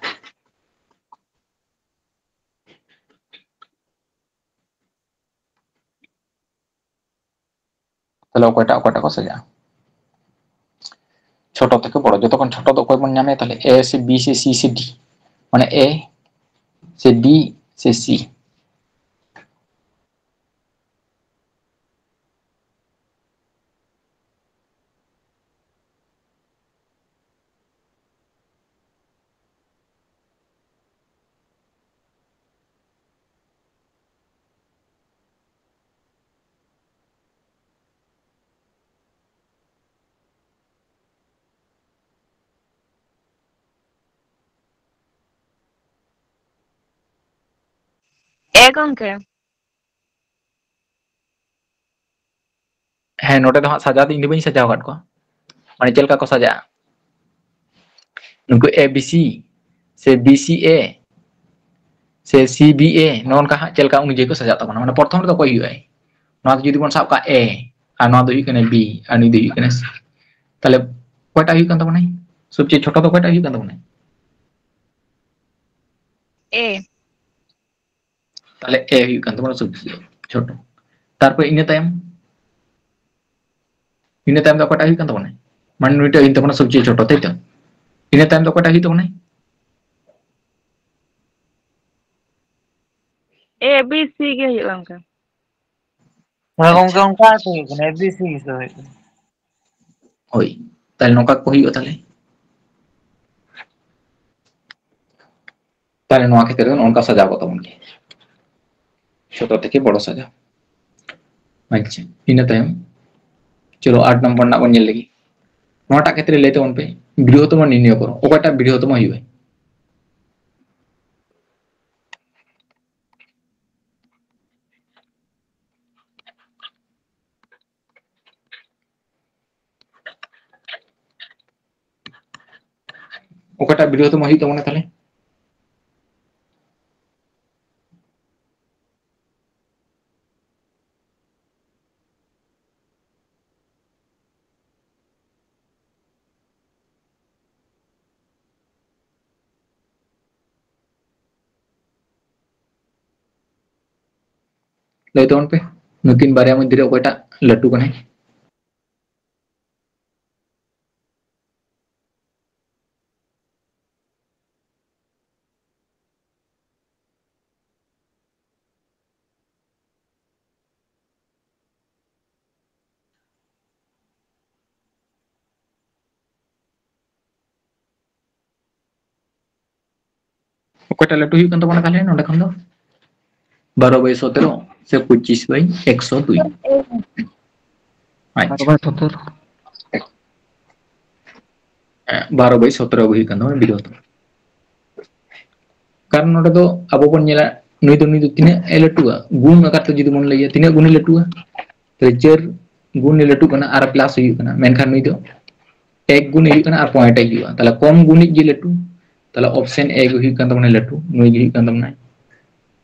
ᱛᱟᱦᱞᱮ ᱚᱠᱚᱭᱴᱟᱜ, ᱚᱠᱚᱭᱴᱟᱜ ᱠᱚ ᱥᱟᱡᱟᱜᱼᱟ? ᱪᱷᱳᱴᱳ ᱛᱷᱮᱠᱮ ᱵᱚᱲᱚ, ᱡᱚᱛᱚ ᱠᱷᱚᱱ ᱪᱷᱳᱴᱳ ᱫᱚ ᱚᱠᱚᱭ ᱵᱚᱱ ᱧᱟᱢᱮᱭᱟ? ᱛᱟᱦᱞᱮ A ᱥᱮ B ᱥᱮ C ᱥᱮ D, ᱢᱟᱱᱮ A ᱥᱮ D ᱥᱮ C᱾ ᱮ ᱜᱚᱝᱠᱮ᱾ ᱦᱮᱸ, ᱱᱚᱰᱮ ᱫᱚ ᱦᱟᱸᱜ ᱥᱟᱡᱟᱣ ᱫᱚ ᱤᱧ ᱫᱚ ᱵᱟᱹᱧ ᱥᱟᱡᱟᱣ ᱟᱠᱟᱫ ᱠᱚᱣᱟ, ᱢᱟᱱᱮ ᱪᱮᱫ ᱞᱮᱠᱟ ᱠᱚ ᱥᱟᱡᱟᱜᱼᱟ᱾ ᱱᱩᱠᱩ A B C ᱥᱮ B C A ᱥᱮ C B A, ᱱᱚᱜᱼᱚ ᱱᱚᱝᱠᱟ ᱦᱟᱸᱜ ᱪᱮᱫ ᱞᱮᱠᱟ ᱚᱱᱩᱡᱟᱭᱤ ᱠᱚ ᱥᱟᱡᱟᱜ ᱛᱟᱵᱚᱱᱟ᱾ ᱢᱟᱱᱮ ᱯᱨᱚᱛᱷᱚᱢ ᱨᱮᱫᱚ ᱚᱠᱚᱭ ᱦᱩᱭᱩᱜᱼᱟᱭ? ᱱᱚᱣᱟ ᱫᱚ ᱡᱩᱫᱤ ᱵᱚᱱ ᱥᱟᱵ ᱠᱟᱜ A, ᱟᱨ ᱱᱚᱣᱟ ᱫᱚ ᱦᱩᱭᱩᱜ ᱠᱟᱱᱟ B, ᱟᱨ ᱱᱩᱭ ᱫᱚ ᱦᱩᱭᱩᱜ ᱠᱟᱱᱟ C, ᱛᱟᱦᱞᱮ ᱚᱠᱚᱭᱴᱟᱜ ᱦᱩᱭᱩᱜ ᱠᱟᱱ ᱛᱟᱵᱚᱱᱟᱭ? ᱥᱚᱵᱪᱮᱭᱮ ᱪᱷᱳᱴᱳ ᱫᱚ ᱚᱠᱚᱭᱴᱟᱜ ᱦᱩᱭᱩᱜ ᱠᱟᱱ ᱛᱟᱵᱚᱱᱟᱭ? A᱾ ᱛᱟᱦᱞᱮ A ᱦᱩᱭᱩᱜ ᱠᱟᱱ ᱛᱟᱵᱚᱱᱟ ᱥᱚᱵᱪᱮᱭᱮ ᱪᱷᱳᱴᱳ᱾ ᱛᱟᱨᱯᱚᱨ ᱤᱱᱟᱹ ᱛᱟᱭᱚᱢ, ᱤᱱᱟᱹ ᱛᱟᱭᱚᱢ ᱫᱚ ᱚᱠᱟᱴᱟᱜ ᱦᱩᱭᱩᱜ ᱠᱟᱱ ᱛᱟᱵᱚᱱᱟ? ᱢᱟᱱᱮ ᱱᱩᱭᱴᱟᱜ ᱦᱩᱭᱩᱜ ᱛᱟᱵᱚᱱᱟ ᱥᱚᱵᱪᱮᱭᱮ ᱪᱷᱳᱴᱳ, ᱛᱟᱭ ᱛᱚ? ᱤᱱᱟᱹ ᱛᱟᱭᱚᱢ ᱫᱚ ᱚᱠᱟᱴᱟᱜ ᱦᱩᱭᱩᱜ ᱛᱟᱵᱚᱱᱟ? A B C ᱜᱮ ᱦᱩᱭᱩᱜᱼᱟ ᱚᱱᱠᱟ᱾ ᱦᱳᱭ ᱜᱚᱝᱠᱮ, ᱚᱱᱠᱟ ᱜᱮ ᱦᱩᱭᱩᱜ ᱠᱟᱱᱟ, A B C ᱜᱮ ᱦᱩᱭᱩᱜ ᱠᱟᱱᱟ᱾ ᱦᱳᱭ, ᱛᱟᱦᱞᱮ ᱱᱚᱝᱠᱟ ᱠᱚ ᱦᱩᱭᱩᱜᱼᱟ᱾ ᱛᱟᱦᱞᱮ ᱛᱟᱦᱞᱮ ᱱᱚᱣᱟ ᱠᱷᱮᱛᱨᱮ ᱫᱚ ᱱᱚᱝᱠᱟ ᱥᱟᱡᱟᱣ ᱠᱚᱜ ᱛᱟᱵᱚᱱ ᱜᱮ, ᱪᱷᱳᱴᱳ ᱛᱷᱮᱠᱮ ᱵᱚᱲᱚ ᱥᱟᱡᱟᱣ᱾ ᱟᱪᱪᱷᱟ, ᱤᱱᱟᱹ ᱛᱟᱭᱚᱢ ᱪᱚᱞᱚ ᱟᱴ ᱱᱚᱢᱵᱚᱨ ᱨᱮᱱᱟᱜ ᱵᱚᱱ ᱧᱮᱞ ᱞᱮᱜᱮ᱾ ᱱᱚᱣᱟᱴᱟᱜ ᱠᱷᱮᱛᱨᱮ ᱞᱟᱹᱭ ᱛᱟᱵᱚᱱ ᱯᱮ, ᱵᱨᱤᱦᱚᱛᱚᱢ ᱱᱤᱨᱱᱚᱭ ᱠᱚᱨᱚ, ᱚᱠᱟᱴᱟᱜ ᱵᱨᱤᱦᱚᱛᱚᱢ ᱦᱩᱭᱩᱜᱼᱟ? ᱚᱠᱟᱴᱟᱜ ᱵᱨᱤᱦᱚᱛᱚᱢ ᱦᱩᱭᱩᱜ ᱛᱟᱵᱚᱱᱟ ᱛᱟᱦᱞᱮ? ᱞᱟᱹᱭ ᱛᱟᱵᱚᱱ ᱯᱮ, ᱱᱩᱠᱤᱱ ᱵᱟᱨᱭᱟ ᱢᱚᱫᱽᱫᱷᱮ ᱨᱮ ᱚᱠᱚᱭᱴᱟᱜ ᱞᱟᱹᱴᱩ ᱠᱟᱱᱟᱭ? ᱚᱠᱚᱭᱴᱟᱜ ᱞᱟᱹᱴᱩ ᱦᱩᱭᱩᱜ ᱠᱟᱱ ᱛᱟᱵᱚᱱᱟ ᱛᱟᱦᱞᱮ ᱱᱚᱰᱮ ᱠᱷᱚᱱ ᱫᱚ? ᱵᱟᱨᱚ ᱵᱟᱭ ᱥᱚᱛᱮᱨᱚ ᱥᱮ ᱯᱚᱸᱪᱤᱥ ᱵᱟᱭ ᱮᱠᱥᱚ ᱫᱩᱭ? ᱟᱪᱪᱷᱟ, ᱵᱟᱨᱚ ᱵᱟᱭ ᱥᱚᱛᱮᱨᱚ᱾ ᱵᱟᱨᱚ ᱵᱟᱭ ᱥᱚᱛᱮᱨᱚ ᱦᱩᱭᱩᱜ ᱠᱟᱱ ᱛᱟᱵᱚᱱᱟ ᱵᱨᱤᱦᱚᱛᱚᱢ᱾ ᱠᱟᱨᱚᱱ ᱱᱚᱰᱮ ᱫᱚ ᱟᱵᱚ ᱵᱚᱱ ᱧᱮᱞᱟ, ᱱᱩᱭ ᱫᱚ ᱱᱩᱭ ᱫᱚ ᱛᱤᱱᱟᱹᱜ ᱮ ᱞᱟᱹᱴᱩᱣᱟ? ᱜᱩᱱ ᱟᱠᱟᱨ ᱛᱮ ᱡᱩᱫᱤ ᱵᱚᱱ ᱞᱟᱹᱭᱟ, ᱛᱤᱱᱟᱹᱜ ᱜᱩᱱᱮ ᱞᱟᱹᱴᱩᱣᱟ? ᱛᱟᱦᱞᱮ ᱪᱟᱹᱨ ᱜᱩᱱᱮ ᱞᱟᱹᱴᱩᱜ ᱠᱟᱱᱟ ᱟᱨ plus ᱦᱩᱭᱩᱜ ᱠᱟᱱᱟ, ᱢᱮᱱᱠᱷᱟᱱ ᱱᱩᱭ ᱫᱚ ᱮᱠ ᱜᱩᱱᱮ ᱦᱩᱭᱩᱜ ᱠᱟᱱᱟ ᱟᱨ point ᱮ ᱦᱩᱭᱩᱜᱼᱟ᱾ ᱛᱟᱦᱞᱮ ᱠᱚᱢ ᱜᱩᱱᱤᱡ ᱜᱮ ᱞᱟᱹᱴᱩ, ᱛᱟᱦᱞᱮ option A ᱜᱮ ᱦᱩᱭᱩᱜ ᱠᱟᱱ ᱛᱟᱵᱚᱱᱟ ᱞᱟᱹᱴᱩ, ᱱᱩᱭ ᱜᱮ ᱦᱩᱭᱩᱜ ᱠᱟᱱ ᱛᱟᱵᱚᱱᱟ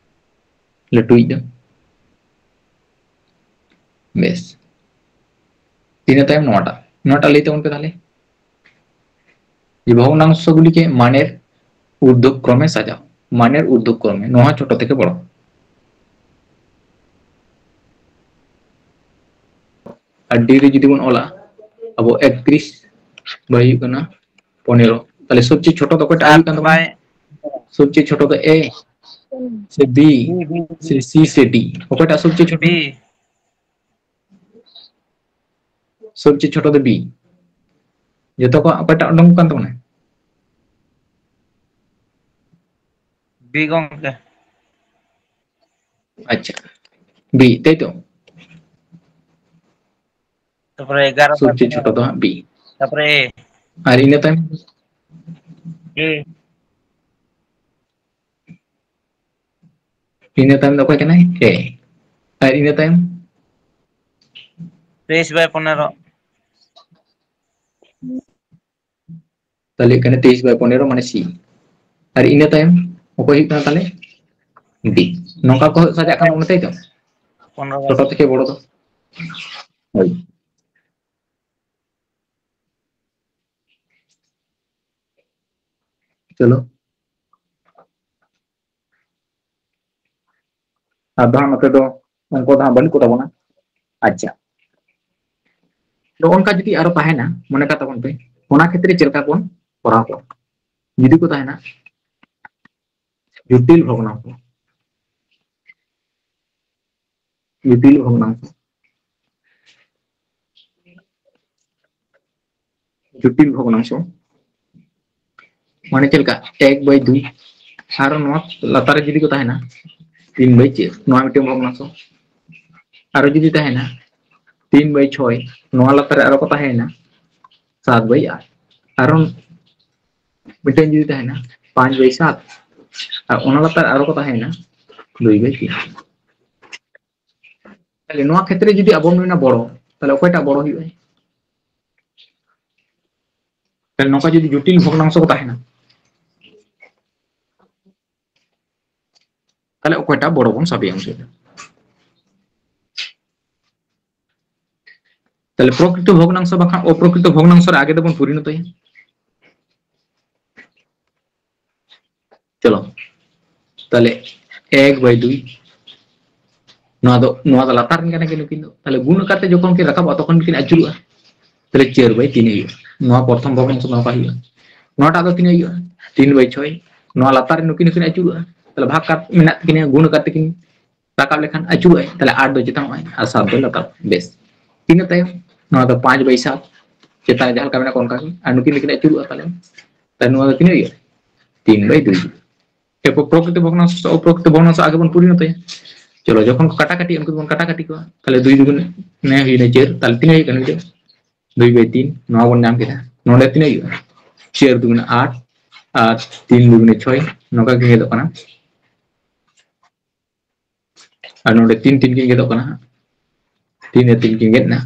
ᱞᱟᱹᱴᱩᱭᱤᱡ ᱫᱚ᱾ ᱵᱮᱥ, ᱤᱱᱟᱹ ᱛᱟᱭᱚᱢ ᱱᱚᱣᱟᱴᱟᱜ, ᱱᱚᱣᱟᱴᱟᱜ ᱞᱟᱹᱭ ᱛᱟᱵᱚᱱ ᱯᱮ ᱛᱟᱦᱞᱮ, ᱡᱮ ᱵᱷᱚᱜᱽᱱᱟᱝᱥᱚ ᱜᱩᱞᱤᱠᱮ ᱢᱟᱱᱮᱨ ᱩᱨᱫᱷᱚᱠᱨᱚᱢᱮ ᱥᱟᱡᱟᱣ, ᱢᱟᱱᱮᱨ ᱩᱨᱫᱷᱚᱠᱨᱚᱢᱮ, ᱱᱚᱣᱟ ᱦᱚᱸ ᱪᱷᱳᱴᱳ ᱛᱷᱮᱠᱮ ᱵᱚᱲᱚ᱾ ᱟᱨ ᱰᱤ ᱨᱮ ᱡᱩᱫᱤ ᱵᱚᱱ ᱚᱞᱟ ᱟᱵᱚ ᱮᱠᱛᱨᱤᱥ ᱵᱟᱭ ᱦᱩᱭᱩᱜ ᱠᱟᱱᱟ ᱯᱚᱱᱮᱨᱚ, ᱛᱟᱦᱞᱮ ᱥᱚᱵᱪᱮᱭᱮ ᱪᱷᱳᱴᱳ ᱫᱚ ᱚᱠᱚᱭᱴᱟᱜ ᱦᱩᱭᱩᱜ ᱠᱟᱱ ᱛᱟᱵᱚᱱᱟ? ᱵᱟᱭ ᱥᱚᱵᱪᱮᱭᱮ ᱪᱷᱳᱴᱳ ᱫᱚ ᱮ ᱥᱮ ᱵᱤ ᱵᱤ, ᱵᱤ, ᱥᱮ ᱥᱤ ᱥᱮ ᱰᱤ? ᱚᱠᱚᱭᱴᱟᱜ ᱥᱚᱵᱪᱮᱭᱮ ᱪᱷᱳᱴᱳ? ᱵᱤ᱾ ᱥᱚᱵᱪᱮᱭᱮ ᱪᱷᱳᱴᱳ ᱫᱚ ᱵᱤ᱾ ᱡᱚᱛᱚ ᱠᱚᱣᱟᱜ ᱚᱠᱚᱭᱴᱟᱜ ᱩᱰᱩᱝ ᱠᱟᱱ ᱛᱟᱵᱚᱱᱟ? ᱵᱤ ᱜᱚᱝᱠᱮ᱾ ᱟᱪᱪᱷᱟ, ᱵᱤ, ᱛᱟᱭ ᱛᱚ? ᱛᱟᱯᱚᱨᱮ ᱮᱜᱟᱨᱚ ᱵᱟᱭ ᱥᱚᱵᱪᱮᱭᱮ ᱪᱷᱳᱴᱳ ᱯᱚᱱᱮᱨᱚ᱾ ᱫᱚ ᱦᱟᱸᱜ ᱵᱤ᱾ ᱛᱟᱯᱚᱨᱮ ᱮ᱾ ᱟᱨ ᱤᱱᱟᱹ ᱛᱟᱭᱚᱢ? ᱮ᱾ ᱤᱱᱟᱹ ᱛᱟᱭᱚᱢ ᱫᱚ ᱚᱠᱚᱭ ᱠᱟᱱᱟᱭ? ᱮ᱾ ᱟᱨ ᱤᱱᱟᱹ ᱛᱟᱭᱚᱢ? ᱛᱮᱭᱤᱥ ᱵᱟᱭ ᱯᱚᱱᱮᱨᱚ᱾ ᱛᱟᱦᱞᱮ ᱦᱩᱭᱩᱜ ᱠᱟᱱᱟ ᱛᱮᱭᱤᱥ ᱵᱟᱭ ᱯᱚᱱᱮᱨᱚ, ᱢᱟᱱᱮ ᱥᱤ᱾ ᱟᱨ ᱤᱱᱟᱹ ᱛᱟᱭᱚᱢ ᱚᱠᱚᱭ ᱦᱩᱭᱩᱜ ᱠᱟᱱᱟ ᱛᱟᱦᱞᱮ? ᱰᱤ᱾ ᱱᱚᱝᱠᱟ ᱠᱚ ᱥᱟᱡᱟᱜ ᱠᱟᱱᱟ, ᱚᱱᱟ ᱛᱟᱭ ᱛᱚ? ᱯᱚᱱᱨᱚ ᱵᱟᱭ ᱪᱷᱳᱴᱳ ᱛᱷᱮᱠᱮ ᱵᱚᱲᱚ ᱫᱚ᱾ ᱦᱳᱭ᱾ ᱪᱚᱞᱚ᱾ ᱟᱨ ᱫᱚ ᱦᱟᱸᱜ ᱱᱚᱛᱮ ᱫᱚ ᱚᱝᱠᱚ ᱫᱚ ᱦᱟᱸᱜ ᱵᱟᱹᱱᱩᱜ ᱠᱚ ᱛᱟᱵᱚᱱᱟ᱾ ᱟᱪᱪᱷᱟ, ᱱᱚᱜᱼᱚ ᱱᱚᱝᱠᱟ ᱡᱩᱫᱤ ᱟᱨᱚ ᱛᱟᱦᱮᱱᱟ, ᱢᱚᱱᱮ ᱠᱟᱜ ᱛᱟᱵᱚᱱ ᱯᱮ, ᱚᱱᱟ ᱠᱷᱮᱛᱨᱮ ᱪᱮᱫ ᱞᱮᱠᱟ ᱵᱚᱱ ᱠᱚᱨᱟᱣ ᱠᱚᱣᱟ? ᱡᱩᱫᱤ ᱠᱚ ᱛᱟᱦᱮᱱᱟ ᱡᱚᱴᱤᱞ ᱵᱷᱚᱜᱽᱱᱟᱝᱥᱚ, ᱡᱚᱴᱤᱞ ᱵᱷᱚᱜᱽᱱᱟᱝᱥᱚ, ᱡᱚᱴᱤᱞ ᱵᱷᱚᱜᱽᱱᱟᱝᱥᱚ ᱢᱟᱱᱮ ᱪᱮᱫ ᱞᱮᱠᱟ? ᱮᱠ ᱵᱟᱭ ᱫᱩᱭ, ᱟᱨ ᱱᱚᱣᱟ ᱞᱟᱛᱟᱨ ᱨᱮ ᱡᱩᱫᱤ ᱠᱚ ᱛᱟᱦᱮᱱᱟ ᱛᱤᱱ ᱵᱟᱭ ᱪᱟᱨ, ᱱᱚᱣᱟ ᱢᱤᱫᱴᱮᱱ ᱵᱷᱚᱜᱽᱱᱟᱝᱥᱚ᱾ ᱟᱨᱚ ᱡᱩᱫᱤ ᱛᱟᱦᱮᱱᱟ ᱛᱤᱱ ᱵᱟᱭ ᱪᱷᱚᱭ, ᱱᱚᱣᱟ ᱞᱟᱛᱟᱨ ᱨᱮ ᱟᱨᱚ ᱠᱚ ᱛᱟᱦᱮᱸᱭᱮᱱᱟ ᱥᱟᱛ ᱵᱟᱭ ᱟᱴ, ᱟᱨᱚ ᱢᱤᱫᱴᱮᱱ ᱡᱩᱫᱤ ᱛᱟᱦᱮᱱᱟ ᱯᱟᱸᱪ ᱵᱟᱭ ᱥᱟᱛ, ᱟᱨ ᱚᱱᱟ ᱞᱟᱛᱟᱨ ᱟᱨᱚ ᱠᱚ ᱛᱟᱦᱮᱸᱭᱮᱱᱟ ᱫᱩᱭ ᱵᱟᱭ ᱛᱤᱱ᱾ ᱛᱟᱦᱞᱮ ᱱᱚᱣᱟ ᱠᱷᱮᱛᱨᱮ ᱡᱩᱫᱤ ᱟᱵᱚ ᱵᱚᱱ ᱢᱮᱱᱟ ᱵᱚᱲᱚ, ᱛᱟᱦᱞᱮ ᱚᱠᱚᱭᱴᱟᱜ ᱵᱚᱲᱚ ᱦᱩᱭᱩᱜᱼᱟ? ᱛᱟᱦᱞᱮ ᱱᱚᱝᱠᱟ ᱡᱩᱫᱤ ᱡᱚᱴᱤᱞ ᱵᱷᱚᱜᱽᱱᱟᱝᱥᱚ ᱠᱚ ᱛᱟᱦᱮᱱᱟ, ᱛᱟᱦᱞᱮ ᱚᱠᱚᱭᱴᱟᱜ ᱵᱚᱲᱚ ᱵᱚᱱ ᱥᱟᱵᱮᱭᱟ ᱩᱱ ᱥᱚᱢᱚᱭ? ᱛᱟᱦᱞᱮ ᱯᱨᱚᱠᱨᱤᱛᱚ ᱵᱷᱚᱜᱽᱱᱟᱝᱥᱚ ᱵᱟᱝᱠᱷᱟᱱ ᱚᱯᱨᱚᱠᱨᱤᱛᱚ ᱵᱷᱚᱜᱽᱱᱟᱝᱥᱚ ᱨᱮ ᱟᱜᱮ ᱫᱚᱵᱚᱱ ᱯᱚᱨᱤᱱᱚᱛᱚᱭᱟ᱾ ᱪᱚᱞᱚ, ᱛᱟᱦᱞᱮ ᱮᱠ ᱵᱟᱭ ᱫᱩᱭ, ᱱᱚᱣᱟ ᱫᱚ, ᱱᱚᱣᱟ ᱫᱚ ᱞᱟᱛᱟᱨ ᱨᱮᱱ ᱠᱟᱱᱟ ᱠᱤᱱ ᱱᱩᱠᱤᱱ ᱫᱚ᱾ ᱛᱟᱦᱞᱮ ᱜᱩᱱ ᱟᱠᱟᱨ ᱛᱮ ᱡᱚᱠᱷᱚᱱ ᱠᱤᱱ ᱨᱟᱠᱟᱵᱚᱜᱼᱟ, ᱛᱚᱠᱷᱚᱱ ᱠᱤᱱ ᱟᱹᱪᱩᱨᱚᱜᱼᱟ᱾ ᱛᱟᱦᱞᱮ ᱪᱟᱨ by ᱛᱤᱱ ᱦᱩᱭᱩᱜᱼᱟ᱾ ᱱᱚᱣᱟ ᱯᱨᱚᱛᱷᱚᱢ ᱵᱷᱚᱜᱽᱱᱟᱝᱥᱚ ᱱᱚᱝᱠᱟ ᱦᱩᱭᱩᱜᱼᱟ᱾ ᱱᱚᱣᱟᱴᱟᱜ ᱫᱚ ᱛᱤᱱᱟᱹᱜ ᱦᱩᱭᱩᱜᱼᱟ? ᱛᱤᱱ by ᱪᱷᱚᱭ᱾ ᱱᱚᱣᱟ ᱞᱟᱛᱟᱨ ᱨᱮ ᱱᱩᱠᱤᱱ ᱦᱚᱸᱠᱤᱱ ᱟᱹᱪᱩᱨᱚᱜᱼᱟ᱾ ᱛᱟᱦᱞᱮ ᱵᱷᱟᱜᱽ ᱠᱟᱨ ᱢᱮᱱᱟᱜ ᱛᱟᱹᱠᱤᱱᱟ, ᱜᱩᱱ ᱟᱠᱟᱨ ᱛᱮᱠᱤᱱ ᱨᱟᱠᱟᱵ ᱞᱮᱠᱷᱟᱱ ᱟᱹᱪᱩᱨᱚᱜᱼᱟᱭ, ᱛᱟᱦᱞᱮ ᱟᱴ ᱫᱚ ᱪᱮᱛᱟᱱᱚᱜᱼᱟᱭ ᱟᱨ ᱥᱟᱛ ᱫᱚ ᱞᱟᱛᱟᱨ᱾ ᱵᱮᱥ, ᱤᱱᱟᱹ ᱛᱟᱭᱚᱢ ᱱᱚᱣᱟ ᱫᱚ ᱯᱟᱸᱪ by ᱥᱟᱛ, ᱪᱮᱛᱟᱱ ᱨᱮ ᱡᱟᱦᱟᱸ ᱞᱮᱠᱟ ᱢᱮᱱᱟᱜ ᱠᱚᱣᱟ ᱚᱱᱠᱟ ᱜᱮ, ᱟᱨ ᱱᱩᱠᱤᱱ ᱫᱚᱠᱤᱱ ᱟᱹᱪᱩᱨᱚᱜᱼᱟ᱾ ᱛᱟᱦᱞᱮ, ᱛᱟᱦᱞᱮ ᱱᱚᱣᱟ ᱫᱚ ᱛᱤᱱᱟᱹᱜ ᱦᱩᱭᱩᱜᱼᱟ? ᱛᱤᱱ by ᱫᱩᱭ᱾ ᱮᱨᱯᱚᱨ ᱯᱨᱚᱠᱨᱤᱛᱚ ᱵᱷᱚᱜᱽᱱᱟᱝᱥᱚ, ᱚᱯᱨᱚᱠᱨᱤᱛᱚ ᱵᱷᱚᱜᱽᱱᱟᱝᱥᱚ ᱟᱜᱮ ᱵᱚᱱ ᱯᱚᱨᱤᱱᱚᱛᱚᱭᱟ᱾ ᱪᱚᱞᱚ, ᱡᱚᱠᱷᱚᱱ ᱠᱚ ᱠᱟᱴᱟᱠᱟᱴᱤ, ᱩᱱᱠᱩ ᱵᱚᱱ ᱠᱟᱴᱟᱠᱟᱴᱤ ᱠᱚᱣᱟ, ᱛᱟᱦᱞᱮ ᱫᱩᱭ ᱫᱩᱜᱩᱱ ᱱᱮ ᱦᱩᱭᱱᱟ ᱪᱟᱨ, ᱛᱟᱦᱞᱮ ᱛᱤᱱᱟᱹᱜ ᱦᱩᱭᱩᱜ ᱠᱟᱱᱟ ᱱᱤᱛᱚᱜ? ᱫᱩᱭ by ᱛᱤᱱ, ᱱᱚᱣᱟ ᱵᱚᱱ ᱧᱟᱢ ᱠᱮᱫᱟ᱾ ᱱᱚᱰᱮ ᱛᱤᱱᱟᱹᱜ ᱦᱩᱭᱩᱜᱼᱟ? ᱪᱟᱨ ᱫᱩᱜᱩᱱ ᱟᱴ, ᱟᱨ ᱛᱤᱱ ᱫᱩᱜᱩᱱᱮ ᱪᱷᱚᱭ, ᱱᱚᱝᱠᱟ ᱜᱮ ᱜᱮᱫᱚᱜ ᱠᱟᱱᱟ᱾ ᱟᱨ ᱱᱚᱰᱮ ᱛᱤᱱ ᱛᱤᱱ ᱠᱤᱱ ᱜᱮᱫᱚᱜ ᱠᱟᱱᱟ ᱦᱟᱸᱜ᱾ ᱛᱤᱱ ᱨᱮ ᱛᱤᱱ ᱠᱤᱱ ᱜᱮᱫ ᱮᱱᱟ᱾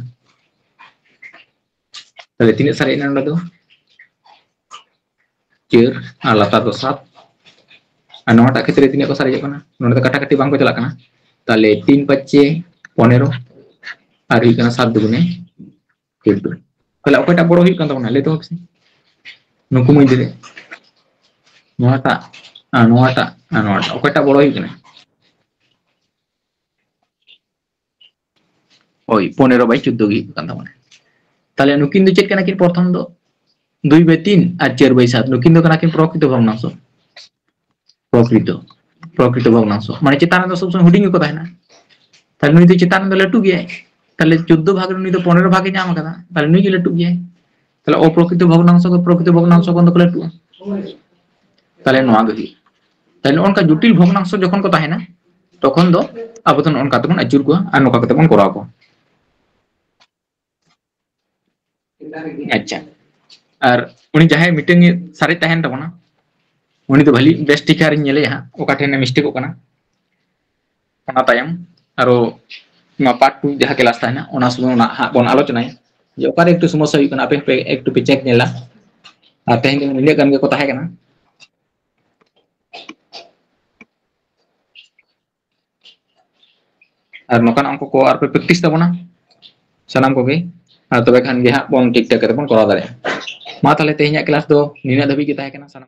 ᱛᱟᱦᱞᱮ ᱛᱤᱱᱟᱹᱜ ᱥᱟᱨᱮᱡ ᱮᱱᱟ ᱱᱚᱰᱮ ᱫᱚ? ᱪᱟᱨ, ᱟᱨ ᱞᱟᱛᱟᱨ ᱫᱚ ᱥᱟᱛ᱾ ᱟᱨ ᱱᱚᱣᱟᱴᱟᱜ ᱠᱷᱮᱛᱨᱮ ᱛᱤᱱᱟᱹᱜ ᱠᱚ ᱥᱟᱨᱮᱡᱚᱜ ᱠᱟᱱᱟ? ᱱᱚᱰᱮ ᱫᱚ ᱠᱟᱴᱟᱠᱟᱴᱤ ᱵᱟᱝ ᱠᱚ ᱪᱟᱞᱟᱜ ᱠᱟᱱᱟ᱾ ᱛᱟᱦᱞᱮ ᱛᱤᱱ ᱯᱟᱸᱪᱮ ᱯᱚᱱᱮᱨᱚ, ᱟᱨ ᱦᱩᱭᱩᱜ ᱠᱟᱱᱟ ᱥᱟᱛ ᱫᱩᱜᱩᱱᱮ ᱪᱳᱫᱫᱳ᱾ ᱛᱟᱦᱞᱮ ᱚᱠᱚᱭᱴᱟᱜ ᱵᱚᱲᱚ ᱦᱩᱭᱩᱜ ᱠᱟᱱ ᱛᱟᱵᱚᱱᱟ? ᱞᱟᱹᱭ ᱛᱟᱵᱚᱱ ᱯᱮᱥᱮ᱾ ᱱᱩᱠᱩ ᱢᱚᱫᱽᱫᱷᱮ ᱨᱮ ᱱᱚᱣᱟᱴᱟᱜ, ᱟᱨ ᱱᱚᱣᱟᱴᱟᱜ, ᱟᱨ ᱱᱚᱣᱟᱴᱟᱜ ᱚᱠᱚᱭᱴᱟᱜ ᱵᱚᱲᱚ ᱦᱩᱭᱩᱜ ᱠᱟᱱᱟ? ᱦᱳᱭ, ᱯᱚᱱᱮᱨᱚ by ᱪᱳᱫᱫᱳ ᱜᱮ ᱦᱩᱭᱩᱜ ᱠᱟᱱ ᱛᱟᱵᱚᱱᱟ᱾ ᱛᱟᱦᱞᱮ ᱱᱩᱠᱤᱱ ᱫᱚ ᱪᱮᱫ ᱠᱟᱱᱟ ᱠᱤᱱ? ᱯᱨᱚᱛᱷᱚᱢ ᱫᱚ ᱫᱩᱭ by ᱛᱤᱱ ᱟᱨ ᱪᱟᱨ by ᱥᱟᱛ, ᱱᱩᱠᱤᱱ ᱫᱚ ᱠᱟᱱᱟ ᱠᱤᱱ ᱯᱨᱚᱠᱨᱤᱛᱚ ᱵᱷᱚᱜᱽᱱᱟᱝᱥᱚ᱾ ᱯᱨᱚᱠᱨᱤᱛᱚ, ᱯᱨᱚᱠᱨᱤᱛᱚ ᱵᱷᱚᱜᱽᱱᱟᱝᱥᱚ᱾ ᱢᱟᱱᱮ ᱪᱮᱛᱟᱱ ᱨᱮᱫᱚ ᱥᱚᱵ ᱥᱚᱢᱚᱭ ᱦᱩᱰᱤᱧ ᱜᱮᱠᱚ ᱛᱟᱦᱮᱱᱟ᱾ ᱛᱟᱦᱞᱮ ᱱᱩᱭ ᱫᱚ ᱪᱮᱛᱟᱱ ᱨᱮᱫᱚ ᱞᱟᱹᱴᱩ ᱜᱮᱭᱟᱭ᱾ ᱛᱟᱦᱞᱮ ᱪᱳᱫᱫᱳ ᱵᱷᱟᱜᱽ ᱨᱮ ᱱᱩᱭ ᱫᱚ ᱯᱚᱱᱮᱨᱚ ᱵᱷᱟᱜᱽ ᱮ ᱧᱟᱢ ᱟᱠᱟᱫᱟ᱾ ᱛᱟᱦᱞᱮ ᱱᱩᱭ ᱜᱮ ᱞᱟᱹᱴᱩ ᱜᱮᱭᱟᱭ᱾ ᱛᱟᱦᱞᱮ ᱚᱯᱨᱚᱠᱨᱤᱛᱚ ᱵᱷᱚᱜᱽᱱᱟᱝᱥᱚ ᱠᱚ ᱯᱨᱚᱠᱨᱤᱛᱚ ᱵᱷᱚᱜᱽᱱᱟᱝᱥᱚ ᱠᱷᱚᱱ ᱫᱚᱠᱚ ᱞᱟᱹᱴᱩᱜᱼᱟ᱾ ᱛᱟᱦᱞᱮ ᱱᱚᱣᱟ ᱜᱮ ᱦᱩᱭᱩᱜᱼᱟ᱾ ᱛᱟᱦᱞᱮ ᱱᱚᱜᱼᱚ ᱱᱚᱝᱠᱟ ᱡᱚᱴᱤᱞ ᱵᱷᱚᱜᱽᱱᱟᱝᱥᱚ ᱡᱚᱠᱷᱚᱱ ᱠᱚ ᱛᱟᱦᱮᱱᱟ, ᱛᱚᱠᱷᱚᱱ ᱫᱚ ᱟᱵᱚ ᱫᱚ ᱱᱚᱜᱼᱚ ᱱᱚᱝᱠᱟ ᱛᱮᱵᱚᱱ ᱟᱹᱪᱩᱨ ᱠᱚᱣᱟ ᱟᱨ ᱱᱚᱝᱠᱟ ᱠᱟᱛᱮ ᱵᱚᱱ ᱠᱚᱨᱟᱣ ᱠᱚᱣᱟ᱾ ᱟᱪᱪᱷᱟ, ᱟᱨ ᱩᱱᱤ ᱡᱟᱦᱟᱸᱭ ᱢᱤᱫᱴᱮᱱ ᱥᱟᱨᱮᱡ ᱛᱟᱦᱮᱱ ᱛᱟᱵᱚᱱᱟ, ᱩᱱᱤ ᱫᱚ ᱵᱷᱟᱞᱤ ᱵᱮᱥ ᱴᱷᱤᱠ ᱟᱨᱤᱧ ᱧᱮᱞᱮᱭᱟ ᱦᱟᱸᱜ, ᱚᱠᱟ ᱴᱷᱮᱱᱮ ᱢᱤᱥᱴᱮᱠᱚᱜ ᱠᱟᱱᱟ᱾ ᱚᱱᱟ ᱛᱟᱭᱚᱢ ᱟᱨᱚ ᱱᱚᱣᱟ part two ᱡᱟᱦᱟᱸ class ᱛᱟᱦᱮᱱᱟ, ᱚᱱᱟ ᱥᱚᱢᱚᱭ ᱚᱱᱟ ᱦᱟᱸᱜ ᱵᱚᱱ ᱟᱞᱳᱪᱚᱱᱟᱭᱟ ᱡᱮ ᱚᱠᱟᱨᱮ ᱮᱠᱴᱩ ᱥᱚᱢᱚᱥᱥᱟ ᱦᱩᱭᱩᱜ ᱠᱟᱱᱟ, ᱟᱯᱮ ᱦᱚᱸᱯᱮ ᱮᱠᱴᱩ ᱯᱮ check ᱧᱮᱞᱟ᱾ ᱟᱨ ᱛᱮᱦᱮᱧ ᱫᱚ ᱱᱤᱱᱟᱹᱜ ᱜᱟᱱ ᱜᱮᱠᱚ ᱛᱟᱦᱮᱸ ᱠᱟᱱᱟ᱾ ᱟᱨ ᱱᱚᱝᱠᱟᱱᱟᱜ ᱚᱝᱠᱚ ᱠᱚ ᱟᱨᱯᱮ practice ᱛᱟᱵᱚᱱᱟ ᱥᱟᱱᱟᱢ ᱠᱚᱜᱮ, ᱟᱨ ᱛᱚᱵᱮ ᱠᱷᱟᱱ ᱜᱮ ᱦᱟᱸᱜ ᱵᱚᱱ ᱴᱷᱤᱠ ᱴᱷᱟᱠ ᱠᱟᱛᱮ ᱵᱚᱱ ᱠᱚᱨᱟᱣ ᱫᱟᱲᱮᱭᱟᱜᱼᱟ᱾ ᱢᱟ ᱛᱟᱦᱞᱮ ᱛᱮᱦᱮᱧᱟᱜ class ᱫᱚ ᱱᱤᱱᱟᱹᱜ ᱫᱷᱟᱹᱵᱤᱡ ᱜᱮ ᱛᱟᱦᱮᱸ ᱠᱟᱱᱟ᱾ ᱥᱟᱱᱟᱢ